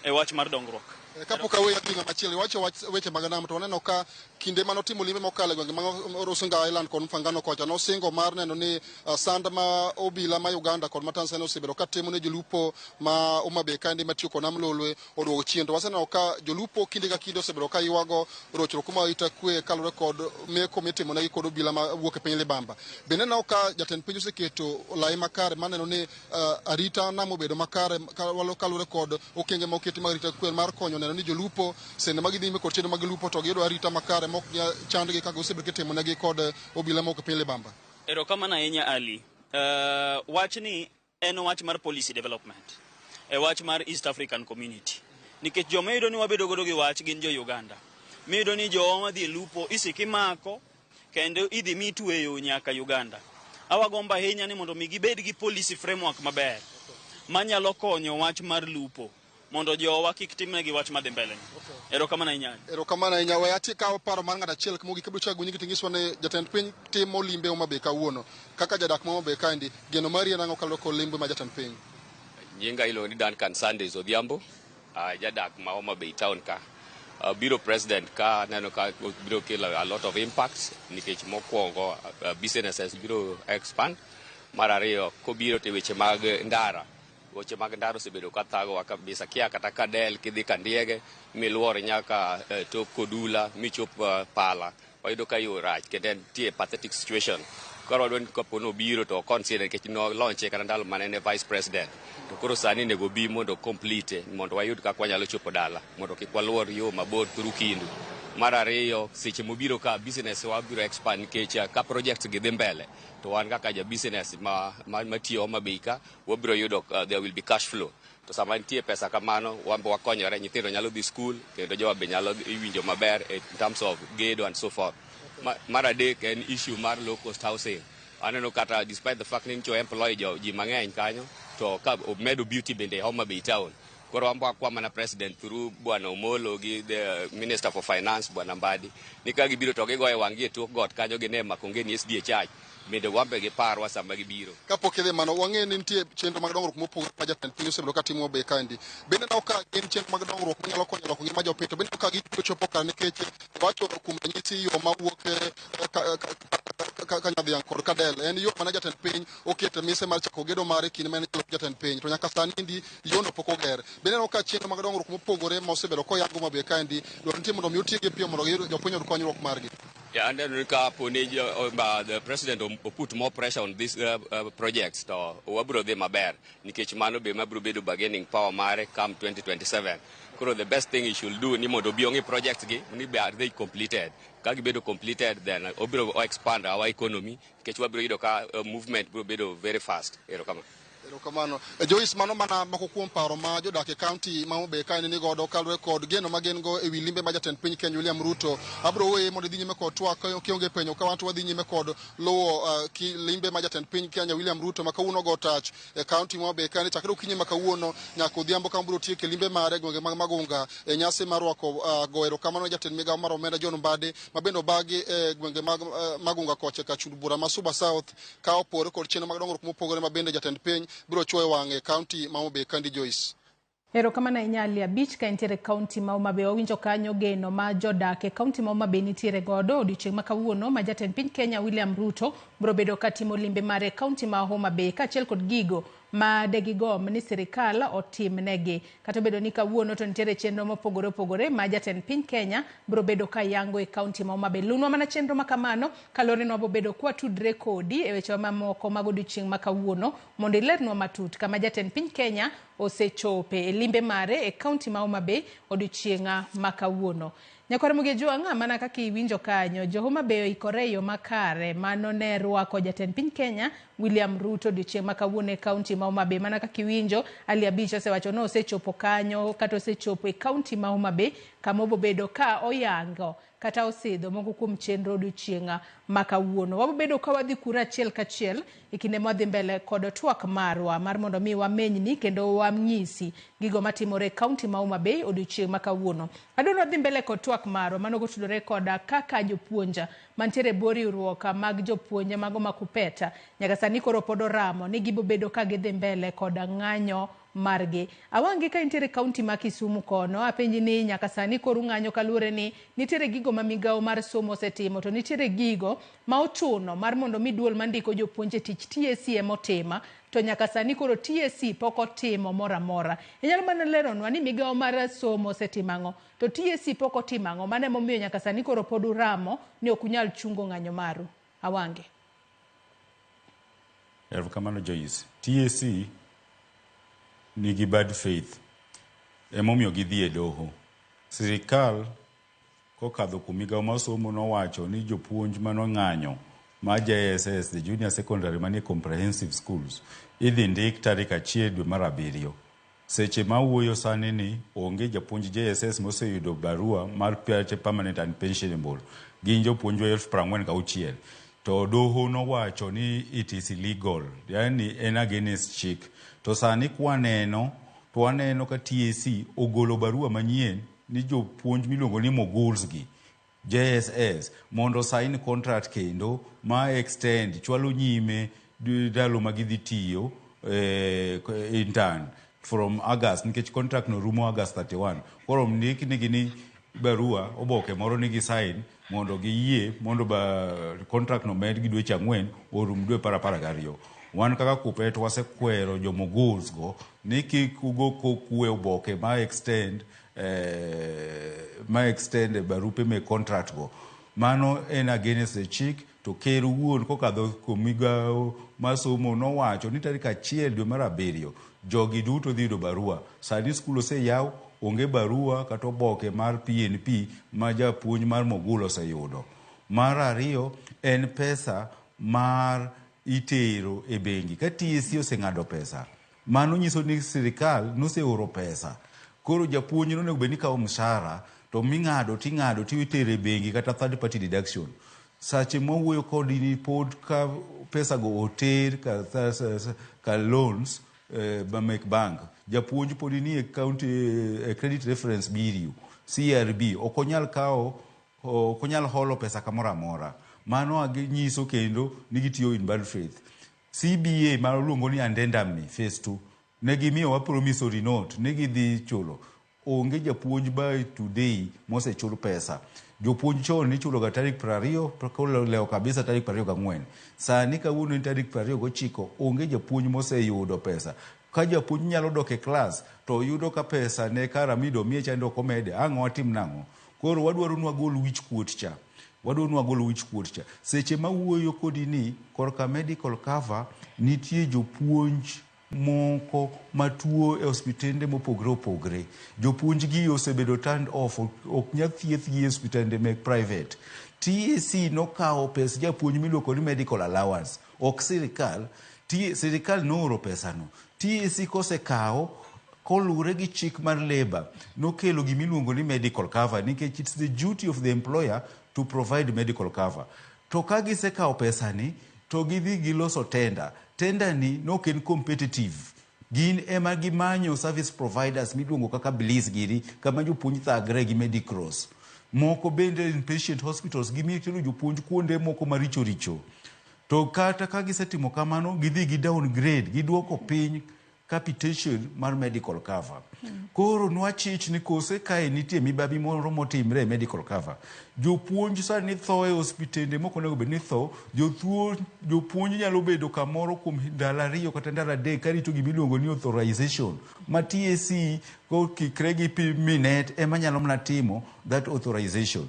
e wach mar dongruok. Kapok aweyo adhi ng'ama chielo, iwacho wach weche mag nam, to waneno ka kinde manotimo limbe mokalo e gwenge mag Rusinga Island kod Mfangano kocha, nosingo mar neno ni sand ma obila ma Uganda kod ma Tanzania osebedo ka timo ne jolupo ma Homa Bay kaendi matiyo kod nam Lolwe oduogo chien. To waseneno ka jolupo kinde ka kinde osebedo ka ywago rochruok kuma arita kwe kaluwore kod meko mitimonegi kod obila ma wuok e piny Libamba. Bende neno ka jatend piny oseketo lai makare mar neno ni arita nam obedo makare kaluwore kod okenge ma oketi mag arita kwe mar konyo neno ni jolupo sende ma gidhi nyime kod chenro mag lupo to giyudo arita makare mok nyal chandgi kaka osebedo kitimonegi kod obila mawuok e piny Libamba. Erokamano ahinya, Ali. Wachni en wach mar policy development e wach mar East African Community, nikech joma iyudo ni wabedo godo gi wach gin jo Uganda, miyudo ni jowa madhi e lupo isik imako kendo idhi mi tweyo nyaka Uganda. Awagombo ahinya ni mondo mi gibed gi policy framework maber manyalo konyo wach mar lupo mondo jowa kik timnegi wach madhi mbele ni. Erokamano ahinya. Erokamano ahinya. We ati kawo paro mar ng'ato achiel mogik. Abiro chako nyingi ting'iswa ni jatend piny timo limbe Homa Bay kawuono. Kaka jadak ma Homa Bay kaendi, geno mari en ang'o kaluwore kod limbe ma jatend piny? Nyinga iluongo ni Duncan Sundays Odhiambo, jadak ma Homa Bay town ka. Biro president ka neno ka biro kelo a lot of impacts, nikech mokwongo businesses biro expand. Mar ariyo, kobiro te weche mag ndara, weche mag ndara osebedo ka thagowa kabisa kia kata Kadel kidhi Kandiege miluor nyaka tok Kodula michop Pala, wayudo ka yo rach kendo entie pathetic situation. Koro wadwa ni kapo ni obiro to consider, nikech no launche kata ndalo mane en vice president, to koro sani onego obi mondo complete mondo wayud kaka wanyalo chopo dala mondo kik waluor yo mabor through Kindu. Mar ariyo, seche mobiro ka, business wa biro expand, nikech ka projects gi dhi mbele to wan kaka ja business ma matiyo Homa Bay ka wabiro yudo there will be cash flow. To sama nitie pesa kamano, wan be wakonyore, nyithindo nyalo dhi school kendo jowa be nyalo winjo maber in terms of gedo and so forth. Mar adek en issue mar low cost housing. Aneno kata despite the fact ni ncho employ jo ji mang'eny kanyo, to ka omedo beauty bende e Homa Bay town. Koro wan wakwa mana president through Bwana Omolo gi the minister for finance, Bwana Mbadi, ni ka gibiro to gigoyo wang'gi e tok got kanyo gine Makongeni SDA Church bende wan be giparwa sama gibiro. Kapok idhi mano, wang'eyo ni nitie chenro mag dongruok mopogore ma jatend piny osebedo ka timo Homa Bay kaendi. Bende neno ka gin chenro mag dongruok manyalo konyo loko ngima jopiny, to bende ka gibiro chopo kare, nikech wacho kuom ranyisi yo mawuok ka Nyadhiang' kod Kadel en yo mane jatend piny oketo mise mar chako gedo mare kinde mane en jatend piny, to nyaka sani endi yono pok oger. Bende neno ka chenro mag dongruok mopogore ma osebedo koyango Homa Bay kaendi dwaro nitie mondo mi otiegi piyo mondo jopiny oyud konyruok margi. Yeah, aneno ni ka po ni the president o put more pressure on these projects to wabiro dhi maber, nikech mano be mabiro bedo bargaining power mare come 2027. Koro the best thing he should do ni mondo obi ong'i projects gi ni be are they completed. Ka gibedo completed, then obiro expand our economy, nikech wabiro yudo ka movement biro bedo very fast. Erokamano. Erokamano. Joyce, mano mana moko kuom paro ma jodak e kaunti ma Homa Bay kae ni godo kaluwore kod geno ma gin go e wi limbe ma jatend piny Kenya William Ruto. Abro weye mondo idhi nyime kod twak kionge penjo ka wanto wadhi nyime kod luwo limbe ma jatend piny Kenya William Ruto ma kawuono go tach e kaunti ma Homa Bay kae chakre okinyi ma kawuono nyaka odhiambo kama biro tieke limbe mare e gwenge mag Magunga e nyasi mar rwako go erokamano ne jatend migawo mar omenda John Mbadi ma bende obagi e gwenge mag Magunga kocha ka chund bura ma Suba South ka opore kod chenro mag dongruok mopogore ma bende jatend piny biro chuoyo wang'e e kaunti ma Homa Bay kandi Joyce. Erokamano ahinya Ali Abich ka entiere e kaunti ma Homa Bay. Wawinjo kanyo geno ma jodak e kaunti ma Homa Bay nitiere godo odiochieng' ma kawuono ma jatend piny Kenya William Ruto biro bedo ka timo limbe mare e kaunti ma Homa Bay kaachiel kod gigo ma degigomb ni sirikal otimnegi. Kata obedo ni kawuono to nitiere chenro mopogore opogore ma jatend piny Kenya biro bedo ka yango e kaunti ma Homa Bay. Lunwa mana chenro ma kamano kaluwore ni wabobedo kwatudre kodi e wechewa mamoko mag odiochieng' ma kawuono mondo ilernwa matut kama jatend piny Kenya osechope e limbe mare e kaunti ma Homa Bay odiochieng' ma kawuono. Nyakwar Mugejuang', mana kaka iwinjo kanyo, jo Homa Bay oikore e yo makare mano ne rwako jatend piny Kenya William Ruto odiochieng' ma kawuono e kaunti ma Homa Bay. Mana kaka iwinjo, Ali Abich osewacho ni osechopo kanyo kata osechopo e kaunti ma Homa Bay kama obobedo ka oyango kata osidho moko kuom chenro odiochieng' ma kawuono. Wabobedo ka wadhi kuro achiel kachiel e kinde mwadhi mbele kod twak marwa mar mondo mi wamenyni kendo wanyisi gigo matimore e kaunti ma Homa Bay odiochieng' ma kawuono. Adwaro wadhi mbele kod twak marwa mano kotudore koda kaka jopuonj mantiere e bwo riwruok mag jopuonj mago ma KUPPET nyaka sani koro pod oramo ni gibobedo ka gidhi mbele kod ng'anyo margi. Awangi ka intiere kaunti ma Kisumu kono, apenji ni nyaka sani koro ung'anyo kaluwore ni nitiere gigo ma migawo mar somo osetimo to nitiere gigo ma ochuno mar mondo mi duol mandiko jopuonj e tich TSC ema otima to nyaka sani koro TSC pok otimo moro amora. Inyalo mana leronwa ni migawo mar somo osetimo ang'o to TSC pok otimo ang'o mano emomiyo nyaka sani koro pod uramo ni ok unyal chungo ng'anyo maru. Awange. Erokamano Joyce. TSC nigi bad faith emomiyo gidhi e doho. Sirikal kokadho kuom migawo mar somo nowacho ni jopuonj manong'anyo ma JSS, the junior secondary manie comprehensive schools, idhi ndik tarik 1 dwe mar 7. Seche ma wuoyo sani ni onge japuonj JSS moseyudo barua mar permanent and pensionable. Gin jopuonjwa 46,000. To doho nowacho ni it is illegal, yani en against chik. To sani kwaneno, to waneno ka TSC ogolo barua manyien ni jopuonj miluongo ni moguls gi JSS mondo sign contract kendo ma extend chwalo nyime ndalo ma gidhi tiyo intern from August nikech contract no rumo August 31. Koro ndik nigi ni barua oboke moro ni gi sign mondo giyie mondo ba contract no med gi dweche 4 orum dwe par 12. Wan kaka KUPPET wasekwero jo moguls go ni kik ugo koko e oboke ma extend barupe me contract go. Mano en against the chik to ker owuon kokadho kuom migawo mar somo nowacho ni tarik 1 dwe mar 7 jogi duto dhi yudo barua. Sani skul oseyaw, onge barua kata oboke mar PNP ma japuonj mar mogul oseyudo. Mar ariyo en pesa mar itero e bengi. Ka TSC oseng'ado pesa, mano nyiso ni sirikal noseoro pesa. Koro japuonj nonego bed ni kawo mshahara to ming'ado ting'ado titere e bengi kata third party deduction. Sache mwawuoyo kodi ni pod ka pesa go oter ka loans mek bank. Japuonj pod ni e county credit reference bureau CRB ok onyal kawo ok onyal holo pesa kamoro amora. Mano nyiso kendo ni gitiyo in bad faith. CBA ma luongo ni addendum ni phase 2 ne gimiyowa promissory note ni gidhi chulo. Onge japuonj by today mosechul pesa. Jopuonj chon nichulo ga tarik 20 kolewo kabisa tarik 24. Sani kawuono en tarik 29 onge japuonj moseyudo pesa. Ka japuonj nyalo dok e klas to yudo ka pesa ne kara mido miye chande ok omede, ang' watim nang'o? Koro wadwaro ni wagol wich kuot cha. Wadwaro ni wagol wich kuot cha. Seche ma wuoyo kodi ni korka medical cover nitie jopuonj moko matuo e osiptende mopogre opogre. Jopuonj gi osebedo turned off, ok nyal thiethgi e osiptende mek private. TSC nokawo pes japuonj miluongo ni medical allowance, ok sirikal. Sirikal nooro pesano. TSC kosekawo koluwore gi chik mar labor nokelo gimiluongo ni medical cover nikech it's the duty of the employer to provide medical cover. To ka gisekawo pesani to gidhi giloso tender. Tender ni nok en competitive. Gin ema gimanyo service providers miluongo kaka Bliss giri kama jopuonj thagre gi Medicross. Moko bende inpatient hospitals gitero jopuonj kuonde moko maricho richo. To kata ka gisetimo kamano, gidhi gi downgrade, giduoko piny capitation mar medical cover. Koro nwachich ni kose kae nitie mibabi moro motimre e medical cover. Jopuonj sani tho e osiptende mok onego bed ni tho. Jopuonj nyalo bedo kamoro kuom ndalo 2 kata ndalo 3 karito gimiluongo ni authorization. Ma TSC kokikre gi Minet ema nyalo mana timo that authorization.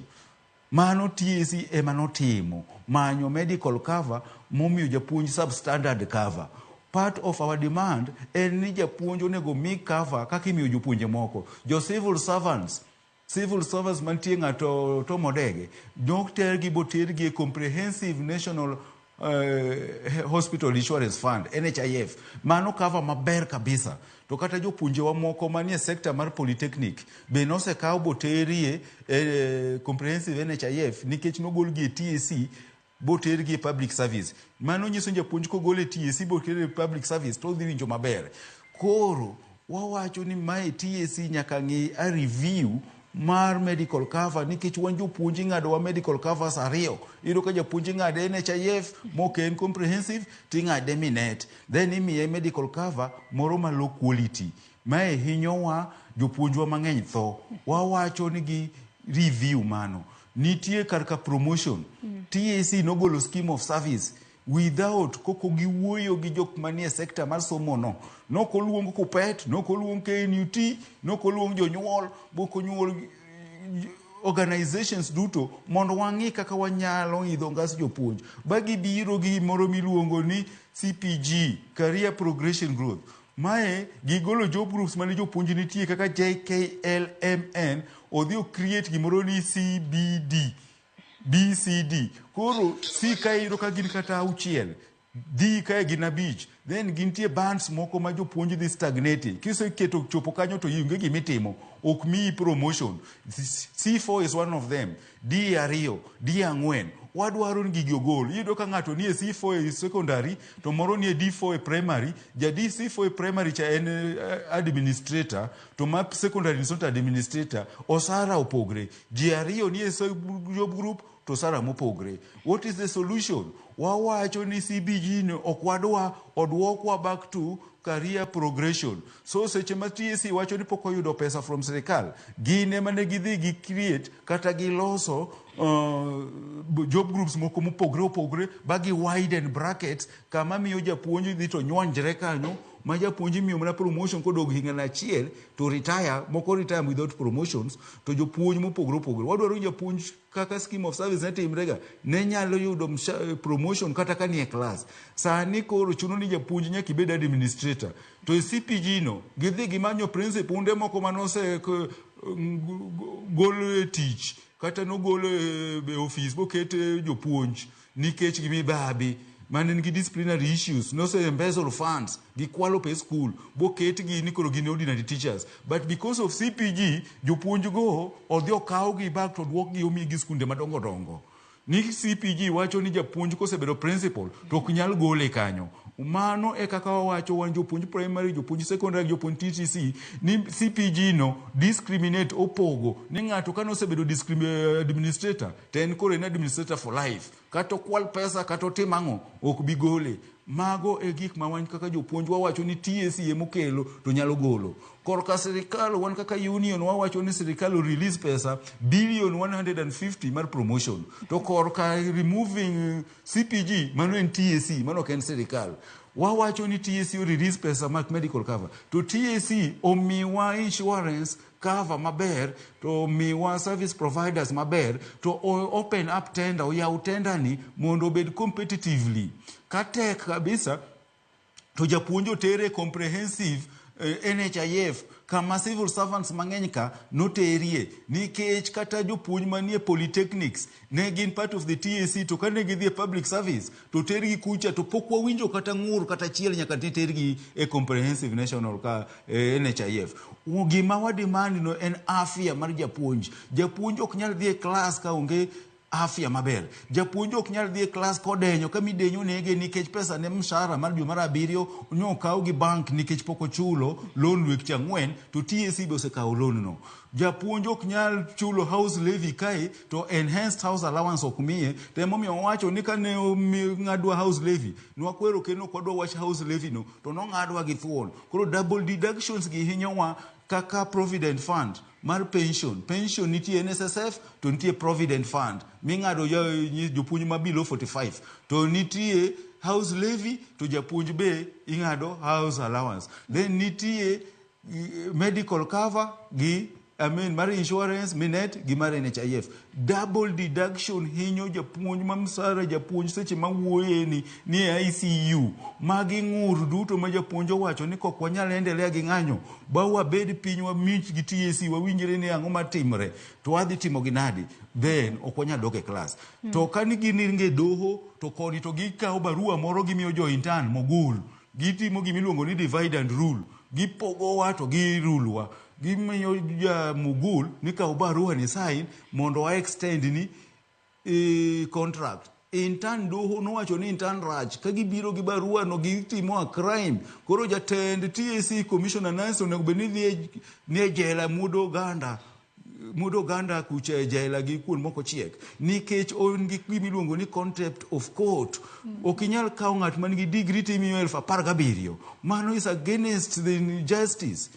Mano TSC ema notimo manyo medical cover momiyo japuonj substandard cover. Part of our demand en ni japuonj onego mi cover kaka imiyo jopuonje moko. Jo civil servants mantie ng'ato Tom Odege notergi botergi e Comprehensive National Hospital Insurance Fund NHIF. Mano cover maber kabisa. To kata jopuonjewa moko manie sector mar Polytechnic be nosekaw boterie e Comprehensive NHIF nikech nogolgi e TSC botergi e public service. Mano nyiso ni japuonj kogol e TSC botere e public service to odhi winjo maber. Koro wawacho ni mae TSC nyaka ng'i a review mar medical cover nikech wan jopuonj ing'adowa medical covers 2. Iyudo ka japuonj ing'ade NHIF mok en comprehensive ting'ade Minet. Then imiye medical cover moro ma low quality. Mae hinyowa jopuonjwa mang'eny tho. Wawacho ni gi review mano. Nitie kar ka promotion. TSC nogolo scheme of service without koko giwuoyo gi jok manie sector mar somo no. Nokoluong KUPPET, nokoluong KNUT, nokoluong jonyuol, bokonyuol organizations duto mondo wang'i kaka wanyalo idho ngas jopuonj. Ba gibiro gi gimoro miluongo ni CPG, Career Progression Growth. Mae gigolo job groups mane jopuonj nitie kaka JKLMN, odhi o create gimoro ni CBD, BCD. Koro C ka iyudo ka gin kata 6, D kae gin 5, then gintie bands moko ma jopuonj dhi stagnate. Kiseketo chopo kanyo to onge gimitimo, ok miyi promotion. C4 is one of them, D2, D4. Wadwaro ni gigi ogol. Iyudo ka ng'ato nie C4 e secondary, to moro nie D4 e primary. Ja C4 e primary cha en administrator, to ma secondary is not administrator. Osara opogre. Ji 2 nie job group, to sara mopogre. What is the solution? Wawacho ni CBG ni ok wadwa odwokwa back to career progression. So seche ma TSC wacho ni pok oyudo pesa from sirikal, gin ema ne gidhi gi create kata giloso job groups moko mopogre opogre ba gi widen brackets kama miyo japuonj dhi to nywandre kanyo ma japuonj imiyo mana promotion kodog higa 1 to retire, moko retire without promotions, to jopuonj mopogre opogre. Wadwaro japuonj kaka scheme of service ne timrega ne nyalo yudo promotion kata ka nie class. Sani koro chuno ni japuonj nyaka ibed administrator. To e CPG no gidhi gimanyo principal unde moko manose gol e tich kata nogol e office boket jopuonj nikech gimibabi mane nigi disciplinary issues, nose embezzle funds, gikwalo pes school, boketgi ni koro gin ordinary teachers. But because of CPG, jopuonj go odhi okawgi back to duokgi omigi skunde madongo dongo. Ni CPG wacho ni japuonj kosebedo principal to ok nyal gole kanyo. Mano e kaka wawacho wan jopuonj primary, jopuonj secondary, jopuonj TTC ni CPG no discriminate opogo ni ng'ato ka nosebedo administrator to en koro en administrator for life. Kata okwal pesa kata otim ang'o ok bi gole. Mago e gik ma wan kaka jopuonj wawacho ni TSC emokelo to nyalo golo. Korka sirikal wan kaka union wawacho ni sirikal o release pesa billion 150 mar promotion. To korka removing CPG mano en TSC mano ok en sirikal. Wawacho ni TSC o release pesa mag medical cover. To TSC omiwa insurance cover maber, to miwa service providers maber, to open up tender, oyaw tender ni mondo obed competitively. Katek kabisa to japuonj otere comprehensive NHIF kama civil servants mang'eny ka noterie nikech kata jopuonj manie polytechnics ne gin part of the TSC to kane gidhi e public service to tergi kucha to pok wawinjo kata ng'ur kata achiel nyaka ne tergi e comprehensive national ka NHIF. Gima wa demand no en afya mar japuonj. Japuonj ok nyal dhi e klas ka onge afya maber. Japuonj ok nyal dhi e klas kodenyo ka midenyo nege nikech pesa ne mshahara mar dwe mar abiriyo nokaw gi bank nikech pok ochulo loan dweche ang'wen to TSC be osekawo loan no. Japuonj ok nyal chulo house levy kae to enhanced house allowance ok miye to emomiyo owacho ni kane ng'adwa house levy nwakwero kendo ok wadwa wach house levy no to nong'adwa gi thuon. Koro double deductions gi hinyowa kaka provident fund mar pension. Pension nitie NSSF to nitie provident fund ming'ado jopuonj ma below 45 to nitie house levy to japuonj be ing'ado house allowance. Then nitie medical cover gi I mean, mar insurance minet gi mar NHIF. Double deduction hinyo japuonj ma msara japuonj seche ma wuoye ni ni e ICU. Magi ng'ur duto ma japuonj owacho ni kok wanyal endelea gi ng'anyo ba wabed piny wamich gi TSC wawinjre ni ang'o matimre to wadhi timo gi nadi then ok wanyal dok e klas. To ka ni giringe doho to koni to gikawo barua moro gimiyo jo intern mogul. Gitimo gimiluongo ni divide and rule. Gipogowa to girulwa. Gimiyo ja Mugul ni kaw barua ni sign mondo wa extend ni contract. Intern doho nowacho ni intern rach ka gibiro gi barua no gitimo a crime. Koro jatend TSC Commissioner Nancy onego bed ni dhi e jela muodo oganda. Muodo oganda kucha e jela gi kuond moko chiek nikech on gi gimiluongo ni contempt of court. Ok inyal kawo ng'at man gi degree timiyo 17,000. Mano is against the justice.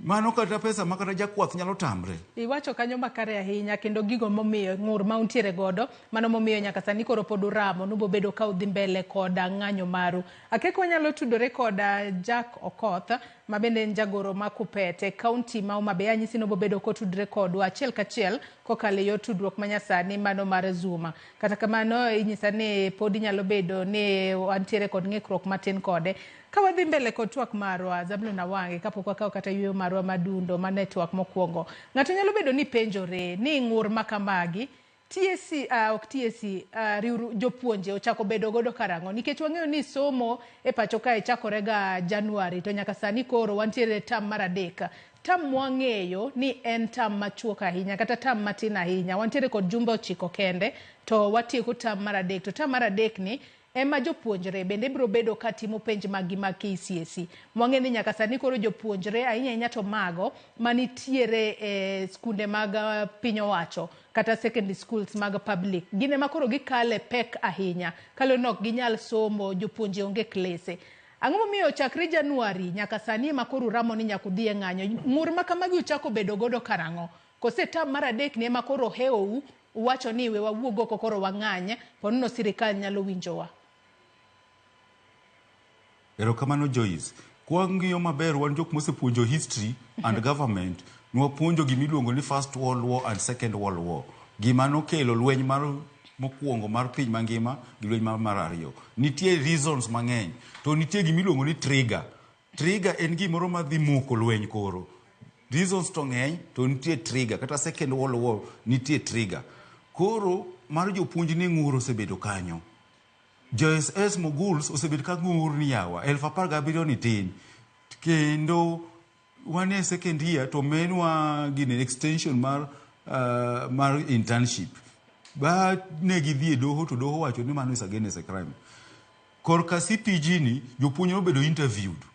Mano kata pesa ma kata jakwath nyalo tamre. Iwacho kanyo makare ahinya kendo gigo momiyo ng'ur ma untiere godo mano momiyo nyaka sani koro pod uramo nubobedo ka udhi mbele koda ng'anyo maru. Akeko wanyalo tudore koda Jack Okoth ma bende en jagoro ma Kupet e kaunti ma Homa Bay. Anyisi nobobedo kotudre kodwa achiel kachiel kokalo e yor tudruok manyasani mano mar Zoom. Kata kamano inyisa ni pod inyalo bedo ni wantiere kod ng'ikruok matin kode. Ka wadhi mbele kod twak marwa, Zablon Awange, kapok wakawo kata yueyo marwa madundo ma network mokwongo, ng'ato nyalo bedo ni penjore ni ng'ur ma kamagi TSC, ok TSC, jopuonje ochako bedo godo karang'o? Nikech wang'eyo ni somo e pacho kae chakore ga Januari to nyaka sani koro wantiere e term mar adek. Term mwang'eyo ni en term machuok ahinya kata term matin ahinya. Wantiere kod jumbe 9 kende to watieko term mar adek. To term mar adek ni ema jopuonjre bende biro bedo ka timo penj maggi mag KCSE. Mwang'eyo ni nyaka sani koro jopuonjre ahinya ahinya to mago manitiere e skunde mag piny owacho kata secondary schools mag public gin ema koro gikale pek ahinya kaluwore ni ok ginyal somo, jopuonje onge klese. Ang'o momiyo chakre Januari nyaka sani ema koro uramo ni nyaka udhi e ng'anyo? Ng'ur ma kamagi uchako bedo godo karang'o? Kose term mar adek ni ema koro ohewou uwacho ni we wawuog oko koro wang'any ponono sirikal nyalo winjowa? Erokamano Joyce. Kwang'iyo maber wan jok mosepuonjo history and government, nwapuonjo gimiluongo ni First World War and Second World War. Gima nokelo lweny mar mokwongo mar piny mangima gi lweny mar ariyo. Nitie reasons mang'eny to nitie gimiluongo ni trigger. Trigger en gimoro madhi moko lweny koro. Reasons to ng'eny to nitie trigger. Kata Second World War nitie trigger. Koro mar jopuonj ni ng'ur osebedo kanyo. JSS Moguls osebedo ka ng'ur ni yawa 17,000 ni tin. Kendo wan e second year to menwa gine extension mar internship. Ba ne gidhi e doho to doho wacho ni mano is against a crime. Korka CPG ni jopuonj nobedo interviewed.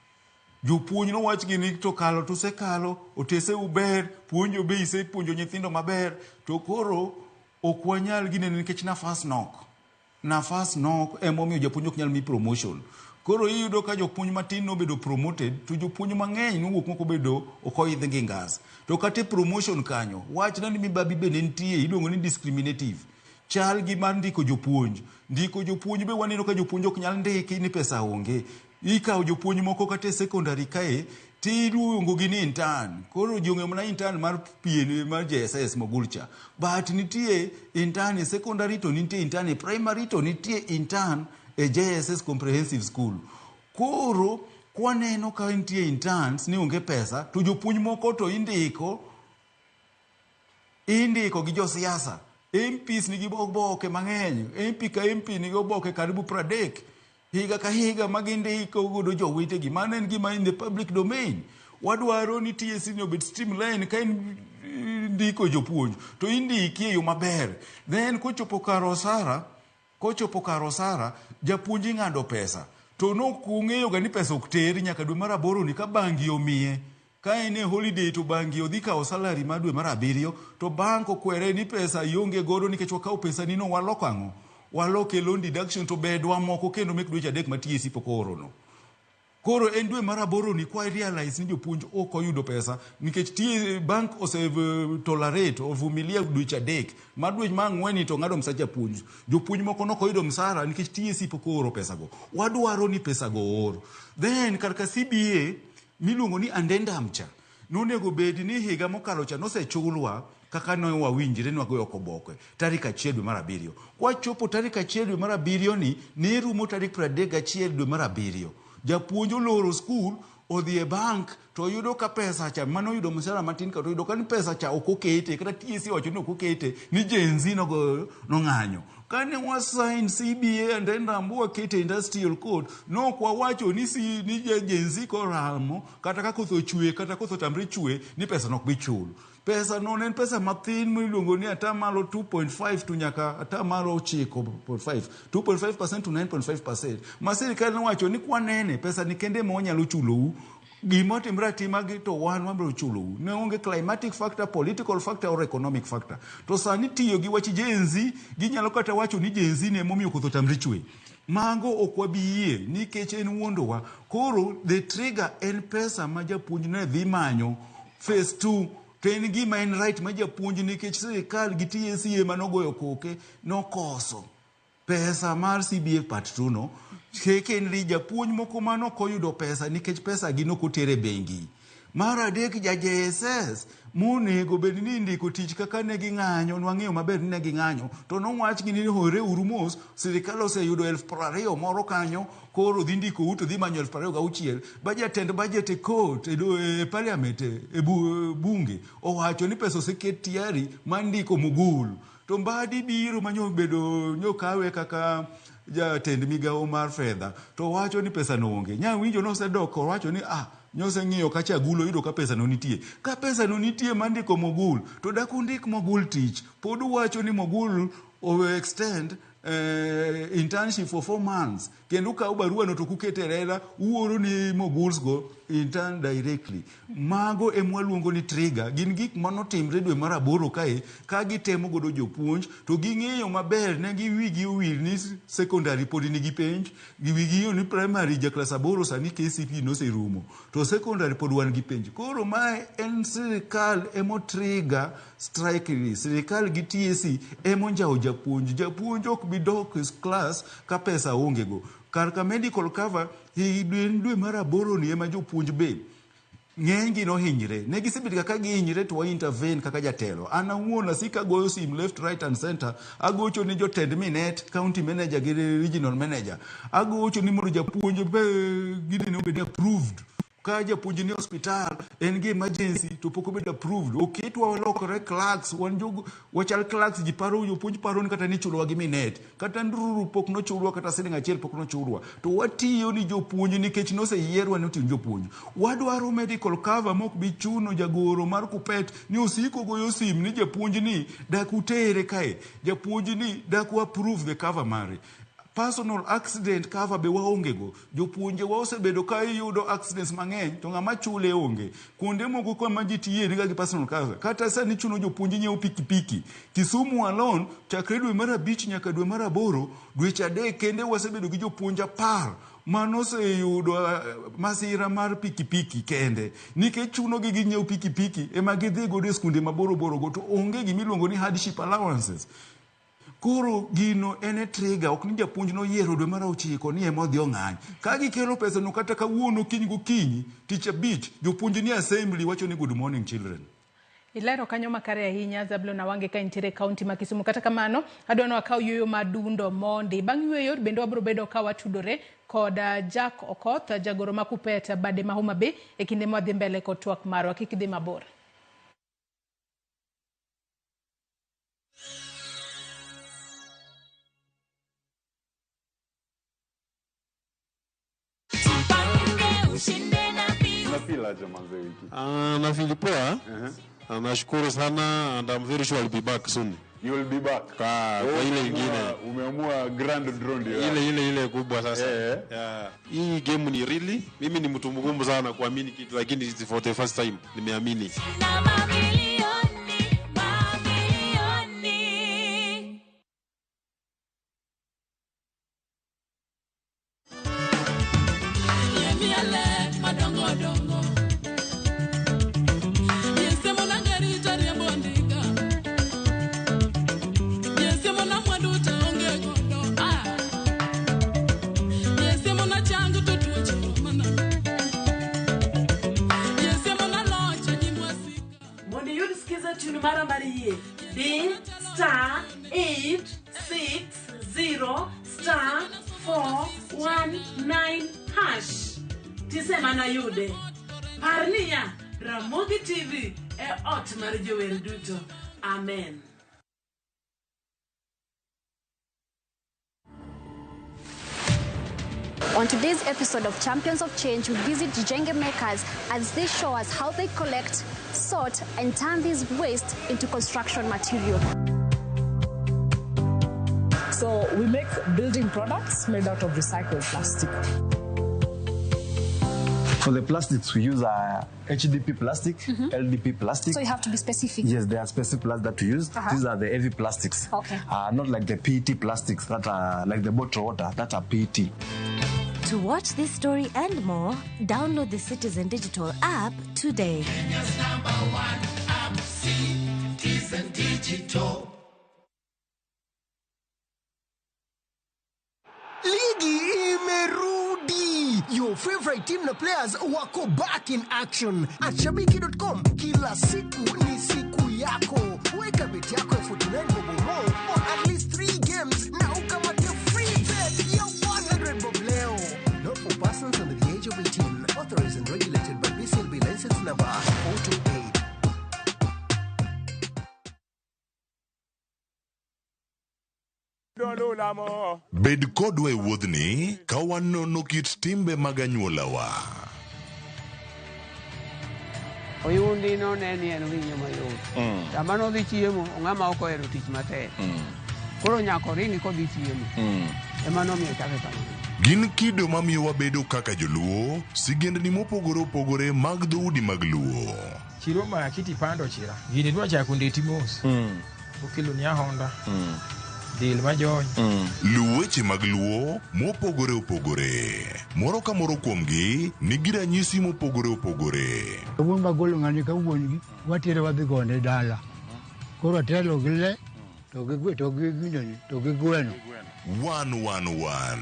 Jopuonj nowach gi ni to kalo to osekalo, otese uber, puonjo be isepuonjo nyithindo maber, to koro ok wanyal ginene nikech nafas nok. Nafas nok emomiyo japuonj ok nyal mi promotion. Koro iyudo ka jopuonj matin nobedo promoted to jopuonj mang'eny nowuok mok obedo ok oidh gi ngas. To kata e promotion kanyo, wachna ni mibabi be ne nitie, iluongo ni discriminative. Chal gi mar ndiko jopuonj. Ndiko jopuonj be waneno ka jopuonj ok nyal ndiki ni pesa onge. Ikawo jopuonj moko kata e secondary kae tiluongo gi ni intern. Koro ji ong'eyo mana intern mar PN mar JSS Mogul cha. But nitie intern e secondary to nitie intern e primary to nitie intern e JSS Comprehensive School. Koro Kwaneno ka nitie interns ni onge pesa to jopuonj moko to indiko indiko gi josiasa. MPs nigi oboke mang'eny. MP ka MP nigi oboke karibu 30 higa ka higa ma gindiko godo jowetegi. Mano en gima in the public domain. Wadwaro ni TSC ni obed streamline ka in ndiko jopuonj to indiki e yo maber. Then kochopo kar osara, kochopo kar osara, japuonj ing'ado pesa. To nok ung'eyo ga ni pesa ok ter nyaka dwe mar aboro ni ka bangi omiye. Ka en e holiday to bangi odhi kawo salary mar dwe mar abiriyo to bank okwere ni pesa ionge godo nikech wakawo pesa ni no waloko ang'o? Waloke loan deduction to bedwa moko kendo mek dweche adek ma TSC pok oorono. Koro en dwe mar aboro ni kwa realize ni jopuonj ok oyudo pesa nikech tie bank ose tolerate ovumilia dweche adek mar dwe mar ang'wen ni to ng'ado msach japuonj. Jopuonj moko nok oyudo msara nikech TSC pok ooro pesa go. Wadwaro ni pesa go oor. Then kar ka CBA miluongo ni addendum cha nonego bed ni higa mokalo cha nosechulwa kaka ne wawinjre ni wagoyo oko oboke tarik 1 dwe mar abiriyo. Kwachopo tarik 1 dwe mar abiriyo ni ne rumo tarik 31 dwe mar abiriyo. Japuonj oloro skul odhi e bank to oyudo ka pesa cha mano oyudo mshahara matin ka to oyudo ka ni pesa cha ok okete kata TSC owacho ni ok okete ni Gen Z nogo nong'anyo. Kane wa sign CBA addendum wakete industrial code nok wawacho ni si ni Gen Z koramo kata ka koth ochwe kata koth otamre chwe ni pesa nok bi chul. Pesa no ne en pesa mathin miluongo ni atamalo 2.5 to nyaka atamalo 9.5 2.5% to 9.5% ma sirikal nowacho ni kwanene pesa ni kende ma wanyalo chulou gima otimre atima gi to wan wabiro chulou. Ne onge climatic factor, political factor or economic factor. To sani tiyo gi wach Gen Z ginyalo kata wacho ni Gen Z ne emomiyo koth otamre chwe. Mago ok wabi yie nikech en wuondowa. Koro the trigger en pesa ma japuonj ne dhi manyo phase 2 to en gima en right ma japuonj nikech sirikal gi TSC ema nogoyo koke nokoso pesa mar CBA part 2 no. Secondly, japuonj moko manok oyudo pesa nikech pesa gi nok oter e bengi. Mar adek, ja JSS monego bed ni indiko tich kaka ne ging'anyo, nwang'eyo maber ni ne ging'anyo, to nowachgi ni hore uru mos, sirikal oseyudo 20,000 moro kanyo, koro dhi ndikou to dhi manyo 26,000. Ba jatend budget e court, e parliament, e bunge, owacho ni pesa oseket tayari mar ndiko Mugul. To Mbadi biro manyo bedo nyokawe kaka jatend migawo mar fedha to wacho ni pesa no onge. Nyawinjo nosedok owacho ni nyoseng'iyo kacha agulu oyudo ka pesa no nitie. Ka pesa no nitie mar ndiko Mogul to dak undik Mogul tich. Pod uwacho ni Mogul o extend internship for 4 months kendo ukawo barua no to kukete e rela uoro ni Moguls go intern directly. Mago ema waluongo ni trigger. Gin gik manotimre dwe mar aboro kae ka gitemo godo jopuonj to ging'eyo maber ne gi wigi owil ni secondary pod nigi penj, gi wigi ni primary ja klas 8 sani KCPE noserumo to secondary pod wan gi penj. Koro mae en sirikal emo trigger strike ni. Sirikal gi TSC emo njawo japuonj. Japuonj ok bi dok e class ka pesa onge go. Kar ka medical cover dwe mar aboro ni ema jopuonj be ng'enygi nohinyre. Ne gisebedo kaka gihinyre to wa intervene kaka jatelo. An awuon asiko agoyo sim left, right and center. Agocho ni jotend Minet, county manager gi regional manager. Agocho ni mondo japuonj be gini ne obed approved. Ka japuonj ni hospital en gi emergency to pok obedo approved. Oketwa walokore clerks, wan jogo wachal clerks, ji paro jopuonj paro ni kata ni ichulowa gi Minet. Kata ndururu pok nochulwa, kata siling achiel pok nochulwa. To watiyo ni jopuonj nikech noseyierwa ni otim jopuonj. Wadwaro medical cover mok bi chuno jagoro mar Kuppet ni osiko goyo sim ni japuonj ni dak utere kae. Japuonj ni dak u approve the cover mare. Personal accident cover be waonge go. Jopuonje wa osebedo ka iyudo accidents mang'eny to ng'ama chule onge. Kuonde moko kama ji tiye niga gi personal cover. Kata sani chuno jopuonje nyiewo pikipiki. Kisumu alone chakre dwe mar 5 nyaka dwe mar 8, dweche 3 kende wasebedo gi jopuonj 10 manoseyudo masira mar pikipiki kende. Nikech chuno gi ginyiew pikipiki ema gidhi godo e skunde maboro boro go to onge gimiluongo ni hardship allowances. Koro gino en e trigger, ok ni japuonj noyiero dwe mar 9 ni ema odhi ong'any. Ka gikelo pesa no kata kawuono kiny gokinyi, tich abich, jopuonj ni assembly wacho ni good morning children. Ilero kanyo makare ahinya Zablon Awange ka intiere e kaunti ma Kisumu. Kata kamano, adwa ni wakaw yueyo madundo mondi. Bang' yueyo bende wabiro bedo ka watudore kod Jack Okoth, jagoro ma Kuppet bade ma Homa Bay e kinde ma wadhi mbele kod twak marwa. Kik idhi mabor. Unafeel aje manze wiki? Nafeel poa. Nashukuru sana and I'm very sure I'll be back soon. You will be back. Kwa ile ingine. Umeamua grand draw ndio. Ile kubwa sasa. Yeah. Hii game ni really, mimi ni mtu mgumu sana kuamini kitu, lakini it's for the first time nimeamini. Na mamilioni, mamilioni. Mara marie D star 8 6 0 star 4 1 9 hash. Tisema na yude. Parnia Ramogi TV e ot mar jower duto. Amen. On today's episode of Champions of Change, we visit Jijenge Makers as they show us how they collect, sort, and turn this waste into construction material. So we make building products made out of recycled plastic. For the plastics, we use HDP plastic, LDP plastic. So you have to be specific. Yes, there are specific plastics that we use. These are the heavy plastics. Okay. Not like the PET plastics that are like the bottled water, that are PET. To watch this story and more, download the Citizen Digital app today. Kenya's number one app, Citizen Digital. Ligi imerudi. Your favorite team na players wako back in action. At shabiki.com kila siku ni siku yako. Weka bet yako ya 49 bob or more on at least 3 games na ukamate free bet ya 100 bob leo. Not for persons under the age of 18. Authorized and regulated by BCLB license number 428. Bed kodwa e wuodhni ka wanono kit timbe mag anyuolawa. Oyundi no ne ni en winyo mayot. Sama nodhi chiemo, ng'ama ok ohero tich matek. Koro nyaka oringi kodhi chiemo. Ema nomiyo chake kamano. Gin kido mamiyo wabedo kaka joluo, sigendni mopogore opogore mag dhoudi mag Luo. Chiro ma kiti pando chira. Gini dwa chako ndeti mos. Okelo ni ahonda. Dil majony. Luw weche mag Luo mopogore opogore. Moro ka moro kuomgi nigi ranyisi mopogore opogore. Wuon bagolo ng'ani ka wuon gi watere wadhi gone dala. Koro atelo gi le to gi to gi ginene to gi gweno. 111.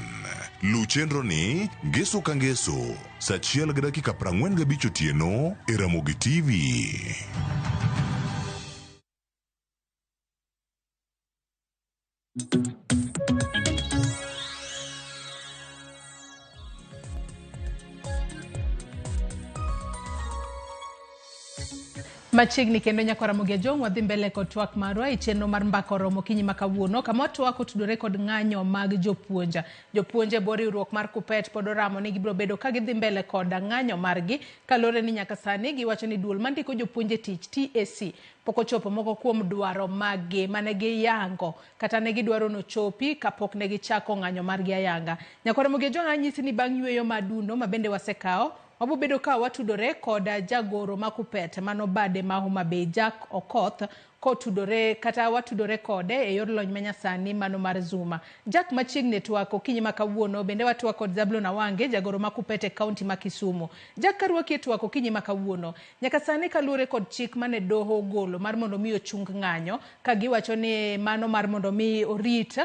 Luw chenro ni ngeso ka ngeso saa 1:45 otieno e Ramogi TV. Machiegni kendo nyakwa Ramogi Ajong' wadhi mbele kod twak marwa e chenro mar mbaka oromo okinyi ma kawuono kama twak otudore kod ng'anyo mag jopuonj. Jopuonj e bwo riwruok mar Kuppet pod oramo ni gibiro bedo ka gidhi mbele kod ng'anyo margi kaluwore ni nyaka sani giwacho ni duol mandiko jopuonj e tich TSC pok ochopo moko kuom dwaro maggi mane giyango kata ne gidwaro nochopi kapok ne gichako ng'anyo margi ayanga. Nyakwa Ramogi Ajong' anyisi ni bang' yueyo madundo ma bende wasekawo wabobedo ka watudore kod jagoro ma Kuppet mano bade ma Homa Bay Jack Okoth Kotudore kata watudore kode e yor lony manyasani mano mar Zuma. Jack machiegni twak okinyi ma kawuono bende watwak kod Zablon Awange jagoro ma Kupete kaunti ma Kisumu. Jack karwaki e twak okinyi ma kawuono. Nyaka sani kaluwore kod chik mane doho ogolo mar mondo mi ochung ng'anyo ka giwacho ni mano mar mondo mi orit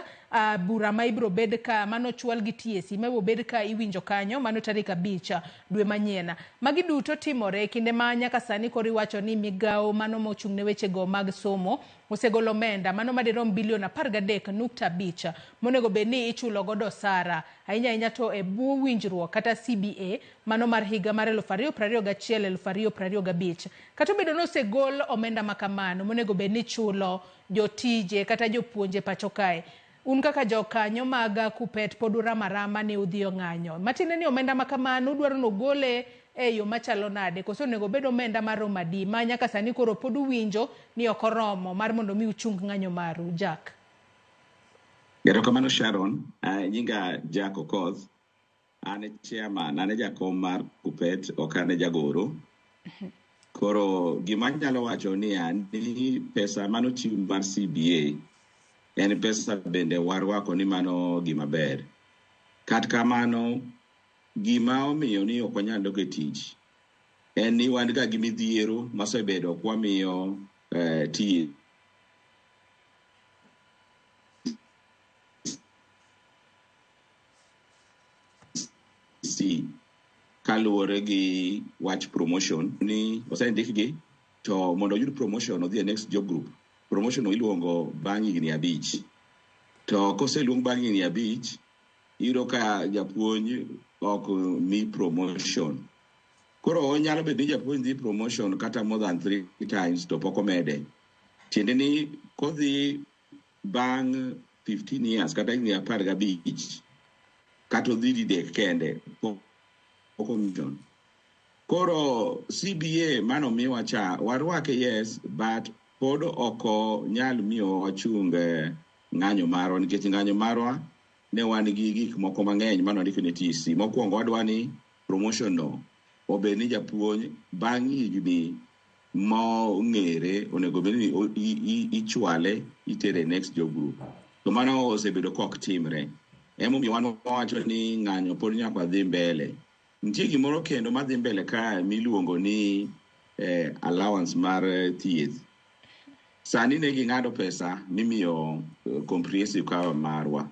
bura ma ibiro bed ka mano chwal gi TSC ma ibiro bed ka iwinjo kanyo mano tarik 5 dwe manyien. Magi duto timore e kinde ma nyaka sani koro iwacho ni migawo mano mochung' ne wechego mag somo osegolo omenda mano madirom bilion 13.5 monego bed ni ichulo godo osara ahinya ahinya to e bwo winjruok kata CBA mano mar higa mar 2021 2025. Kata obedo ni osegol omenda makamano monego bed ni ichulo jotije kata jopuonje pacho kae, un kaka jokanyo mag Kupet pod urama rama ni udhi ng'anyo. Matiende ni omenda makamano udwaro ni ogole e yo machalo nade, koso onego bed omenda maromo adi ma nyaka sani koro pod uwinjo ni ok oromo mar mondo mi uchung ng'anyo maru? Jack. Erokamano Sharon, nyinga Jack Okoth, an e chairman, an e jakom mar Kupet, ok an e jagoro. Koro gima anyalo wacho niya, ni pesa manochiw mar CBA en pesa bende warwako ni mano gima ber. Kata kamano, gima omiyo ni ok wanyal dok e tich en ni wan ga gi midhiero masebedo kwamiyo TSC kaluwore gi wach promotion ni osendikgi to mondo oyud promotion odhi e next job group. Promotion no iluongo bang' higni 5. To koseluong bang' higni 5, iyudo ka japuonj ok mi promotion. Koro onyalo bedo ni japuonj dhi promotion kata more than 3 times to pok omede. Tiende ni kodhi bang' 15 years kata higni 15 kata odhi didek kende pok promotion. Koro CBA mano miwa cha warwake, yes, but pod ok onyal miyo wachung ng'anyo marwa, nikech ng'anyo marwa ne wan gi gik moko mang'eny mane wandiko ne TSC. Mokwongo wadwa ni promotion no obed ni japuonj bang' higni mong'ere onego bed ni ichwale itere next job group. To mano osebedo kok timre. Emomiyo wan wawacho ni ng'anyo pod nyaka wadhi mbele. Nitie gimoro kendo madhi mbele ka miluongo ni allowance mar thieth. Sani ne ging'ado pesa mimiyo comprehensive cover marwa.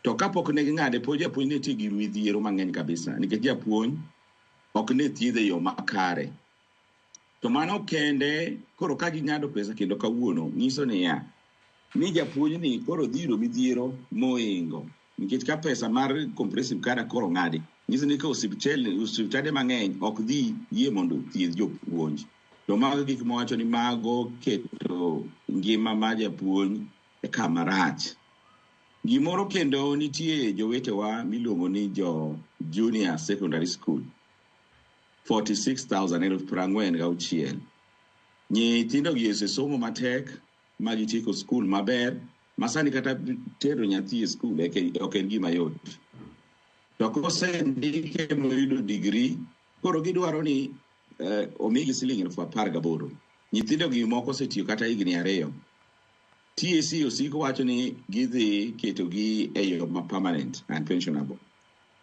To kapok ne ging'ade, pod japuonj ne nitie gi midhiero mang'eny kabisa, nikech japuonj ok ne thiedhe e yo makare. To mano kende, koro ka ging'ado pesa kendo kawuono, nyiso niya, ni japuonj ni koro dhi yudo midhiero moingo. Nikech ka pesa mar comprehensive cover koro ng'adi, nyiso ni ka osiptande mang'eny ok dhi yie mondo thiedh jopuonj. To mago gik mawacho ni mago keto ngima mar japuonj e kama rach. Gimoro kendo nitie jowetewa miluongo ni jo junior secondary school, 46,000 46,000. Nyithindo gi osesomo matek ma gitieko skul maber, ma sani kata tero nyathi e skul ok en gima yot. To kosendike moyudo degree, koro gidwaro ni omigi siling 18,000. Nyithindo gi moko osetiyo kata higni 2. TSC osiko wacho ni gidhi ketogi e yo ma permanent and pensionable.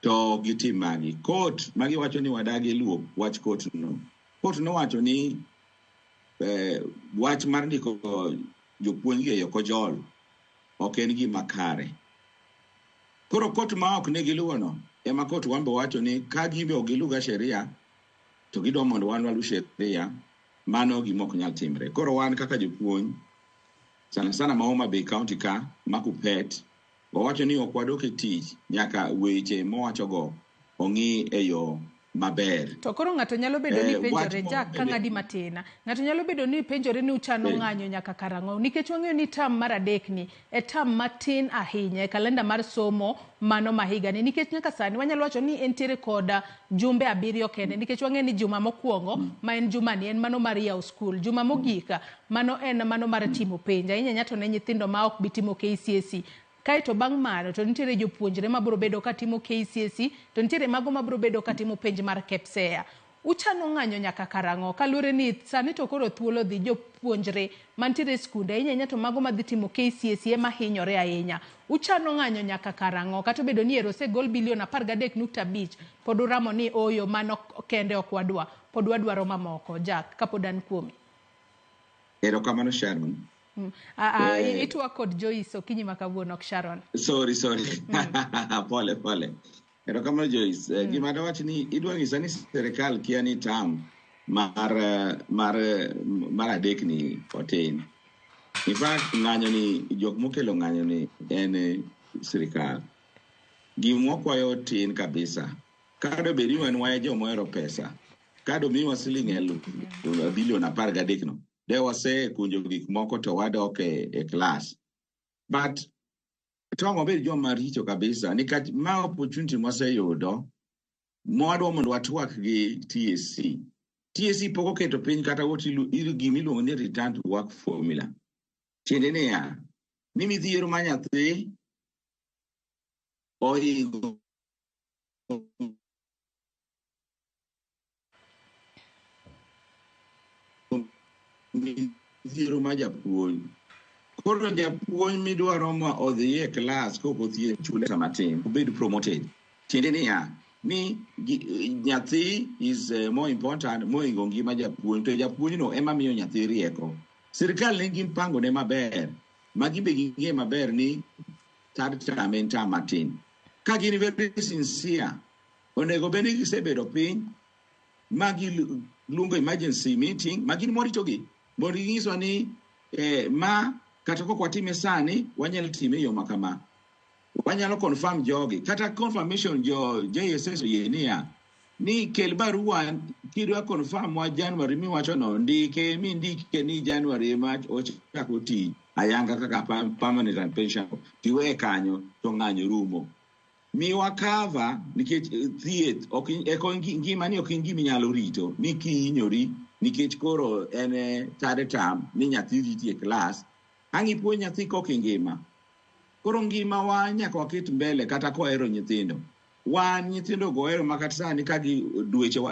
To gitim magi. Court magiwacho ni wadagi luwo wach court no. Court nowacho ni wach mar ndiko jopuonj gi e yo kojol ok en gima kare. Koro court ma ok ne giluwo no ema court wan be wacho ni ka gimbe ok giluw ga sheria to gidwa mondo wan walu sheria, mano gima ok nyal timre. Koro wan kaka jopuonj sana sana ma Homa Bay County ka ma Kupet wawacho ni ok wadok e tich nyaka weche mowachogo ong'i e yo maber. To koro ng'ato nyalo bedo ni penjore, Jack, ka ng'adi matin. Ng'ato nyalo bedo ni penjore ni uchano ng'anyo nyaka karang'o, nikech wang'eyo ni term mar 3 ni e term matin ahinya e kalenda mar somo mano ma higani, nikech nyaka sani wanyalo wacho ni entiere kod jumbe 7 kende, nikech wang'eyo ni juma mokwongo ma en jumani en mano mar yawo skul, juma mogik mano en mano mar timo penj, ahinya ahinya to ne nyithindo ma ok bi timo KCSE. Kaeto bang' mano to nitiere jopuonjre mabiro bedo ka timo KCSE, to nitiere mago mabiro bedo ka timo penj mar KPSEA. Uchano ng'anyo nyaka karang'o? Kaluwore ni sani to koro thuolo dhi jopuonjre mantiere e skunde ahinya ahinya to mago madhi timo KCSE ema hinyore ahinya. Uchano ng'anyo nyaka karang'o? Kata obedo ni ero osegol bilion 13.5 pod uramo ni oyo mano kende ok wadwa, pod wadwaro mamoko. Jack, kapod an kuomi. Erokamano Sharon. Itwak kod Joyce okinyi ma kawuono ok Sharon. Sorry. Pole pole. Erokamano Joyce. Gima dawach ni idwa nyisa ni sirikal kia ni term mar adek ni otin. In fact, ng'anyo ni jok mokelo ng'anyo ni en sirikal. Gima wakwayo tin kabisa. Kado bed ni wan wae joma ohero pesa. Kado miwa siling 13 bilion no. De wasekunjo gik moko to wadok e class. But to wabed joma richo kabisa nikech ma opportunity mwaseyudo mwadwa mondo watwak gi TSC. TSC pok oketo piny kata gima iluongo ni return to work formula. Tiende niya, ni midhiero ma nyathi ohingo midhiero ma japuonj. Koro japuonj midwaro ma odhi e klas kok othiedh chule matin, obed promoted. Tiende niya, ni nyathi is more important mohingo ngima japuonj, to japuonjno ema miyo nyathi rieko. Sirikal nigi mpango ne maber, ma gimbe ging'e maber ni third term en term matin. Ka gin very sincere, onego bed ni gisebedo piny ma giluongo emergency meeting, ma gin moritogi, mondo ginyiswa ni ma kata kok watime sani, wanyalo time e yo ma kama. Wanyalo confirm jogi. Kata confirmation jo JSS oyie niya, ni kel barua kidwa confirm wa January miwacho no, ndike mi ndike ni January ma ochako tich ayanga kaka permanent and pension. Tiweye kanyo to ng'anyo rumo. Miwa cover nikech thieth ok ngimani ok en gima inyalo rito ni kihinyori nikech koro en third term ni nyathi riti e klas. Ang' ipuonj nyathi kok ingima. Koro ngima wa nyaka waket mbele kata kohero nyithindo. Wan nyithindo go ohero ma kata sani ka gi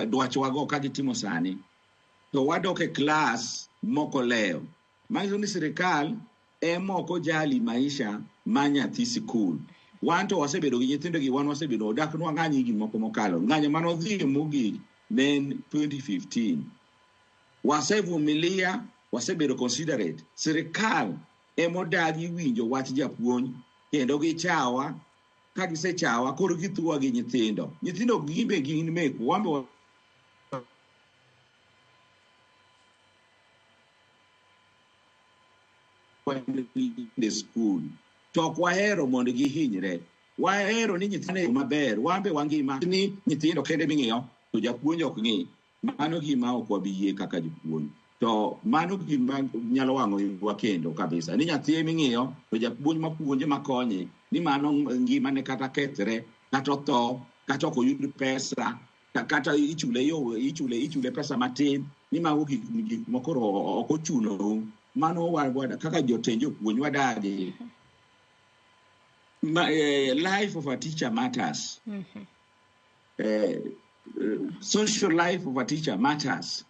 dwachwa go ka gitimo sani to wadok e klas moko leyo. Manyiso ni sirikal ema ok ojali maisha ma nyathi sikul. Wan to wasebedo gi nyithindo gi wan wasebedo odak nwa ng'anyo higni moko mokalo. Ng'anyo mane odhi mogik ne en 2015. Wasevumilia, wasebedo considerate. Sirikal ema odagi winjo wach japuonj kendo gichawa. Ka gisechawa koro githuwa gi nyithindo. Nyithindo gimbe gin mekwa, wan be wan e skul. To ok wahero mondo gihinyre. Wahero ni nyithindo maber, wan be wangima ni nyithindo kende ming'iyo to japuonj ok ng'i. Mano gima ok wabi yie kaka jopuonj. To mano gima nyalo wang'o iwa kendo kabisa. Ni nyathi ming'iyo to japuonj mapuonje makonye ni mano ngimane kata kethre, kata otho, kata ok oyud pesa, kata ichule yo, ichule pesa matin, ni mago gik moko ok ochuno. Mano kaka jotend jopuonj wadagi. Life of a teacher matters. Social life of a teacher matters.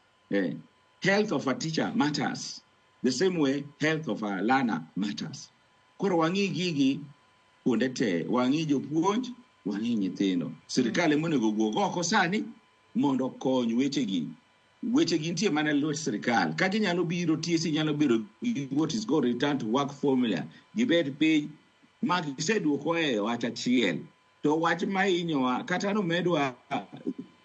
Health of a teacher matters. The same way health of a learner matters. Koro wang'i gigi kuonde te, wang'i jopuonj, wang'i nyithindo. Sirikal ema onego owuog oko sani mondo okony wechegi. Wechegi nitie mana e lwet sirikal. Ka ginyalo biro, TSC nyalo bedo gi what is called return to work formula. Gibed piny ma giseduoko e wach achiel. To wach ma hinyowa, kata nomedwa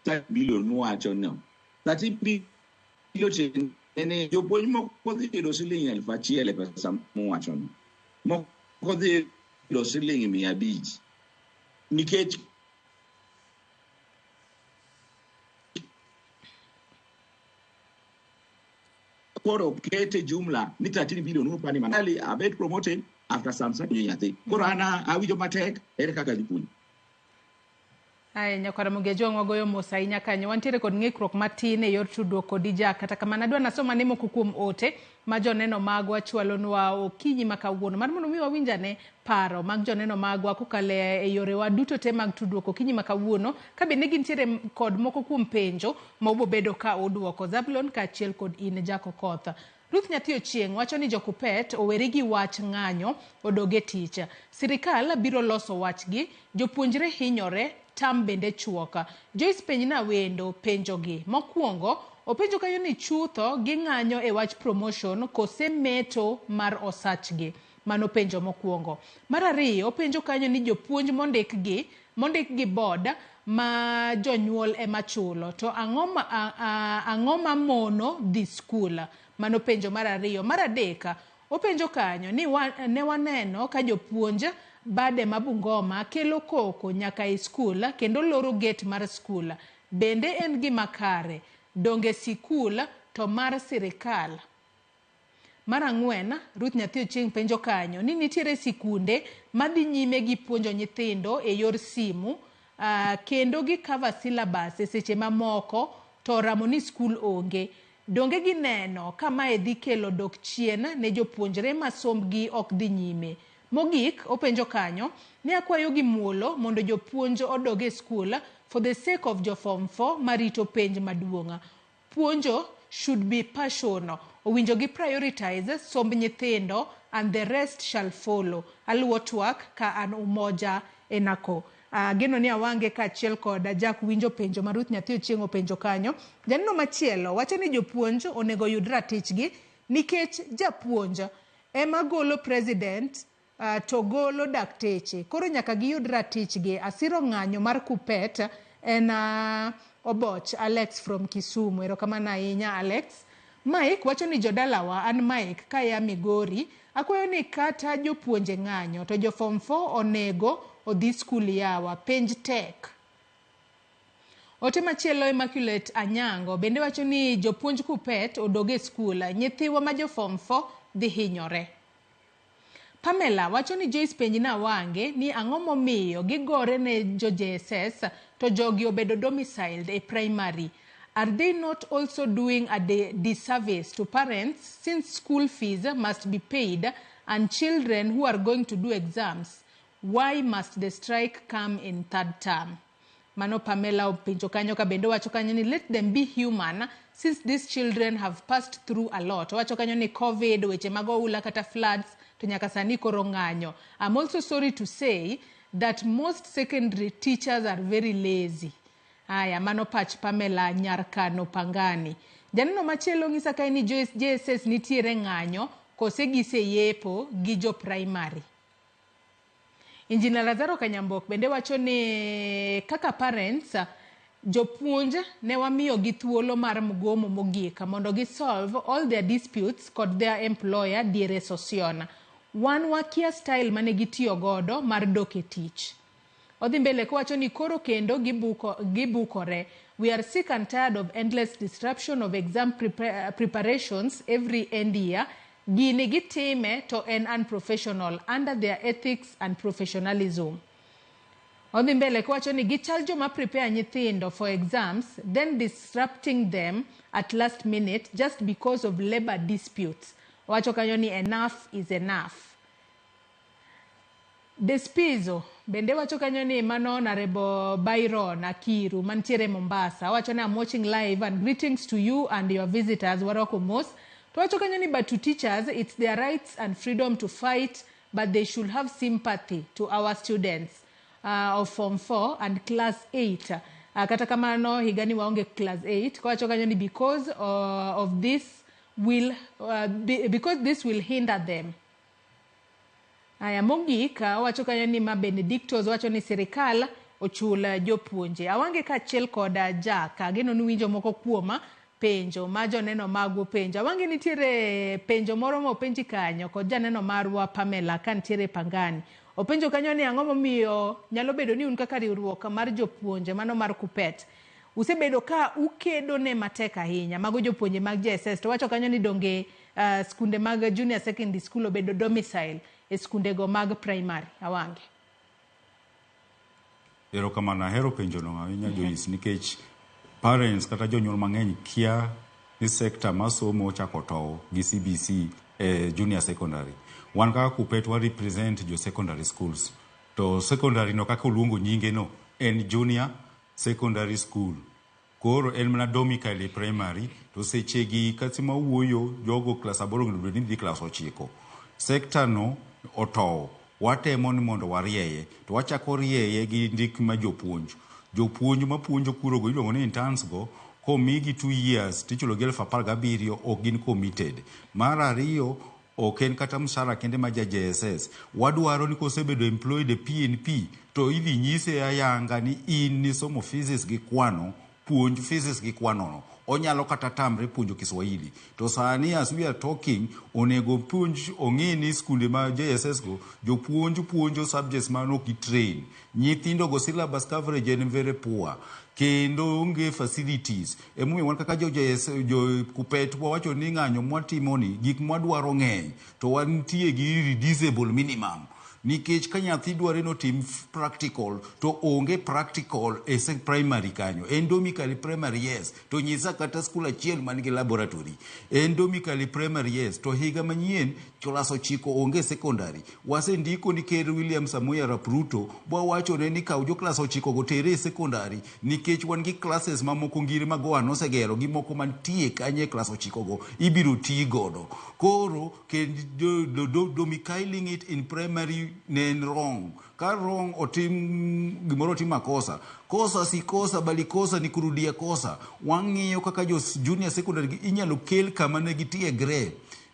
30 billion miwacho no. 30 billion ne jopuonj moko dhi yudo siling 1,000 e pesa miwacho no. Moko dhi yudo siling 500. Nikech koro kete jumla ni 13 billion upani manali abet promoted after some certain nyathi. Koro ana awinjo matek ere kaka japuonj. Aya, nyakwara Mogi Ajwang' wagoyo mos ahinya kanyo. Wantiere kod ng'ikruok matin e yor tudruok kodi ja. Kata kamano adwa nasoma ne moko kuom ote ma joneno magwa chwalonwa okinyi ma kawuono. Mar mondo mi wawinj ane paro mag joneno magwa kokalo e yorewa duto te mag tudruok okinyi ma kawuono. Ka bende gintiere kod moko kuom penjo ma ubobedo ka uduoko. Zablon kaachiel kod in Jack Okoth. Ruth Nyathi Ochieng' wacho ni jokupet oweri gi wach ng'anyo odog e tich. Sirikal biro loso wachgi, jopuonjre hinyore, tam bende chuok. Joyce Penyna wendo penjogi. Mokwongo, openjo kanyo ni chutho ging'anyo e wach promotion kose meto mar osachgi. Mano penjo mokwongo. Mar ariyo, openjo kanyo ni jopuonj mondik gi board ma jonyuol ema chulo. To ang'o ma mono dhi skul? Mano penjo mar ariyo. Mar adek, openjo kanyo ni ne waneno ka jopuonj bade ma Bungoma kelo koko nyaka e skul kendo loro gate mar skul. Bende en gima kare? Donge sikul to mar sirikal? Mar ang'wen, Ruth Nyathi Ochieng' penjo kanyo ni nitiere sikunde madhi nyime gi puonjo nyithindo e yor simu kendo gi cover syllabus e seche mamoko to oramo ni skul onge. Donge gineno ka mae dhi kelo dok chien ne jopuonjre ma sombgi ok dhi nyime. Mogik, openjo kanyo ni akwayo gi muolo mondo jopuonj odog e skul for the sake of jo form 4 marito penj maduong'. Puonjo should be passion. Owinjo gi prioritize somb nyithindo and the rest shall follow. Aluwo twak ka an Umoja Enako. Geno ni awange kaachiel kod Jack winjo penjo ma Ruth Nyathi Ochieng' openjo kanyo. Janeno machielo wacho ni jopuonj onego yud ratichgi nikech japuonj ema golo president to golo dakteche. Koro nyaka giyud ratichgi. Asiro ng'anyo mar Kupet en Oboch Alex from Kisumu. Erokamano ahinya Alex. Mike wacho ni jodalawa, an Mike kaya Migori, akwayo ni kata jopuonje ng'anyo to jo form 4 onego odhi skul yawa, penj tek. Ote machielo Immaculate Anyango bende wacho ni jopuonj Kupet odog e skul, nyithiwa ma jo form 4 dhi hinyore. Pamela wacho ni Joyce Penjna Wange ni ang'o momiyo gigore ne jo JSS to jogi obedo domiciled e primary. Are they not also doing a disservice to parents since school fees must be paid and children who are going to do exams? Why must the strike come in third term? Mano Pamela openjo kanyo ka bende wacho kanyo ni let them be human since these children have passed through a lot. Wacho kanyo ni COVID, weche mag oula kata floods, to nyaka sani koro ng'anyo. I'm also sorry to say that most secondary teachers are very lazy. Aya, mano pach Pamela Nyarkano Pangani. Janeno machielo ng'isa kae ni JSS nitiere ng'anyo kose giseyepo gi jo primary. Engineer Lazaro Kanyambok bende wacho ni kaka parents, jopuonj ne wamiyo gi thuolo mar mgomo mogik mondo gi solve all their disputes kod their employer diere sosion. Wan wakia style mane gitiyo godo mar dok e tich. Odhi mbele kowacho ni koro kendo gibukore. We are sick and tired of endless disruption of exam preparations every end year. Gini gitime to en unprofessional under their ethics and professionalism. Odhi mbele kowacho ni gichal joma prepare nyithindo for exams, then disrupting them at last minute just because of labor disputes. Owacho kanyo ni enough is enough. Despizo bende wacho kanyo ni mano Honorable Byron Akiru mantiere Mombasa. Wacho ni I'm watching live and greetings to you and your visitors. Warwako mos. To wacho kanyo ni but to teachers it's their rights and freedom to fight, but they should have sympathy to our students of form 4 and class 8. Kata kamano higani waonge class 8. Wacho kanyo ni because of this will because this will hinder them. Aya, mogik wacho kanyo ni ma Benedictos wacho ni sirikal ochul jopuonje. Awange kaachiel kod Jack, ageno ni winjo moko kuoma penjo ma joneno magwa penjo. Awange nitiere penjo moro ma openji kanyo kod janeno marwa Pamela ka nitiere Pangani. Openjo kanyo ni ang'o momiyo nyalo bedo ni un kaka riwruok mar jopuonje mano mar Kupet usebedo ka ukedo ne matek ahinya mago jopuonje mag JSS, to wacho kanyo ni donge skunde mag junior secondary school obedo domicile e skundego mag primary. Awange. Erokamano, ahero penjono ahinya Joyce, nikech parents kata jonyuol mang'eny kia ni sector mar somo ochako tow gi CBC e junior secondary. Wan kaka KUPPET wa represent jo secondary schools. To secondary no kaka oluongo nyinge no en junior secondary school. Koro en mana domicile primary to sechegi kase mawuoyo jogo klas 8 onego bed ni dhi klas 9. Sector no otow. Watemo ni mondo warieye to wachako rieye gi ndik ma jopuonj. Jopuonj mapuonjo kurogo iluongo ni interns go komigi 2 years tichulo gi 17,000 ok gin committed. Mar ariyo ok en kata mshahara kende ma ja JSS. Wadwaro ni kosebedo employed e PNP to idhi nyise ayanga ni in nisomo physics gi kwano, puonj physics gi kwano no. Onyalo kata tamre puonjo Kiswahili. To sani as we are talking, onego puonj ong'i ni skunde ma JSS go, jopuonj puonjo subjects ma ok gitrain. Nyithindo go syllabus coverage en very poor. Kendo onge facilities. Emomiyo wan kaka jo JS, jo KUPPET wawacho ni ng'anyo mwatimo ni gik mwadwaro ng'eny to wantie gi irreducible minimum. Nikech ka nyathi dwaro ni otim practical to onge practical e primary kanyo. En domicile primary yes, to nyisa kata skul achiel man gi laboratory. En domicile primary yes, to higa manyien klas 9 onge secondary. Wasendiko ni Ker William Samoei Arap Ruto bwawachone ni kaw jo klas 9 go tere e secondary nikech wan gi classes mamoko ngire ma Goa nosegero gi moko mantie kanyo e klas 9 go ibiro ti godo. Koro domiciling it in primary ne en wrong. Ka wrong otim gimoro otim makosa. Kosa si kosa bali kosa ni kurudia kosa. Wang'iyo kaka jo junior secondary gi inyalo kel kama ne gitiegre.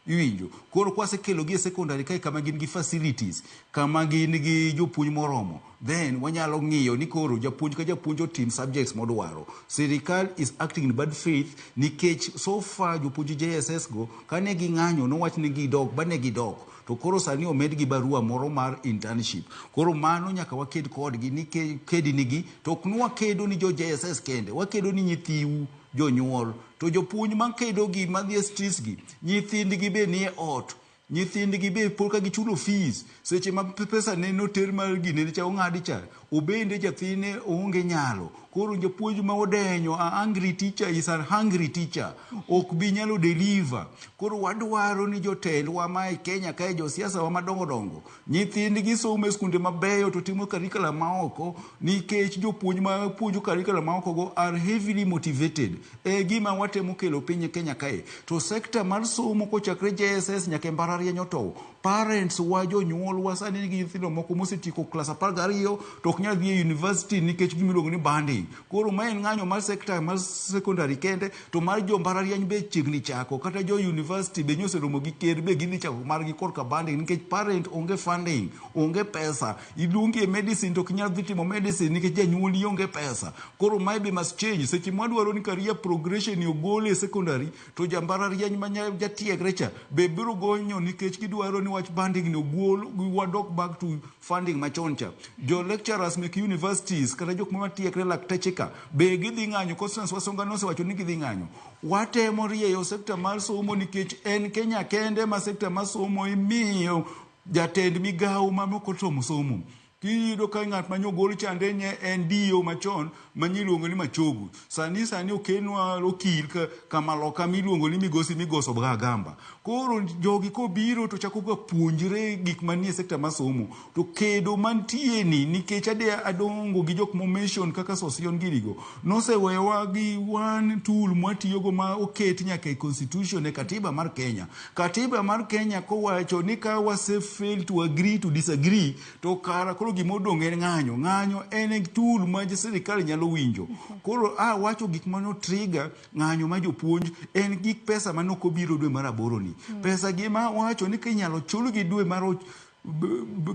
Iwinjo. Koro kwasekelo gi e secondary kae kama gin gi facilities, kama gin gi jopuonj moromo, then wanyalo ng'iyo ni koro japuonj ka japuonj otim subjects modwaro. Sirikal is acting in bad faith nikech so far jopuonj JSS go kane ging'anyo nowach ni gidok bane gidok. To koro sani omed gi barua moro mar internship. Koro mano nyaka waked kodgi ni kedi nigi to ok nwakedo ni jo JSS kende, wakedo ni nyithiu jonyuol. To jopuonj makedo gi madhi e streets gi, nyithindgi be nie ot. Nyithindgi be pod ka gichulo fees. Seche ma pesa ne noter mar gine cha ong'adi cha, obende nyathine oonge nyalo. Koro japuonj ma odenyo, a angry teacher is a hungry teacher. Ok bi nyalo deliver. Koro wadwaro ni jotendwa ma e Kenya kae, josiasa wa madongo dongo, nyithindgi somo e skunde mabeyo to timo curriculum ma oko nikech jopuonj ma puonjo curriculum ma oko go are heavily motivated. E gima watemo kelo piny Kenya kae. To sector mar somo kochakre JSS nyaka e mbalariany otow. Parents wa jonyuol wa sani nigi nyithindo moko mosetieko klas 12 to ok nyal dhi e university nikech gima iluongo ni banding. Koro ma en ng'anyo mar sector mar secondary kende to mar jo mbalariany be chiegni chako kata jo university be nyoseromo gi ker be gidhi chako margi korka banding nikech parent onge funding, onge pesa. Iluongi e medicine to ok inyal dhi timo medicine nikech janyuolni onge pesa. Koro mae be must change. Seche mwadwaro ni career progression ogol e secondary to ja mbalariany ma jatiegre cha be biro gonyo nikech gidwaro ni wach banding ni ogol wadok back to funding machon cha. Jo lecturers mek universities kata jok matiekre lakteche ka be gidhi ng'anyo. Constance Wasonga nosewacho ni gidhi ng'anyo. Watemo rieyo sector mar somo nikech en Kenya kende ma sector mar somo imiyo jatend migawo mamoko somo somo. Kiyudo ka ng'at ma nyogol chande nye en DO machon manyiluongo ni Machogu. Sani sani okelnwa okil kamaloka miluongo ni Migosi Migoso Bwagamba. Koro jogi kobiro to chako ga puonjre gik manie sector mar somo. To kedo mantie ni nikech ade adongo gi jok mo mention kaka Sosion girigo. Nosewewa gi one tool mwatiyogo ma oket nyaka e constitution e katiba mar Kenya. Katiba mar Kenya kowacho ni ka wase fail to agree to disagree to kara koro gimodong' en ng'anyo. Ng'anyo en tool ma sirikal nyalo winjo. Koro a wacho gik mano trigger ng'anyo ma jopuonj en gik pesa mane ok obiro dwe mar 8 ni. Pesa gi ma wacho ni kinyalo chulgi dwe mar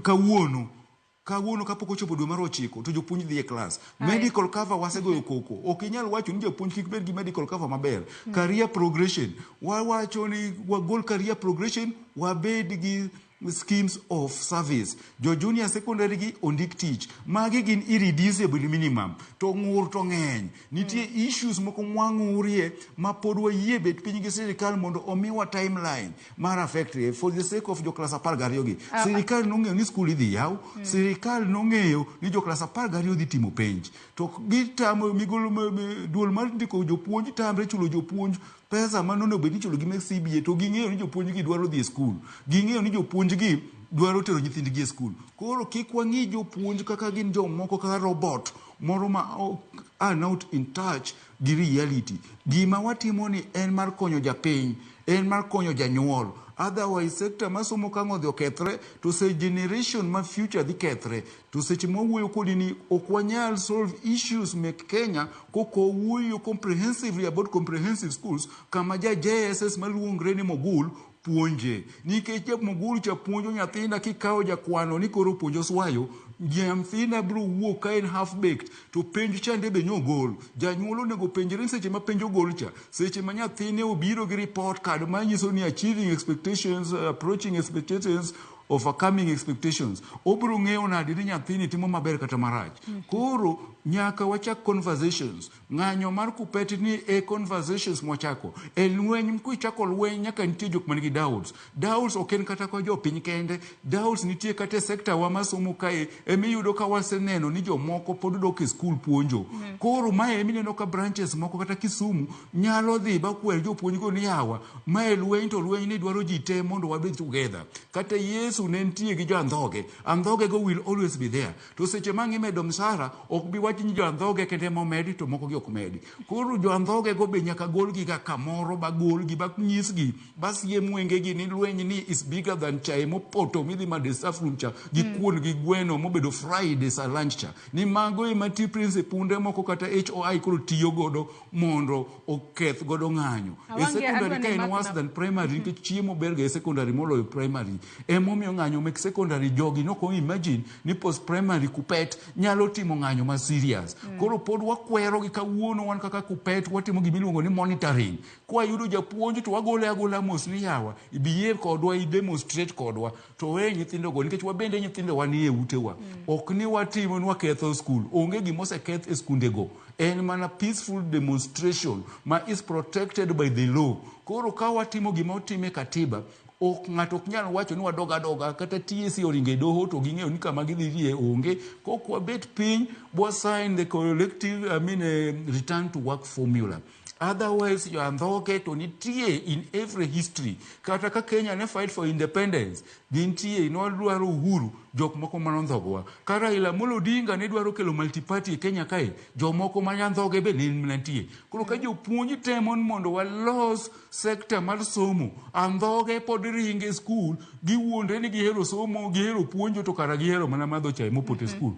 kawuono. Kawuono kapok ochopo dwe mar 9 to jopuonj dhi e klas. Medical cover wasegoyo koko. Ok inyal wacho ni japuonj kik bed gi medical cover maber. Career progression. Wawacho ni wagol career progression wabed gi schemes of service. Jo junior secondary gi ondik tich. Magi gin irreducible minimum. To ng'ur to ng'eny. Nitie issues moko mwang'urie ma pod wayie bet piny gi sirikal mondo omiwa timeline mar affect for the sake of jo klas 12 gi. Sirikal nong'eyo ni skul idhi yaw. Sirikal nong'eyo ni jo klas 12 dhi timo penj. To gitamo migolo duol mar ndiko jopuonj tamre chulo jopuonj pesa ma nonego bed ni ichulo gi mek CBA to ging'eyo ni jopuonj gi dwaro dhi e skul. Ging'eyo ni jopuonj gi dwaro tero nyithindgi e skul. Koro kik wang'i jopuonj kaka gin jomoko kaka robot moro ma are not in touch gi reality. Gima watimo ni en mar konyo japiny, en mar konyo janyuol. Otherwise sector mar somo ka ang' odhi okethre to se generation ma future dhi kethre. To seche ma wawuoyo kodi ni ok wanyal solve issues mek Kenya kok wawuoyo comprehensively about comprehensive schools kama ja JSS maluongre ni Mogul puonje. Nikech ja Mogul cha puonjo nyathina kikawo jakwano ni koro puonjo swayo, nyathina biro wuok ka en half baked to penj chande be nyogol. Janyuol onego penjre ni seche ma penj ogol cha, seche ma nyathine obiro gi report card manyiso ni achieving expectations, approaching expectations, overcoming expectations. Obiro ng'eyo nade ni nyathini timo maber kata marach. Koro nyaka wachak conversations. Ng'anyo mar Kuppet ni e conversations mwachako. E lweny kichako lweny nyaka nitie jok man gi doubts. Doubts ok en kata kwa jopiny kende. Doubts nitie kata e sector wa masomo kae emiyudo ka waseneno ni jomoko pod dok e skul puonjo. Koro mae emineno ka branches moko kata Kisumu nyalo dhi ba kwer jopuonj go ni yawa mae lweny to lweny ni dwaro ji te mondo wabed together. Kata Yesu ne nitie gi jo andhoge. Andhoge go will always be there. To seche ma imedo msara ok bi wach ni jo andhoge kende ema omedi to moko gi ok medi. Koro jo andhoge go be nyaka golgi ga kamoro ba golgi ba nyisgi ba siem wengegi ni lweny ni is bigger than chae mopoto midhi madho e staff room cha gi kuon gi gweno mobedo fried e sa lunch cha. Ni mago ema ti prince punde moko kata HOI koro tiyo godo mondo oketh godo ng'anyo. E Awange secondary adwa ka ni en mak worse na than primary nikech chiemo ber ga e secondary moloyo primary. Emomiyo ng'anyo mek secondary jogi nok imagine ni post primary Kuppet nyalo timo ng'anyo ma serious. Koro pod wakwero gi kawuono wan kaka Kuppet watimo gimiluongo ni monitoring. Kwayudo japuonj to wagole agola mos ni yawa ibiyie kodwa i demonstrate kodwa to we nyithindo go nikech wabende nyithindo wanie utewa. Ok ni watimo ni waketho skul. Onge gima oseketh e skundego. En mana peaceful demonstration ma is protected by the law. Koro ka watimo gima otim e katiba ok ng'ato ok nyal wacho ni wadog adoga kata TSC oringo e doho to ging'eyo ni kama gidhi dhiye onge kok wabet piny bwa sign the collective I mean, return to work formula otherwise jo andhoge to nitie in every history kata ka Kenya ne fight for independence gintie nwadwaro uhuru jok moko manondhogowa ka Raila Amolo Odinga ne dwaro kelo multiparty e Kenya kae jomoko ma andhoge be ne nitie koro ka jopuonj temo ni mondo walos sector mar somo andhoge pod ringe e skul giwuondre ni gihero somo gihero puonjo to kara gihero mana madho chae mopoto e skul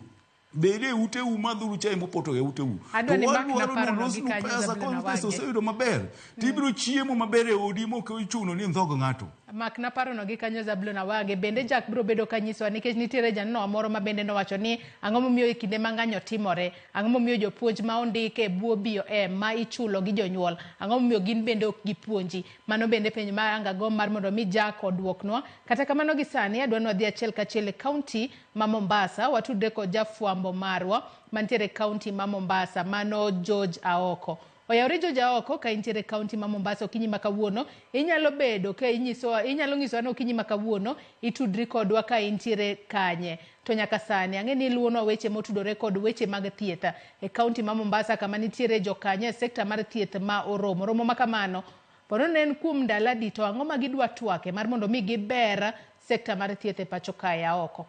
bede e uteu madhuru chae mopoto e uteu Adwa to ni mak na wadwaro parono ni gi olosnu kanyo pesa Zablon ka pesa Awange. oseyudo maber tibiro chiemo maber e odi mok ochuno ni indhog ng'ato Mak na parono gi kanyo Zablon Awange. Bende Jack biro bedo ka nyisowa nikech nitiere janeno moro ma bende nowacho ni ang'o momiyo e kinde ma ng'anyo timore, ang'o momiyo jopuonj ma ondik e bwo BOM ma ichulo gi jonyuol, ang'o momiyo gin bende ok gipuonji. Mano bende penj ma anga go mar mondo mi Jack oduoknwa. Kata kamano gi sani adwa ni wadhi achiel kachiel e kaunti ma Mombasa, watudre kod jafwambo marwa mantiere e kaunti ma Mombasa, mano George Aoko. Oyawre George Aoko ka intiere e kaunti ma Mombasa okinyi ma kawuono, inyalo bedo ka inyisowa, inyalo nyisowa ni okinyi ma kawuono itudri kodwa ka intiere kanye. To nyaka sani ang'e ni iluwonwa weche motudore kod weche mag thieth e kaunti ma Mombasa kama nitiere jokanyo e sekta mar thieth ma oromo. Romo ma kamano pono ne en kuom ndalo adi to ang'o ma gidwa twake mar mondo mi giber sekta mar thieth e pacho kae Aoko.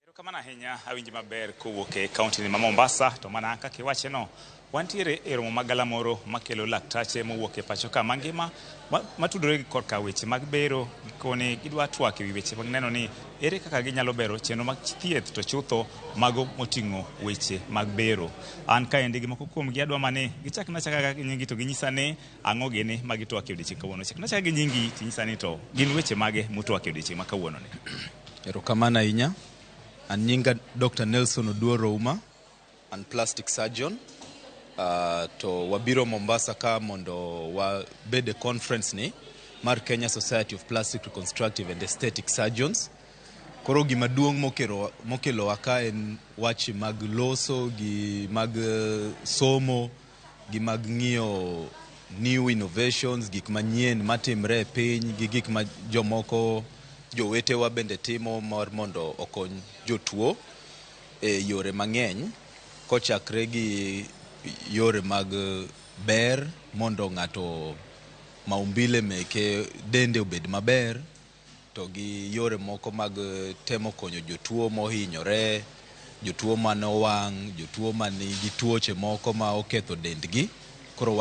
Erokamano ahinya, awinji maber kowuok e kaunti ma Mombasa to mana kaka iwache no, wantiere e romo magalamoro makelo laktache mowuok e pacho ka mangima matudore gi korka weche mag bero gikone gidwa twak ewi weche mag neno ni ere kaka ginyalo bero chenro mag thieth to chutho mago moting'o weche mag bero. An kaendi gi moko kuomgi adwa mani gichakna achaka gi nyingi to ginyisa ni ang'o gini ma gitwak e odiechieng' kawuono. Chakna achaka gi nyingi tinyisa ni to gin weche mage mutwak e odiechieng' ma kawuono ni. Erokamano ahinya. An nyinga Dr. Nelson Oduor Ouma, an plastic surgeon. To wabiro Mombasa ka mondo wabed e conference ni mar Kenya Society of Plastic Reconstructive and Aesthetic Surgeons. Koro gima duong' mokelowa ka en wach mag loso gi mag somo gi mag ng'iyo new innovations, gik manyien matimre e piny gi gik ma jomoko jowetewa bende timo mar mondo okony jotuo e yore mang'eny kochakre gi yore mag ber mondo ng'ato maumbile meke dende obed maber to gi yore moko mag temo konyo jotuo mohinyore, jotuo mane owang', jotuo manigi tuoche moko ma oketho dendgi. Koro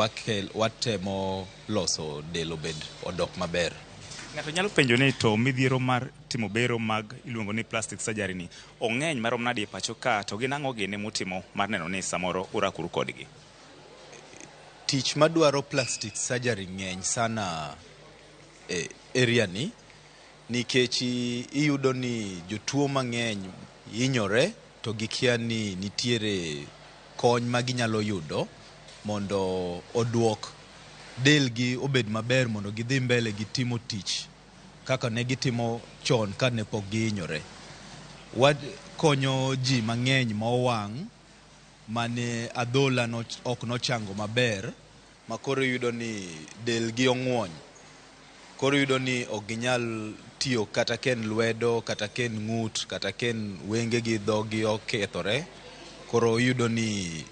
watemo loso del obed odok maber. Ng'ato nyalo penjo ni to midhiero mar timo bero mag iluongo ni plastic surgery ni ong'eny marom nade e pacho ka, to gin ang'o gini mutimo mar neno ni samoro urakoru kodgi? Tich madwaro plastic surgery ng'eny sana e area ni nikech iyudo ni jotuo mang'eny hinyore to gikia ni nitiere kony ma ginyalo yudo mondo oduok delgi obed maber mondo gidhi mbele gi timo tich kaka ne gitimo chon kane pok gihinyore. Wakonyo ji mang'eny ma owang' mane adhola ok nochango maber ma koro iyudo ni delgi ong'wony. Koro iyudo ni ok ginyal tiyo kata ka en lwedo, kata ka en ng'ut, kata ka en wengegi, dhogi okethore. Koro iyudo ni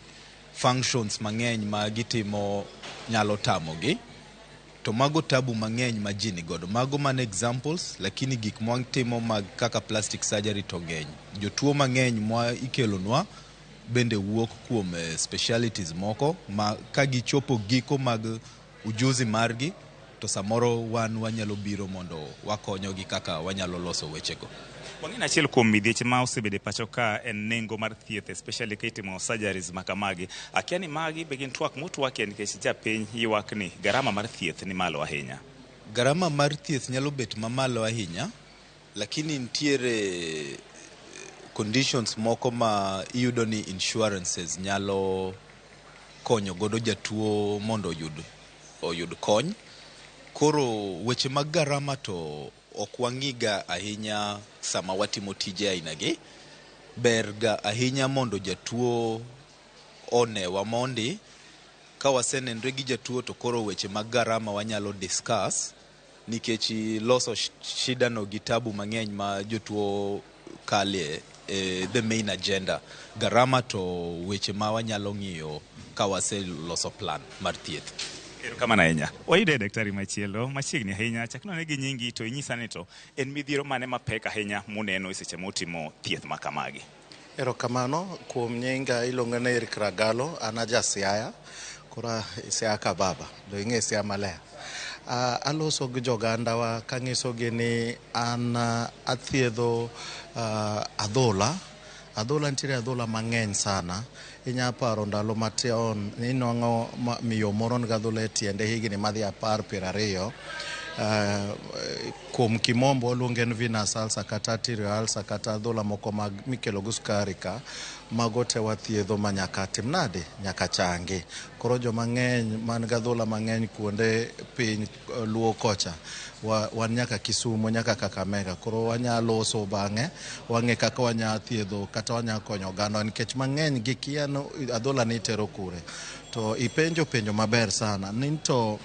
functions mang'eny ma gitimo nyalo tamogi. To mago tabu mang'eny ma ji nigodo. Mago mana examples, lakini gik mwatimo mag kaka plastic surgery to ng'eny. Jotuo mang'eny mwa ikelonwa bende wuok kuom specialities moko ma kagichopo giko mag ujuzi margi to samoro wan wanyalo biro mondo wakonyogi kaka wanyalo loso wechego. Wang'e ni achiel kuom midhieche ma osebedo e pacho ka en nengo mar thieth, especially ka itimo surgeries ma kamagi. Akia ni magi be gin twak motwakie nikech japiny ywak ni garama mar thieth ni malo ahinya. Garama mar thieth nyalo bet mamalo ahinya, lakini nitiere conditions moko ma iyudo ni insurances nyalo konyo godo jatuo mondo oyud kony. Koro weche mag garama to ok wang'iga ahinya sama watimo tije aina gi. Ber ga ahinya mondo jatuo onewa mondi. Ka wasenenre gi jatuo to koro weche mag garama wanyalo discuss nikech loso shida no gi tabu mang'eny ma jotuo kalie the main agenda. Garama to weche ma wanyalo ng'iyo ka waseloso plan mar thieth. Erokamano ahinya. Wayude daktari machielo machiegni ahinya. Chak none gi nyingi to inyisa ni to en midhiero mane mapek ahinya muneno e seche mutimo thieth ma kamagi? Erokamano kuom nyinga iluonga ni Eric Ragalo, an aja Siaya, koro Siaya ka baba, do ing'e Siaya maler. Aloso gi jogandawa kanyisogi ni an athiedho adhola. Adhola nitiere adhola mang'eny sana. Inya paro ndalo machon inwang'o miyo moro nigi adhola e tiende higni madhi 10 20. Kuom kimombo waluonge ni venous ulcer kata arterial ulcer kata adhola moko mag mikelo gi sukari ka, mago te wathiedho ma nyaka tim nade, nyaka changi. Koro joma ng'eny man gi adhola mang'eny kuonde piny Luo kocha, wan nyaka Kisumo nyaka Kakamega. Koro wanya loso bang'e, wang'e kaka wanya thiedho kata wanya konyo oganda nikech mang'eny gikia ni adhola ni itero kure. To ipenjo penjo maber sana ni to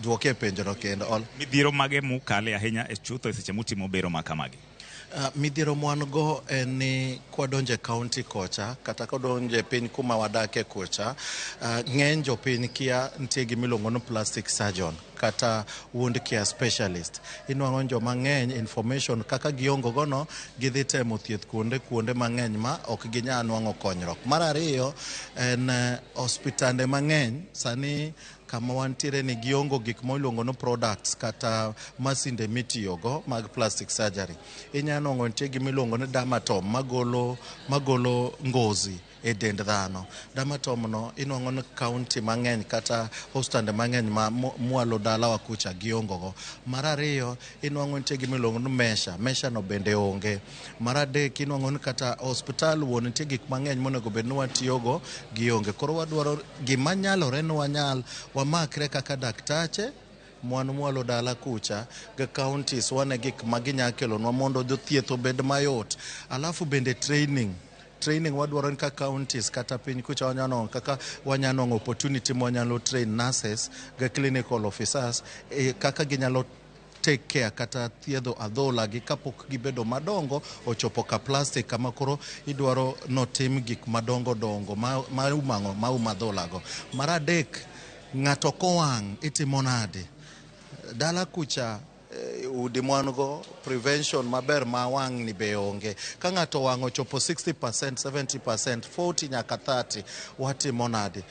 duoke penjo no kendo. Midhiero mage mukale ahinya e chutho e seche mutimo bero ma kamagi? Midhiero mwan go en ni kwadonjo e county kocha kata kwadonjo e piny kuma wadake kocha, ng'eny jopiny kia nitie gimiluongo ni plastic surgeon kata wound care specialist. Inwang'o joma ng'eny information kaka giongo go no gidhi temo thieth kuonde mang'eny ma ok ginyal nwang'o konyruok. Mar ariyo en osiptande mang'eny sani kama wantiere ni giongo gik miluongo ni products kata masinde mitiyogo mag plastic surgery. Inya nwang'o nitie gimiluongo ni dermatome magolo ngozi e dend dhano. Dermatome no inuang'o ni county mang'eny kata hostande mang'eny ma mwalo dalawa kucha giongo go. Mar ariyo, inuang'o nitie gima iluongo ni mesha, mesha no bende onge. Mar adek, inuang'o ni kata hospital wuon nitie gik mang'eny monego bed ni watiyogo gionge. Koro wadwaro gima nyalore ni wanyal wamakre kaka daktache mwan mwalo dala kucha gi counties wane gik ma ginya kelonwa mondo jothieth obed mayot. Alafu bende training wadwaro ni ka counties kata piny kucha wanyalo kaka wanyalo nwang'o opportunity mwanyalo train nurses gi clinical officers kaka ginyalo take care kata thiedho adhola gi kapok gibedo madongo ochopo ka plastic kama koro idwaro notim gik madongo dongo ma umo adhola go. Mar adek, ng'ato kowang' itimo nade? Dala kucha udi mwan go prevention maber ma wang' ni be onge. Ka ng'ato wang' ochopo 60%, 70%, 40 nyaka 30, watimo nade?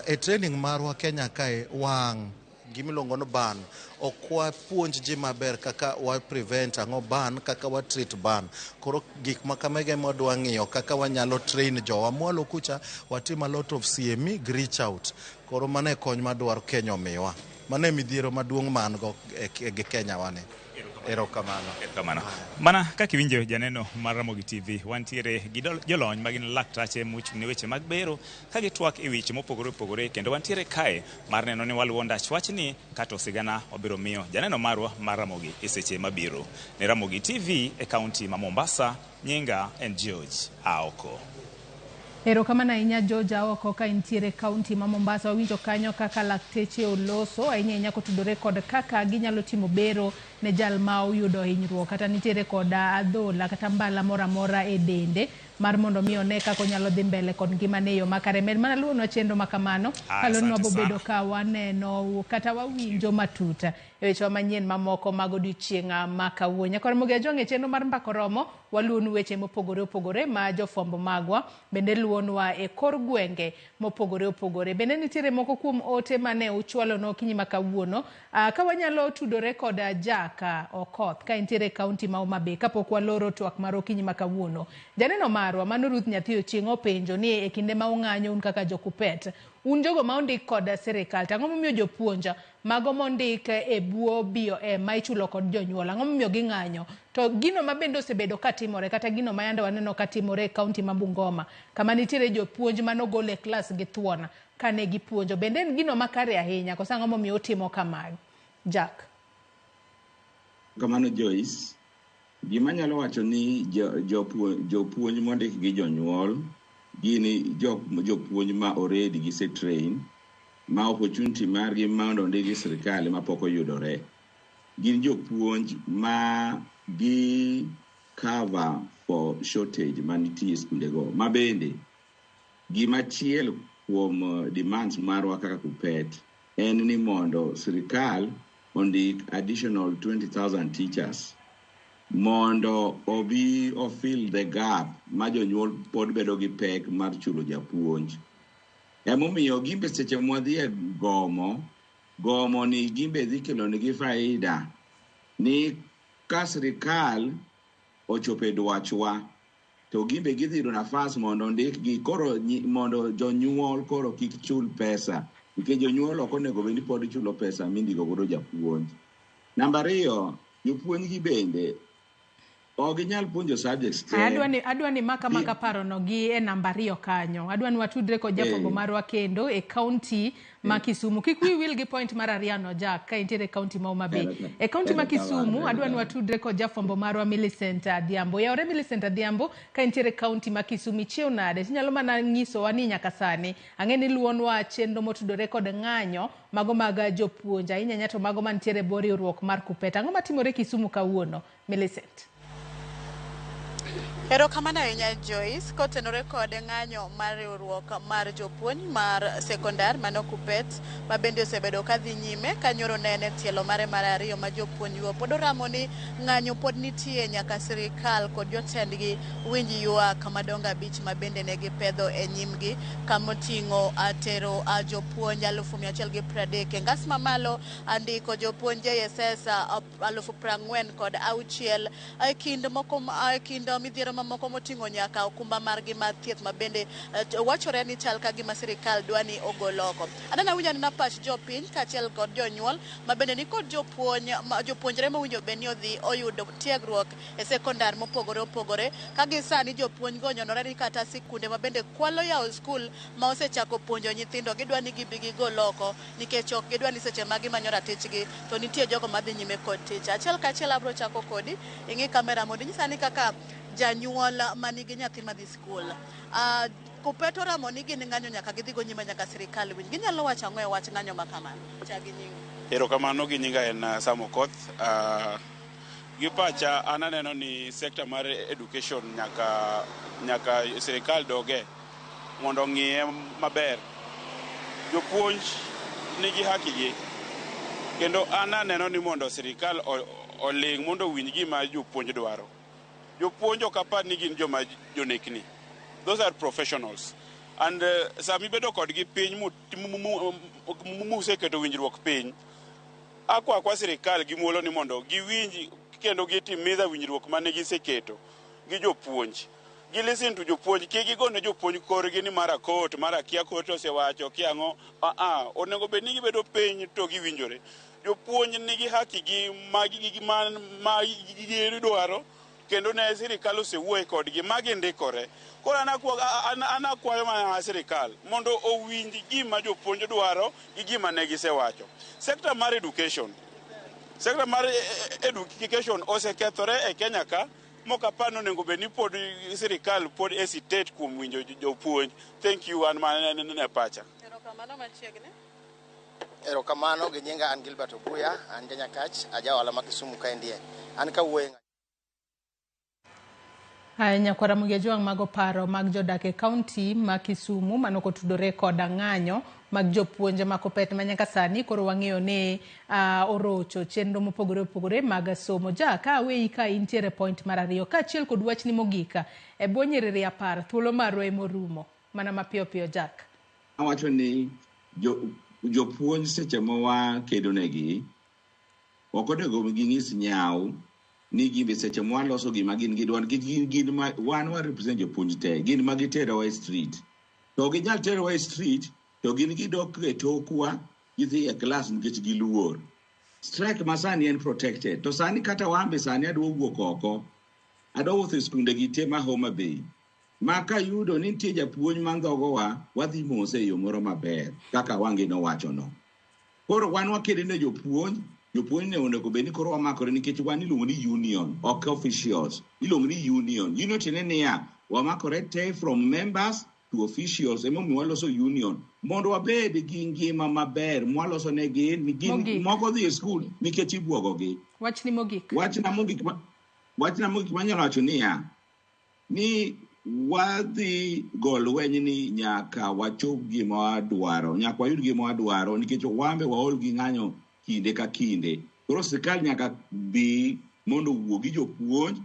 E training marwa Kenya kae wang' gimiluongo ni burn, ok wapuonj ji maber kaka wa prevent ang'o burn, kaka wa treat burn. Koro gik ma kamege ema wadwa ng'iyo kaka wanyalo train jowa mwalo kucha, watim a lot of CME gi reach out. Koro mano e kony madwaro Kenya omiwa. Mano e midhiero maduong' ma an go gi Kenya wani. Erokamano. Erokamano. Mana kaka iwinjo janeno mar Ramogi TV, wantiere gi jolony magin laktache mochung' ne weche mag bero ka gitwak e weche mopogore opogore, kendo wantiere kae mar neno ni waluwo ndach wachni kata sigana wabiro miyo janeno marwa mar Ramogi e seche mabiro. Ne Ramogi TV e kaunti ma Mombasa, nyinga en George Aoko. Erokamano ahinya George Aoko ka intiere kaunti ma Mombasa. Wawinjo kanyo kaka lakteche oloso ahinya ahinya kotudore kod kaka ginyalo timo bero ne jal ma oyudo hinyruok kata nitiere kod adhola kata mbala moro amora e dende mar mondo mi one kaka onyalo dhi mbele kod ngimane e yo makare. Med mana luwonwa chenro ma kamano, kalonwa bobedo ka waneno kata wawinjo matut e wechewa manyien mamoko mag odiochieng' ma kawuono. Nyakor Ramogi Ajwang' e chenro mar Mbaka Oromo, waluwonu weche mopogore opogore ma jofwambo magwa bende luwonwa e kor gwenge mopogore opogore. Bende nitiere moko kuom ote mane uchwalonwa okinyi ma kawuono. Ka wanyalo tudore kod Jack Okoth ka entiere e kaunti ma Homa Bay kapok waloro twak mar okinyi ma kawuono. Janeno marwa mano Ruth Nyathi Ochieng' openjo ni e kinde ma ung'anyo un kaka jokupet, un jogo ma ondik kod sirikal, to ang'o momiyo jopuonj mago mondik e bwo BOM ma ichulo kod jonyuol, ang'o momiyo ging'anyo? To gino ma bende osebedo katimore kata gino ma yande waneno katimore e kaunti ma Bungoma, kama nitiere jopuonj manogol e klas gi thuon kane gipuonjo, bende en gino makare ahinya koso ang'o momiyo utimo kamae? Jack. Kamano Joyce, gima anyalo wacho ni jopuonj mondik gi jonyuol gin jopuonj ma already gise train, ma opportunity margi mondo ondik gi sirikal ma pok oyudore. Gin jopuonj ma gi cover for shortage manitie e skundego. Ma bende gimachielo kuom demands marwa kaka KUPPET en ni mondo sirikal ondik additional 20,000 teachers mondo obi ofill the gap ma jonyuol pod bedo gi pek mar chulo japuonj. Emomiyo gimbe seche mwadhi e gomo, gomo ni gimbe dhi kelo negi faida ni ka sirikal ochopo e dwachwa to gimbe gidhi yudo nafas mondo ondikgi koro mondo jonyuol koro kik chul pesa, nikech jonyuol ok onego bed ni pod chulo pesa mindiko godo japuonj. Namba ariyo, jopuonj gi bende ok ginyal puonjo subjects te. Adwa ni maka parono gi e namba ariyo kanyo. Adwa ni watudre kod jafwambo marwa kendo e kaunti ma Kisumu. Kik wiyi wil gi point mar ariyo no Jack, ka intiere e kaunti ma Homa Bay. E kaunti ma Kisumu, adwa ni watudre kod jafwambo marwa Millicent Adhiambo. Yaore Millicent Adhiambo, ka intiere e kaunti ma Kisumu, ichiew nade? Tinyalo mana nyisowa ni nyaka sani ang'e ni luwonwa chenro motudore kod ng'anyo mago mag jopuonj, ahinya ahinya to mago mantiere e bwo riwruok mar KUPPET. Ang'o matimore Kisumu kawuono, Millicent? Erokamano ahinya Joyce, kotenore kod ng'anyo mar riwruok mar jopuonj mar sekondar mano KUPPET ma bende osebedo ka dhi nyime ka nyoro ne en e tielo mare mar ariyo ma jopuonj go pod oramo ni ng'anyo pod nitie nyaka sirikal kod jotendgi winj ywak madongo abich ma bende ne gipedho e nyimgi kamoting'o tero jopuonj 130,000 e ngas mamalo, andiko jopuonj JSS 46,000 e kind moko e kind midhiero mamoko moting'o nyaka okumba margi mar thieth ma bende wachore ni chal ka gima sirikal dwa ni ogol oko. Aneno awinjo anena pach jopiny kaachiel kod jonyuol ma bende nikod jopuonj jopuonjre mowinjo bed ni odhi oyudo tiegruok e sekondar mopogore opogore ka gi sani jopuonj go onyonore ni kata sikunde ma bende kwalo yawo skul ma osechako puonjo nyithindo gidwa ni gibi gigol oko nikech ok gidwa ni seche ma gimanyo ratichgi to nitie jogo madhi nyime kod tich. Achiel kachiel abro chako kodi ing'i kamera mondo inyisa ni kaka janyuol manigi nyathi madhi skul Kuppet oramo ni gin ng'anyo nyaka gidhi go nyime nyaka sirikal winj. Ginyalo wacho ang'o e wach ng'anyo ma kamano? Chak gi nyingi. Erokamano gi nyinga en Sam Okoth. Gi pacha an aneno ni sector mar education nyaka sirikal doge mondo ong'iye maber. Jopuonj nigi haki gi kendo an aneno ni mondo sirikal oling' mondo owinj gima jopuonj dwaro. Jopuonj ok apar ni gin joma jonekni. Those are professionals. And sami bedo kodgi piny museketo winjruok piny, akwa sirikal gi muolo ni mondo giwinj kendo gitimiza winjruok mane giseketo gi jopuonj. Gi listen to jopuonj, kik gigone jopuonj korgi ni mara court, mara kia court osewacho, kia ang'o. Onego bed ni gibedo piny to giwinjore. Jopuonj nigi haki gi ma gidwaro kendo ne sirikal osewuoye kodgi ma gindikore. Koro an akwayo mana sirikal mondo owinj gima jopuonj dwaro gi gima ne gisewacho. Sector mar education, sector mar education osekethore e Kenya ka mok apar ni onego bed ni pod sirikal pod hesitate kuom winjo jopuonj. Thank you, an mana ne pacha. Erokamano machiegni. Erokamano gi nyinga an Gilbert Obuya, an janyakach, aja ohala ma Kisumu kaendie. An kawuoyo Haya, nyakwara Ramogi Ajwang' mago paro mag jodak e kaunti ma Kisumu mano kotudore koda ng'anyo mag jopuonje ma Kuppet ma nyaka sani koro wang'eyo ni orocho chenro mopogore opogore mag somo. Ja ka aweyi ka intiere point mar 2 kaachiel kod wachni mogik e bwo nyiriri 10 thuolo marwa emorumo mana mapiyo piyo Jack. Awacho ni jopuonj seche ma wakedonegi ok onego ging'is nyawo ni gimbe seche mwaloso gima gin gidwaro gin ma wan wa represent jopuonj te gin ma giterowa e street to ginyal terowa e street to gin gidok e tokwa gidhi e klas nikech giluor. Strike ma sani en protected to sani kata wambe sani adwa wuok oko adwa wuotho e skunde gi te ma Homa Bay ma kayudo ni nitie japuonj ma ndhogowa wadhi mose e yo moro maber kaka Wange nowachono. Koro wan wakedo ne jopuonj. Jopuonj ne onego bed ni koro wamakore nikech wan iluongo ni union, ok officials. Iluongo ni union. Union tiende niya, wamakore te from members to officials emomiyo waloso union mondo wabed gi ngima maber mwaloso ne gin moko dhi e skul nikech ibwogogi. Wachni mogik. Wachna mogik manyalo wacho niya, ni wadhi go lweny ni nyaka wachop gima wadwaro, nyaka wayud gima wadwaro nikech wambe waol gi ng'anyo kinde ka kinde. Koro sirikal nyaka bi mondo owuo gi jopuonj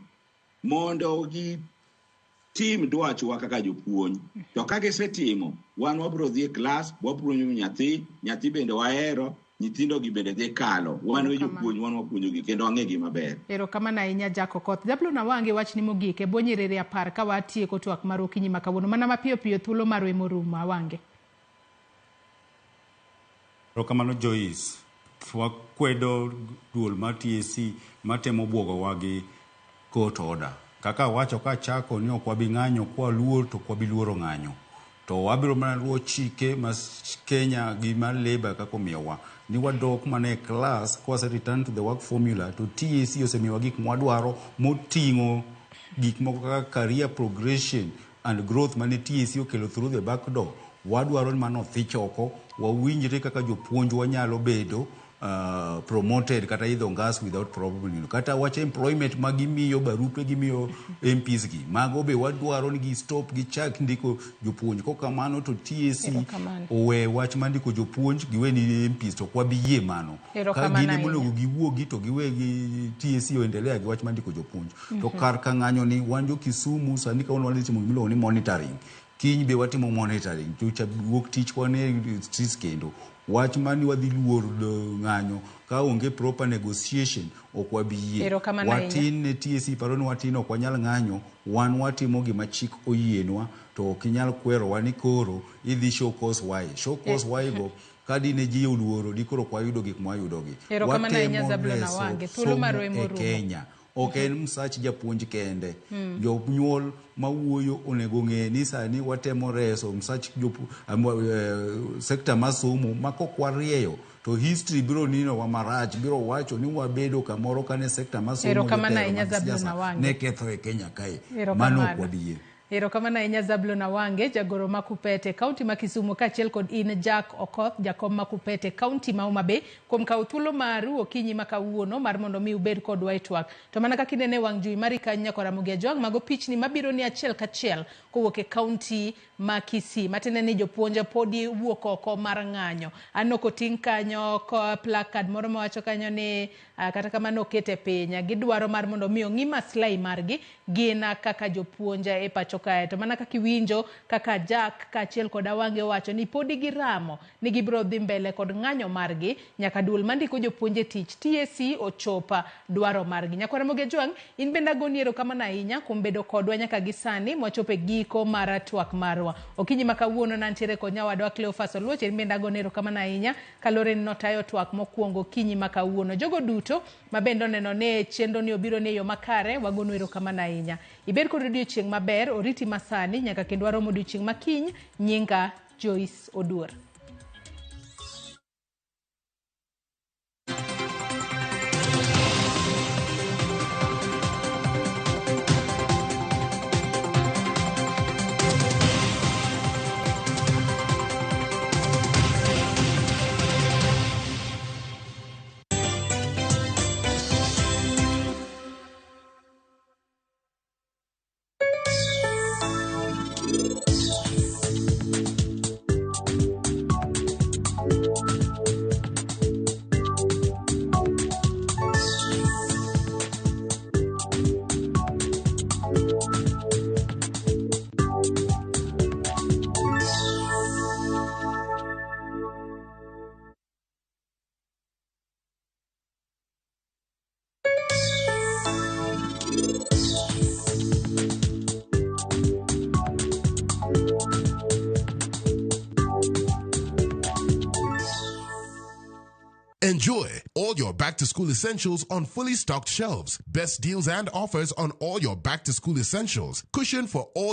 mondo gitim dwachwa kaka jopuonj. To ka gisetimo, wan wabiro dhi e klas, wapuonjo nyathi, nyathi bende wahero, nyithindo gi bende dhi kalo. Wan we jopuonj, wan wapuonjogi kendo wang'egi maber. Erokamano ahinya Jack Okoth. Jablon Awange wachni mogik e bwo nyiriri 10 ka watieko twak mar okinyi ma kawuono. Mana mapiyo piyo thuolo marwa emorumo Awange. Erokamano Joyce. Wakwedo duol mar TSC matemo bwogowa gi court order. Kaka wacho kachako ni ok wabi ng'anyo kwaluor to ok wabi luoro ng'anyo. To wabiro mana luwo chike ma Kenya gi mar Labour kaka omiyowa. Ni wadok mana e class kwase return to the work formula to TSC osemiyowa gik mwadwaro moting'o gik moko kaka career progression and growth mane TSC okelo through the back door. Wadwaro ni mano othich oko, wawinjre kaka jopuonj wanyalo bedo promoted kata idho ngas without problem. Kata wach employment ma gimiyo barupe gimiyo MPs gi mago be wadwaro ni gi stop gichak ndiko jopuonj. Kokamano to TSC owe wach mar ndiko jopuonj giwe ni MPs to ok wabi yie mano. Ka gin ema onego giwuogi to giwe gi TSC oendelea gi wach mar ndiko jopuonj. To kar ka ng'anyo ni wan jo Kisumu sani kawuono wadhi timo gimiluongo ni monitoring. Kiny be watimo monitoring to cha wuok tich wan e streets kendo. Wach mani wadhi luor ng'anyo ka onge proper negotiation ok wabi yie. Erokamano ahinya. Watin ne TSC paro ni watin ok wanyal ng'anyo, wan watimo gima chik oyienwa to ok inyal kwerowa ni koro idhi show cause why. Show cause why go ka dine ji oluoro dikoro ok wayudo gik mwayudogi. Erokamano ahinya Watemo Zablon reso Awange. Thuolo somo marwa e ema orumo. Kenya. Ok en msach japuonj kende. Mm. Jonyuol mawuoyo onego ng'e ni sani watemo reso msach sekta mar somo ma kok warieyo to history biro ninowa marach, biro wacho ni wabedo kamoro kane sekta mar somo Erokamano jotelo ahinya mag Zablon siasa Awange. ne ketho e Kenya kae. Mano Erokamano. ok wabi yie. Erokamano ahinya Zablon Awange, jagoro ma Kupete, kaunti ma Kisumu, kaachiel kod in Jack Okoth, jakom ma Kupete, kaunti ma Homa Bay, kuom kawo thuolo maru okinyi ma kawuono mar mondo mi ubed kodwa e twak. To mana kaka inene e wang' jowi mari kanyo nyakora Ramogi Ajwang', mago pichni mabiro ni achiel kachiel kowuok e kaunti ma Kisii. Matiende ni jopuonj podi wuok oko mar ng'anyo. Aneno koting' kanyo ko placard moro mawacho kanyo ni kata kamano okete piny. Gidwaro mar mondo mi ong'i maslahi margi gin kaka jopuonj e pacho kae. To mana kaka iwinjo kaka Jack kaachiel kod Awange owacho ni podi giramo ni gibiro dhi mbele kod ng'anyo margi nyaka duol mandiko jopuonj e tich TSC ochopa dwaro margi. Nyakwar Ramogi Ajwang', in bende agoni erokamano ahinya kuom bedo kodwa nyaka gi sani mwachopo e giko mar twak marwa. Okinyi ma kawuono nantiere kod nyawadwa Cleophas Oluoch, in bende agoni erokamano ahinya kaluwore ni notayo twak mokwongo okinyi ma kawuono. Jogo duto ma bende oneno ni chenro ni obiro ni e yo makare, wagonu erokamano ahinya. Ibed kod odiochieng' maber, oriti masani nyaka kendo warom odiochieng' ma kiny. Nyinga Joyce Oduor. Enjoy all your back to school essentials on fully stocked shelves. Best deals and offers on all your back to school essentials. Cushion for all